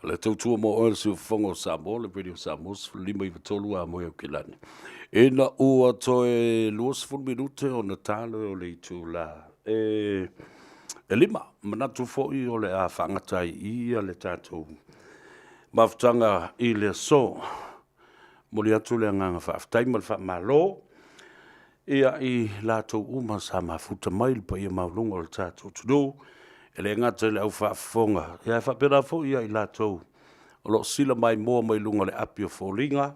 Le tautua mo oe le siufofoga o Samoa, le Radio Samoa 1593 a moe Aukilani. Ina ua toe 20 minute ona talo o le itula e 5. Manatu foi o le a faagata ai i ia le tatou mafutaga i le aso. Momoli atu le agaga faafetai ma le faamalo ia i latou uma sa mafuta mai le paia maualuga o le tatou atunuu, e le gata i le au faafofoga, ae faapena foi ia i latou o lo o sila maimoa mai luga o le api o foliga,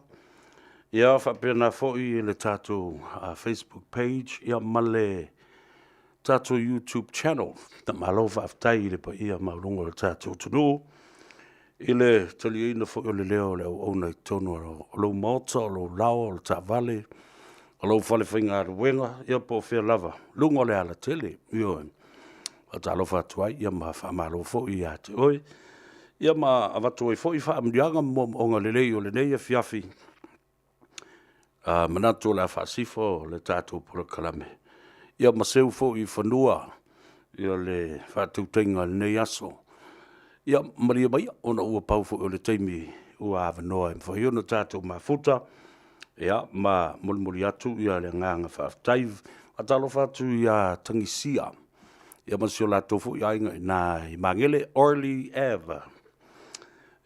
ia faapena foi le tatou Facebook page ia ma le tatou YouTube channel. Malo faafetai i le paia maualuga o le tatou atunuu i le taliaina foi o le leo o le auauna i totonu o lou maota, o lou laoa, o le taavale, o lou falefaigaluega, ia po o fea lava, luga o le alatele. Ioe. Faatalofa atu ai, ia ma faamalo foi ia te oe. Ia ma avatu ai foi faamanuiaga ma moomooga lelei o lenei afiafi. Manatu o le a faasifo le tatou polokalame, ia ma seu foi i fanua ia le faatautaiga o lenei aso. Ia malie maia ona ua pau foi o le taimi ua avanoa e mafai ona tatou mafuta, ia, ma molimoli atu ia le agaga faafetai. Faatalofa atu ia Tagisia, ia ma si o latou foi aiga i ina i Magele, Orly Ave.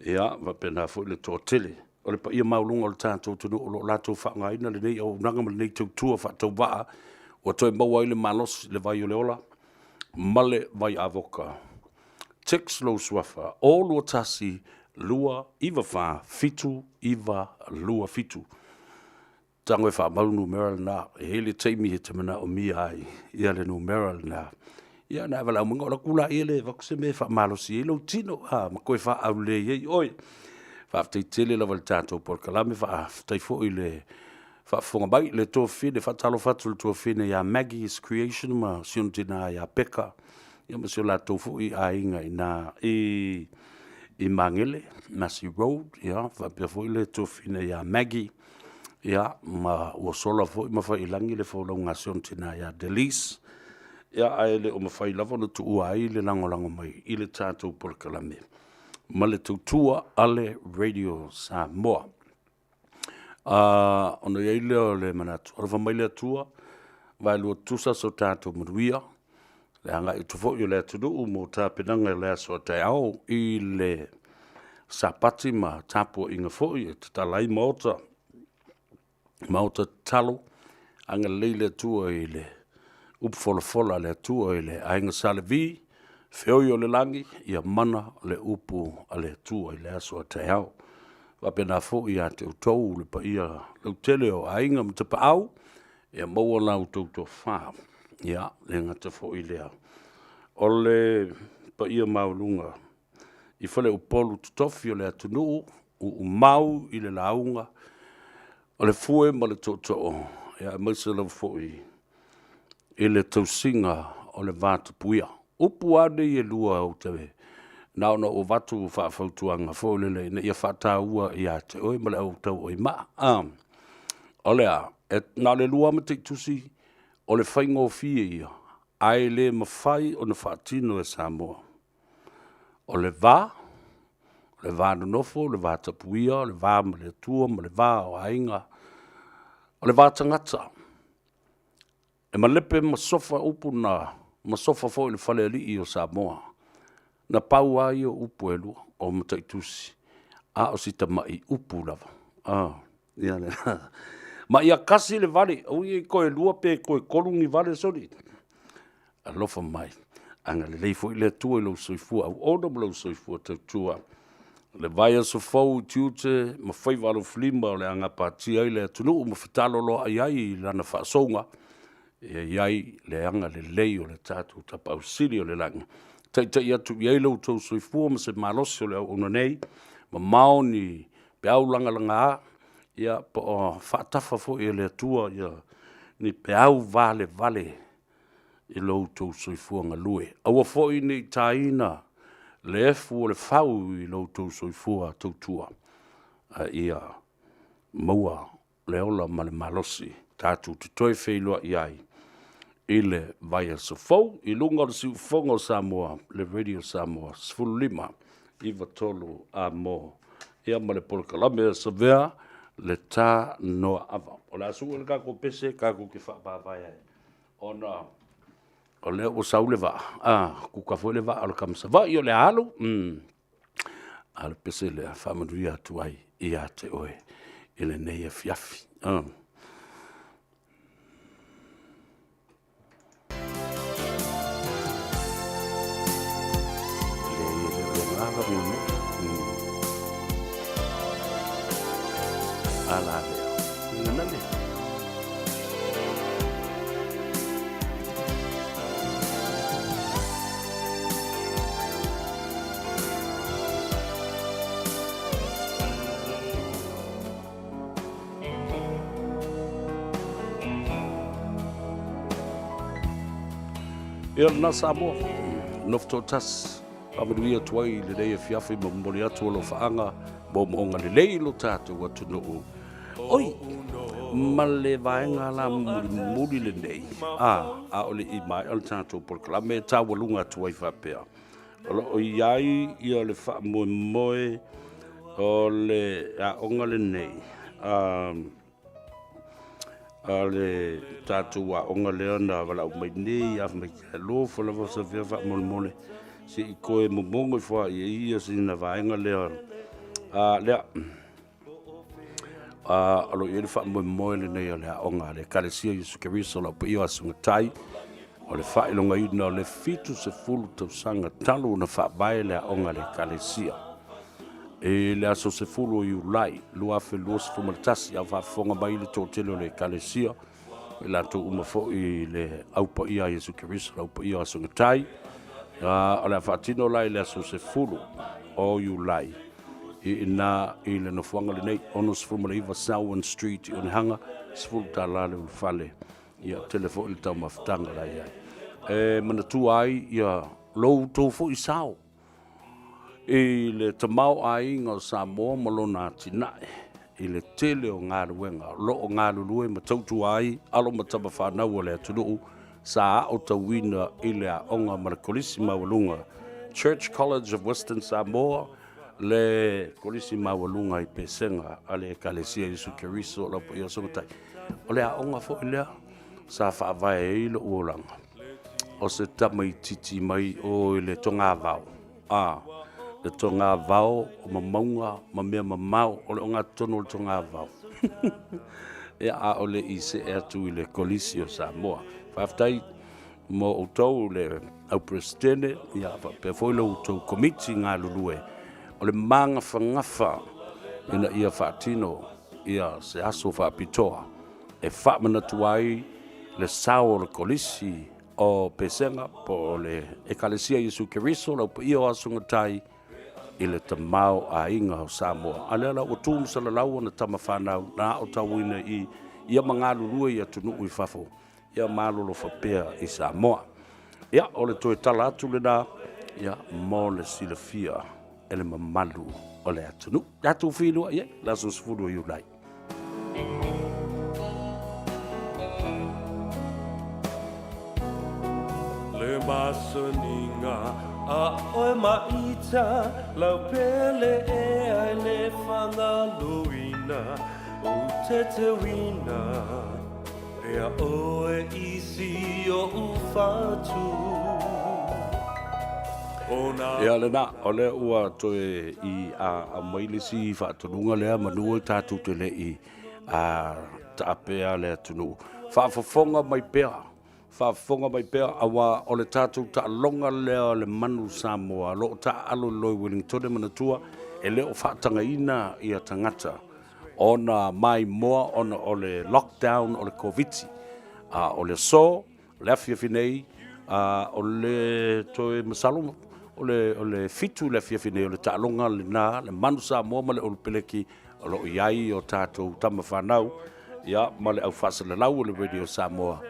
Ia, faapena foi le toatele o le paia maualuga o le tatou atunuu o lo o latou faaaogaina lenei auaunaga ma lenei tautua faatauvaa ua toe maua ai le malosi, le vai o le ola ma le vai avoka. Text lou suafa 021 294 7927. Tago e faamau le numera lena, e i ai le taimi e te manaomia ai ia le numera lena. Ia ona e valaau mai, ona ou alu atu lea e avatu se mea e faamalosi ai lou tino, a, ma toe faaaulelei ai oe. Faafetai tele lava i le tatou polokalame, faafetai foi i le faafofoga mai, le tuafafine, faatalofa atu i le tuafafine ia Maggie's Creation ma si ona tina ia Peka, ia ma si o latou foi aiga i ina i Magele, Massey Road, ia faapea foi le tuafafine ia Maggie, ia ma ua sola foi ma fai i lagi le folauga a si ona tina ia Delise, ia ae le o mafai lava ona tuua ai le lagolago mai i le tatou polokalame ma le tautua a le Radio Samoa. Ona i ai lea o le manatu, alofa mai le Atua, vaelua tutusa so tatou manuia, le agai atu foi o le atunuu mo tapenaga i le aso a taeao i le Sapati ma tapuaiga foi e tatala ai maota, maota tatalo, agalelei le Atua i le upu folafola a le Atua i le Aiga Sa Levi, feoi o le lagi, ia mana le upu a le Atua i le aso a taeao. Faapena foi ia te outou le paia lautele o aiga ma tapaau, ia maua la outou tofa. Ia, le gata foi i lea, o le paia maualuga i faleupolu totofi o le atunuu, uumau i le lauga o le fue ma le tootoo, ia aemaise lava foi i le tausiga o le vatapuia. Upu lava nei e lua ou te na ona ou avatu faafautuaga foi lele ina ia faataua ia te oe ma le au tauaimaa. O le a? E na o le 2 lava mataitusi o le faigofie ia, ae le mafai ona faatino e Samoa. O le va, o le va nonofo, o le va tapuia, o le va ma le Atua ma le va o aiga, o le va tagata. E malepe ma sofa upu na ma sofa foi i le falealii o Samoa. Na pau lava ia o upu e lua, o mataitusi, a o si tamai upu lava. Ia ma ia kasi le vale, aua ne i toe lua pe toe tolu ni vale, soli. Alofa mai, agalelei foi le Atua i lou soifua auauna ma lou soifua tautua. Le vaiaso fou i tiute ma faiva alofilima o le a gapatia ai le atunuu ma fetaloloai ai i lana faasouga, ia i ai le agalelei o le tatou Tapaau Sili o le lagi. Taitai atu i ai lo outou soifua ma se malosi o le auauna nei, mamao ni peau lagalaga, ia po o faatafa foi e le Atua ia ni peau valevale i lo outou soifua galue. Aua foi ne i taina le efu o le fau i lo outou soifua tautua, a ia maua le ola ma le malosi tatou te toe feiloai ai i le vaiaso fou i luga o le siufofoga o Samoa, le Radio Samoa 15 93 a mo ia ma le polokalame a Savea le Ta Noa Ava. O le a sue le tatou pese tatou te faavavae ai ona o lea ua sau le vaa, a, kuka foi le vaa o le tama Savaii o le a alu, a o le pese lea faamanuia atu ai ia te oe i lenei afiafi. Ala lea. Ngana lea. Ia lena Samoa, nofo toatasi, faamanuia atu ai i lenei afiafi ma momoli atu alofaaga moomooga lelei i lo tatou atunuu. Oi, ma le vaega la mulimuli lenei, a, a o le i maea le tatou polokalame e taualuga atu ai faapea, o lo o i ai ia le faamoemoe O le aoga lenei, a a le tatou aoga lea na valaau mai nei ia fai mai, alofa lava Savea faamolemole, se i toe momono ifo lava i ai ia sina vaega lea. A lea, a o lo o i ai le faamoemoe lenei o le aoga a le Ekalesia Iesu Keriso o Lau Paia o Aso Gatai, o le faailogaina o le 70 tausaga talu ona faavae le aoga a le Ekalesia. I le aso 10 o Iulai 2021, a o faafofoga mai le toatele o le Ekalesia, i latou uma foi i le Au Paia a Iesu Keriso, le Au Paia o Aso Gatai, o le a faatino la i le aso 10 o Iulai, i ina i le nofoaga lenei, 69 Selwyn Street i Onehanga, $10 le ulufale. Ia, tele foi le taumafataga la i ai. E manatua ai ia lo outou foi sao i le tamaoaiga o Samoa ma lona atinae i le tele o galuega o lo o galulue ma tautua ai alo ma tama fanau o le atunuu sa aotauina i le aoga ma le Kolisi Maualuga Church College of Western Samoa, le Kolisi Maualuga i Pesega a le Ekalesia Iesu Keriso o Lau Paia o Sogotai. O le aoga foi lea sa faavae ai lo'u olaga, o se tamaitiiti mai o i le togavao, a le togavao o mamauga ma mea mamao o le ogatotonu o le togavao. Ia, a o le i see atu i le Kolisi o Samoa. Faafetai mo outou le au Peresetene, ia faapea foi lo outou komiti galulue o le magafagafa ina ia faatino ia se aso faapitoa e faamanatu ai le sao o le Kolisi o Pesega po o le Ekalesia Iesu Keriso Lau Paia o Aso Gatai i le tamaoaiga o Samoa. A lea la ua tu ma salalau ona tama fanau na aotauina i ia ma galulue i atunuu i fafo, ia malolofa pea i Samoa. Ia, o le toe tala atu lena, ia, mo le silafia e le mamalu o le atunuu. Tatou feiloai ai le aso 10 o Iulai. Le masaniga a oe maita lau pele e ai le fagaloina ou te teuina pea oe i si oʻu fatu. Ia lena, o lea ua toe i a aumai le isi faatonuga lea manu tatou te le i a taapea le atunuu. Faafofoga mai pea, faafofoga mai pea, aua o le tatou taaloga lea o le manu Samoa, o lo o taaalo i lalo i Wellingtone manatua, e le o faatagaina ia tagata ona maimoa ona o le lockdown o le Koviti. A o le aso, O le afiafi nei, a o le toe masalo o le, o le 7 i le afiafi nei, o le taaloga lena, le Manu Samoa ma le Olupeleki, o lo o i ai o tatou tama fanau, ia, ma le au faasalalau o le Radio Samoa.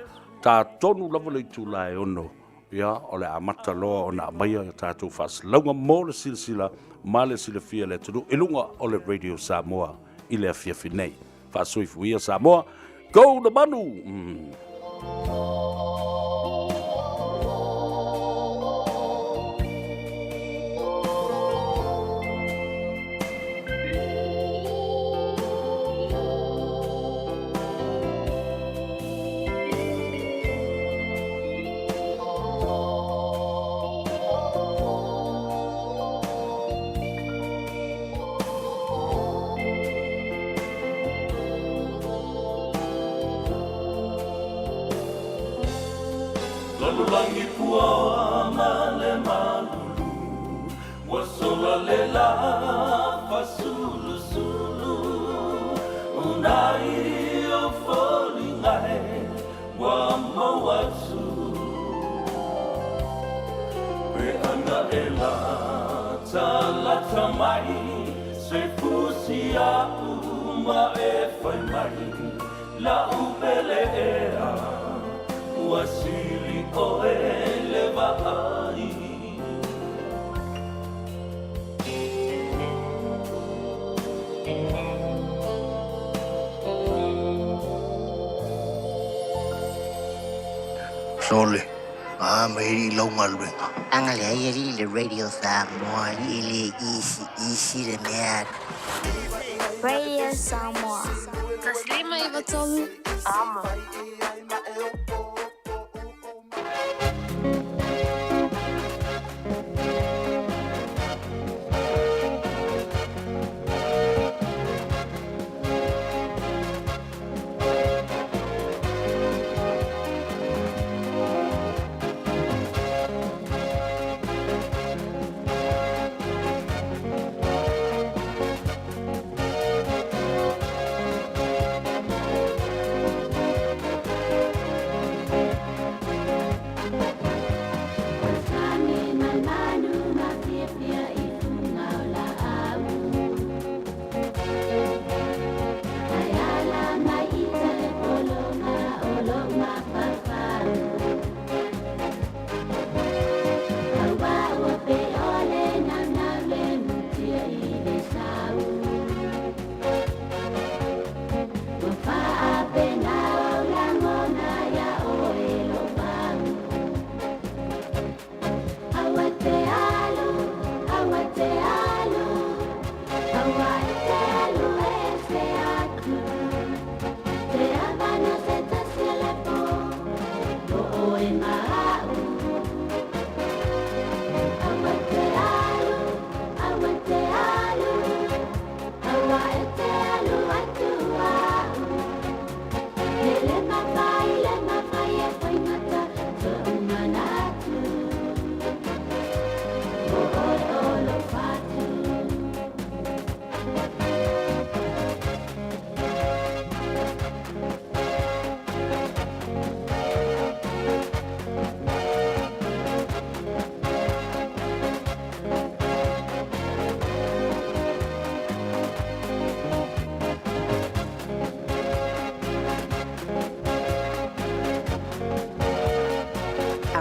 Ta tonu lava le itula e 6, ia, o le amata loa ona aumaia o tatou faasalalauga mo le silasila ma le silafia e le atunuu i luga o le Radio Samoa i le afiafi nei. Faasoifuia Samoa. Go the Manu! Lalolagi pua ma le malulu Ua sola le la fasulusulu Unai o foliga e ua mau atu Pe ana e latalata mai Se fusi a'u ma e fai mai La'u pele ea Ua sili ʻoe le vaai. Sole, a mai i lau galuega. Agalelei alii i le Radio Samoa alii e le isi isi le mea. Radio Samoa. 153 Amo.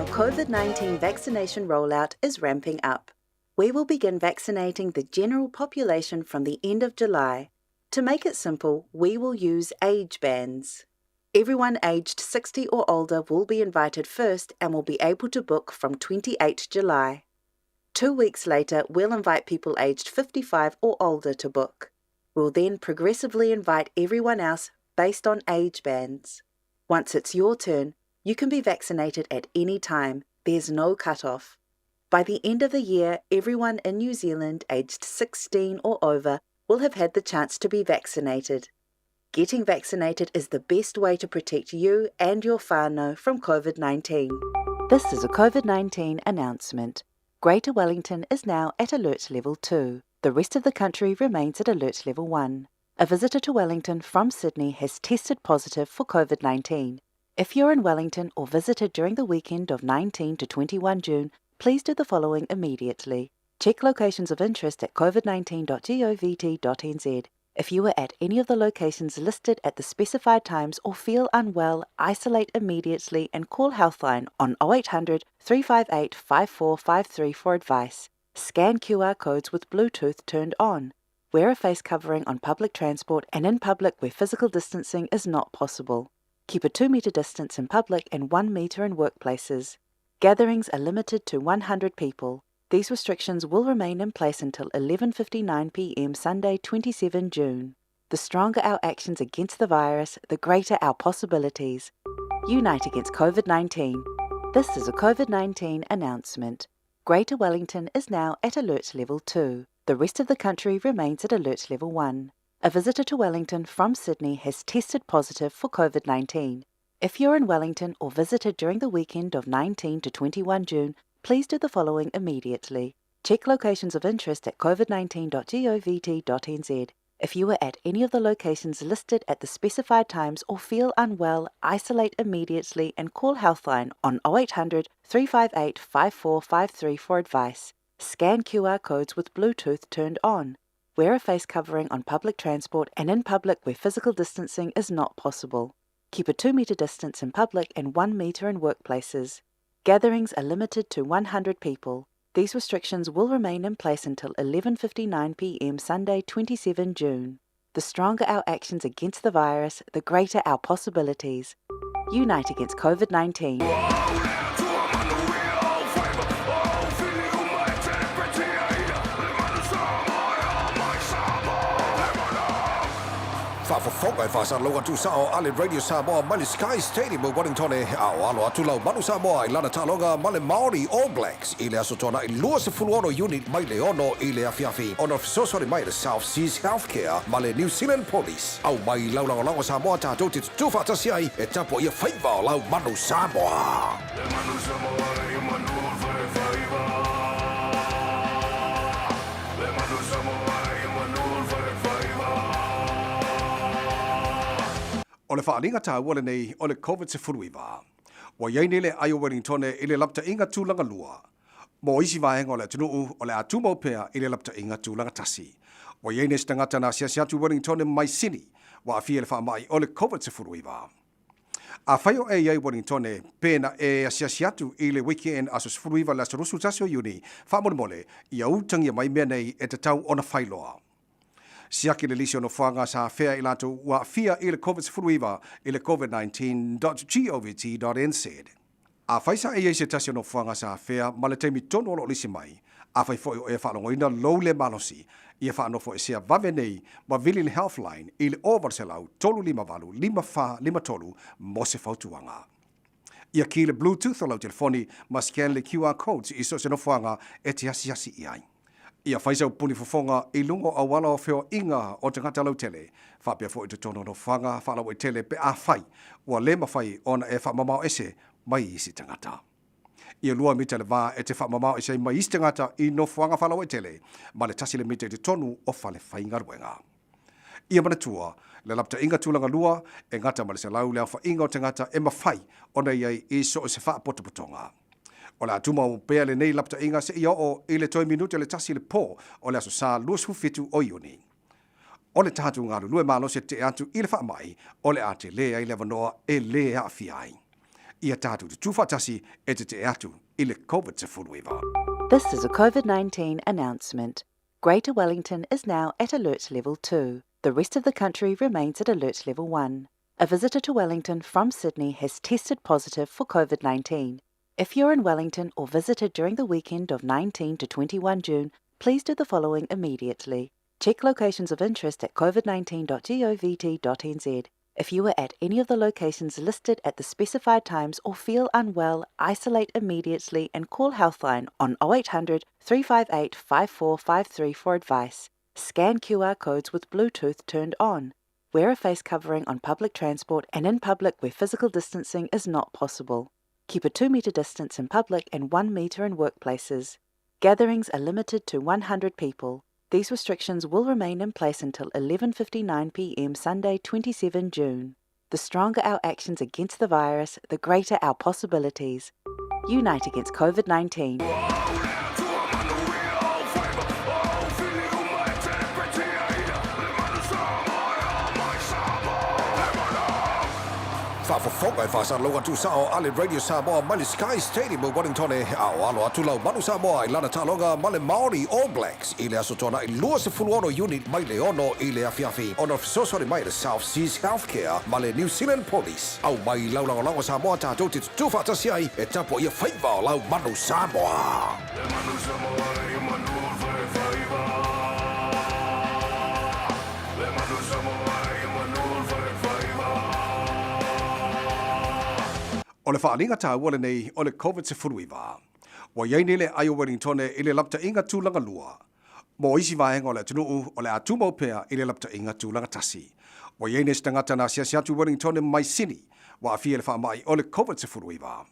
Our COVID 19 vaccination rollout is ramping up. We will begin vaccinating the general population from the end of July. To make it simple, we will use age bands. Everyone aged 60 or older will be invited first and will be able to book from 28 July. Two weeks later, we'll invite people aged 55 or older to book. We'll then progressively invite everyone else based on age bands. Once it's your turn, you can be vaccinated at any time. There's no cut-off. By the end of the year, everyone in New Zealand aged 16 or over will have had the chance to be vaccinated. Getting vaccinated is the best way to protect you and your whānau from COVID 19. This is a COVID 19 announcement. Greater Wellington is now at Alert Level 2. The rest of the country remains at Alert Level 1. A visitor to Wellington from Sydney has tested positive for COVID 19. If you're in Wellington or visited during the weekend of 19 to 21 June, please do the following immediately. Check locations of interest at covid19.govt.nz. If you were at any of the locations listed at the specified times or feel unwell, isolate immediately and call Healthline on 0800 358 5453 for advice. Scan QR codes with Bluetooth turned on. Wear a face covering on public transport and in public where physical distancing is not possible. Keep a 2 metre distance in public and 1 metre in workplaces. Gatherings are limited to 100 people. These restrictions will remain in place until 11:59 p.m. Sunday, 27 June. The stronger our actions against the virus, the greater our possibilities. Unite against COVID-19. This is a COVID-19 announcement. Greater Wellington is now at alert level 2. The rest of the country remains at alert level 1. A visitor to Wellington from Sydney has tested positive for COVID 19. If you're in Wellington or visited during the weekend of 19 to 21 June, please do the following immediately. Check locations of interest at covid19.govt.nz. If you were at any of the locations listed at the specified times or feel unwell, isolate immediately and call Healthline on 0800 358 5453 for advice. Scan QR codes with Bluetooth turned on. Wear a face covering on public transport and in public where physical distancing is not possible. Keep a 2 metre distance in public and 1 metre in workplaces. Gatherings are limited to 100 people. These restrictions will remain in place until 11:59 p.m. Sunday, 27 June. The stronger our actions against the virus, the greater our possibilities. Unite against COVID-19. Faafofoga e faasalalauga tuusao a le Radio Samoa mai le Sky Stadium i Wellingtone a o alo atu lau Manu Samoa i lana taaloga ma le Maori All Blacks i le Aso Toonai 26 Iuni mai le 6 i le afiafi ona o le fesoasoani mai a le South Seas Healthcare ma le New Zealand Police. Aumai lau lagolago Samoa tatou te tutū faatasi ai e tapuaia faiva o lau Manu Samoa. Le manu Samoa i manu o le faiva. Le manu Samoa i manu o le faiva. O le faaaliga taua lenei o le Covid-19. Ua i ai nei le ai o Wellingtone i le lapataiga tulaga lua. Mo isi vaega o le atunuu, o le a tumau pea i le lapataiga tulaga tasi. Ua i ai nei se tagata na asiasi atu i Wellingtone mai Sini, ua aafia i le faamai o le Covid-19. Afai o e i ai Wellingtone, pe na e asiasi atu i le weekend aso 19 le aso 21 o Iuni, faamolemole, ia utagia mai mea nei e tatau ona failoa. Siaki le lisi o nofoaga sa afea i latou ua aafia i le Covid-19 i le covid19.govt.nz. Afai sa e i ai se tasi o nofoaga sa afea ma le taimi tonu o lo o lisi mai, afai foi o e faalogoina lou le malosi, ia faanofoesea vave nei ma vili le Healthline i le 0800 358 5453 mo se fautuaga. Ia kī le Bluetooth o lau telefoni ma scan le QR codes i so o se nofoaga e te asiasi i ai. Ia fai sau puni fofoga i luga o auala o feoaiga o tagata lautele, faapea foi i totonu o nofoaga faalauaitele pe afai ua le mafai ona e faamamao ese mai isi tagata. Ia 2 mita le va e te faamamao ese ai mai isi tagata i nofoaga faalauaitele ma le 1 le mita i totonu o fale faigaluega. Ia manatua, le lapataiga tulaga lua e gata ma le 100 le aofaiga o tagata e mafai ona i ai i so o se faapotopotoga. O le a tumau pea lenei lapataiga seia oo i le toe minute le tasi i le po o le Aso Sa 27 o Iuni. O le tatou galulue malosi e tetee atu i le faamai, o le a tele ai le avanoa e le aafia ai. Ia tatou tutū faatasi e tetee atu i le Covid-19. This is a COVID-19 announcement. Greater Wellington is now at Alert Level 2. The rest of the country remains at Alert Level 1. A visitor to Wellington from Sydney has tested positive for COVID 19. If you're in Wellington or visited during the weekend of 19 to 21 June, please do the following immediately. Check locations of interest at covid19.govt.nz. If you were at any of the locations listed at the specified times or feel unwell, isolate immediately and call Healthline on 0800 358 5453 for advice. Scan QR codes with Bluetooth turned on. Wear a face covering on public transport and in public where physical distancing is not possible. Keep a 2 metre distance in public and 1 metre in workplaces. Gatherings are limited to 100 people. These restrictions will remain in place until 11:59 p.m. Sunday, 27 June. The stronger our actions against the virus, the greater our possibilities. Unite against COVID-19. Faafofoga e faasalalauga tuusao a le Radio Samoa mai le Sky Stadium i Wellingtone a o alo atu lau Manu Samoa i lana taaloga ma le Maori All Blacks i le Aso Toonai 26 Iuni mai le 6 i le afiafi ona o le fesoasoani mai a le South Seas Healthcare ma le New Zealand Police. Aumai lau lagolago Samoa tatou te tutū faatasi ai e tapuaia faiva o lau Manu Samoa. Le manu Samoa i manu o le faiva. Le manu Samoa i manu o le faiva. O le faaaliga taua lenei o le Covid-19. Ua i ai nei le ai o Wellingtone i le lapataiga tulaga lua. Mo isi vaega o le atunuu, o le a tumau pea i le lapataiga tulaga tasi. Ua i ai nei se tagata na asiasi atu i Wellingtone mai Sini, ua aafia i le faamai o le Covid-19.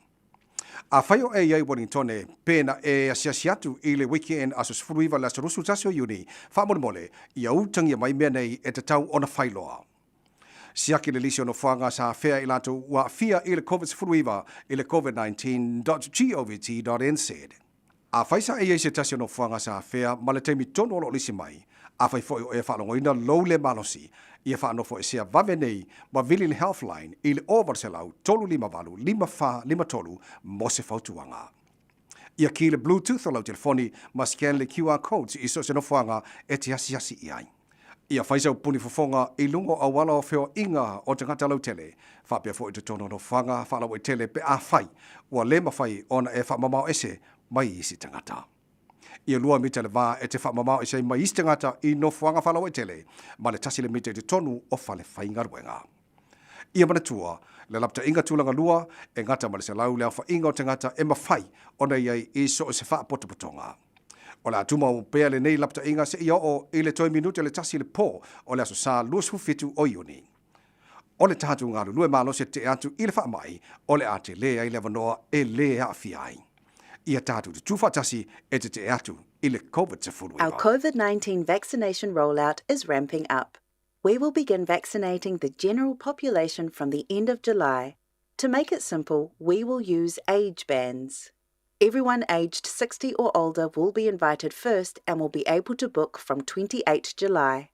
Afai o e i ai Wellingtone, pe na e asiasi atu i le weekend aso 19 le aso 21 o Iuni, faamolemole, ia utagia mai mea nei e tatau ona failoa. Siaki le lisi o nofoaga sa afea i latou ua aafia i le Covid-19 i le covid19.govt.nz. Afai sa e i ai se tasi o nofoaga sa afea ma le taimi tonu o lo o lisi mai, afai foi o e faalogoina lou le malosi, ia faanofoesea vave nei ma vili le Healthline i le 0800 358 5453 mo se fautuaga. Ia kī le Bluetooth o lau telefoni ma scan le QR codes i so o se nofoaga e te asiasi i ai. Ia fai sau puni fofoga i luga o auala o feoaiga o tagata lautele, faapea foi i totonu o nofoaga faalauaitele pe afai ua le mafai ona e faamamao ese mai isi tagata. Ia 2 mita le va e te faamamao ese ai mai isi tagata i nofoaga faalauaitele ma le 1 le mita i totonu o fale faigaluega. Ia manatua, le lapataiga tulaga lua e gata ma le 100 le aofaiga o tagata e mafai ona i ai i so o se faapotopotoga. O le a tumau pea lenei lapataiga seia oo i le toe minute le tasi i le po o le Aso Sa 27 o Iuni. O le tatou galulue malosi e tetee atu i le faamai, o le a tele ai le avanoa e lē aafia ai. Ia tatou tutū faatasi e tetee atu i le Covid-19. Our COVID-19 vaccination rollout is ramping up. We will begin vaccinating the general population from the end of July. To make it simple, we will use age bands. Everyone aged 60 or older will be invited first and will be able to book from 28 July.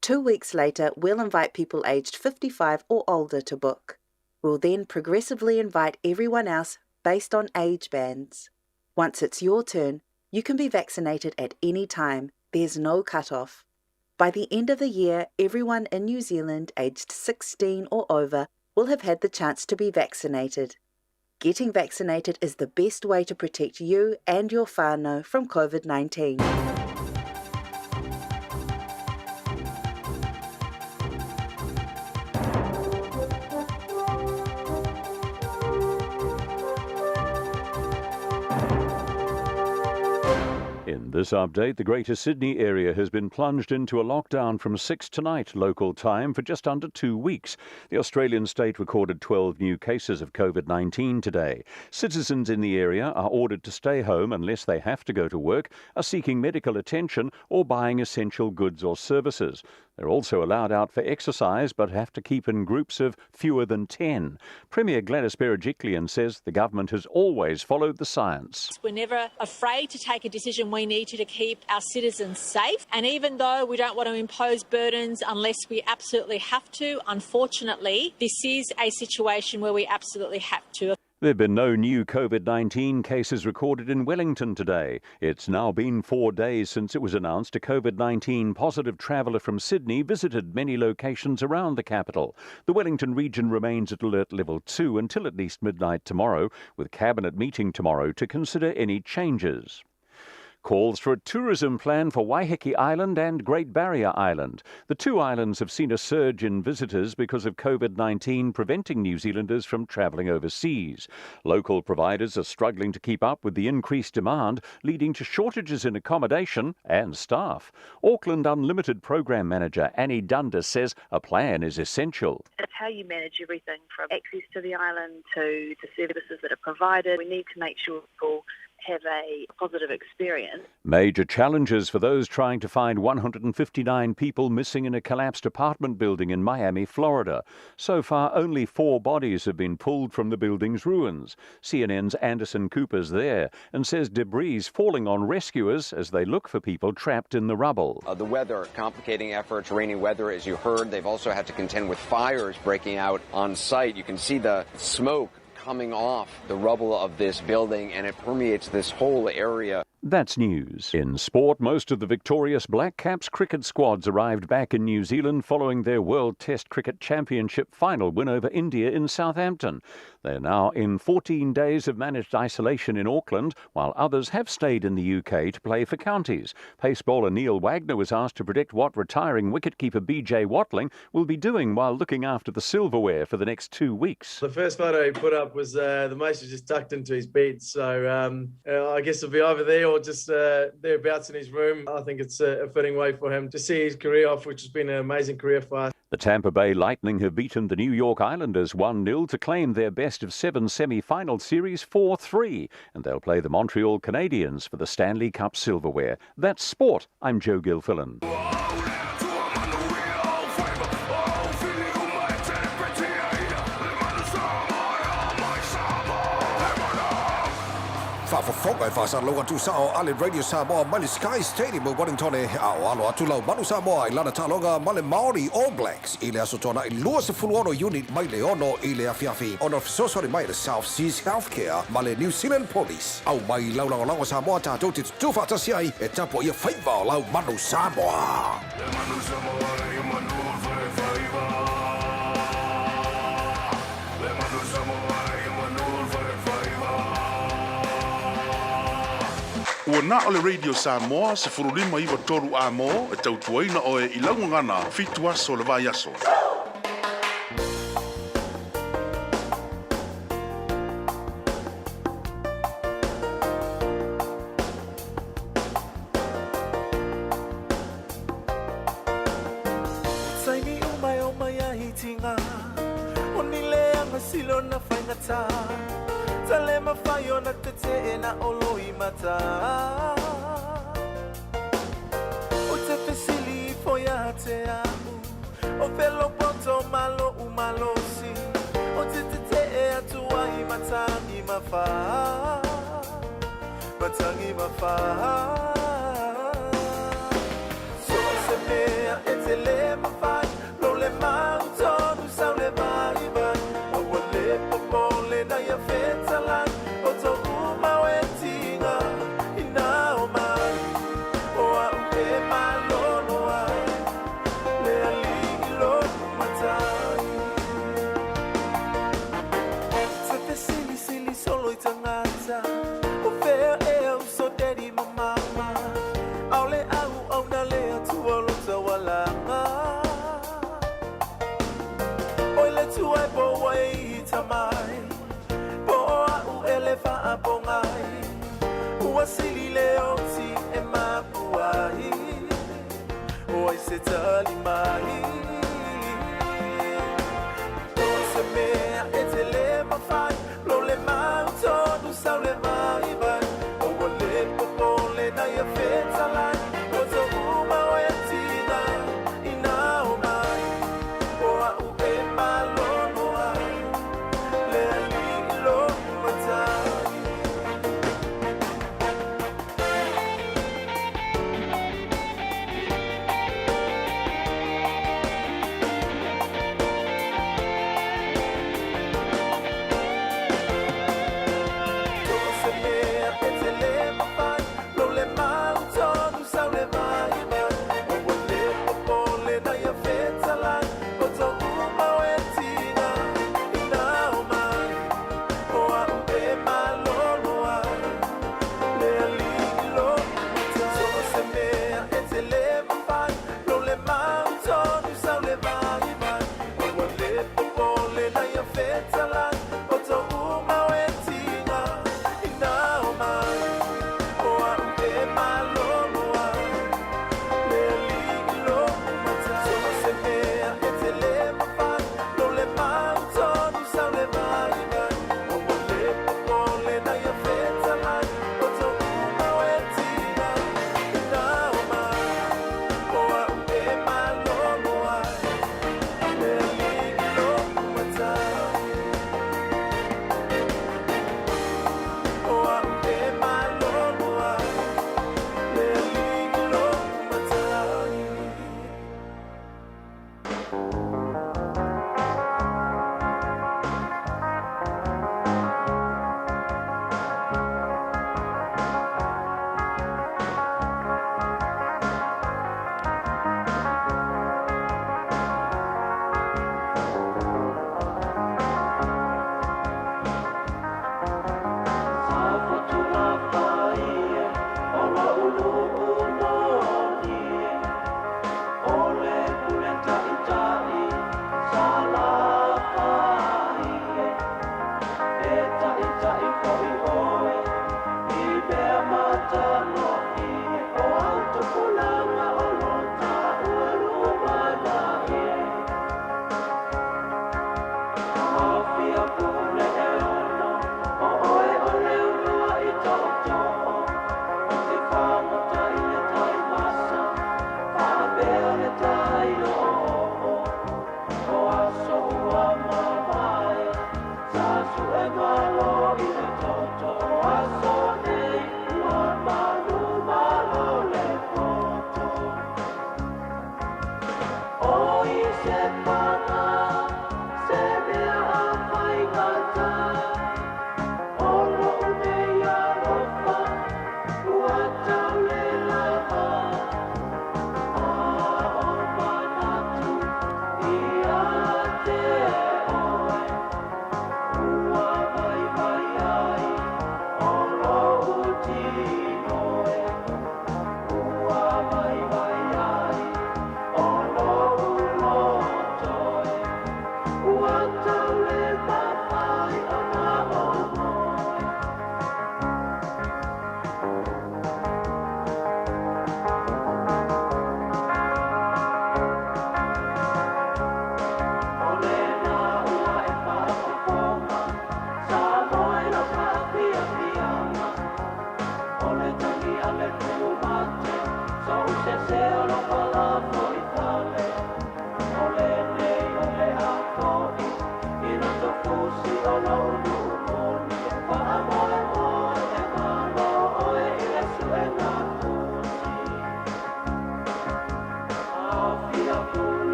2 weeks later, we'll invite people aged 55 or older to book. We'll then progressively invite everyone else based on age bands. Once it's your turn, you can be vaccinated at any time. There's no cut-off. By the end of the year, everyone in New Zealand aged 16 or over will have had the chance to be vaccinated. Getting vaccinated is the best way to protect you and your whānau from COVID-19. In this update, the Greater Sydney area has been plunged into a lockdown from 6 tonight local time for just under 2 weeks. The Australian state recorded 12 new cases of COVID-19 today. Citizens in the area are ordered to stay home unless they have to go to work, are seeking medical attention or buying essential goods or services. They're also allowed out for exercise but have to keep in groups of fewer than 10. Premier Gladys Berejiklian says the government has always followed the science. We're never afraid to take a decision we need to keep our citizens safe. And even though we don't want to impose burdens unless we absolutely have to, unfortunately, this is a situation where we absolutely have to. There have been no new COVID-19 cases recorded in Wellington today. It's now been 4 days since it was announced a COVID-19 positive traveller from Sydney visited many locations around the capital. The Wellington region remains at alert level 2 until at least midnight tomorrow, with Cabinet meeting tomorrow to consider any changes. Calls for a tourism plan for Waiheke Island and Great Barrier Island. The two islands have seen a surge in visitors because of COVID-19 preventing New Zealanders from travelling overseas. Local providers are struggling to keep up with the increased demand, leading to shortages in accommodation and staff. Auckland Unlimited Program Manager Annie Dundas says a plan is essential. It's how you manage everything from access to the island to the services that are provided. We need to make sure people have a positive experience. Major challenges for those trying to find 159 people missing in a collapsed apartment building in Miami, Florida. So far, only 4 bodies have been pulled from the building's ruins. CNN's Anderson Cooper's there and says debris falling on rescuers as they look for people trapped in the rubble. The weather complicating efforts, rainy weather, as you heard. They've also had to contend with fires breaking out on site. You can see the smoke coming off the rubble of this building, and it permeates this whole area. That's news. In sport, most of the victorious Black Caps cricket squads arrived back in New Zealand following their World Test Cricket Championship final win over India in Southampton. They're now in 14 days of managed isolation in Auckland, while others have stayed in the UK to play for counties. Pace bowler Neil Wagner was asked to predict what retiring wicketkeeper BJ Watling will be doing while looking after the silverware for the next 2 weeks. The first photo he put up was the mace was just tucked into his bed, so I guess it'll be either there or just thereabouts in his room. I think it's a fitting way for him to see his career off, which has been an amazing career for us. The Tampa Bay Lightning have beaten the New York Islanders 1-0 to claim their best-of-7 semi-final series 4-3, and they'll play the Montreal Canadiens for the Stanley Cup silverware. That's sport. I'm Joe Gilfillan. Faafofoga e faasalaloga tuusao a le Radio Samoa mai le Sky Stadium o Wellington e aoalo atu lau Manu Samoa i lana taaloga ma le Māori All Blacks i le Aso Toonai 26 Iuni mai le 6 i le afiafi ona o fesoasoani mai le South Seas Healthcare ma le New Zealand Police. Au mai lau lagolago Samoa tatou te tutū faatasi ai e tapuaia faiva o lau Manu Samoa. Le manu Samoa e manu o whare Le manu Samoa e manu o whare Ua Na o le Radio Samoa 1593 A-mo e tautuaina oe i lau gagana fitu aso o le vaiaso. Taimi uma e o mai ai tinga O ni leanga silo na faigata Tale mawhai o na te te e na olo i mata O te fesili fo ia te au O pelo poto malo umalosi O te te te e atua i matangi mawha Matangi mawha So se mea e te le mawhai Lo le mau tonu sau le mai mai Aua le popole na ia whetalai O tō umau e tinga Ina o mai O au e malolo ai Le ali i lo matai Te te sili sili solo i tangata O fea e au so daddy ma mama Au le au au na le atua lo tawalanga Oi le tuai po wai i tamai Po o au e le whaapongai Ua sili le oti e mapuai Oi se tali mai O se mea e te le mawhai Lo le mau tonu sau le mai vai O ua le popole na ia whetalai O tō umau e tina Ina o mai O au e malono ai Le ali i lo matai.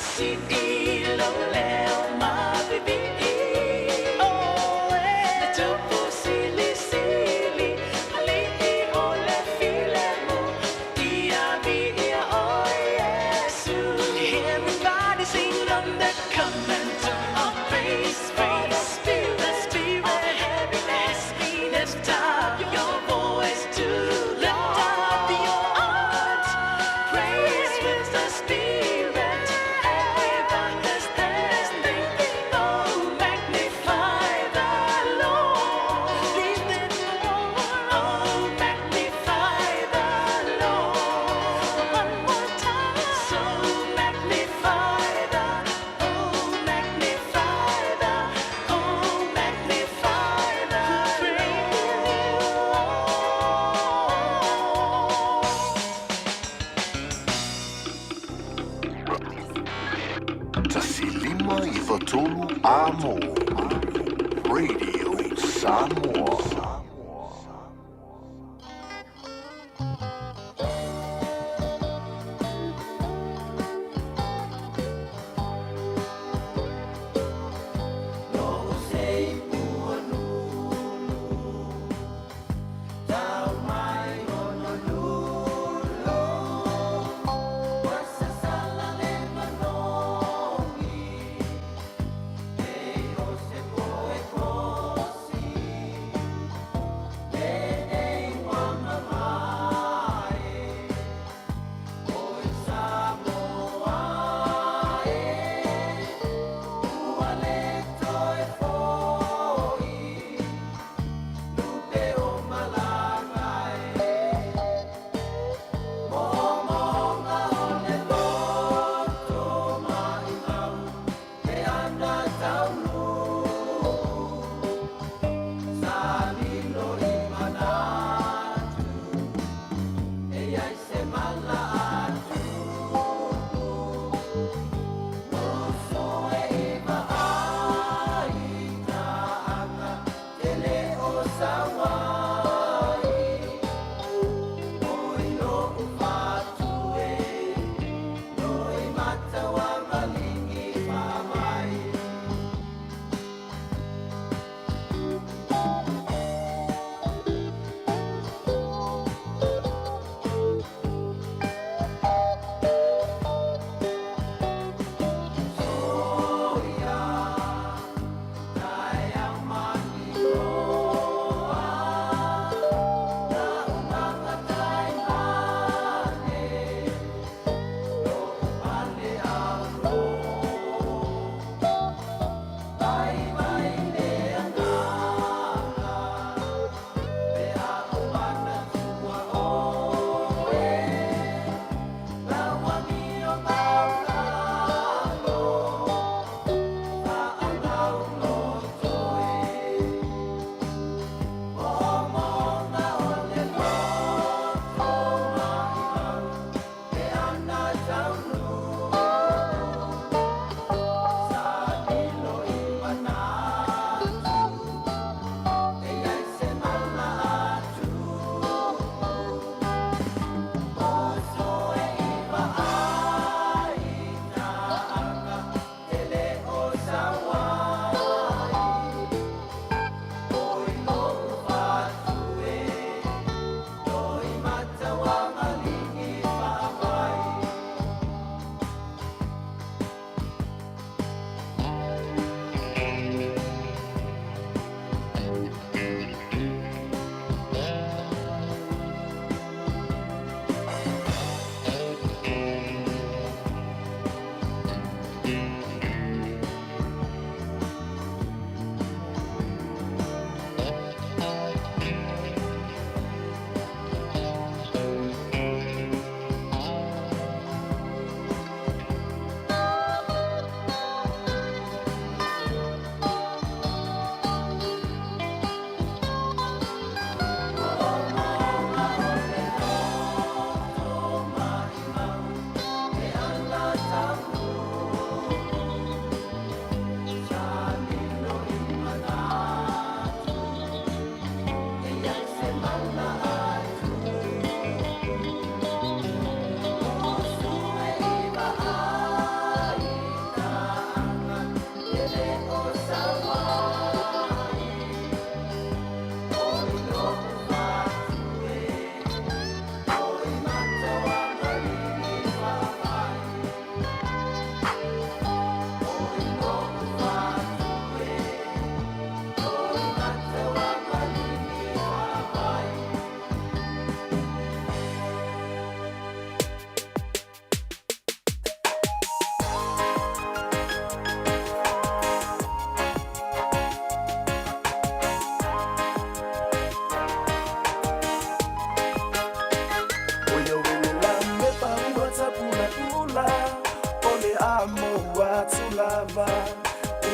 Se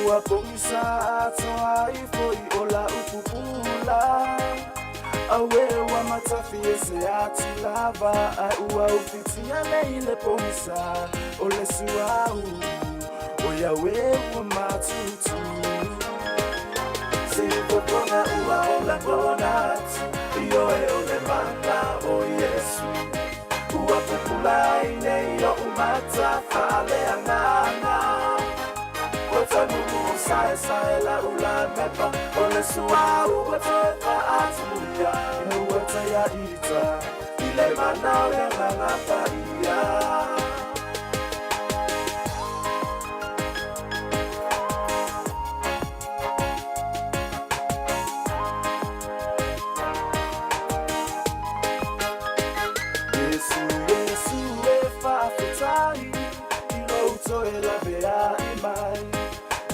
Ua pogisa atoa ai fo'i o la'u pupula. Auē ua matafi ese atu lava ae ua ufitia nei le pogisa o le suaū o Iaue ua matutu. Sifofoga ua ola kona atu ioe o le mana o Iesu. Ua pupula ai nei o'u mata faaleagaga. Ua tanumu saesae la'u lamepa o le suaū ua toe faatumulia ina ua taia ita i le mana o le Agaga Paia. Iesu, Iesu e faafetai i lou toe laveai mai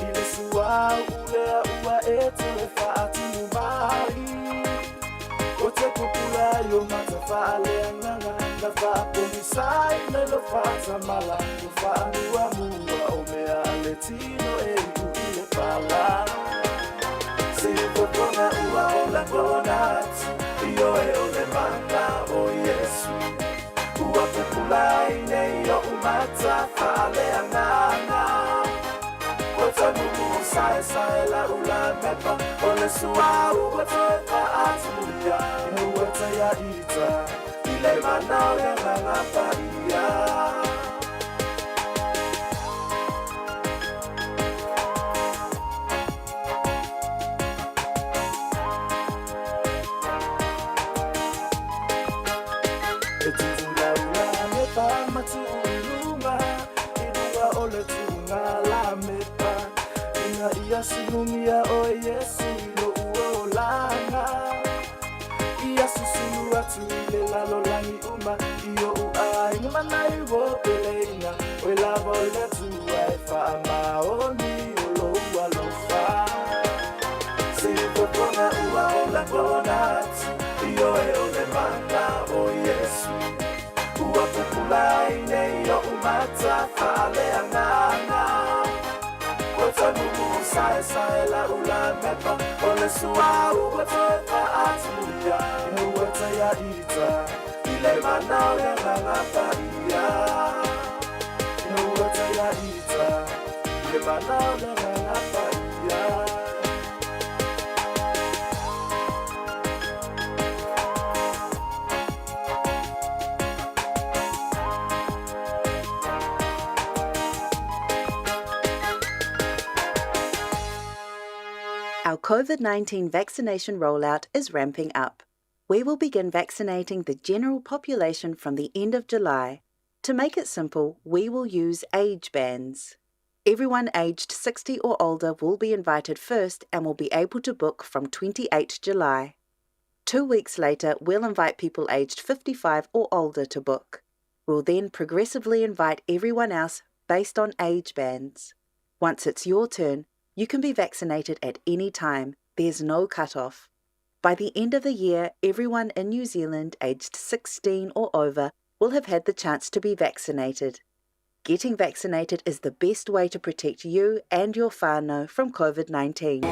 i le suauu lea ua e toe faatumu mai. O te pupula ai o mata faaleagaga na faapogisaina i lo faatamala ua faamuamua o mea a le tino e iu i le pala. Sifofoga ua ola kona atu ioe o le mana o Iesu. Ua pupula ai nei o'u mata faaleagaga. Ua tanumu saesae la'u lamepa o le suaū ua toe faatumulia ina ua taia ita i le mana o le Agaga Paia. E tutulau lamepa matuu i luga i luga o le tuuga lamepa ina ia sulugia oe Iesu i lo'u olaga. Ia susulu atu i le lalolagi uma i o'u aiga ma nai uo peleina oe lava o le Atua e faamaoni o lou alofa. Sifofoga ua ola kona atu ioe o le mana o Iesu. Ua pupula ai nei o'u mata faaleagaga. Ua tanumu saesae la'u lamepa o le suaū ua toe faatumulia ina ua taia ita i le mana o le Agaga Paia. Ina ua taia ita i le mana o le Agaga Paia. Our COVID 19 vaccination rollout is ramping up. We will begin vaccinating the general population from the end of July. To make it simple, we will use age bands. Everyone aged 60 or older will be invited first and will be able to book from 28 July. 2 weeks later, we'll invite people aged 55 or older to book. We'll then progressively invite everyone else based on age bands. Once it's your turn, you can be vaccinated at any time. There's no cut-off. By the end of the year, everyone in New Zealand aged 16 or over will have had the chance to be vaccinated. Getting vaccinated is the best way to protect you and your whānau from COVID 19.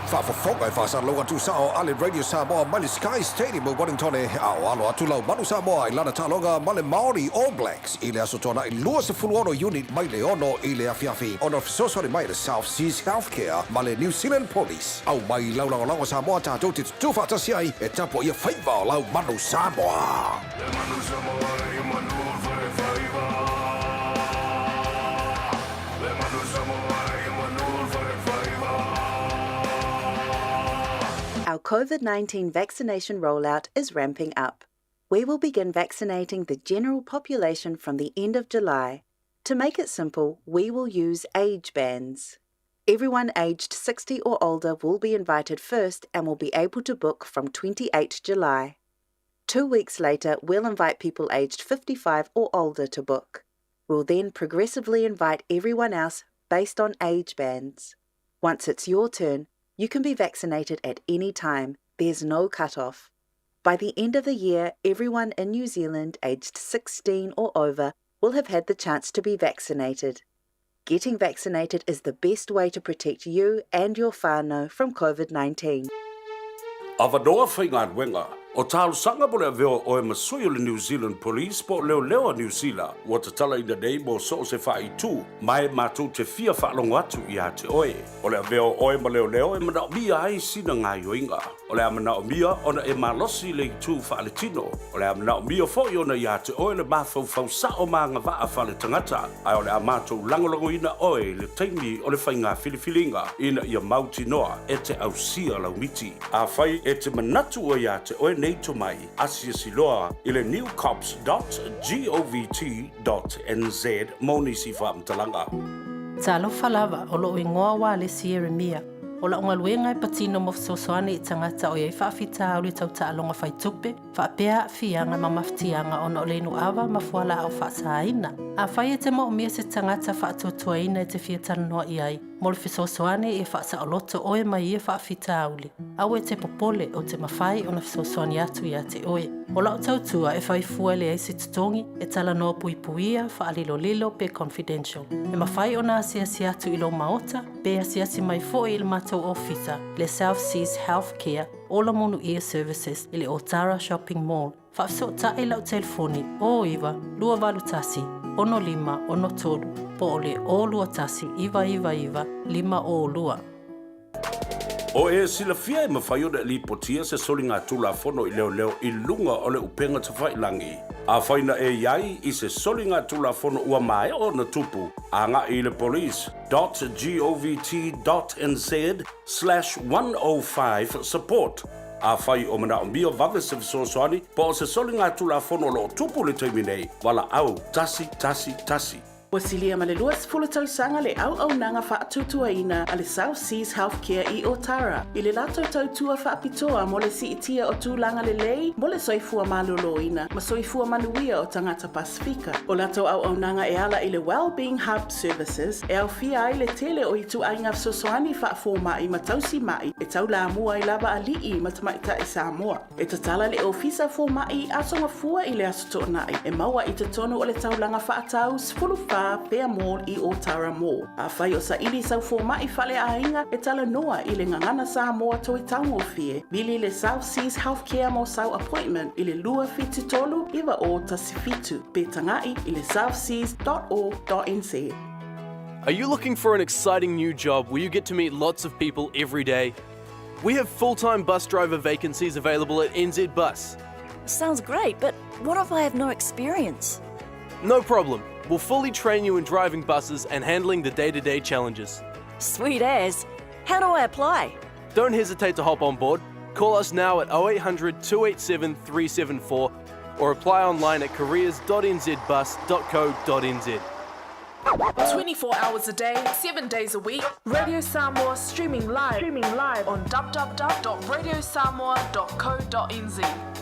Faafofoga e faasalaloga tuusao a le Radio Samoa mai le Sky Stadium o Wellington e aoalo atu lau Manu Samoa i lana taaloga ma le Maori All Blacks i le Aso Toonai 26 Iuni mai le 6 i le afiafi ona o le fesoasoani mai a le South Seas Healthcare ma le New Zealand Police. Au mai lau lagolago Samoa tatou te tutū faatasi ai e tapuaia faiva o lau Manu Samoa. Le manu Samoa i manu o le faiva. Le manu Samoa i manu o le faiva. Our COVID 19 vaccination rollout is ramping up. We will begin vaccinating the general population from the end of July. To make it simple, we will use age bands. Everyone aged 60 or older will be invited first and will be able to book from 28 July. 2 weeks later, we'll invite people aged 55 or older to book. We'll then progressively invite everyone else based on age bands. Once it's your turn, you can be vaccinated at any time. There's no cut-off. By the end of the year, everyone in New Zealand aged 16 or over will have had the chance to be vaccinated. Getting vaccinated is the best way to protect you and your whānau from COVID-19. Avanoa faigaluega, O talosaga mo le avea o oe ma sui o le New Zealand Police po o Leoleo a Niu Sila ua tatalaina nei mo so o se faaitu, ma e matou te fia faalogo atu ia te oe. O le avea o oe ma leoleo e manaomia ai sina gaoioiga. O le a manaomia ona e malosi i le itu faaletino. O le a manaomia foi ona ia te oe le mafaufau sao ma agavaa faaletagata, ae o le a matou lagolagoina oe i le taimi o le faiga filifiliga ina ia mautinoa e te ausia lau miti. Afai e te manatu ua ia te oe nei tomai, asiasi loa i le newcops.govt.nz mo nisi faamatalaga. Talofa lava, o lo'u igoa ua Alesi Ieremia. O la'u galuega e patino mo fesoasoani i tagata o i ai faafitauli tau taaloga faitupe, faapea aafiaga ma mafatiaga ona o le inu ava ma fualaau faasaina. Afai e te moomia se tagata faatuatuaina e te fia talanoa i ai, mo le fesoasoani ia faasaoloto oe mai ia faafitauli. Aua e te popole, ou te mafai ona fesoasoani atu iā te oe. O lau tautua e fai fua e leai se totogi, e talanoa puipuia, faalilolilo pe confidential. E mafai ona asiasi atu i lou maota, pe asiasi mai foi i le matou ofisa, le South Seas Health Care, Ola Manuia Services i le Otara Shopping Mall. Faafesootai lau telefoni 09 281 6563 po o le 021 999 502. O e silafia e mafai ona e lipotia se soligatulafono i leoleo i luga o le upega tafailangi. Afai na e i ai i se soligatulafono ua maea ona tupu, agai i le police dot govt dot nz slash 105 support. Afai o manaomia vave se fesoasoani po o se soligatulafono o lo o tupu i le taimi nei, valaau 111. Ua silia ma le 20 tausaga le auaunaga faatuatuaina a le South Seas Healthcare i Otara i le latou tautua faapitoa mo le siitia o tulaga lelei mo le soifua maloloina ma soifua manuia o tagata Pasefika. O latou auaunaga e ala i le Wellbeing Hub Services e aofia ai le tele o ituaiga fesoasoani faafoma'i ma tausi ma'i e taulamua ai lava alii ma tamaitai Samoa. E tatala le Ofisa Foma'i Aso Gafua i le Aso Toonai e maua i totonu o le taulaga faatāu 14 Fair Mall i Otara Mall. Afai o saili sau foma'i faleaiga e talanoa i le gagana Samoa toe taugofie, vili le South Seas Healthcare mo sau appointment i le 273 9017 pe taga'i i le southseas.org.nz. Are you looking for an exciting new job where you get to meet lots of people every day? We have full time bus driver vacancies available at NZ Bus. Sounds great, but what if I have no experience? No problem. We'll fully train you in driving buses and handling the day to day challenges. Sweet as. How do I apply? Don't hesitate to hop on board. Call us now at 0800 287 374 or apply online at careers.nzbus.co.nz. 24 hours a day, 7 days a week, Radio Samoa streaming live, streaming live on www.radiosamoa.co.nz.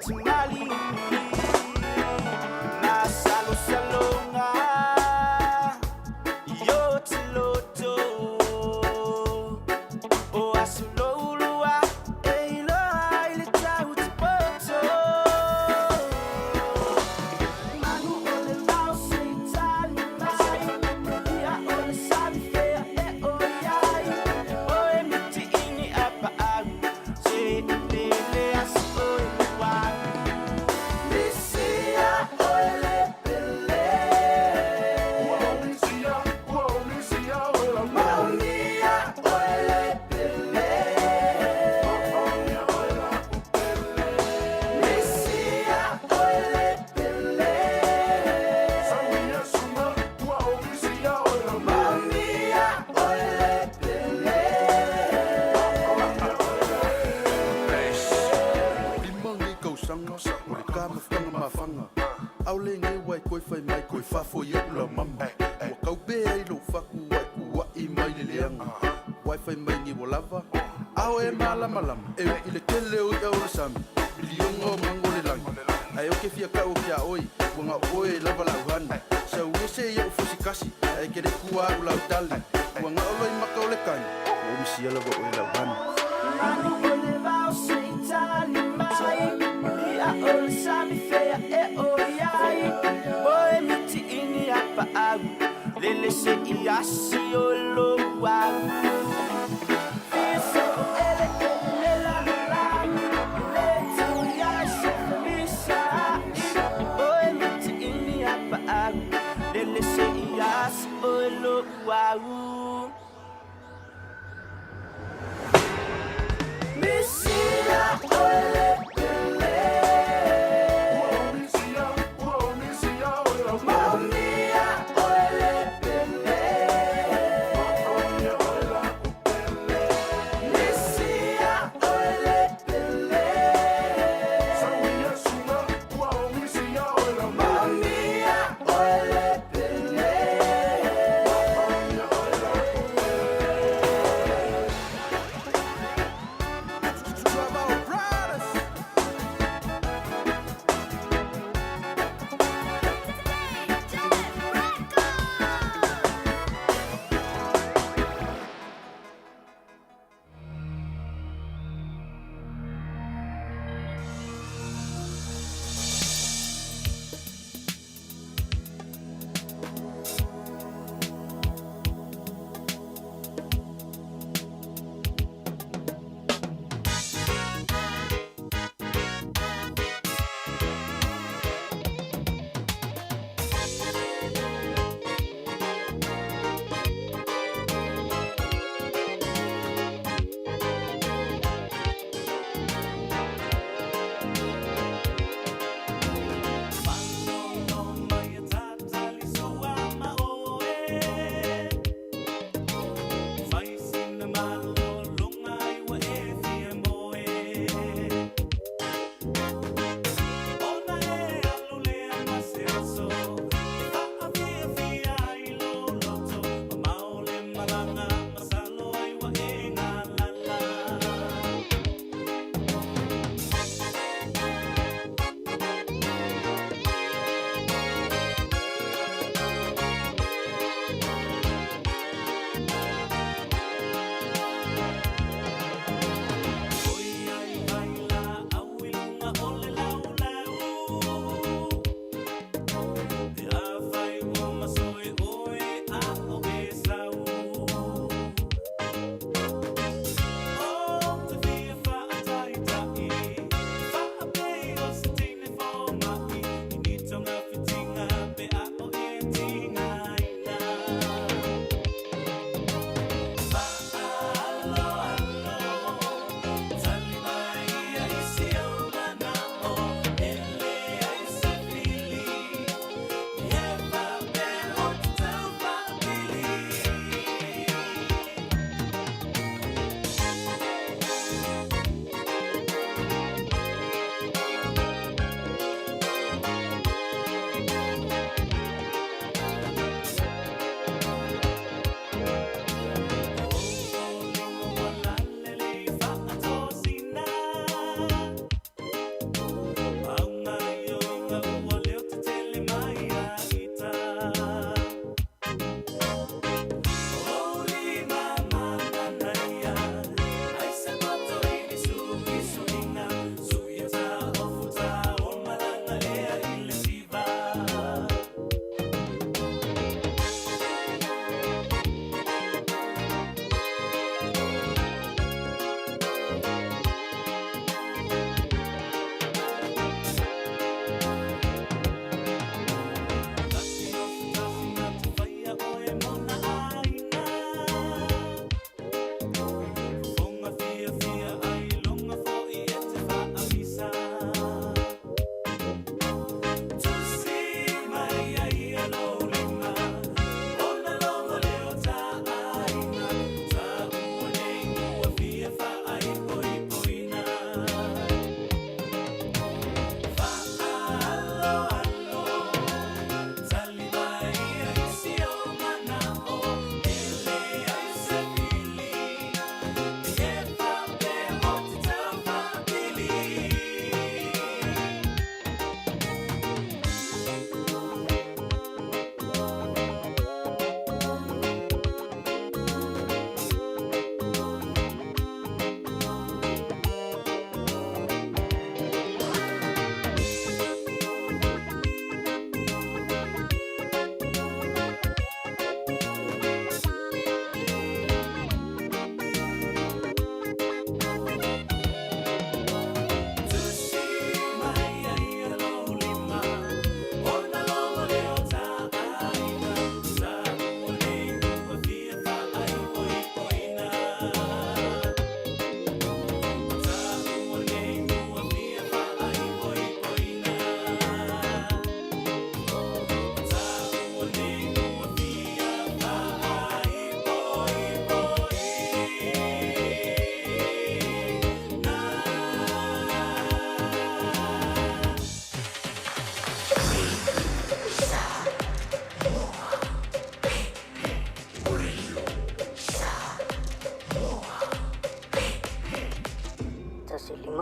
tamalii Masalosaloga I o te loto O aso loulua E iloa i le tau te poto Manu o le vao se i tali mai Ia o le sami fea e oi ai O e miti ini a paau Se i lele aso o e luau Misia o le pele Ua o misia, ua o misia o la Maumia o le pele Misia o le pele Samia suma, ua o misia o la Maumia o le pele Lima nei tausaga o le kamafutaga mafaga aole nei uai koe fai mai koe fafo iaʻu laumama ua kaupē ai lou faku ai kuaʻi mai le leaga uai fai mai nei ua lava ao e malamalama e uʻi le tele o iʻa o le sami milioga o mago o le lagi ae oke fia kaʻu o kia oi ua gao oe lava lauhani sau ese iaʻu fusikasi ae kele kua aʻu lautali ua gao loi maka o le kani ua umisia lava oe lauhani Manu o le vao se i tali mai Ia o le sami fea e oi ai O e miti ini a paau Lele se i asi o lou au Fia so ele ele la la Le tau ia se misa O e miti ini a paau Lele se i asi o lou au Misia o le pele Ua o misia, ua o misia o le Maumia o le pele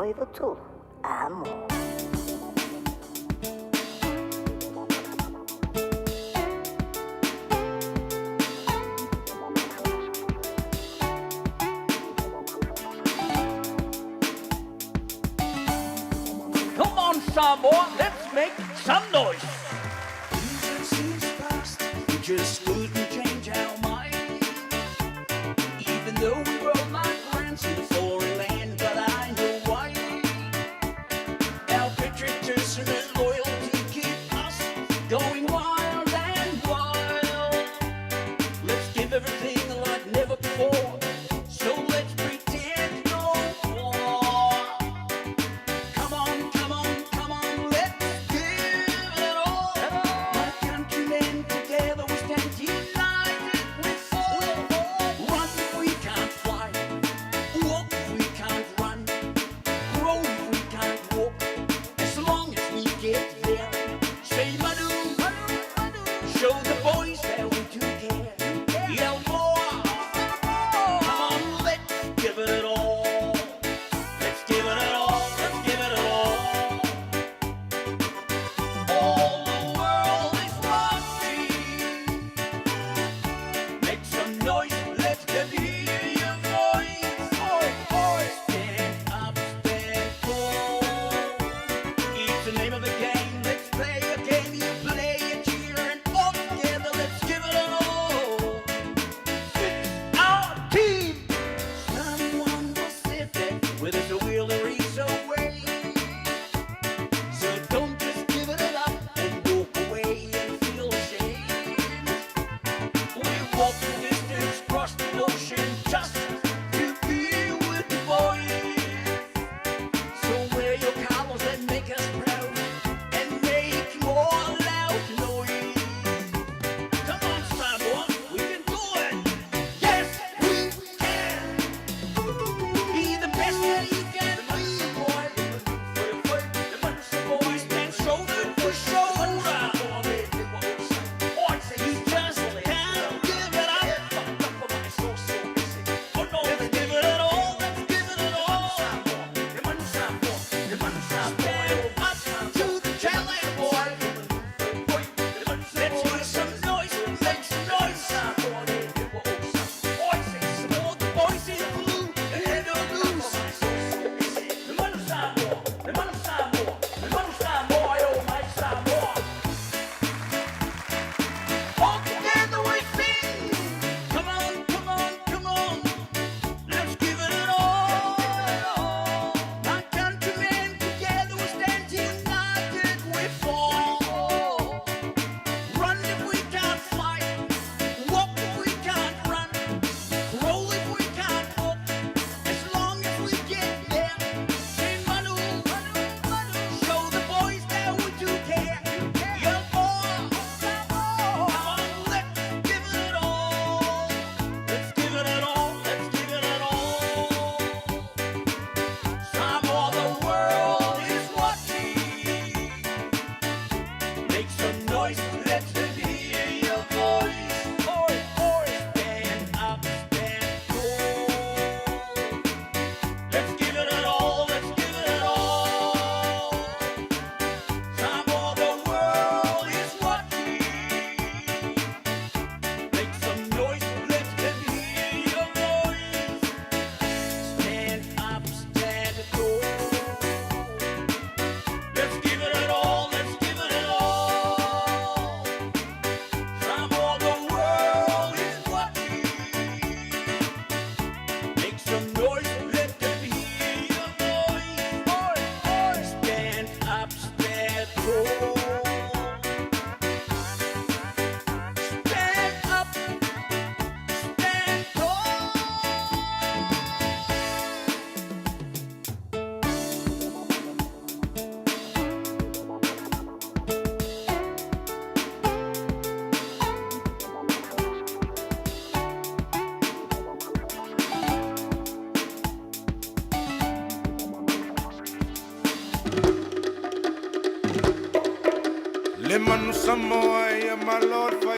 93 Amo. Come on, Samoa, let's make some noise. We just wouldn't change our mind. Even though we were migrants in a foreign land, but I know why. Our patriotism and loyalty keep us going wild and wild. Let's give everything like never before. So let's pretend no war. Come on, come on, come on, let's give it all. My countrymen, together we stand united. We fall. Run if we can't fly, walk if we can't run, grow if we can't walk. As long as we get there, say Manu, show the boys that we do care. Yell more, come on, let's give it all. Let's give it all, let's give it all. All the world is watching. Make some noise, let them hear your voice. Oi, oi. Stand up, stand tall. It's the name of the game. Let's play a game. You play a cheer, and all together, let's give it all. It's our team. Someone will sit there with us a wheel and reach away. So don't just give it up and walk away and feel ashamed. We walk the distance, cross the ocean just to be with the boys. So wear your colors and make us proud and make more loud noise. Come on, Samoa, we can do it. Yes, we can. Be the best that you can be, boy. We stand shoulder to shoulder. You just can't give it up. Let's give it all. Let's give it all. Stand up to the challenge, boy. Let's make some noise. Make some noise. All the boys in blue and the loose. All together we sing. Come on, come on, come on. Let's give it all. My countrymen, together we stand united. We fall. Run if we can't fight. Walk if we can't run. Roll if we can't walk. As long as we get there. Say Manu, show the boys that we do care. Young boy, come on, let's give it all. Let's give it all. Let's give it all. Samoa, the world is watching. Make some noise, let them hear your voice. Oi, oi. Stand up, stand tall. Let's give it all, let's give it all. Samoa, the world is watching. Make some noise, let them hear your voice. Stand up, stand tall. Let's give it all, let's give it all. Samoa, the world is watching. Make some noise, let them hear your voice. Oi, oi. Stand up, stand tall. Stand up, stand tall. Le manu Samoa ia malo.